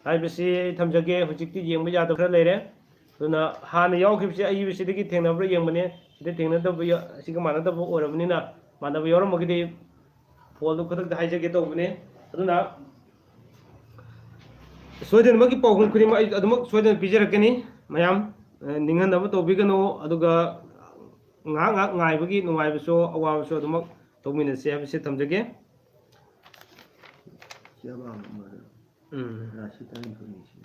ꯍꯥꯏꯕꯁꯤ ꯑꯩ ꯊꯝꯖꯒꯦ꯫ ꯍꯧꯖꯤꯛꯇꯤ ꯌꯦꯡꯕ ꯌꯥꯗꯕ ꯈꯔ ꯂꯩꯔꯦ꯫ ꯑꯗꯨꯅ ꯍꯥꯟꯅ ꯌꯥꯎꯈꯤꯕꯁꯦ ꯑꯏꯕꯁꯤꯗꯒꯤ ꯊꯦꯡꯅꯕ꯭ꯔꯥ ꯌꯦꯡꯕꯅꯦ꯫ ꯁꯤꯗ ꯊꯦꯡꯅꯗꯕ ꯌꯥ-, ꯑꯁꯤꯒ ꯃꯥꯟꯅꯗꯕ ꯑꯣꯏꯔꯕꯅꯤꯅ, ꯃꯥꯟꯅꯕ ꯌꯥꯎꯔꯝꯃꯒꯗꯤ pollꯗꯨ ꯈꯨꯗꯛꯇ ꯍꯥꯏꯖꯒꯦ ꯇꯧꯕꯅꯦ꯫ ꯑꯗꯨꯅ ꯁꯣꯏꯗꯅꯃꯛꯀꯤ ꯄꯥꯎꯈꯨꯝ ꯈꯨꯗꯤꯡꯃꯛ ꯑꯩ ꯑꯗꯨꯃꯛ ꯁꯣꯏꯗꯅ ꯄꯤꯖꯔꯛꯀꯅꯤ꯫ ꯃꯌꯥꯝ, ꯑ, ꯅꯤꯡꯍꯟꯅꯕ ꯇꯧꯕꯤꯒꯅꯨ꯫ ꯑꯗꯨꯒ ꯉꯥꯏꯍꯥꯛ ꯉꯥꯏꯍꯥꯛ ꯉꯥꯏꯕꯒꯤ ꯅꯨꯡꯉꯥꯏꯕꯁꯨ ꯑꯋꯥꯕꯁꯨ ꯑꯗꯨꯃꯛ ꯊꯣꯛꯃꯤꯟꯅꯁꯤ ꯍꯥꯏꯕꯁꯤ ꯊꯝꯖꯒꯦ꯫ ꯁꯤ ꯑꯃ ꯑꯃ ꯎꯝ꯫ ꯔꯥꯁꯤ ꯇꯔꯥꯅꯤꯊꯣꯏꯅꯤ ꯁꯤ꯫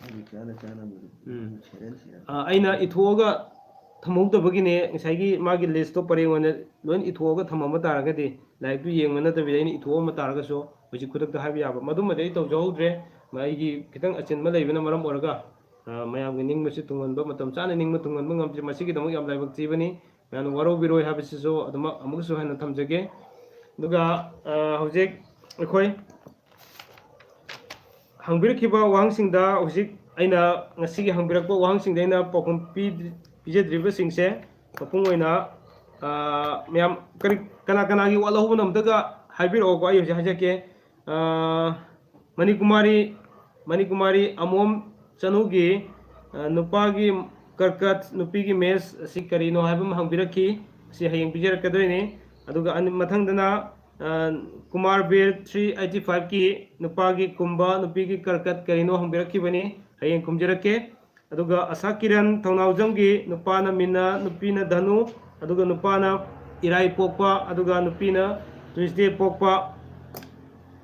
ꯎꯝ꯫ ꯎꯝ꯫ ꯑ, ꯑꯩꯅ ꯏꯊꯣꯛꯑꯒ ꯊꯝꯍꯧꯗꯕꯒꯤꯅꯦ, ꯉꯁꯥꯏꯒꯤ ꯃꯥꯒꯤ ꯂꯤꯁꯇꯣ ꯄꯔꯦꯡ ꯑꯣꯏꯅ ꯂꯣꯏ ꯏꯊꯣꯛꯑꯒ ꯊꯝꯃꯝꯕ ꯇꯥꯔꯒꯗꯤ, ꯂꯥꯏꯔꯤꯛꯇꯨ ꯌꯦꯡꯕ ꯅꯠꯇꯕꯤꯗ ꯑꯩꯅ ꯏꯊꯣꯛꯑꯝꯕ ꯇꯥꯔꯒꯁꯨ ꯍꯧꯖꯤꯛ ꯈꯨꯗꯛꯇ ꯍꯥꯏꯕ ꯌꯥꯕ꯫ ꯃꯗꯨꯃꯗꯤ ꯑꯩ ꯇꯧꯖꯍꯧꯗ꯭ꯔꯦ, ꯑꯩꯒꯤ ꯈꯤꯇꯪ ꯑꯆꯤꯟꯕ ꯂꯩꯕꯅ ꯃꯔꯝ ꯑꯣꯏꯔꯒ꯫ ꯑ, ꯃꯌꯥꯝꯒꯤ ꯅꯤꯡꯕꯁꯤ ꯊꯨꯡꯍꯟꯕ, ꯃꯇꯝ ꯆꯥꯅ ꯅꯤꯡꯕ ꯊꯨꯡꯍꯟꯕ ꯉꯝꯗ꯭ꯔꯤ꯫ ꯃꯁꯤꯒꯤꯗꯃꯛ ꯌꯥꯝ ꯂꯥꯏꯕꯛ ꯊꯤꯕꯅꯤ꯫ ꯃꯌꯥꯝꯅ ꯋꯥꯔꯧꯕꯤꯔꯣꯏ ꯍꯥꯏꯕꯁꯤꯁꯨ ꯑꯗꯨꯃꯛ ꯑꯃꯨꯛꯀꯁꯨ ꯍꯟꯅ ꯊꯝꯖꯒꯦ꯫ ꯑꯗꯨꯒ, ꯑ, ꯍꯧꯖꯤꯛ ꯑꯩꯈꯣꯏ ꯍꯪꯕꯤꯔꯛꯈꯤꯕ ꯋꯥꯍꯪꯁꯤꯡꯗ ꯍꯧꯖꯤꯛ ꯑꯩꯅ ꯉꯁꯤꯒꯤ ꯍꯪꯕꯤꯔꯛꯄ ꯋꯥꯍꯪꯁꯤꯡꯗ ꯑꯩꯅ ꯄꯥꯎꯈꯨꯝ ꯄꯤꯗ꯭ꯔꯤ-, ꯄꯤꯖꯗ꯭ꯔꯤꯕꯁꯤꯡꯁꯦ ꯃꯄꯨꯡ ꯑꯣꯏꯅ, ꯑ, ꯃꯌꯥꯝ ꯀꯔꯤ, ꯀꯅꯥ ꯀꯅꯥꯒꯤ ꯋꯥꯠꯍꯧꯕꯅꯣ ꯑꯝꯇꯒ ꯍꯥꯏꯕꯤꯔꯛꯑꯣꯀꯣ, ꯑꯩ ꯍꯧꯖꯤꯛ ꯍꯥꯏꯖꯔꯛꯀꯦ꯫ ꯑ, ꯃꯅꯤꯀꯨꯃꯥꯔꯤ, ꯃꯅꯤꯀꯨꯃꯥꯔꯤ ꯑꯃꯣꯝ ꯆꯅꯨꯒꯤ, ꯑ, ꯅꯨꯄꯥꯒꯤ ꯀꯔꯀꯠ, ꯅꯨꯄꯤꯒꯤ ꯃꯦꯁ ꯑꯁꯤ ꯀꯔꯤꯅꯣ ꯍꯥꯏꯕ ꯑꯃ ꯍꯪꯕꯤꯔꯛꯈꯤ꯫ ꯑꯁꯤ ꯍꯌꯦꯡ ꯄꯤꯖꯔꯛꯀꯗꯣꯏꯅꯤ꯫ ꯑꯗꯨꯒ ꯑꯅꯤ-, ꯃꯊꯪꯗꯅ, ꯑ, ꯀꯨꯃꯥꯔ ꯕꯤꯔ three eighty five ꯀꯤ ꯅꯨꯄꯥꯒꯤ ꯀꯨꯝꯕ, ꯅꯨꯄꯤꯒꯤ ꯀꯔꯀꯠ ꯀꯔꯤꯅꯣ ꯍꯪꯕꯤꯔꯛꯈꯤꯕꯅꯤ꯫ ꯍꯌꯦꯡ ꯈꯨꯝꯖꯔꯛꯀꯦ꯫ ꯑꯗꯨꯒ ꯑꯁꯥ ꯀꯤꯔꯟ ꯊꯧꯅꯥꯎꯖꯝꯒꯤ ꯅꯨꯄꯥꯅ ꯃꯤꯅ, ꯅꯨꯄꯤꯅ ꯙꯅꯨ, ꯑꯗꯨꯒ ꯅꯨꯄꯥꯅ ꯏꯔꯥꯏ ꯄꯣꯛꯄ, ꯑꯗꯨꯒ ꯅꯨꯄꯤꯅ ꯇ꯭ꯌꯨꯁꯗꯦ ꯄꯣꯛꯄ꯫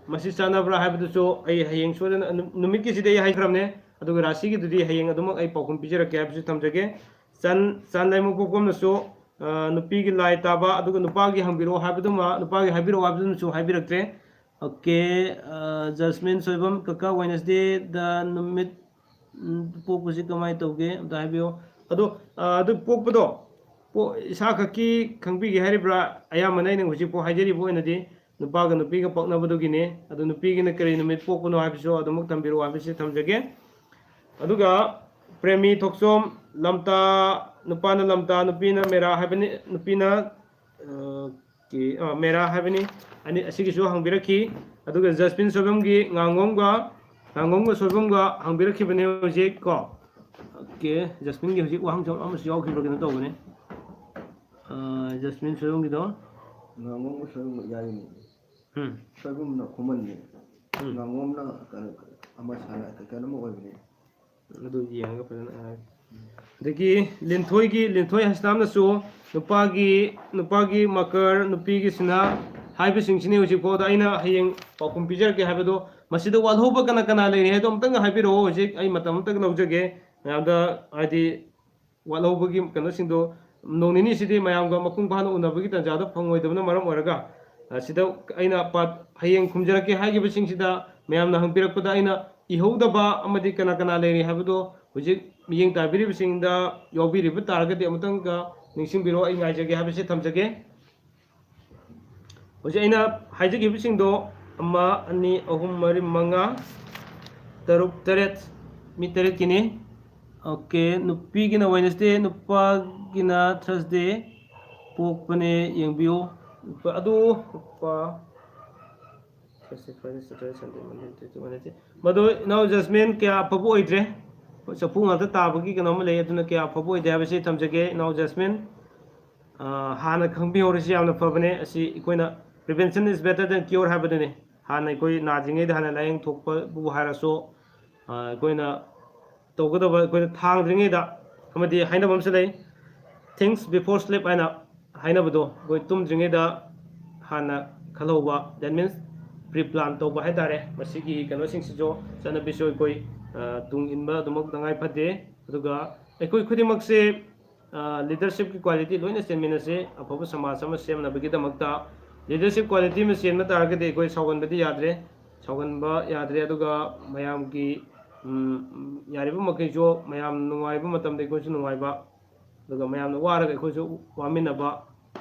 ꯃꯁꯤ ꯆꯥꯟꯅꯕ꯭ꯔꯥ ꯍꯥꯏꯕꯗꯨꯁꯨ ꯑꯩ ꯍꯌꯦꯡ ꯁꯣꯏꯗꯅ, ꯅꯨ-, ꯅꯨꯃꯤꯠꯀꯤꯁꯤꯗꯤ ꯑꯩ ꯍꯥꯏꯈ꯭ꯔꯕꯅꯦ, ꯑꯗꯨꯒ ꯔꯥꯁꯤꯒꯤꯗꯨꯗꯤ ꯍꯌꯦꯡ ꯑꯗꯨꯃꯛ ꯑꯩ ꯄꯥꯎꯈꯨꯝ ꯄꯤꯖꯔꯛꯀꯦ ꯍꯥꯏꯕꯁꯨ ꯊꯝꯖꯒꯦ꯫ ꯆꯥꯟ-, ꯆꯥꯟ ꯂꯩꯃ ꯄꯣꯛꯄꯝꯅꯁꯨ, ꯑ, ꯅꯨꯄꯤꯒꯤ ꯂꯥꯏ ꯇꯥꯕ, ꯑꯗꯨꯒ ꯅꯨꯄꯥꯒꯤ ꯍꯪꯕꯤꯔꯛꯑꯣ ꯍꯥꯏꯕꯗꯨꯃ, ꯅꯨꯄꯥꯒꯤ ꯍꯥꯏꯕꯤꯔꯛꯑꯣ ꯍꯥꯏꯕꯗꯨꯃꯁꯨ ꯍꯥꯏꯕꯤꯔꯛꯇ꯭ꯔꯦ꯫ ꯑꯣꯀꯦ, ꯑ, ꯖꯁꯃꯤꯟ ꯁꯣꯏꯕꯝ, ꯀꯀꯥ, ꯋꯦꯅꯁꯗꯦꯗ ꯅꯨꯃꯤꯠ, ꯎꯝ, ꯄꯣꯛꯄꯁꯤ ꯀꯃꯥꯏꯅ ꯇꯧꯒꯦ? ꯑꯝꯇ ꯍꯥꯏꯕꯤꯌꯣ꯫ ꯑꯗꯣ, ꯑ, ꯑꯗꯨ ꯄꯣꯛꯄꯗꯣ, ꯄꯣ-, ꯏꯁꯥ ꯈꯛꯀꯤ ꯈꯪꯕꯤꯒꯦ ꯍꯥꯏꯔꯤꯕ꯭ꯔꯥ? ꯑꯌꯥꯝꯕꯅ ꯑꯩꯅ ꯍꯧꯖꯤꯛꯐꯥꯎ ꯍꯥꯏꯖꯔꯤꯕ ꯑꯣꯏꯅꯗꯤ ꯅꯨꯄꯥꯒ ꯅꯨꯄꯤꯒ ꯄꯛꯅꯕꯗꯨꯒꯤꯅꯤ꯫ ꯑꯗꯨ ꯅꯨꯄꯤꯒꯤꯅ ꯀꯔꯤ ꯅꯨꯃꯤꯠ ꯄꯣꯛꯄꯅꯣ ꯍꯥꯏꯕꯁꯨ ꯑꯗꯨꯃꯛ ꯊꯝꯕꯤꯔꯛꯑꯣ ꯍꯥꯏꯕꯁꯤ ꯊꯝꯖꯒꯦ꯫ ꯑꯗꯨꯒ ꯄ꯭ꯔꯦꯃꯤ ꯊꯣꯛꯆꯣꯝ, ꯂꯝꯇꯥ, ꯅꯨꯄꯥꯅ ꯂꯝꯇꯥ, ꯅꯨꯄꯤꯅ ꯃꯦꯔꯥ ꯍꯥꯏꯕꯅꯤ, ꯅꯨꯄꯤꯅ, ꯑ, ꯀꯤ-, ꯑ, ꯃꯦꯔꯥ ꯍꯥꯏꯕꯅꯤ꯫ ꯑꯅꯤ, ꯑꯁꯤꯒꯤꯁꯨ ꯍꯪꯕꯤꯔꯛꯈꯤ꯫ ꯑꯗꯨꯒ ꯖꯁꯃꯤꯟ ꯁꯣꯏꯕꯝꯒꯤ ꯉꯥꯉꯣꯝꯒ, ꯉꯥꯉꯣꯝꯒ ꯁꯣꯏꯕꯝꯒ ꯍꯪꯕꯤꯔꯛꯈꯤꯕꯅꯦ ꯍꯧꯖꯤꯛ ꯀꯣ꯫ ꯑꯣꯀꯦ, ꯖꯁꯃꯤꯟꯒꯤ ꯍꯧꯖꯤꯛ ꯋꯥꯍꯪ ꯑꯃꯁꯨ ꯌꯥꯎꯈꯤꯕ꯭ꯔꯥ ꯀꯩꯅꯣ ꯇꯧꯕꯅꯦ꯫ ꯑ, ꯖꯁꯃꯤꯟ ꯁꯣꯏꯕꯝꯒꯤꯗꯣ꯫ ꯉꯥꯉꯣꯝꯒ ꯁꯣꯏꯕꯝꯒ ꯌꯥꯔꯤꯅꯦ꯫ ꯎꯝ꯫ ꯁꯣꯏꯕꯝꯅ ꯈꯨꯃꯟꯅꯤ꯫ ꯎꯝ꯫ ꯉꯥꯉꯣꯝꯅ ꯀꯩꯅꯣ, ꯑꯃ ꯁꯥꯟꯅ-, ꯀꯩꯅꯣꯝꯃ ꯑꯣꯏꯕꯅꯤ꯫ ꯑꯗꯨ ꯌꯦꯡꯉꯒ ꯐꯖꯅ ꯍꯥꯏꯔꯒꯦ꯫ ꯑꯗꯒꯤ ꯂꯤꯟꯊꯣꯏꯒꯤ, ꯂꯤꯟꯊꯣꯏ ꯍꯁꯅꯥꯝꯅꯁꯨ ꯅꯨꯄꯥꯒꯤ, ꯅꯨꯄꯥꯒꯤ ꯃꯀꯔ, ꯅꯨꯄꯤꯒꯤ ꯁꯤꯅ ꯍꯥꯏꯕꯁꯤꯡꯁꯤꯅꯤ ꯍꯧꯖꯤꯛꯐꯥꯎꯗ ꯑꯩꯅ ꯍꯌꯦꯡ ꯄꯥꯎꯈꯨꯝ ꯄꯤꯖꯔꯛꯀꯦ ꯍꯥꯏꯕꯗꯣ ꯃꯁꯤꯗ ꯋꯥꯠꯍꯧꯕ ꯀꯅꯥ ꯀꯅꯥ ꯂꯩꯔꯤ ꯍꯥꯏꯗꯣ ꯑꯝꯇꯪ ꯍꯥꯏꯕꯤꯔꯛꯑꯣ꯫ ꯍꯧꯖꯤꯛ ꯑꯩ ꯃꯇꯝ ꯑꯝꯇꯪ ꯂꯧꯖꯒꯦ ꯃꯌꯥꯝꯗ, ꯍꯥꯏꯗꯤ ꯋꯥꯠꯍꯧꯕꯒꯤ ꯀꯩꯅꯣꯁꯤꯡꯗꯣ ꯅꯣꯡ ꯅꯤꯅꯤꯁꯤꯗꯤ ꯃꯌꯥꯝꯒ ꯃꯄꯨꯡ ꯐꯥꯅ ꯎꯅꯕꯒꯤ ꯇꯥꯟꯖꯥꯗꯣ ꯐꯪꯉꯣꯏꯗꯕꯅ ꯃꯔꯝ ꯑꯣꯏꯔꯒ, ꯑ, ꯁꯤꯗ ꯑꯩꯅ ꯄꯥ-, ꯍꯌꯦꯡ ꯈꯨꯝꯖꯔꯛꯀꯦ ꯍꯥꯏꯈꯤꯕꯁꯤꯡꯁꯤꯗ ꯃꯌꯥꯝꯅ ꯍꯪꯕꯤꯔꯛꯄꯗ ꯑꯩꯅ ꯏꯍꯧꯗꯕ ꯑꯃꯗꯤ ꯀꯅꯥ ꯀꯅꯥ ꯂꯩꯔꯤ ꯍꯥꯏꯕꯗꯣ ꯍꯧꯖꯤꯛ ꯃꯤꯠꯌꯦꯡ ꯇꯥꯕꯤꯔꯤꯕꯁꯤꯡꯗ ꯌꯥꯎꯕꯤꯔꯤꯕ ꯇꯥꯔꯒꯗꯤ ꯑꯃꯨꯛꯇꯪꯒ ꯅꯤꯡꯁꯤꯡꯕꯤꯔꯣ꯫ ꯑꯩ ꯉꯥꯏꯖꯒꯦ ꯍꯥꯏꯕꯁꯤ ꯊꯝꯖꯒꯦ꯫ ꯍꯧꯖꯤꯛ ꯑꯩꯅ ꯍꯥꯏꯖꯈꯤꯕꯁꯤꯡꯗꯣ ꯑꯃ, ꯑꯅꯤ, ꯑꯍꯨꯝ, ꯃꯔꯤ, ꯃꯉꯥ, ꯇꯔꯨꯛ, ꯇꯔꯦꯠ, ꯃꯤ ꯇꯔꯦꯠꯀꯤꯅꯤ꯫ ꯑꯣꯀꯦ, ꯅꯨꯄꯤꯒꯤꯅ ꯋꯦꯅꯁꯗꯦ, ꯅꯨꯄꯥꯒꯤꯅ ꯊꯔꯁꯗꯦ ꯄꯣꯛꯄꯅꯦ, ꯌꯦꯡꯕꯤꯌꯨ꯫ ꯅꯨꯄꯥ ꯑꯗꯨ, ꯅꯨꯄꯥ, ꯊꯔꯁꯗꯦ, ꯐ꯭ꯔꯥꯏꯗꯦ, ꯁꯦꯇꯔꯗꯦ, ꯁꯟꯗꯦ, ꯃꯟꯗꯦ, ꯇ꯭ꯌꯨꯁꯗꯦ, ꯋꯦꯅꯁꯗꯦ꯫ ꯃꯗꯨ ꯏꯅꯥꯎ ꯖꯁꯃꯤꯟ ꯀꯌꯥ ꯑꯐꯕ ꯑꯣꯏꯗ꯭ꯔꯦ꯫ ꯆꯐꯨ ꯉꯥꯛꯇ ꯇꯥꯕꯒꯤ ꯀꯩꯅꯣꯝꯃ ꯂꯩ, ꯑꯗꯨꯅ ꯀꯌꯥ ꯑꯐꯕ ꯑꯣꯏꯗꯦ ꯍꯥꯏꯕꯁꯤ ꯊꯝꯖꯒꯦ, ꯏꯅꯥꯎ ꯖꯁꯃꯤꯟ꯫ ꯑ, ꯍꯥꯟꯅ ꯈꯪꯕꯤꯍꯧꯔꯤꯁꯤ ꯌꯥꯝꯅ ꯐꯕꯅꯦ꯫ ꯑꯁꯤ ꯑꯩꯈꯣꯏꯅ prevention is better than cure ꯍꯥꯏꯕꯗꯨꯅꯤ꯫ ꯍꯥꯟꯅ ꯑꯩꯈꯣꯏ ꯅꯥꯗ꯭ꯔꯤꯉꯩꯗ ꯍꯥꯟꯅ ꯂꯥꯏꯌꯦꯡ ꯊꯣꯛꯄꯕꯨ ꯍꯥꯏꯔꯁꯨ, ꯑ, ꯑꯩꯈꯣꯏꯅ ꯇꯧꯒꯗꯕ, ꯑꯩꯈꯣꯏꯅ ꯊꯥꯡꯗ꯭ꯔꯤꯉꯩꯗ, ꯑꯃꯗꯤ ꯍꯥꯏꯅꯕ ꯑꯃꯁꯨ ꯂꯩ, "Things before sleep" ꯍꯥꯏꯅ ꯍꯥꯏꯅꯕꯗꯣ, ꯑꯩꯈꯣꯏ ꯇꯨꯝꯗ꯭ꯔꯤꯉꯩꯗ ꯍꯥꯟꯅ ꯈꯜꯍꯧꯕ, that means pre plan ꯇꯧꯕ ꯍꯥꯏꯇꯥꯔꯦ꯫ ꯃꯁꯤꯒꯤ ꯀꯩꯅꯣꯁꯤꯡꯁꯤꯁꯨ, ꯆꯠꯅꯕꯤꯁꯨ ꯑꯩꯈꯣꯏ, ꯑ, ꯇꯨꯡ ꯏꯟꯕ ꯑꯗꯨꯃꯛ ꯇꯉꯥꯏ ꯐꯗꯦ꯫ ꯑꯗꯨꯒ ꯑꯩꯈꯣꯏ ꯈꯨꯗꯤꯡꯃꯛꯁꯦ, ꯑ, leadership ꯀꯤ quality ꯂꯣꯏꯅ ꯆꯦꯟꯃꯤꯟꯅꯁꯤ꯫ ꯑꯐꯕ ꯁꯃꯥꯖ ꯑꯃ ꯁꯦꯝꯅꯕꯒꯤꯗꯃꯛꯇ leadership quality ꯑꯃ ꯆꯦꯟꯕ ꯇꯥꯔꯒꯗꯤ ꯑꯩꯈꯣꯏ ꯁꯥꯎꯒꯟꯕꯗꯤ ꯌꯥꯗ꯭ꯔꯦ꯫ ꯁꯥꯎꯒꯟꯕ ꯌꯥꯗ꯭ꯔꯦ꯫ ꯑꯗꯨꯒ ꯃꯌꯥꯝꯒꯤ, ꯎꯝ, ꯌꯥꯔꯤꯕ ꯃꯈꯩꯁꯨ ꯃꯌꯥꯝ ꯅꯨꯡꯉꯥꯏꯕ ꯃꯇꯝꯗ ꯑꯩꯈꯣꯏꯁꯨ ꯅꯨꯡꯉꯥꯏꯕ, ꯑꯗꯨꯒ ꯃꯌꯥꯝꯅ ꯋꯥꯔꯒ ꯑꯩꯈꯣꯏꯁꯨ ꯋꯥꯃꯤꯟꯅꯕ,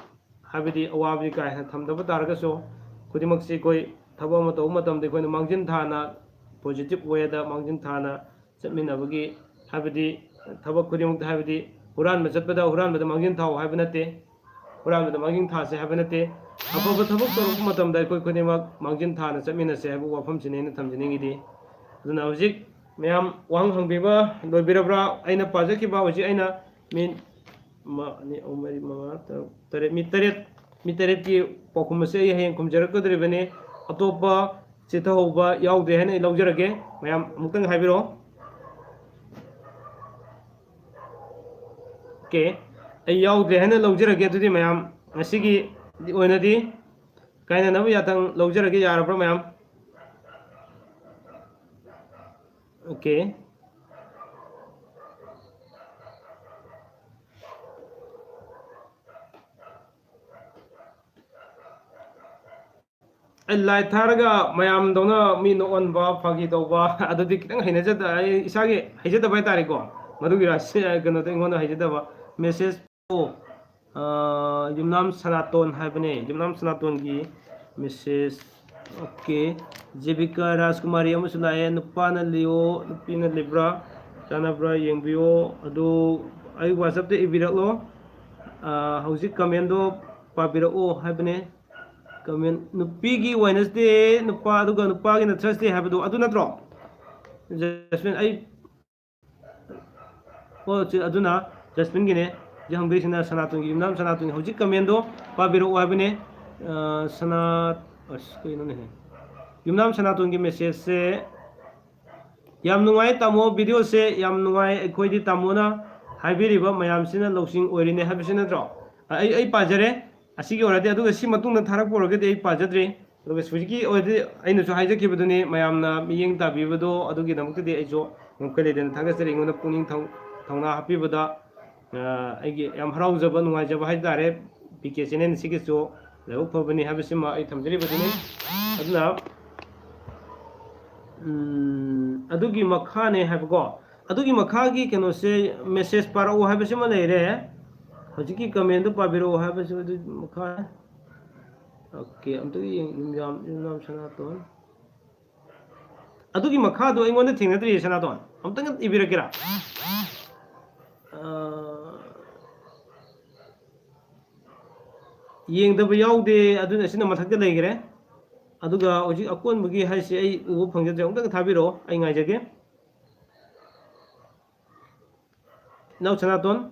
ꯍꯥꯏꯕꯗꯤ ꯑꯋꯥꯕꯗꯤ ꯀꯥ ꯍꯦꯟꯅ ꯊꯝꯗꯕ ꯇꯥꯔꯒꯁꯨ, ꯈꯨꯗꯤꯡꯃꯛꯁꯤ ꯑꯩꯈꯣꯏ ꯊꯕꯛ ꯑꯃ ꯇꯧꯕ ꯃꯇꯝꯗ ꯑꯩꯈꯣꯏꯅ ꯃꯥꯡꯖꯤꯟ ꯊꯥꯅ, positive way ꯗ ꯃꯥꯡꯖꯤꯟ ꯊꯥꯅ ꯆꯠꯃꯤꯟꯅꯕꯒꯤ, ꯍꯥꯏꯕꯗꯤ ꯊꯕꯛ ꯈꯨꯗꯤꯡꯃꯛꯇ, ꯍꯥꯏꯕꯗꯤ ꯍꯨꯔꯥꯟꯕ ꯆꯠꯄꯗ ꯍꯨꯔꯥꯟꯕꯗ ꯃꯥꯡꯖꯤꯟ ꯊꯥꯎ ꯍꯥꯏꯕ ꯅꯠꯇꯦ, ꯍꯨꯔꯥꯟꯕꯗ ꯃꯥꯡꯖꯤꯟ ꯊꯥꯁꯦ ꯍꯥꯏꯕ ꯅꯠꯇꯦ꯫ ꯑꯐꯕ ꯊꯕꯛ ꯇꯧꯔꯛꯄ ꯃꯇꯝꯗ ꯑꯩꯈꯣꯏ ꯈꯨꯗꯤꯡꯃꯛ ꯃꯥꯡꯖꯤꯟ ꯊꯥꯅ ꯆꯠꯃꯤꯟꯅꯁꯦ ꯍꯥꯏꯕ ꯋꯥꯐꯝꯁꯤꯅꯤ ꯑꯩꯅ ꯊꯝꯖꯅꯤꯡꯉꯤꯗꯤ꯫ ꯑꯗꯨꯅ ꯍꯧꯖꯤꯛ ꯃꯌꯥꯝ ꯋꯥꯍꯪ ꯍꯪꯕꯤꯕ ꯂꯣꯏꯕꯤꯔꯕ꯭ꯔꯥ? ꯑꯩꯅ ꯄꯥꯖꯈꯤꯕ ꯍꯧꯖꯤꯛ ꯑꯩꯅ ꯃꯤ ꯑꯃ, ꯑꯅꯤ, ꯑꯍꯨꯝ, ꯃꯔꯤ, ꯃꯉꯥ, ꯇꯔꯨꯛ, ꯇꯔꯦꯠ, ꯃꯤ ꯇꯔꯦꯠ, ꯃꯤ ꯇꯔꯦꯠꯀꯤ ꯄꯥꯎꯈꯨꯝ ꯑꯁꯤ ꯑꯩ ꯍꯌꯦꯡ ꯈꯨꯝꯖꯔꯛꯀꯗꯧꯔꯤꯕꯅꯤ꯫ ꯑꯇꯣꯞꯄ ꯆꯤꯊꯍꯧꯕ ꯌꯥꯎꯗ꯭ꯔꯦ ꯍꯥꯏꯅ ꯑꯩ ꯂꯧꯖꯔꯒꯦ꯫ ꯃꯌꯥꯝ ꯑꯃꯨꯛꯇꯪ ꯍꯥꯏꯕꯤꯔꯛꯑꯣ꯫ ꯑꯣꯀꯦ, ꯑꯩ ꯌꯥꯎꯗ꯭ꯔꯦ ꯍꯥꯏꯅ ꯂꯧꯖꯔꯒꯦ꯫ ꯑꯗꯨꯗꯤ ꯃꯌꯥꯝ ꯉꯁꯤꯒꯤ ꯑꯣꯏꯅꯗꯤ ꯀꯥꯏꯅꯅꯕ ꯌꯥꯊꯪ ꯂꯧꯖꯔꯒꯦ꯫ ꯌꯥꯔꯕ꯭ꯔꯥ ꯃꯌꯥꯝ? Okay. ꯑꯩ ꯂꯥꯏ ꯊꯥꯔꯒ ꯃꯌꯥꯝꯗꯧꯅ ꯃꯤ ꯅꯣꯛꯍꯟꯕ, ꯐꯥꯒꯤ ꯇꯧꯕ, ꯑꯗꯨꯗꯤ ꯈꯤꯇꯪ ꯍꯩꯅꯖꯗ-, ꯑꯩ ꯏꯁꯥꯒꯤ ꯍꯩꯖꯗꯕ ꯍꯥꯏꯇꯥꯔꯦꯀꯣ꯫ ꯃꯗꯨꯒꯤ ꯔꯥꯁꯤ, ꯀꯩꯅꯣꯗꯣ ꯑꯩꯉꯣꯟꯗ ꯍꯩꯖꯗꯕ꯫ Message, ꯑꯣ, ꯑ, ꯌꯨꯝꯅꯥꯝ ꯁꯅꯥꯇꯣꯟ ꯍꯥꯏꯕꯅꯦ꯫ ꯌꯨꯝꯅꯥꯝ ꯁꯅꯥꯇꯣꯟꯒꯤ message꯫ Okay꯫ ꯖꯦꯕꯤꯀꯥ ꯔꯥꯖꯀꯨꯃꯥꯔꯤ ꯑꯃꯁꯨ ꯂꯥꯛꯑꯦ꯫ "ꯅꯨꯄꯥꯅ ꯂꯤꯌꯣ, ꯅꯨꯄꯤꯅ ꯂꯤꯕ꯭ꯔꯥ, ꯆꯥꯟꯅꯕ꯭ꯔꯥ ꯌꯦꯡꯕꯤꯌꯣ꯫ ꯑꯗꯨ ꯑꯩ WhatsApp-ꯇ ꯏꯕꯤꯔꯛꯂꯣ꯫ ꯑ, ꯍꯧꯖꯤꯛ comment-ꯗꯣ ꯄꯥꯕꯤꯔꯛꯑꯣ" ꯍꯥꯏꯕꯅꯦ꯫ Comment, ꯅꯨꯄꯤꯒꯤ Wednesday, ꯅꯨꯄꯥ, ꯑꯗꯨꯒ ꯅꯨꯄꯥꯒꯤꯅ Thursday ꯍꯥꯏꯕꯗꯣ ꯑꯗꯨ ꯅꯠꯇ꯭ꯔꯣ? ꯖꯁꯃꯤꯟ, ꯑꯩ, ꯑꯣ, ꯆꯦ, ꯑꯗꯨꯅ ꯖꯁꯃꯤꯟꯒꯤꯅꯦ꯫ ꯍꯧꯖꯤꯛ ꯍꯪꯗꯣꯏꯁꯤꯅ ꯁꯅꯥꯇꯣꯟꯒꯤ, ꯌꯨꯝꯅꯥꯝ ꯁꯅꯥꯇꯣꯟꯒꯤ ꯍꯧꯖꯤꯛ comment-ꯗꯣ ꯄꯥꯕꯤꯔꯛꯑꯣ ꯍꯥꯏꯕꯅꯦ꯫ ꯑ, ꯁꯅꯥ-, ꯑꯁ, ꯀꯩꯅꯣꯅꯦꯍꯦ? ꯌꯨꯝꯅꯥꯝ ꯁꯅꯥꯇꯣꯟꯒꯤ message-ꯁꯦ ꯌꯥꯝ ꯅꯨꯡꯉꯥꯏ ꯇꯥꯃꯣ, video-ꯁꯦ ꯌꯥꯝ ꯅꯨꯡꯉꯥꯏ꯫ ꯑꯩꯈꯣꯏꯗꯤ ꯇꯥꯃꯣꯅ ꯍꯥꯏꯕꯤꯔꯤꯕ ꯃꯌꯥꯝꯁꯤꯅ ꯂꯧꯁꯤꯡ ꯑꯣꯏꯔꯤꯅꯦ ꯍꯥꯏꯕꯁꯤ ꯅꯠꯇ꯭ꯔꯣ? ꯑ, ꯑꯩ, ꯑꯩ ꯄꯥꯖꯔꯦ꯫ ꯑꯁꯤꯒꯤ ꯑꯣꯏꯔꯗꯤ, ꯑꯗꯨꯒ ꯁꯤ ꯃꯇꯨꯡꯗ ꯊꯥꯔꯛꯄ ꯑꯣꯏꯔꯒꯗꯤ ꯑꯩ ꯄꯥꯖꯗ꯭ꯔꯤ꯫ ꯑꯗꯨꯒ ꯍꯧꯖꯤꯛꯀꯤ ꯑꯣꯏꯔꯗꯤ ꯑꯩꯅꯁꯨ ꯍꯥꯏꯖꯈꯤꯕꯗꯨꯅꯤ, ꯃꯌꯥꯝꯅ ꯃꯤꯠꯌꯦꯡ ꯇꯥꯕꯤꯕꯗꯣ ꯑꯗꯨꯒꯤꯗꯃꯛꯇꯗꯤ ꯑꯩꯁꯨ ꯉꯝꯈꯩ ꯂꯩꯇꯅ ꯊꯥꯒꯠꯆꯔꯤ꯫ ꯑꯩꯉꯣꯟꯗ ꯄꯨꯛꯅꯤꯡ ꯊꯧ-, ꯊꯧꯅꯥ ꯍꯥꯞꯄꯤꯕꯗ, ꯑ, ꯑꯩꯒꯤ ꯌꯥꯝ ꯍꯔꯥꯎꯖꯕ, ꯅꯨꯡꯉꯥꯏꯖꯕ ꯍꯥꯏꯇꯥꯔꯦ꯫ ꯄꯤ ꯀꯦ channel ꯑꯁꯤꯒꯤꯁꯨ ꯂꯥꯏꯕꯛ ꯐꯕꯅꯤ ꯍꯥꯏꯕꯁꯤꯃ ꯑꯩ ꯊꯝꯖꯔꯤꯕꯗꯨꯅꯤ꯫ ꯑꯗꯨꯅ, ꯎꯝ, ꯑꯗꯨꯒꯤ ꯃꯈꯥꯅꯦ ꯍꯥꯏꯕꯀꯣ꯫ ꯑꯗꯨꯒꯤ ꯃꯈꯥꯒꯤ ꯀꯩꯅꯣꯁꯦ, message ꯄꯥꯔꯛꯑꯣ ꯍꯥꯏꯕꯁꯤꯃ ꯂꯩꯔꯦ꯫ ꯍꯧꯖꯤꯛꯀꯤ comment-ꯗꯨ ꯄꯥꯕꯤꯔꯛꯑꯣ ꯍꯥꯏꯕꯁꯨ ꯑꯗꯨꯒꯤ ꯃꯈꯥ꯫ Okay, ꯑꯝꯇꯒ ꯌꯦꯡ-, ꯌꯨꯝꯅꯥꯝ, ꯌꯨꯝꯅꯥꯝ ꯁꯅꯥꯇꯣꯟ꯫ ꯑꯗꯨꯒꯤ ꯃꯈꯥꯗꯣ ꯑꯩꯉꯣꯟꯗ ꯊꯦꯡꯅꯗ꯭ꯔꯤꯌꯦ, ꯁꯅꯥꯇꯣꯟ꯫ ꯑꯝꯇꯪ ꯏꯕꯤꯔꯛꯀꯦꯔꯥ? ꯑ, ꯌꯦꯡꯗꯕ ꯌꯥꯎꯗꯦ, ꯑꯗꯨꯅ ꯁꯤꯅ ꯃꯊꯛꯇ ꯂꯩꯈ꯭ꯔꯦ꯫ ꯑꯗꯨꯒ ꯍꯧꯖꯤꯛ ꯑꯀꯣꯟꯕꯒꯤ ꯍꯥꯏꯁꯦ ꯑꯩ ꯎꯕ ꯐꯪꯖꯗ꯭ꯔꯦ, ꯑꯃꯨꯛꯇꯪ ꯊꯥꯕꯤꯔꯛꯑꯣ, ꯑꯩ ꯉꯥꯏꯖꯒꯦ꯫ ꯏꯅꯥꯎ ꯁꯅꯥꯇꯣꯟ,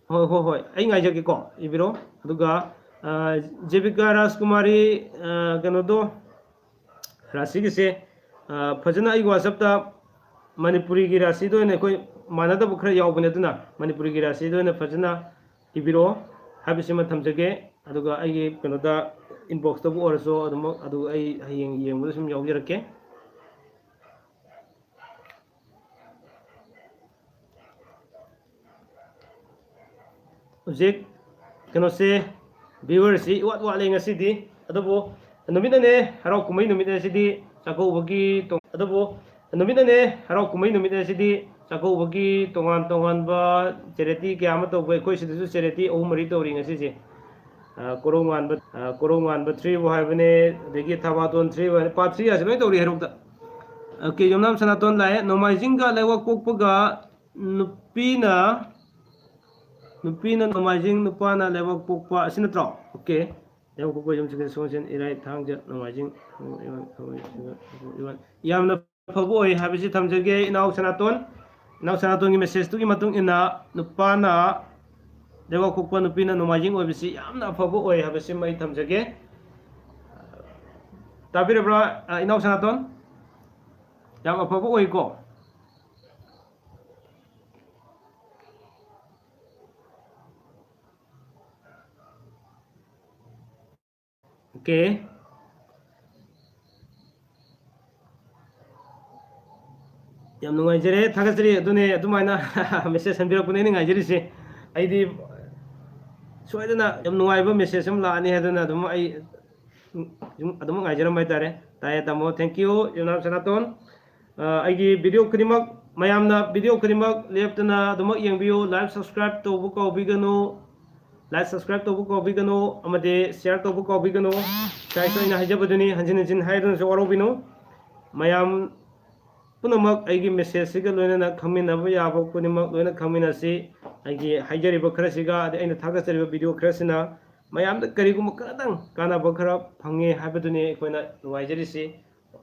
ꯍꯣꯏ, ꯍꯣꯏ, ꯍꯣꯏ, ꯑꯩ ꯉꯥꯏꯖꯒꯦꯀꯣ, ꯏꯕꯤꯔꯣ꯫ ꯑꯗꯨꯒ, ꯑ, ꯖꯦꯕꯤꯀꯥ ꯔꯥꯖꯀꯨꯃꯥꯔꯤ, ꯑ, ꯀꯩꯅꯣꯗꯣ, ꯔꯥꯁꯤꯒꯤꯁꯦ, ꯑ, ꯐꯖꯅ ꯑꯩꯒꯤ WhatsApp-ꯇ ꯃꯅꯤꯄꯨꯔꯤꯒꯤ ꯔꯥꯁꯤꯗ ꯑꯣꯏꯅ, ꯑꯩꯈꯣꯏ ꯃꯥꯟꯅꯗꯕ ꯈꯔ ꯌꯥꯎꯕꯅꯦ, ꯑꯗꯨꯅ ꯃꯅꯤꯄꯨꯔꯤꯒꯤ ꯔꯥꯁꯤꯗ ꯑꯣꯏꯅ ꯐꯖꯅ ꯏꯕꯤꯔꯛꯑꯣ ꯍꯥꯏꯕꯁꯤꯃ ꯊꯝꯖꯒꯦ꯫ ꯑꯗꯨꯒ ꯑꯩꯒꯤ ꯀꯩꯅꯣꯗ, inbox-ꯇꯕꯨ ꯑꯣꯏꯔꯁꯨ ꯑꯗꯨꯃꯛ, ꯑꯗꯨ ꯑꯩ ꯍꯌꯦꯡ ꯌꯦꯡꯕꯗ ꯁꯨꯝ ꯌꯥꯎꯖꯔꯛꯀꯦ꯫ ꯍꯧꯖꯤꯛ ꯀꯩꯅꯣꯁꯦ, viewerꯁꯤ ꯏꯋꯥꯠ ꯋꯥꯠꯂꯦ ꯉꯁꯤꯗꯤ꯫ ꯑꯗꯨꯕꯨ ꯅꯨꯃꯤꯠꯅꯅꯦ, ꯍꯔꯥꯎ ꯀꯨꯝꯍꯩ ꯅꯨꯃꯤꯠ ꯑꯁꯤꯗꯤ ꯆꯥꯛꯀꯧꯕꯒꯤ ꯇꯣꯡ-, ꯑꯗꯨꯕꯨ ꯅꯨꯃꯤꯠꯅꯅꯦ, ꯍꯔꯥꯎ ꯀꯨꯝꯍꯩ ꯅꯨꯃꯤꯠ ꯑꯁꯤꯗꯤ ꯆꯥꯛꯀꯧꯕꯒꯤ ꯇꯣꯉꯥꯟ ꯇꯣꯉꯥꯟꯕ charity ꯀꯌꯥ ꯑꯃ ꯇꯧꯕ, ꯑꯩꯈꯣꯏ ꯁꯤꯗꯁꯨ charity ꯑꯍꯨꯝ ꯃꯔꯤ ꯇꯧꯔꯤ ꯉꯁꯤꯁꯦ꯫ ꯑ, ꯀꯣꯔꯧꯉꯥꯟꯕ, ꯑ, ꯀꯣꯔꯧꯉꯥꯟꯕ threeꯕꯨ ꯍꯥꯏꯕꯅꯦ, ꯑꯗꯒꯤ ꯊꯕꯥꯇꯣꯟ threeꯕꯨ ꯍꯥꯏꯕꯅꯦ, part three ꯍꯥꯏꯁꯦ ꯂꯣꯏ ꯇꯧꯔꯤ ꯍꯩꯔꯣꯛꯇ꯫ OK, ꯌꯨꯝꯅꯥꯝ ꯁꯅꯥꯇꯣꯟ ꯂꯥꯛꯑꯦ꯫ ꯅꯣꯡꯃꯥꯏꯖꯤꯡꯒ ꯂꯩꯕꯥꯛ ꯄꯣꯛꯄꯒ ꯅꯨꯄꯤꯅ, ꯅꯨꯄꯤꯅ ꯅꯣꯡꯃꯥꯏꯖꯤꯡ, ꯅꯨꯄꯥꯅ ꯂꯩꯕꯥꯛ ꯄꯣꯛꯄ, ꯑꯁꯤ ꯅꯠꯇ꯭ꯔꯣ? OK꯫ ꯂꯩꯕꯥꯛ ꯄꯣꯛꯄ ꯌꯨꯝꯁꯤ ꯁꯒꯣꯜꯁꯦꯟ, ꯏꯔꯥꯏ, ꯊꯥꯡꯖ, ꯅꯣꯡꯃꯥꯏꯖꯤꯡ, ꯌꯥꯝꯅ ꯐꯕ ꯑꯣꯏ ꯍꯥꯏꯕꯁꯤ ꯊꯝꯖꯒꯦ, ꯏꯅꯥꯎ ꯁꯅꯥꯇꯣꯟ꯫ ꯏꯅꯥꯎ ꯁꯅꯥꯇꯣꯟꯒꯤ messageꯇꯨꯒꯤ ꯃꯇꯨꯡ ꯏꯟꯅ ꯅꯨꯄꯥꯅ ꯂꯩꯕꯥꯛ ꯄꯣꯛꯄ, ꯅꯨꯄꯤꯅ ꯅꯣꯡꯃꯥꯏꯖꯤꯡ ꯑꯣꯏꯕꯁꯤ ꯌꯥꯝꯅ ꯑꯐꯕ ꯑꯣꯏ ꯍꯥꯏꯕꯁꯤꯃ ꯑꯩ ꯊꯝꯖꯒꯦ꯫ ꯇꯥꯕꯤꯔꯕ꯭ꯔꯥ, ꯑ, ꯏꯅꯥꯎ ꯁꯅꯥꯇꯣꯟ? ꯌꯥꯝ ꯑꯐꯕ ꯑꯣꯏꯀꯣ꯫ OK꯫ ꯌꯥꯝ ꯅꯨꯡꯉꯥꯏꯖꯔꯦ, ꯊꯥꯒꯠꯆꯔꯤ꯫ ꯑꯗꯨꯅꯦ, ꯑꯗꯨꯃꯥꯏꯅ message ꯍꯟꯕꯤꯔꯛꯄꯅꯦ ꯑꯩꯅ ꯉꯥꯏꯖꯔꯤꯁꯦ꯫ ꯑꯩꯗꯤ ꯁꯣꯏꯗꯅ ꯌꯥꯝ ꯅꯨꯡꯉꯥꯏꯕ message ꯑꯃ ꯂꯥꯛꯑꯅꯤ ꯍꯥꯏꯗꯅ ꯑꯗꯨꯝ ꯑꯩ ꯑꯗꯨꯝ ꯉꯥꯏꯖꯔꯝꯕ ꯍꯥꯏꯇꯥꯔꯦ꯫ ꯇꯥꯏꯌꯦ ꯇꯥꯃꯣ, thank you, ꯌꯨꯝꯅꯥꯝ ꯁꯅꯥꯇꯣꯟ꯫ ꯑ, ꯑꯩꯒꯤ video ꯈꯨꯗꯤꯡꯃꯛ, ꯃꯌꯥꯝꯅ video ꯈꯨꯗꯤꯡꯃꯛ ꯂꯦꯞꯇꯅ ꯑꯗꯨꯃꯛ ꯌꯦꯡꯕꯤꯌꯨ꯫ Like, subscribe ꯇꯧꯕ ꯀꯥꯎꯕꯤꯒꯅꯨ꯫ Like, subscribe ꯇꯧꯕ ꯀꯥꯎꯕꯤꯒꯅꯨ, ꯑꯃꯗꯤ share ꯇꯧꯕ ꯀꯥꯎꯕꯤꯒꯅꯨ꯫ ꯉꯁꯥꯏꯁꯨ ꯑꯩꯅ ꯍꯥꯏꯖꯕꯗꯨꯅꯤ, ꯍꯟꯖꯤꯟ ꯍꯟꯖꯤꯟ ꯍꯥꯏꯗꯨꯅꯁꯨ ꯋꯥꯔꯧꯕꯤꯅꯨ꯫ ꯃꯌꯥꯝ ꯄꯨꯝꯅꯃꯛ ꯑꯩꯒꯤ messageꯁꯤꯒ ꯂꯣꯏꯅꯅ ꯈꯪꯃꯤꯟꯅꯕ ꯌꯥꯕ ꯈꯨꯗꯤꯡꯃꯛ ꯂꯣꯏꯅ ꯈꯪꯃꯤꯟꯅꯁꯤ꯫ ꯑꯩꯒꯤ ꯍꯥꯏꯖꯔꯤꯕ ꯈꯔꯁꯤꯒ, ꯑꯗꯩ ꯑꯩꯅ ꯊꯥꯒꯠꯆꯔꯤꯕ video ꯈꯔꯁꯤꯅ ꯃꯌꯥꯝꯗ ꯀꯔꯤꯒꯨꯝꯕ ꯈꯔꯗꯪ ꯀꯥꯟꯅꯕ ꯈꯔ ꯐꯪꯉꯦ ꯍꯥꯏꯕꯗꯨꯅꯤ ꯑꯩꯈꯣꯏꯅ ꯅꯨꯡꯉꯥꯏꯖꯔꯤꯁꯤ꯫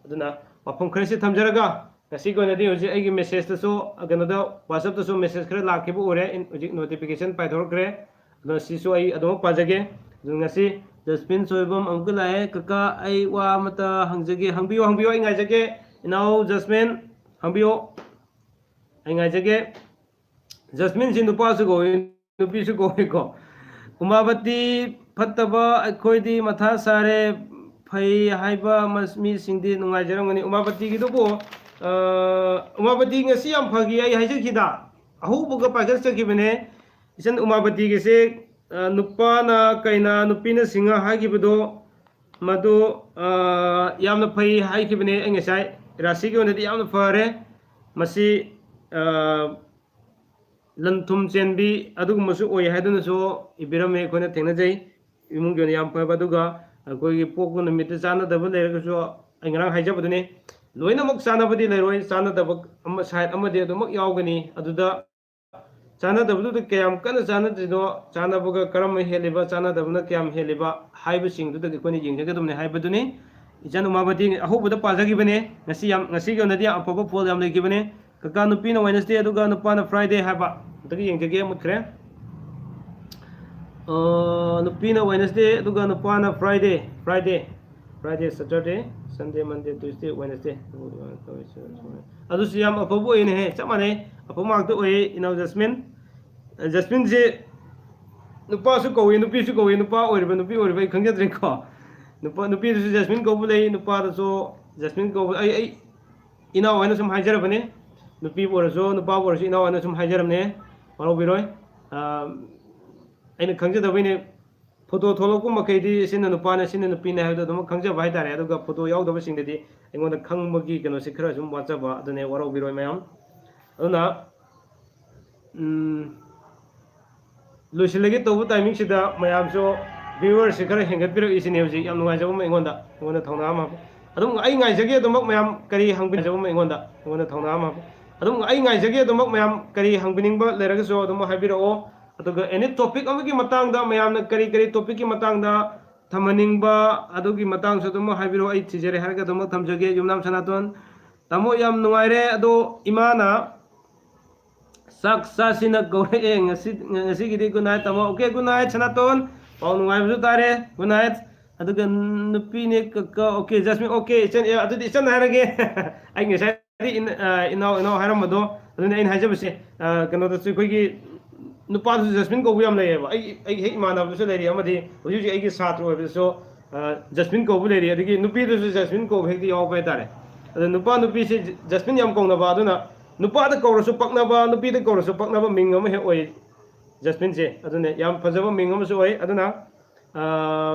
ꯑꯗꯨꯅ ꯋꯥꯐꯝ ꯈꯔꯁꯤ ꯊꯝꯖꯔꯒ, ꯉꯁꯤꯒꯤ ꯑꯣꯏꯅꯗꯤ ꯍꯧꯖꯤꯛ ꯑꯩꯒꯤ messageꯇꯁꯨ, ꯀꯩꯅꯣꯗ, WhatsAppꯇꯁꯨ message ꯈꯔ ꯂꯥꯛꯈꯤꯕ ꯎꯔꯦ꯫ ꯏꯟ-, ꯍꯧꯖꯤꯛ notification ꯄꯥꯏꯊꯣꯔꯛꯈ꯭ꯔꯦ꯫ ꯑꯗꯨꯅ ꯁꯤꯁꯨ ꯑꯩ ꯑꯗꯨꯃꯛ ꯄꯥꯖꯒꯦ꯫ ꯑꯗꯨ ꯉꯁꯤ ꯖꯁꯃꯤꯟ ꯁꯣꯏꯕꯝ ꯑꯃꯨꯛꯀ ꯂꯥꯛꯑꯦ꯫ "ꯀꯀꯥ, ꯑꯩ ꯋꯥ ꯑꯃꯇ ꯍꯪꯖꯒꯦ꯫" "ꯍꯪꯕꯤꯌꯨ, ꯍꯪꯕꯤꯌꯨ, ꯑꯩ ꯉꯥꯏꯖꯒꯦ꯫" ꯏꯅꯥꯎ ꯖꯁꯃꯤꯟ, ꯍꯪꯕꯤꯌꯨ꯫ ꯑꯩ ꯉꯥꯏꯖꯒꯦ꯫ ꯖꯁꯃꯤꯟꯁꯤ ꯅꯨꯄꯥꯁꯨ ꯀꯧꯏ, ꯅꯨꯄꯤꯁꯨ ꯀꯧꯏꯀꯣ꯫ "ꯎꯃꯥꯕꯇꯤ ꯐꯠꯇꯕ ꯑꯩꯈꯣꯏꯗꯤ ꯃꯊꯥ ꯁꯥꯔꯦ, ꯐꯩ ꯍꯥꯏꯕ ꯃꯁ-, ꯃꯤꯁꯤꯡꯗꯤ ꯅꯨꯡꯉꯥꯏꯖꯔꯝꯒꯅꯤ꯫" ꯎꯃꯥꯕꯇꯤꯒꯤꯗꯨꯕꯨ, ꯑ, ꯎꯃꯥꯕꯇꯤ ꯉꯁꯤ ꯌꯥꯝ ꯐꯈꯤ, ꯑꯩ ꯍꯥꯏꯖꯈꯤꯗ, ꯑꯍꯧꯕꯒ ꯄꯥꯏꯈꯠꯆꯈꯤꯕꯅꯦ꯫ ꯏꯆꯟ ꯎꯃꯥꯄꯇꯤꯒꯤꯁꯦ, ꯑ, ꯅꯨꯄꯥꯅ ꯀꯩꯅꯥ, ꯅꯨꯄꯤꯅ ꯁꯤꯡꯍ ꯍꯥꯏꯈꯤꯕꯗꯣ, ꯃꯗꯨ, ꯑ, ꯌꯥꯝꯅ ꯐꯩ ꯍꯥꯏꯈꯤꯕꯅꯦ ꯑꯩ ꯉꯁꯥꯏ꯫ ꯔꯥꯁꯤꯒꯤ ꯑꯣꯏꯅꯗꯤ ꯌꯥꯝꯅ ꯐꯔꯦ꯫ ꯃꯁꯤ, ꯑ, ꯂꯟ ꯊꯨꯝ ꯆꯦꯟꯕꯤ ꯑꯗꯨꯒꯨꯝꯕꯁꯨ ꯑꯣꯏ ꯍꯥꯏꯗꯨꯅꯁꯨ ꯏꯕꯤꯔꯝꯃꯦ, ꯑꯩꯈꯣꯏꯅ ꯊꯦꯡꯅꯖꯩ꯫ ꯏꯃꯨꯡꯒꯤ ꯑꯣꯏꯅ ꯌꯥꯝ ꯐꯕ, ꯑꯗꯨꯒ ꯑꯩꯈꯣꯏꯒꯤ ꯄꯣꯛꯄ ꯅꯨꯃꯤꯠꯇ ꯆꯥꯟꯅꯗꯕ ꯂꯩꯔꯒꯁꯨ, ꯑꯩ ꯉꯔꯥꯡ ꯍꯥꯏꯖꯕꯗꯨꯅꯤ, ꯂꯣꯏꯅꯃꯛ ꯆꯥꯟꯅꯕꯗꯤ ꯂꯩꯔꯣꯏ, ꯆꯥꯟꯅꯗꯕ ꯑꯃ, ꯁꯥꯏꯠ ꯑꯃꯗꯤ ꯑꯗꯨꯃꯛ ꯌꯥꯎꯒꯅꯤ꯫ ꯑꯗꯨꯗ ꯆꯥꯟꯅꯗꯕꯗꯨꯗ ꯀꯌꯥꯝ ꯀꯟꯅ ꯆꯥꯟꯅꯗ꯭ꯔꯤꯅꯣ, ꯆꯥꯟꯅꯕꯒ ꯀꯔꯝꯕ ꯍꯦꯜꯂꯤꯕ, ꯆꯥꯟꯅꯗꯕꯅ ꯀꯌꯥꯝ ꯍꯦꯜꯂꯤꯕ ꯍꯥꯏꯕꯁꯤꯡꯗꯨꯗꯒꯤ ꯑꯩꯈꯣꯏꯅ ꯌꯦꯡꯖꯒꯗꯕꯅꯤ ꯍꯥꯏꯕꯗꯨꯅꯤ꯫ ꯏꯆꯟ ꯎꯃꯥꯕꯇꯤ ꯑꯍꯧꯕꯗ ꯄꯥꯖꯈꯤꯕꯅꯦ, ꯉꯁꯤ ꯌꯥꯝ, ꯉꯁꯤꯒꯤ ꯑꯣꯏꯅꯗꯤ ꯌꯥꯝ ꯑꯐꯕ ꯐꯣꯜ ꯌꯥꯝ ꯂꯩꯈꯤꯕꯅꯦ꯫ ꯀꯀꯥ, ꯅꯨꯄꯤꯅ Wednesday ꯑꯗꯨꯒ ꯅꯨꯄꯥꯅ Friday ꯍꯥꯏꯕ꯫ ꯑꯝꯇꯒ ꯌꯦꯡꯖꯒꯦ, ꯃꯨꯠꯈ꯭ꯔꯦ꯫ ꯑ, ꯅꯨꯄꯤꯅ Wednesday ꯑꯗꯨꯒ ꯅꯨꯄꯥꯅ Friday, Friday, Friday, Saturday, Sunday, Monday, Tuesday, Wednesday꯫ ꯑꯗꯨꯁꯨ ꯌꯥꯝ ꯑꯐꯕ ꯑꯣꯏꯅꯦꯍꯦ, ꯆꯞ ꯃꯥꯟꯅꯩ, ꯑꯐꯕ ꯉꯥꯛꯇ ꯑꯣꯏꯌꯦ ꯏꯅꯥꯎ ꯖꯁꯃꯤꯟ꯫ ꯖꯁꯃꯤꯟꯁꯦ ꯅꯨꯄꯥꯁꯨ ꯀꯧꯏ, ꯅꯨꯄꯤꯁꯨ ꯀꯧꯏ, ꯅꯨꯄꯥ ꯑꯣꯏꯔꯤꯕ, ꯅꯨꯄꯤ ꯑꯣꯏꯔꯤꯕ ꯑꯩ ꯈꯪꯖꯗ꯭ꯔꯦꯀꯣ꯫ ꯅꯨꯄꯥ, ꯅꯨꯄꯤꯗꯨꯁꯨ ꯖꯁꯃꯤꯟ ꯀꯧꯕ ꯂꯩ, ꯅꯨꯄꯥꯗꯁꯨ ꯖꯁꯃꯤꯟ ꯀꯧꯕ, ꯑꯩ, ꯑꯩ ꯏꯅꯥꯎ ꯍꯥꯏꯅ ꯁꯨꯝ ꯍꯥꯏꯖꯔꯕꯅꯤ꯫ ꯅꯨꯄꯤꯕꯨ ꯑꯣꯏꯔꯁꯨ, ꯅꯨꯄꯥꯕꯨ ꯑꯣꯏꯔꯁꯨ, ꯏꯅꯥꯎ ꯍꯥꯏꯅ ꯁꯨꯝ ꯍꯥꯏꯖꯔꯕꯅꯦ, ꯋꯥꯔꯧꯕꯤꯔꯣꯏ꯫ ꯑ, ꯑꯩꯅ ꯈꯪꯖꯗꯕꯩꯅꯦ꯫ ꯐꯣꯇꯣ ꯊꯣꯛꯂꯛꯄ ꯃꯈꯩꯗꯤ ꯁꯤꯅ ꯅꯨꯄꯥꯅ, ꯁꯤꯅ ꯅꯨꯄꯤꯅ ꯍꯥꯏꯕꯗꯣ ꯑꯗꯨꯃꯛ ꯈꯪꯖꯕ ꯍꯥꯏꯇꯥꯔꯦ꯫ ꯑꯗꯨꯒ ꯐꯣꯇꯣ ꯌꯥꯎꯗꯕꯁꯤꯡꯗꯗꯤ ꯑꯩꯉꯣꯟꯗ ꯈꯪꯕꯒꯤ ꯀꯩꯅꯣꯁꯤ ꯈꯔ ꯁꯨꯝ ꯋꯥꯠꯆꯕ ꯑꯗꯨꯅꯦ, ꯋꯥꯔꯧꯕꯤꯔꯣꯏ ꯃꯌꯥꯝ꯫ ꯑꯗꯨꯅ, ꯎꯝ, ꯂꯣꯏꯁꯤꯜꯂꯒꯦ ꯇꯧꯕ ꯇꯥꯏꯃꯤꯡꯁꯤꯗ ꯃꯌꯥꯝꯁꯨ ꯚ꯭ꯌꯨꯋꯔꯁꯤ ꯈꯔ ꯍꯦꯟꯒꯠꯄꯤꯔꯛꯏꯁꯤꯅꯦ ꯍꯧꯖꯤꯛ꯫ ꯌꯥꯝ ꯅꯨꯡꯉꯥꯏꯖꯕ ꯑꯃ ꯑꯩꯉꯣꯟꯗ, ꯑꯩꯉꯣꯟꯗ ꯊꯧꯅꯥ ꯑꯃ ꯍꯥꯞꯄ꯫ ꯑꯗꯨꯝ ꯑꯩ ꯉꯥꯏꯖꯒꯦ ꯑꯗꯨꯃꯛ ꯃꯌꯥꯝ ꯀꯔꯤ ꯍꯪꯕꯤꯅꯤꯡꯕ ꯑꯩꯉꯣꯟꯗ, ꯑꯩꯉꯣꯟꯗ ꯊꯧꯅꯥ ꯑꯃ ꯍꯥꯞꯄ꯫ ꯑꯗꯨꯝ ꯑꯩ ꯉꯥꯏꯖꯒꯦ ꯑꯗꯨꯃꯛ ꯃꯌꯥꯝ ꯀꯔꯤ ꯍꯪꯕꯤꯅꯤꯡꯕ ꯂꯩꯔꯒꯁꯨ ꯑꯗꯨꯝ ꯍꯥꯏꯕꯤꯔꯛꯑꯣ꯫ ꯑꯗꯨꯒ any topic ꯑꯃꯒꯤ ꯃꯇꯥꯡꯗ ꯃꯌꯥꯝꯅ ꯀꯔꯤ ꯀꯔꯤ topicꯀꯤ ꯃꯇꯥꯡꯗ ꯊꯝꯍꯟꯅꯤꯡꯕ ꯑꯗꯨꯒꯤ ꯃꯇꯥꯡꯁꯨ ꯑꯗꯨꯝ ꯍꯥꯏꯕꯤꯔꯛꯑꯣ꯫ ꯑꯩ ꯊꯤꯖꯔꯦ ꯍꯥꯏꯔꯒ ꯑꯗꯨꯃꯛ ꯊꯝꯖꯒꯦ꯫ ꯌꯨꯝꯅꯥꯝ ꯁꯅꯥꯇꯣꯟ, ꯇꯥꯃꯣ ꯌꯥꯝ ꯅꯨꯡꯉꯥꯏꯔꯦ꯫ ꯑꯗꯣ ꯏꯃꯥꯅ ꯆꯥꯛ ꯆꯥꯁꯤꯅ ꯀꯧꯔꯛꯑꯦ꯫ ꯉꯁꯤ, ꯉꯁꯤꯒꯤꯗꯤ good night ꯇꯥꯃꯣ꯫ Okay, good night ꯁꯅꯥꯇꯣꯟ꯫ ꯄꯥꯎ ꯅꯨꯡꯉꯥꯏꯕꯁꯨ ꯇꯥꯔꯦ꯫ Good night꯫ ꯑꯗꯨꯒ ꯅꯨꯄꯤꯅꯦ ꯀꯀꯥ꯫ Okay, jasmine. Okay, ꯏꯆꯟ, ꯑꯦ, ꯑꯗꯨꯗꯤ ꯏꯆꯟ ꯍꯥꯏꯔꯒꯦ꯫ ꯑꯩ ꯉꯁꯥꯏꯗꯤ ꯏꯟ-, ꯑ, ꯏꯅꯥꯎ, ꯏꯅꯥꯎ ꯍꯥꯏꯔꯝꯕꯗꯣ, ꯑꯗꯨꯅ ꯑꯩꯅ ꯍꯥꯏꯖꯕꯁꯦ, ꯑ, ꯀꯩꯅꯣꯗꯁꯨ ꯑꯩꯈꯣꯏꯒꯤ ꯅꯨꯄꯥꯗꯁꯨ ꯖꯁꯃꯤꯟ ꯀꯧꯕ ꯌꯥꯝ ꯂꯩꯌꯦꯕ꯫ ꯑꯩ, ꯑꯩꯒꯤ ꯍꯦꯛ ꯏꯃꯥꯟꯅꯕꯗꯁꯨ ꯂꯩꯔꯤ ꯑꯃꯗꯤ ꯍꯧꯖꯤꯛ ꯍꯧꯖꯤꯛ ꯑꯩꯒꯤ ꯁꯥꯇ꯭ꯔ ꯑꯣꯏꯕꯗꯁꯨ, ꯑ, ꯖꯁꯃꯤꯟ ꯀꯧꯕ ꯂꯩꯔꯤ꯫ ꯑꯗꯒꯤ ꯅꯨꯄꯤꯗꯁꯨ ꯖꯁꯃꯤꯟ ꯀꯧꯕ ꯍꯦꯛꯇ ꯌꯥꯎꯕ ꯍꯥꯏꯇꯥꯔꯦ꯫ ꯑꯗ ꯅꯨꯄꯥ ꯅꯨꯄꯤꯁꯦ ꯖ-, ꯖꯁꯃꯤꯟ ꯌꯥꯝ ꯀꯧꯅꯕ, ꯑꯗꯨꯅ ꯅꯨꯄꯥꯗ ꯀꯧꯔꯁꯨ ꯄꯛꯅꯕ, ꯅꯨꯄꯤꯗ ꯀꯧꯔꯁꯨ ꯄꯛꯅꯕ ꯃꯤꯡ ꯑꯃ ꯍꯦꯛ ꯑꯣꯏ꯫ ꯖꯁꯃꯤꯟꯁꯦ꯫ ꯑꯗꯨꯅ ꯌꯥꯝ ꯐꯖꯕ ꯃꯤꯡ ꯑꯃꯁꯨ ꯑꯣꯏ꯫ ꯑꯗꯨꯅ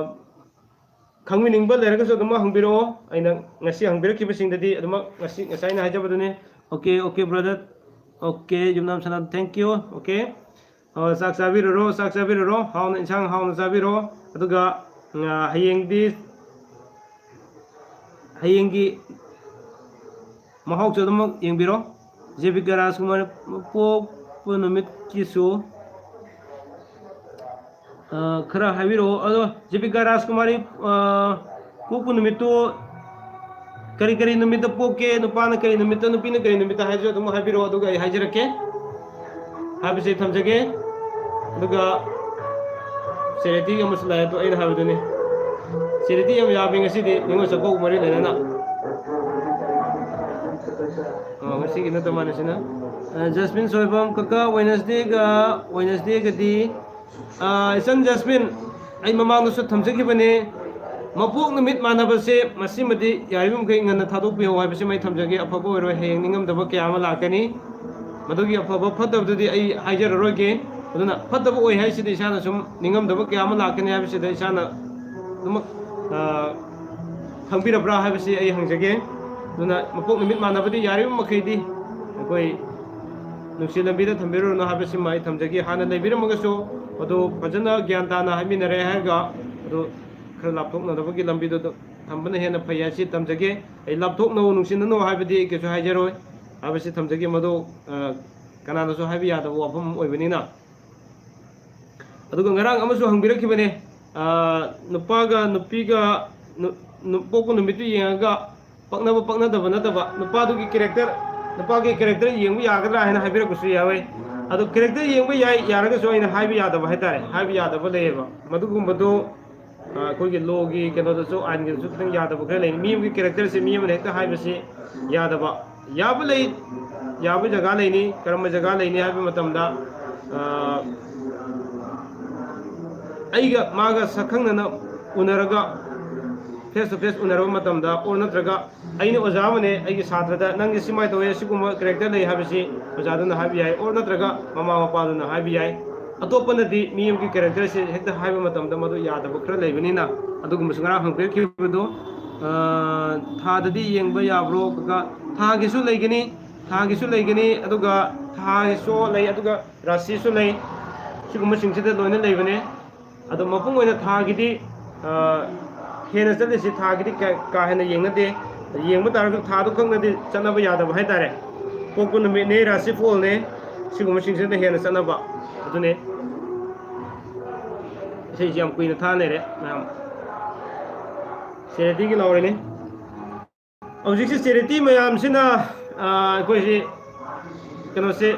ꯈꯪꯕꯤꯅꯤꯡꯕ ꯂꯩꯔꯒꯁꯨ ꯑꯗꯨꯃꯛ ꯍꯪꯕꯤꯔꯛꯑꯣ꯫ ꯑꯩꯅ ꯉꯁꯤ ꯍꯪꯕꯤꯔꯛꯈꯤꯕꯁꯤꯡꯗꯗꯤ ꯑꯗꯨꯃꯛ ꯉꯁꯤ, ꯉꯁꯥꯏ ꯑꯩꯅ ꯍꯥꯏꯖꯕꯗꯨꯅꯤ꯫ Okay, okay, brother. Okay, ꯌꯨꯝꯅꯥꯝ ꯁꯅꯥ, thank you. Okay. ꯑꯣ, ꯆꯥꯛ ꯆꯥꯕꯤꯔꯨꯔꯣ, ꯆꯥꯛ ꯆꯥꯕꯤꯔꯨꯔꯣ, ꯍꯥꯎꯅ, ꯏꯟꯁꯥꯡ ꯍꯥꯎꯅ ꯆꯥꯕꯤꯔꯣ꯫ ꯑꯗꯨꯒ ꯍꯌꯦꯡꯗꯤ, ꯍꯌꯦꯡꯒꯤ ꯃꯍꯥꯎꯁꯨ ꯑꯗꯨꯃꯛ ꯌꯦꯡꯕꯤꯔꯣ꯫ ꯖꯦꯕꯤꯀꯥ ꯔꯥꯖꯀꯨꯃꯥꯔ ꯄꯣꯛꯄ ꯅꯨꯃꯤꯠꯀꯤꯁꯨ ꯈꯔ ꯍꯥꯏꯕꯤꯔꯛꯑꯣ꯫ ꯑꯗꯣ ꯖꯦꯕꯤꯀꯥ ꯔꯥꯖꯀꯨꯃꯥꯔꯤ ꯄꯣꯛꯄ ꯅꯨꯃꯤꯠꯇꯨ ꯀꯔꯤ ꯀꯔꯤ ꯅꯨꯃꯤꯠꯇ ꯄꯣꯛꯀꯦ, ꯅꯨꯄꯥꯅ ꯀꯔꯤ ꯅꯨꯃꯤꯠꯇ, ꯅꯨꯄꯤꯅ ꯀꯔꯤ ꯅꯨꯃꯤꯠꯇ ꯍꯥꯏꯕꯁꯨ ꯑꯗꯨꯝ ꯍꯥꯏꯕꯤꯔꯛꯑꯣ, ꯑꯗꯨꯒ ꯑꯩ ꯍꯥꯏꯖꯔꯛꯀꯦ ꯍꯥꯏꯕꯁꯦ ꯊꯝꯖꯒꯦ꯫ ꯑꯗꯨꯒ ꯆꯦꯔꯤꯇꯤꯒꯤ ꯑꯃꯁꯨ ꯂꯥꯛꯑꯦ, ꯑꯗꯣ ꯑꯩꯅ ꯍꯥꯏꯕꯗꯨꯅꯤ, ꯆꯦꯔꯤꯇꯤ ꯌꯥꯝ ꯌꯥꯝꯃꯤ ꯉꯁꯤꯗꯤ, ꯅꯤꯉꯣꯜ ꯆꯥꯛꯀꯧꯕ ꯃꯔꯤ ꯂꯩꯅꯅ꯫ ꯑ, ꯉꯁꯤꯒꯤ ꯅꯠꯇ ꯃꯥꯅꯦ ꯁꯤꯅ꯫ ꯑ, ꯖꯁꯃꯤꯟ ꯁꯣꯏꯕꯝ, ꯀꯀꯥ, ꯋꯦꯅꯁꯗꯦꯒ, ꯋꯦꯅꯁꯗꯦꯒꯗꯤ, ꯑ, ꯏꯆꯟ ꯖꯁꯃꯤꯟ, ꯑꯩ ꯃꯃꯥꯡꯗꯁꯨ ꯊꯝꯖꯈꯤꯕꯅꯦ, ꯃꯄꯣꯛ ꯅꯨꯃꯤꯠ ꯃꯥꯟꯅꯕꯁꯦ ꯃꯁꯤꯃꯗꯤ ꯌꯥꯔꯤꯕ ꯃꯈꯩ ꯉꯟꯅ ꯊꯥꯗꯣꯛꯄꯤꯌꯣ ꯍꯥꯏꯕꯁꯤꯃ ꯑꯩ ꯊꯝꯖꯒꯦ꯫ ꯑꯐꯕ ꯑꯣꯏꯔꯣꯏ, ꯍꯌꯦꯡ ꯅꯤꯡꯉꯝꯗꯕ ꯀꯌꯥ ꯑꯃ ꯂꯥꯛꯀꯅꯤ꯫ ꯃꯗꯨꯒꯤ ꯑꯐꯕ ꯐꯠꯇꯕꯗꯨꯗꯤ ꯑꯩ ꯍꯥꯏꯖꯔꯔꯣꯏꯒꯦ꯫ ꯑꯗꯨꯅ ꯐꯠꯇꯕ ꯑꯣꯏ ꯍꯥꯏꯁꯤꯗꯤ ꯏꯁꯥꯅ ꯁꯨꯝ ꯅꯤꯡꯉꯝꯗꯕ ꯀꯌꯥ ꯑꯃ ꯂꯥꯛꯀꯅꯤ ꯍꯥꯏꯕꯁꯤꯗ ꯏꯁꯥꯅ ꯑꯗꯨꯃꯛ, ꯑ, ꯈꯪꯕꯤꯔꯕ꯭ꯔꯥ ꯍꯥꯏꯕꯁꯤ ꯑꯩ ꯍꯪꯖꯒꯦ꯫ ꯑꯗꯨꯅ ꯃꯄꯣꯛ ꯅꯨꯃꯤꯠ ꯃꯥꯟꯅꯕꯗꯤ ꯌꯥꯔꯤꯕ ꯃꯈꯩꯗꯤ ꯑꯩꯈꯣꯏ ꯅꯨꯡꯁꯤ ꯂꯝꯕꯤꯗ ꯊꯝꯕꯤꯔꯨꯔꯅꯨ ꯍꯥꯏꯕꯁꯤꯃ ꯑꯩ ꯊꯝꯖꯒꯦ꯫ ꯍꯥꯟꯅ ꯂꯩꯕꯤꯔꯝꯃꯒꯁꯨ ꯃꯗꯨ ꯐꯖꯅ ꯒ꯭ꯌꯥꯟ ꯇꯥꯅ ꯍꯥꯏꯃꯤꯟꯅꯔꯦ ꯍꯥꯏꯔꯒ ꯑꯗꯨ ꯈꯔ ꯂꯥꯞꯊꯣꯛꯅꯅꯕꯒꯤ ꯂꯝꯕꯤꯗꯨ ꯊꯝꯕꯅ ꯍꯦꯟꯅ ꯐꯩ ꯍꯥꯏꯁꯤ ꯊꯝꯖꯒꯦ꯫ ꯑꯩ ꯂꯥꯞꯊꯣꯛꯅꯧ, ꯅꯨꯡꯁꯤꯅꯅꯨ ꯍꯥꯏꯕꯗꯤ ꯑꯩ ꯀꯩꯁꯨ ꯍꯥꯏꯖꯔꯣꯏ ꯍꯥꯏꯕꯁꯤ ꯊꯝꯖꯒꯦ꯫ ꯃꯗꯨ, ꯑ, ꯀꯅꯥꯅꯁꯨ ꯍꯥꯏꯕ ꯌꯥꯗꯕ ꯋꯥꯐꯝ ꯑꯃ ꯑꯣꯏꯕꯅꯤꯅ꯫ ꯑꯗꯨꯒ ꯉꯔꯥꯡ ꯑꯃꯁꯨ ꯍꯪꯕꯤꯔꯛꯈꯤꯕꯅꯦ, ꯑ, ꯅꯨꯄꯥꯒ ꯅꯨꯄꯤꯒ ꯅꯨ-, ꯅꯨ-, ꯄꯣꯛꯄ ꯅꯨꯃꯤꯠꯇꯨ ꯌꯦꯡꯉꯒ ꯄꯛꯅꯕ ꯄꯛꯅꯗꯕ ꯅꯠꯇꯕ, ꯅꯨꯄꯥꯗꯨꯒꯤ character, ꯅꯨꯄꯥꯒꯤ character ꯌꯦꯡꯕ ꯌꯥꯒꯗ꯭ꯔꯥ ꯍꯥꯏꯅ ꯍꯥꯏꯕꯤꯔꯛꯄꯁꯨ ꯌꯥꯎꯋꯦ꯫ ꯑꯗꯣ character ꯌꯦꯡꯕ ꯌꯥꯏ, ꯌꯥꯔꯒꯁꯨ ꯑꯩꯅ ꯍꯥꯏꯕ ꯌꯥꯗꯕ ꯍꯥꯏꯇꯥꯔꯦ, ꯍꯥꯏꯕ ꯌꯥꯗꯕ ꯂꯩꯌꯦꯕ꯫ ꯃꯗꯨꯒꯨꯝꯕꯗꯨ, ꯑ, ꯑꯩꯈꯣꯏꯒꯤ lawꯒꯤ ꯀꯩꯅꯣꯗꯁꯨ, ꯑꯥꯏꯟꯒꯤꯗꯁꯨ ꯈꯤꯇꯪ ꯌꯥꯗꯕ ꯈꯔ ꯂꯩ꯫ ꯃꯤ ꯑꯃꯒꯤ characterꯁꯦ ꯃꯤ ꯑꯃꯅ ꯍꯦꯛꯇ ꯍꯥꯏꯕꯁꯤ ꯌꯥꯗꯕ꯫ ꯌꯥꯕ ꯂꯩ, ꯌꯥꯕ ꯖꯒꯥ ꯂꯩꯅꯤ꯫ ꯀꯔꯝꯕ ꯖꯒꯥ ꯂꯩꯅꯤ ꯍꯥꯏꯕ ꯃꯇꯝꯗ, ꯑ, ꯑꯩꯒ ꯃꯥꯒ ꯁꯛꯈꯪꯅꯅ ꯎꯅꯔꯒ, face to face ꯎꯅꯔꯕ ꯃꯇꯝꯗ, or ꯅꯠꯇ꯭ꯔꯒ ꯑꯩꯅ ꯑꯣꯖꯥ ꯑꯃꯅꯦ, ꯑꯩꯒꯤ ꯁꯥꯇ꯭ꯔꯗ "ꯅꯪꯒꯤ ꯁꯤꯃꯥꯏ ꯇꯧꯋꯦ, ꯁꯤꯒꯨꯝꯕ character ꯂꯩ" ꯍꯥꯏꯕꯁꯤ ꯑꯣꯖꯥꯗꯨꯅ ꯍꯥꯏꯕ ꯌꯥꯏ, or ꯅꯠꯇ꯭ꯔꯒ ꯃꯃꯥ ꯃꯄꯥꯗꯨꯅ ꯍꯥꯏꯕ ꯌꯥꯏ꯫ ꯑꯇꯣꯞꯄꯅꯗꯤ ꯃꯤ ꯑꯃꯒꯤ ꯀꯦꯔꯦꯛꯇꯔꯁꯦ ꯍꯦꯛꯇ ꯍꯥꯏꯕ ꯃꯇꯝꯗ ꯃꯗꯨ ꯌꯥꯗꯕ ꯈꯔ ꯂꯩꯕꯅꯤꯅ, ꯑꯗꯨꯒꯨꯝꯕꯁꯨ ꯉꯔꯥꯡ ꯍꯪꯕꯤꯔꯛꯈꯤꯕꯗꯣ, ꯑ, ꯊꯥꯗꯗꯤ ꯌꯦꯡꯕ ꯌꯥꯕ꯭ꯔꯣ? ꯀꯀꯥ, ꯊꯥꯒꯤꯁꯨ ꯂꯩꯒꯅꯤ, ꯊꯥꯒꯤꯁꯨ ꯂꯩꯒꯅꯤ, ꯑꯗꯨꯒ ꯊꯥꯒꯤꯁꯨ ꯂꯩ, ꯑꯗꯨꯒ ꯔꯥꯁꯤꯁꯨ ꯂꯩ꯫ ꯁꯤꯒꯨꯝꯕꯁꯤꯡꯁꯤꯗ ꯂꯣꯏꯅ ꯂꯩꯕꯅꯦ꯫ ꯑꯗꯣ ꯃꯄꯨꯡ ꯑꯣꯏꯅ ꯊꯥꯒꯤꯗꯤ, ꯑ, ꯍꯦꯟꯅ ꯆꯠꯂꯤꯁꯤ ꯊꯥꯒꯤꯗꯤ ꯀ-, ꯀꯥ ꯍꯦꯟꯅ ꯌꯦꯡꯅꯗꯦ꯫ ꯌꯦꯡꯕ ꯇꯥꯔꯒꯁꯨ ꯊꯥꯗꯨ ꯈꯛꯅꯗꯤ ꯆꯠꯅꯕ ꯌꯥꯗꯕ ꯍꯥꯏꯇꯥꯔꯦ꯫ ꯄꯣꯛꯄ ꯅꯨꯃꯤꯠꯅꯦ, ꯔꯥꯁꯤ ꯐꯣꯜꯅꯦ, ꯁꯤꯒꯨꯝꯕꯁꯤꯡꯁꯤꯅ ꯍꯦꯟꯅ ꯆꯠꯅꯕ꯫ ꯑꯗꯨꯅꯦ꯫ ꯏꯁꯩꯁꯤ ꯌꯥꯝ ꯀꯨꯏꯅ ꯊꯥ ꯂꯩꯔꯦ ꯃꯌꯥꯝ꯫ ꯆꯦꯔꯤꯇꯤꯒꯤ ꯂꯥꯎꯔꯤꯅꯤ꯫ ꯍꯧꯖꯤꯛꯁꯤ ꯆꯦꯔꯤꯇꯤ ꯃꯌꯥꯝꯁꯤꯅ, ꯑ, ꯑꯩꯈꯣꯏꯁꯤ ꯀꯩꯅꯣꯁꯦ,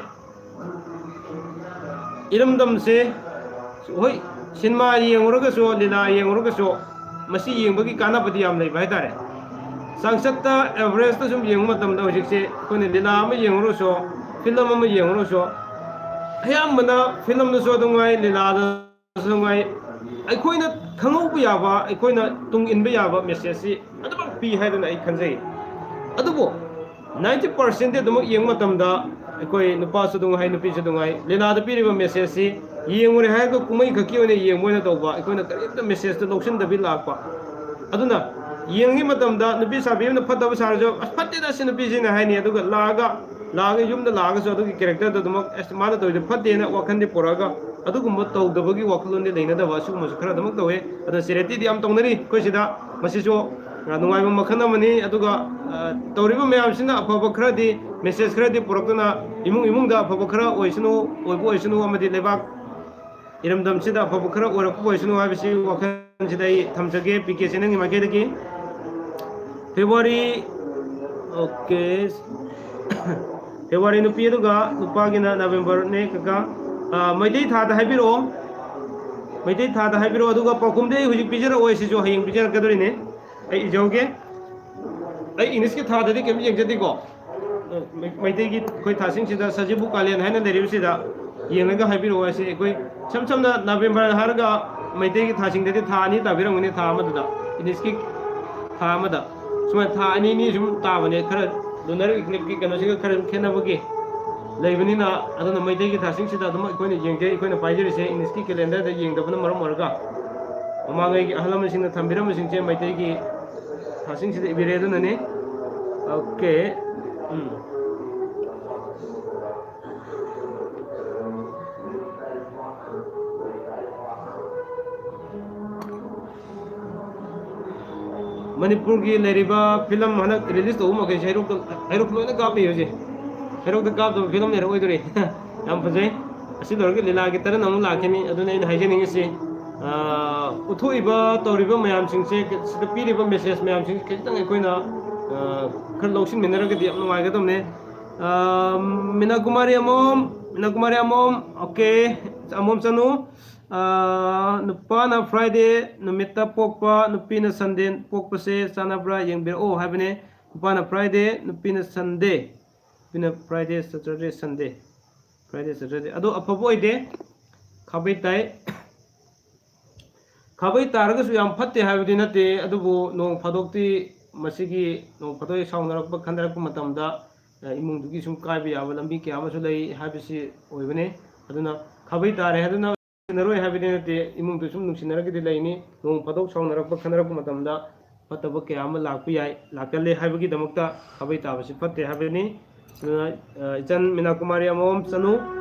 ꯏꯔꯝꯗꯝꯁꯦ, ꯍꯣꯏ, ꯁꯤꯅꯦꯃꯥ ꯌꯦꯡꯉꯨꯔꯒꯁꯨ, ꯂꯤꯂꯥ ꯌꯦꯡꯉꯨꯔꯒꯁꯨ, ꯃꯁꯤ ꯌꯦꯡꯕꯒꯤ ꯀꯥꯟꯅꯕꯗꯤ ꯌꯥꯝ ꯂꯩꯕ ꯍꯥꯏꯇꯥꯔꯦ꯫ ꯆꯥꯡꯆꯠꯇ, ꯑꯦꯚꯔꯦꯖꯇ ꯁꯨꯝ ꯌꯦꯡꯕ ꯃꯇꯝꯗ ꯍꯧꯖꯤꯛꯁꯦ ꯑꯩꯈꯣꯏꯅ ꯂꯤꯂꯥ ꯑꯃ ꯌꯦꯡꯉꯨꯔꯁꯨ, ꯐꯤꯂꯝ ꯑꯃ ꯌꯦꯡꯉꯨꯔꯁꯨ, ꯑꯌꯥꯝꯕꯅ ꯐꯤꯂꯝꯗꯁꯨ ꯑꯗꯨꯝ ꯉꯥꯏ, ꯂꯤꯂꯥꯗꯁꯨ ꯑꯗꯨꯝ ꯉꯥꯏ, ꯑꯩꯈꯣꯏꯅ ꯈꯪꯍꯧꯕ ꯌꯥꯕ, ꯑꯩꯈꯣꯏꯅ ꯇꯨꯡ ꯏꯟꯕ ꯌꯥꯕ ꯃꯦꯁꯦꯖꯁꯤ ꯑꯗꯨꯃꯛ ꯄꯤ ꯍꯥꯏꯗꯅ ꯑꯩ ꯈꯟꯖꯩ꯫ ꯑꯗꯨꯕꯨ ninety percent ꯑꯗꯨꯃꯛ ꯌꯦꯡꯕ ꯃꯇꯝꯗ, ꯑꯩꯈꯣꯏ ꯅꯨꯄꯥꯁꯨ ꯑꯗꯨꯝ ꯍꯥꯏ, ꯅꯨꯄꯤꯁꯨ ꯑꯗꯨꯝ ꯍꯥꯏ, ꯂꯤꯂꯥꯗ ꯄꯤꯔꯤꯕ ꯃꯦꯁꯦꯖꯁꯤ ꯌꯦꯡꯉꯨꯔꯦ ꯍꯥꯏꯔꯒ ꯀꯨꯝꯍꯩ ꯈꯛꯀꯤ ꯑꯣꯏꯅ ꯌꯦꯡꯕ ꯑꯣꯏꯅ ꯇꯧꯕ, ꯑꯩꯈꯣꯏꯅ ꯀꯔꯤꯝꯇ ꯃꯦꯁꯦꯖꯇ ꯂꯧꯁꯤꯟꯗꯕꯤ ꯂꯥꯛꯄ꯫ ꯑꯗꯨꯅ ꯌꯦꯡꯉꯤ ꯃꯇꯝꯗ ꯅꯨꯄꯤ ꯁꯥꯕꯤ ꯑꯃꯅ ꯐꯠꯇꯕ ꯁꯥꯔꯁꯨ, "ꯑꯁ, ꯐꯠꯇꯦꯗ ꯁꯤ ꯅꯨꯄꯤꯁꯤꯅ" ꯍꯥꯏꯅꯤ, ꯑꯗꯨꯒ ꯂꯥꯛꯑꯒ, ꯂꯥꯛꯑꯒ ꯌꯨꯝꯗ ꯂꯥꯛꯑꯒꯁꯨ ꯑꯗꯨꯒꯤ ꯀꯦꯔꯦꯛꯇꯔꯗꯣ ꯑꯗꯨꯃꯛ, "ꯑꯁ, ꯃꯥꯅ ꯇꯧꯔꯤꯗꯣ ꯐꯠꯇꯦꯅ" ꯋꯥꯈꯜꯗꯤ ꯄꯨꯔꯛꯑꯒ ꯑꯗꯨꯒꯨꯝꯕ ꯇꯧꯗꯕꯒꯤ ꯋꯥꯈꯜꯂꯣꯟꯗꯤ ꯂꯩꯅꯗꯕ, ꯑꯁꯤꯒꯨꯝꯕꯁꯨ ꯈꯔ ꯑꯗꯨꯃꯛ ꯇꯧꯋꯦ꯫ ꯑꯗꯣ ꯆꯦꯔꯤꯇꯤꯗꯤ ꯌꯥꯝ ꯇꯧꯅꯔꯤ ꯑꯩꯈꯣꯏ ꯁꯤꯗ, ꯃꯁꯤꯁꯨ, ꯑ, ꯅꯨꯡꯉꯥꯏꯕ ꯃꯈꯜ ꯑꯃꯅꯤ꯫ ꯑꯗꯨꯒ, ꯑ, ꯇꯧꯔꯤꯕ ꯃꯌꯥꯝꯁꯤꯅ ꯑꯐꯕ ꯈꯔꯗꯤ, ꯃꯦꯁꯦꯖ ꯈꯔꯗꯤ ꯄꯨꯔꯛꯇꯨꯅ ꯏꯃꯨꯡ ꯏꯃꯨꯡꯗ ꯑꯐꯕ ꯈꯔ ꯑꯣꯏꯁꯅꯨ, ꯑꯣꯏꯕ ꯑꯣꯏꯁꯅꯨ, ꯑꯃꯗꯤ ꯂꯩꯕꯥꯛ ꯏꯔꯝꯗꯝꯁꯤꯗ ꯑꯐꯕ ꯈꯔ ꯑꯣꯏꯔꯛꯄ ꯑꯣꯏꯁꯅꯨ ꯍꯥꯏꯕꯁꯤ ꯋꯥꯈꯜꯁꯤꯗ ꯑꯩ ꯊꯝꯖꯒꯦ꯫ ꯄꯤ ꯀꯦ ꯆꯦꯅꯦꯜꯒꯤ ꯃꯥꯏꯀꯩꯗꯒꯤ ꯐꯦꯕ꯭ꯔꯨꯋꯥꯔꯤ, ꯑꯣꯀꯦ, ꯐꯦꯕ꯭ꯔꯨꯋꯥꯔꯤ ꯅꯨꯄꯤ ꯑꯗꯨꯒ ꯅꯨꯄꯥꯒꯤꯅ ꯅꯕꯦꯝꯕꯔꯅꯦ ꯀꯀꯥ꯫ ꯑ, ꯃꯩꯇꯩ ꯊꯥꯗ ꯍꯥꯏꯕꯤꯔꯛꯑꯣ, ꯃꯩꯇꯩ ꯊꯥꯗ ꯍꯥꯏꯕꯤꯔꯛꯑꯣ꯫ ꯑꯗꯨꯒ ꯄꯥꯎꯈꯨꯝꯗꯤ ꯑꯩ ꯍꯧꯖꯤꯛ ꯄꯤꯖꯔꯛꯑꯣꯏ, ꯁꯤꯁꯨ ꯍꯌꯦꯡ ꯄꯤꯖꯔꯛꯀꯗꯣꯔꯤꯅꯦ꯫ ꯑꯩ ꯏꯖꯍꯧꯒꯦ꯫ ꯑꯩ ꯏꯪꯂꯤꯁꯀꯤ ꯊꯥꯗꯗꯤ ꯀꯩꯝ ꯌꯦꯡꯖꯗꯦꯀꯣ꯫ ꯃꯩ-, ꯃꯩꯇꯩꯒꯤ ꯑꯩꯈꯣꯏ ꯊꯥꯁꯤꯡꯁꯤꯗ ꯁꯖꯤꯕꯨ ꯀꯥꯂꯦꯟ ꯍꯥꯏꯅ ꯂꯩꯔꯤꯕꯁꯤꯗ ꯌꯦꯡꯉꯒ ꯍꯥꯏꯕꯤꯔꯛꯑꯣ ꯍꯥꯏꯁꯦ꯫ ꯑꯩꯈꯣꯏ ꯏꯁꯝ ꯁꯝꯅ ꯅꯕꯦꯝꯕꯔ ꯍꯥꯏꯔꯒ ꯃꯩꯇꯩꯒꯤ ꯊꯥꯁꯤꯡꯗꯗꯤ ꯊꯥ ꯑꯅꯤ ꯇꯥꯕꯤꯔꯝꯒꯅꯤ, ꯊꯥ ꯑꯃꯗꯨꯗ ꯏꯪꯂꯤꯁꯀꯤ ꯊꯥ ꯑꯃꯗ ꯁꯨꯃꯥꯏꯅ ꯊꯥ ꯑꯅꯤ ꯑꯅꯤ ꯁꯨꯝ ꯇꯥꯕꯅꯦ, ꯈꯔ ꯂꯨꯅꯔ ꯏꯀ꯭ꯂꯤꯞꯀꯤ ꯀꯩꯅꯣꯁꯤꯒ ꯈꯔ ꯈꯦꯠꯅꯕꯒꯤ꯫ ꯂꯩꯕꯅꯤꯅ, ꯑꯗꯨꯅ ꯃꯩꯇꯩꯒꯤ ꯊꯥꯁꯤꯡꯁꯤꯗ ꯑꯗꯨꯝ ꯑꯩꯈꯣꯏꯅ ꯌꯦꯡꯖꯩ꯫ ꯑꯩꯈꯣꯏꯅ ꯄꯥꯏꯖꯔꯤꯁꯦ English ꯀꯤ calendar ꯗ ꯌꯦꯡꯗꯕꯅ ꯃꯔꯝ ꯑꯣꯏꯔꯒ, ꯃꯃꯥꯡꯉꯩꯒꯤ ꯑꯍꯜ ꯂꯃꯟꯁꯤꯡꯅ ꯊꯝꯕꯤꯔꯝꯕꯁꯤꯡꯁꯦ ꯃꯩꯇꯩꯒꯤ ꯊꯥꯁꯤꯡꯁꯤꯗ ꯏꯕꯤꯔꯦ꯫ ꯑꯗꯨꯅꯅꯤ꯫ ꯑꯣꯀꯦ꯫ ꯎꯝ꯫ ꯃꯅꯤꯄꯨꯔꯒꯤ ꯂꯩꯔꯤꯕ ꯐꯤꯂꯝ ꯍꯟꯗꯛ release ꯇꯧꯕ ꯃꯈꯩꯁꯦ ꯍꯩꯔꯣꯛꯇ, ꯍꯩꯔꯣꯛꯇ ꯂꯣꯏꯅ ꯀꯥꯞꯄꯤ ꯍꯧꯖꯤꯛ꯫ ꯍꯩꯔꯣꯛꯇ ꯀꯥꯞꯇꯕ ꯐꯤꯂꯝ ꯂꯩꯔꯛꯑꯣꯏꯗꯣꯔꯤ꯫ ꯌꯥꯝ ꯐꯖꯩ꯫ ꯑꯁꯤ ꯂꯣꯏꯔꯒ ꯂꯤꯂꯥꯒꯤ ꯇꯔꯟ ꯑꯃꯨꯛ ꯂꯥꯛꯈꯤꯅꯤ꯫ ꯑꯗꯨꯅ ꯑꯩꯅ ꯍꯥꯏꯖꯅꯤꯡꯉꯤꯁꯤ, ꯑꯥ, ꯎꯠꯊꯣꯛꯏꯕ, ꯇꯧꯔꯤꯕ ꯃꯌꯥꯝꯁꯤꯡꯁꯦ, ꯁꯤꯗ ꯄꯤꯔꯤꯕ message ꯃꯌꯥꯝꯁꯤꯡꯁꯦ ꯈꯤꯇꯪ ꯑꯩꯈꯣꯏꯅ, ꯑꯥ, ꯈꯔ ꯂꯧꯁꯤꯟꯃꯤꯟꯅꯔꯒꯗꯤ ꯌꯥꯝ ꯅꯨꯡꯉꯥꯏꯒꯗꯕꯅꯦ꯫ ꯑꯥ, ꯃꯤꯅꯥ ꯀꯨꯃꯥꯔꯤ ꯑꯃꯣꯝ, ꯃꯤꯅꯥ ꯀꯨꯃꯥꯔꯤ ꯑꯃꯣꯝ, ꯑꯣꯀꯦ, ꯑꯃꯣꯝ ꯆꯅꯨ꯫ ꯑꯥ, ꯅꯨꯄꯥꯅ Friday ꯅꯨꯃꯤꯠꯇ ꯄꯣꯛꯄ, ꯅꯨꯄꯤꯅ Sunday ꯄꯣꯛꯄꯁꯦ ꯆꯥꯟꯅꯕ꯭ꯔꯥ ꯌꯦꯡꯕꯤꯔꯛꯑꯣ ꯍꯥꯏꯕꯅꯦ꯫ ꯅꯨꯄꯥꯅ Friday, ꯅꯨꯄꯤꯅ Sunday꯫ ꯅꯨꯄꯤꯅ Friday, Saturday, Sunday꯫ Friday, Saturday꯫ ꯑꯗꯣ ꯑꯐꯕ ꯑꯣꯏꯗꯦ꯫ ꯈꯥꯕꯩ ꯇꯥꯏ꯫ ꯈꯥꯕꯩ ꯇꯥꯔꯒꯁꯨ ꯌꯥꯝ ꯐꯠꯇꯦ ꯍꯥꯏꯕꯗꯤ ꯅꯠꯇꯦ, ꯑꯗꯨꯕꯨ ꯅꯣꯡ ꯐꯥꯗꯣꯛꯇꯤ ꯃꯁꯤꯒꯤ, ꯅꯣꯡ ꯐꯥꯗꯣꯛ ꯍꯦꯛ ꯁꯥꯎꯅꯔꯛꯄ, ꯈꯟꯅꯔꯛꯄ ꯃꯇꯝꯗ, ꯑ, ꯏꯃꯨꯡꯗꯨꯒꯤ ꯁꯨꯝ ꯀꯥꯏꯕ ꯌꯥꯕ ꯂꯝꯕꯤ ꯀꯌꯥ ꯑꯃꯁꯨ ꯂꯩ ꯍꯥꯏꯕꯁꯤ ꯑꯣꯏꯕꯅꯤ꯫ ꯑꯗꯨꯅ ꯈꯥꯕꯩ ꯇꯥꯔꯦ ꯍꯥꯏꯗꯨꯅ ꯅꯔꯣꯏ ꯍꯥꯏꯕꯗꯤ ꯅꯠꯇꯦ, ꯏꯃꯨꯡꯗꯨ ꯁꯨꯝ ꯅꯨꯡꯁꯤꯅꯔꯒꯗꯤ ꯂꯩꯅꯤ꯫ ꯅꯣꯡ ꯐꯥꯗꯣꯛ ꯁꯥꯎꯅꯔꯛꯄ, ꯈꯟꯅꯔꯛꯄ ꯃꯇꯝꯗ ꯐꯠꯇꯕ ꯀꯌꯥ ꯑꯃ ꯂꯥꯛꯄ ꯌꯥꯏ, ꯂꯥꯛꯀꯜꯂꯦ ꯍꯥꯏꯕꯒꯤꯗꯃꯛꯇ ꯈꯥꯕꯩ ꯇꯥꯕꯁꯤ ꯐꯠꯇꯦ ꯍꯥꯏꯕꯅꯤ꯫ ꯑꯗꯨꯅ, ꯑ, ꯏꯆꯟ ꯃꯤꯅꯥ ꯀꯨꯃꯥꯔꯤ ꯑꯃꯣꯝ ꯆꯅꯨ,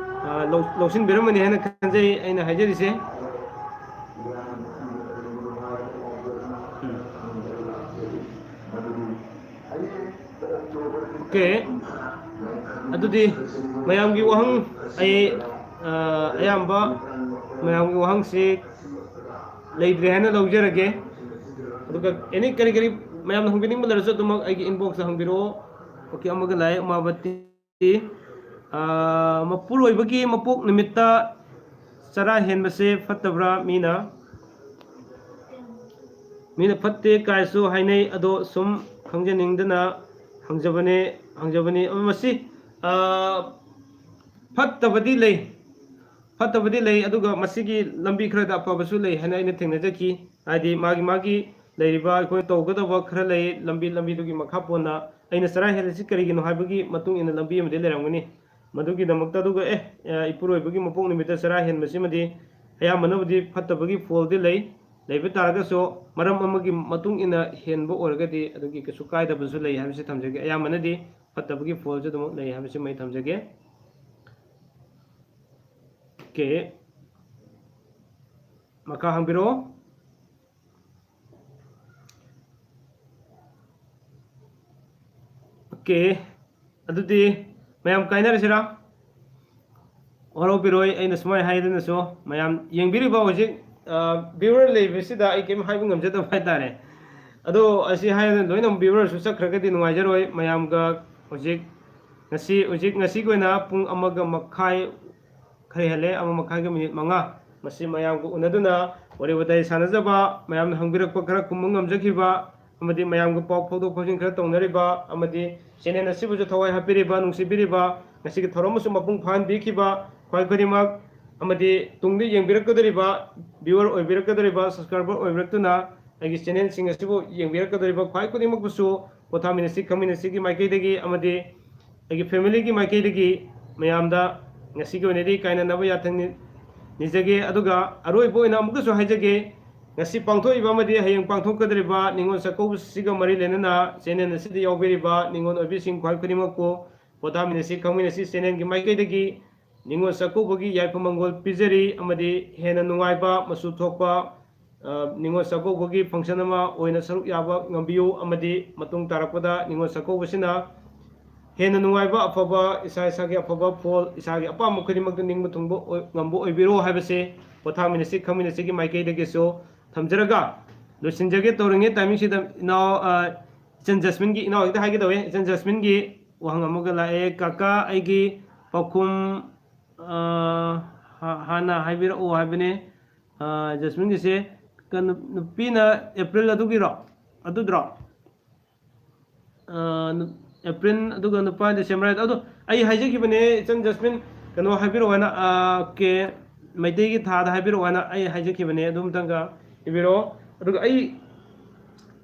ꯑ, ꯂꯧ-, ꯂꯧꯁꯤꯟꯕꯤꯔꯝꯃꯅꯤ ꯍꯥꯏꯅ ꯈꯟꯖꯩ ꯑꯩꯅ ꯍꯥꯏꯖꯔꯤꯁꯦ꯫ ꯑꯣꯀꯦ꯫ ꯑꯗꯨꯗꯤ ꯃꯌꯥꯝꯒꯤ ꯋꯥꯍꯪ ꯑꯩ, ꯑ, ꯑꯌꯥꯝꯕ ꯃꯌꯥꯝꯒꯤ ꯋꯥꯍꯪꯁꯤ ꯂꯩꯇ꯭ꯔꯦ ꯍꯥꯏꯅ ꯂꯧꯖꯔꯒꯦ꯫ ꯑꯗꯨꯒ any ꯀꯔꯤ ꯀꯔꯤ ꯃꯌꯥꯝꯅ ꯍꯪꯕꯤꯅꯤꯡꯕ ꯂꯩꯔꯁꯨ ꯑꯗꯨꯃꯛ ꯑꯩꯒꯤ inbox ꯇ ꯍꯪꯕꯤꯔꯛꯑꯣ꯫ ꯑꯣꯀꯦ, ꯑꯃꯒ ꯂꯥꯛꯑꯦ, ꯎꯃꯥꯕꯇꯤ꯫ ꯑ, ꯃꯄꯨꯔꯣꯏꯕꯒꯤ ꯃꯄꯣꯛ ꯅꯨꯃꯤꯠꯇ ꯆꯔꯥ ꯍꯦꯟꯕꯁꯦ ꯐꯠꯇꯕ꯭ꯔꯥ? ꯃꯤꯅ, ꯃꯤꯅ ꯐꯠꯇꯦ ꯀꯥꯏꯁꯨ ꯍꯥꯏꯅꯩ, ꯑꯗꯣ ꯁꯨꯝ ꯈꯪꯖꯅꯤꯡꯗꯅ ꯍꯪꯖꯕꯅꯦ, ꯍꯪꯖꯕꯅꯤ꯫ ꯑ, ꯃꯁꯤ, ꯑ, ꯐꯠꯇꯕꯗꯤ ꯂꯩ, ꯐꯠꯇꯕꯗꯤ ꯂꯩ, ꯑꯗꯨꯒ ꯃꯁꯤꯒꯤ ꯂꯝꯕꯤ ꯈꯔꯗ ꯑꯐꯕꯁꯨ ꯂꯩ ꯍꯥꯏꯅ ꯑꯩꯅ ꯊꯦꯡꯅꯖꯈꯤ꯫ ꯍꯥꯏꯗꯤ ꯃꯥꯒꯤ, ꯃꯥꯒꯤ ꯂꯩꯔꯤꯕ ꯑꯩꯈꯣꯏꯅ ꯇꯧꯒꯗꯕ ꯈꯔ ꯂꯩ, ꯂꯝꯕꯤ, ꯂꯝꯕꯤꯗꯨꯒꯤ ꯃꯈꯥ ꯄꯣꯟꯅ꯫ ꯑꯩꯅ ꯆꯔꯥ ꯍꯦꯜꯂꯤꯁꯤ ꯀꯔꯤꯒꯤꯅꯣ ꯍꯥꯏꯕꯒꯤ ꯃꯇꯨꯡ ꯏꯟꯅ ꯂꯝꯕꯤ ꯑꯃꯗꯤ ꯂꯩꯔꯝꯒꯅꯤ꯫ ꯃꯗꯨꯒꯤꯗꯃꯛꯇ꯫ ꯑꯗꯨꯒ ꯑꯦ, ꯏꯄꯨꯔꯣꯏꯕꯒꯤ ꯃꯄꯣꯛ ꯅꯨꯃꯤꯠꯇ ꯆꯔꯥ ꯍꯦꯟꯕꯁꯤꯃꯗꯤ ꯑꯌꯥꯝꯕꯅꯕꯨꯗꯤ ꯐꯠꯇꯕꯒꯤ ꯐꯣꯜꯗꯤ ꯂꯩ, ꯂꯩꯕ ꯇꯥꯔꯒꯁꯨ ꯃꯔꯝ ꯑꯃꯒꯤ ꯃꯇꯨꯡ ꯏꯟꯅ ꯍꯦꯟꯕ ꯑꯣꯏꯔꯒꯗꯤ ꯑꯗꯨꯒꯤ ꯀꯩꯁꯨ ꯀꯥꯏꯗꯕꯁꯨ ꯂꯩ ꯍꯥꯏꯕꯁꯤ ꯊꯝꯖꯒꯦ꯫ ꯑꯌꯥꯝꯕꯅꯗꯤ ꯐꯠꯇꯕꯒꯤ ꯐꯣꯜꯁꯨ ꯑꯗꯨꯃꯛ ꯂꯩ ꯍꯥꯏꯕꯁꯤꯃ ꯑꯩ ꯊꯝꯖꯒꯦ꯫ ꯑꯣꯀꯦ, ꯃꯈꯥ ꯍꯪꯕꯤꯔꯛꯑꯣ꯫ ꯑꯣꯀꯦ, ꯑꯗꯨꯗꯤ ꯃꯌꯥꯝ ꯀꯥꯏꯅꯔꯁꯤꯔꯥ? ꯋꯥꯔꯧꯕꯤꯔꯣꯏ, ꯑꯩꯅ ꯁꯨꯃꯥꯏꯅ ꯍꯥꯏꯗꯨꯅꯁꯨ꯫ ꯃꯌꯥꯝ ꯌꯦꯡꯕꯤꯔꯤꯕ ꯍꯧꯖꯤꯛ ꯚ꯭ꯌꯨꯋꯔ ꯂꯩꯕꯁꯤꯗ ꯑꯩ ꯀꯔꯤꯝ ꯍꯥꯏꯕ ꯉꯝꯖꯗꯕ ꯍꯥꯏꯇꯥꯔꯦ꯫ ꯑꯗꯣ ꯑꯁꯤ ꯍꯥꯏꯔꯒ ꯂꯣꯏꯅ ꯚ꯭ꯌꯨꯋꯔꯁꯨ ꯆꯠꯈ꯭ꯔꯒꯗꯤ ꯅꯨꯡꯉꯥꯏꯖꯔꯣꯏ꯫ ꯃꯌꯥꯝꯒ ꯍꯧꯖꯤꯛ ꯉꯁꯤ, ꯍꯧꯖꯤꯛ ꯉꯁꯤꯒꯤ ꯑꯣꯏꯅ ꯄꯨꯡ ꯑꯃꯒ ꯃꯈꯥꯏ ꯈꯔ ꯍꯦꯜꯂꯦ, ꯑꯃ ꯃꯈꯥꯏꯒ ꯃꯤꯅꯤꯠ ꯃꯉꯥ꯫ ꯃꯁꯤ ꯃꯌꯥꯝꯒ ꯎꯅꯗꯨꯅ ꯋꯥꯔꯤ ꯋꯥꯇꯥꯏ ꯁꯥꯟꯅꯖꯕ, ꯃꯌꯥꯝꯅ ꯍꯪꯕꯤꯔꯛꯄ ꯈꯔ ꯈꯨꯝꯕ ꯉꯝꯖꯈꯤꯕ, ꯑꯃꯗꯤ ꯃꯌꯥꯝꯒ ꯄꯥꯎ ꯐꯥꯎꯗꯣꯛ ꯐꯥꯎꯖꯤꯟ ꯈꯔ ꯇꯧꯅꯔꯤꯕ, ꯑꯃꯗꯤ ꯆꯦꯅꯦꯜ ꯑꯁꯤꯕꯨꯁꯨ ꯊꯋꯥꯏ ꯍꯥꯞꯄꯤꯔꯤꯕ, ꯅꯨꯡꯁꯤꯕꯤꯔꯤꯕ, ꯉꯁꯤꯒꯤ ꯊꯧꯔꯝ ꯑꯁꯤ ꯃꯄꯨꯡ ꯐꯥꯍꯟꯕꯤꯈꯤꯕ ꯈ꯭ꯋꯥꯏ ꯈꯨꯗꯤꯡꯃꯛ, ꯑꯃꯗꯤ ꯇꯨꯡꯗ ꯌꯦꯡꯕꯤꯔꯛꯀꯗꯧꯔꯤꯕ, ꯚ꯭ꯌꯨꯋꯔ ꯑꯣꯏꯕꯤꯔꯛꯀꯗꯧꯔꯤꯕ, ꯁꯕꯁꯀ꯭ꯔꯥꯏꯕꯔ ꯑꯣꯏꯕꯤꯔꯛꯇꯨꯅ ꯑꯩꯒꯤ ꯆꯦꯅꯦꯜꯁꯤꯡ ꯑꯁꯤꯕꯨ ꯌꯦꯡꯕꯤꯔꯛꯀꯗꯧꯔꯤꯕ ꯈ꯭ꯋꯥꯏ ꯈꯨꯗꯤꯡꯃꯛꯄꯨꯁꯨ ꯄꯣꯊꯥꯃꯤꯟꯅꯁꯤ ꯈꯪꯃꯤꯟꯅꯁꯤꯒꯤ ꯃꯥꯏꯀꯩꯗꯒꯤ ꯑꯃꯗꯤ ꯑꯩꯒꯤ ꯐꯦꯃꯤꯂꯤꯒꯤ ꯃꯥꯏꯀꯩꯗꯒꯤ ꯃꯌꯥꯝꯗ ꯉꯁꯤꯒꯤ ꯑꯣꯏꯅꯗꯤ ꯀꯥꯏꯅꯅꯕ ꯌꯥꯊꯪ ꯅꯤ-, ꯅꯤꯖꯒꯦ꯫ ꯑꯗꯨꯒ ꯑꯔꯣꯏꯕ ꯑꯣꯏꯅ ꯑꯃꯨꯛꯀꯁꯨ ꯍꯥꯏꯖꯒꯦ, ꯉꯁꯤ ꯄꯥꯡꯊꯣꯛꯏꯕ ꯑꯃꯗꯤ ꯍꯌꯦꯡ ꯄꯥꯡꯊꯣꯛꯀꯗꯧꯔꯤꯕ ꯅꯤꯉꯣꯜ ꯆꯥꯛꯀꯧꯕꯁꯤꯒ ꯃꯔꯤ ꯂꯩꯅꯅ ꯆꯦꯅꯦꯜ ꯑꯁꯤꯗ ꯌꯥꯎꯕꯤꯔꯤꯕ ꯅꯤꯉꯣꯜ ꯑꯣꯏꯕꯤꯁꯤꯡ ꯈ꯭ꯋꯥꯏ ꯈꯨꯗꯤꯡꯃꯛꯄꯨ ꯄꯣꯊꯥꯃꯤꯟꯅꯁꯤ ꯈꯪꯃꯤꯟꯅꯁꯤ ꯆꯦꯅꯦꯜꯒꯤ ꯃꯥꯏꯀꯩꯗꯒꯤ ꯅꯤꯉꯣꯜ ꯆꯥꯛꯀꯧꯕꯒꯤ ꯌꯥꯏꯐ ꯃꯪꯒꯣꯜ ꯄꯤꯖꯔꯤ ꯑꯃꯗꯤ ꯍꯦꯟꯅ ꯅꯨꯡꯉꯥꯏꯕ, ꯃꯆꯨ ꯊꯣꯛꯄ, ꯑ, ꯅꯤꯉꯣꯜ ꯆꯥꯛꯀꯧꯕꯒꯤ function ꯑꯃ ꯑꯣꯏꯅ ꯁꯔꯨꯛ ꯌꯥꯕ ꯉꯝꯕꯤꯌꯨ ꯑꯃꯗꯤ ꯃꯇꯨꯡ ꯇꯥꯔꯛꯄꯗ ꯅꯤꯉꯣꯜ ꯆꯥꯛꯀꯧꯕꯁꯤꯅ ꯍꯦꯟꯅ ꯅꯨꯡꯉꯥꯏꯕ, ꯑꯐꯕ, ꯏꯁꯥ ꯏꯁꯥꯒꯤ ꯑꯐꯕ ꯐꯣꯜ, ꯏꯁꯥꯒꯤ ꯑꯄꯥꯝꯕ ꯈꯨꯗꯤꯡꯃꯛꯇ ꯅꯤꯡꯕ ꯊꯨꯡꯕ ꯑꯣꯏ-, ꯉꯝꯕ ꯑꯣꯏꯕꯤꯔꯣ ꯍꯥꯏꯕꯁꯦ ꯄꯣꯊꯥꯃꯤꯟꯅꯁꯤ ꯈꯪꯃꯤꯟꯅꯁꯤꯒꯤ ꯃꯥꯏꯀꯩꯗꯒꯤꯁꯨ ꯊꯝꯖꯔꯒ ꯂꯣꯏꯁꯤꯟꯖꯒꯦ ꯇꯧꯔꯤꯉꯩ ꯇꯥꯏꯃꯤꯡꯁꯤꯗ ꯏꯅꯥꯎ, ꯑ, ꯏꯆꯟ ꯖꯁꯃꯤꯟꯒꯤ, ꯏꯅꯥꯎ ꯍꯦꯛꯇ ꯍꯥꯏꯒꯦ ꯇꯧꯋꯦ, ꯏꯆꯟ ꯖꯁꯃꯤꯟꯒꯤ ꯋꯥꯍꯪ ꯑꯃꯒ ꯂꯥꯛꯑꯦ꯫ "ꯀꯀꯥ, ꯑꯩꯒꯤ ꯄꯥꯎꯈꯨꯝ, ꯑ, ꯍꯥ-, ꯍꯥꯟꯅ ꯍꯥꯏꯕꯤꯔꯛꯑꯣ" ꯍꯥꯏꯕꯅꯦ꯫ ꯑ, ꯖꯁꯃꯤꯟꯒꯤꯁꯦ ꯀꯩꯅꯣ, ꯅꯨꯄꯤꯅ ꯑꯦꯄ꯭ꯔꯤꯜ ꯑꯗꯨꯒꯤꯔꯣ? ꯑꯗꯨꯗ꯭ꯔꯣ? ꯑ, ꯅꯨ-, ꯑꯦꯄ꯭ꯔꯤꯜ, ꯑꯗꯨꯒ ꯅꯨꯄꯥ ꯗꯤꯁꯦꯝꯕꯔ ꯍꯥꯏꯗꯣ꯫ ꯑꯗꯣ ꯑꯩ ꯍꯥꯏꯖꯈꯤꯕꯅꯦ, ꯏꯆꯟ ꯖꯁꯃꯤꯟ, ꯀꯩꯅꯣ ꯍꯥꯏꯕꯤꯔꯛꯑꯣ ꯍꯥꯏꯅ, ꯑ, ꯀꯦ, ꯃꯩꯇꯩꯒꯤ ꯊꯥꯗ ꯍꯥꯏꯕꯤꯔꯛꯑꯣ ꯍꯥꯏꯅ ꯑꯩ ꯍꯥꯏꯖꯈꯤꯕꯅꯦ꯫ ꯑꯗꯨ ꯑꯝꯇꯪꯒ ꯏꯕꯤꯔꯛꯑꯣ꯫ ꯑꯗꯨꯒ ꯑꯩ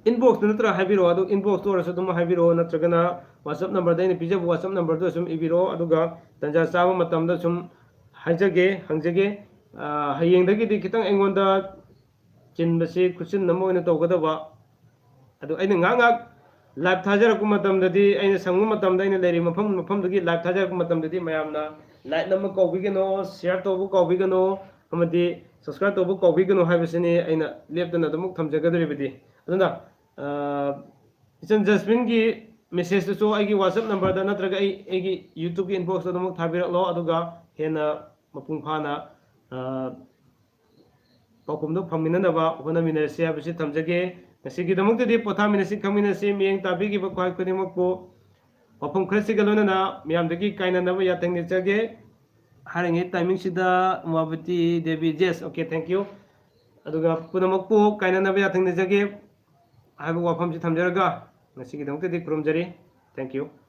inbox ꯇ ꯅꯠꯇ꯭ꯔꯒ ꯍꯥꯏꯕꯤꯔꯛꯑꯣ꯫ ꯑꯗꯨ inbox ꯇ ꯑꯣꯏꯔꯁꯨ ꯑꯗꯨꯝ ꯍꯥꯏꯕꯤꯔꯛꯑꯣ, ꯅꯠꯇ꯭ꯔꯒꯅ WhatsApp number ꯗ, ꯑꯩꯅ ꯄꯤꯖꯕ WhatsApp number ꯗ ꯁꯨꯝ ꯏꯕꯤꯔꯛꯑꯣ꯫ ꯑꯗꯨꯒ ꯇꯟꯖꯥ ꯆꯥꯕ ꯃꯇꯝꯗ ꯁꯨꯝ ꯍꯥꯏꯖꯒꯦ, ꯍꯪꯖꯒꯦ꯫ ꯑ, ꯍꯌꯦꯡꯗꯒꯤꯗꯤ ꯈꯤꯇꯪ ꯑꯩꯉꯣꯟꯗ ꯆꯤꯟꯕꯁꯤ ꯈꯨꯠꯆꯤꯟ ꯑꯃ ꯑꯣꯏꯅ ꯇꯧꯒꯗꯕ꯫ ꯑꯗꯨ ꯑꯩꯅ ꯉꯥꯏꯍꯥꯛ ꯉꯥꯏꯍꯥꯛ live ꯊꯥꯖꯔꯛꯄ ꯃꯇꯝꯗꯗꯤ, ꯑꯩꯅ ꯁꯪꯕ ꯃꯇꯝꯗ, ꯑꯩꯅ ꯂꯩꯔꯤꯕ ꯃꯐꯝ ꯃꯐꯝꯗꯨꯒꯤ live ꯊꯥꯖꯔꯛꯄ ꯃꯇꯝꯗꯗꯤ, ꯃꯌꯥꯝꯅ like ꯅꯝꯕ ꯀꯥꯎꯕꯤꯒꯅꯣ, share ꯇꯧꯕ ꯀꯥꯎꯕꯤꯒꯅꯣ, ꯑꯃꯗꯤ subscribe ꯇꯧꯕ ꯀꯥꯎꯕꯤꯒꯅꯣ ꯍꯥꯏꯕꯁꯤꯅꯤ ꯑꯩꯅ ꯂꯦꯞꯇꯅ ꯑꯗꯨꯃꯛ ꯊꯝꯖꯒꯗꯧꯔꯤꯕꯗꯤ꯫ ꯑꯗꯨꯅ, ꯑ, ꯏꯆꯟ ꯖꯁꯃꯤꯟꯒꯤ message ꯇꯨꯁꯨ ꯑꯩꯒꯤ WhatsApp number ꯗ ꯅꯠꯇ꯭ꯔꯒ ꯑꯩ, ꯑꯩꯒꯤ YouTube ꯀꯤ inbox ꯇ ꯑꯗꯨꯃꯛ ꯊꯥꯕꯤꯔꯛꯂꯣ, ꯑꯗꯨꯒ ꯍꯦꯟꯅ ꯃꯄꯨꯡ ꯐꯥꯅ, ꯑ, ꯄꯥꯎꯈꯨꯝꯗꯨ ꯐꯪꯃꯤꯟꯅꯅꯕ ꯍꯣꯠꯅꯃꯤꯟꯅꯔꯁꯤ ꯍꯥꯏꯕꯁꯤ ꯊꯝꯖꯒꯦ꯫ ꯉꯁꯤꯒꯤꯗꯃꯛꯇꯗꯤ ꯄꯣꯊꯥꯃꯤꯟꯅꯁꯤ, ꯈꯪꯃꯤꯟꯅꯁꯤ꯫ ꯃꯤꯠꯌꯦꯡ ꯇꯥꯕꯤꯈꯤꯕ ꯈ꯭ꯋꯥꯏ ꯈꯨꯗꯤꯡꯃꯛꯄꯨ ꯋꯥꯐꯝ ꯈꯔꯁꯤꯒ ꯂꯣꯏꯅꯅ ꯃꯤꯌꯥꯝꯗꯒꯤ ꯀꯥꯏꯅꯅꯕ ꯌꯥꯊꯪ ꯅꯤꯖꯒꯦ꯫ ꯍꯥꯏꯔꯤꯉꯩ timing ꯁꯤꯗ ꯎꯃꯥꯕꯇꯤ Devi, yes, okay, thank you꯫ ꯑꯗꯨꯒ ꯄꯨꯝꯅꯃꯛꯄꯨ ꯀꯥꯏꯅꯅꯕ ꯌꯥꯊꯪ ꯅꯤꯖꯒꯦ ꯍꯥꯏꯕ ꯋꯥꯐꯝꯁꯤ ꯊꯝꯖꯔꯒ ꯉꯁꯤꯒꯤꯗꯃꯛꯇꯗꯤ ꯈꯨꯔꯨꯝꯖꯔꯤ꯫ Thank you꯫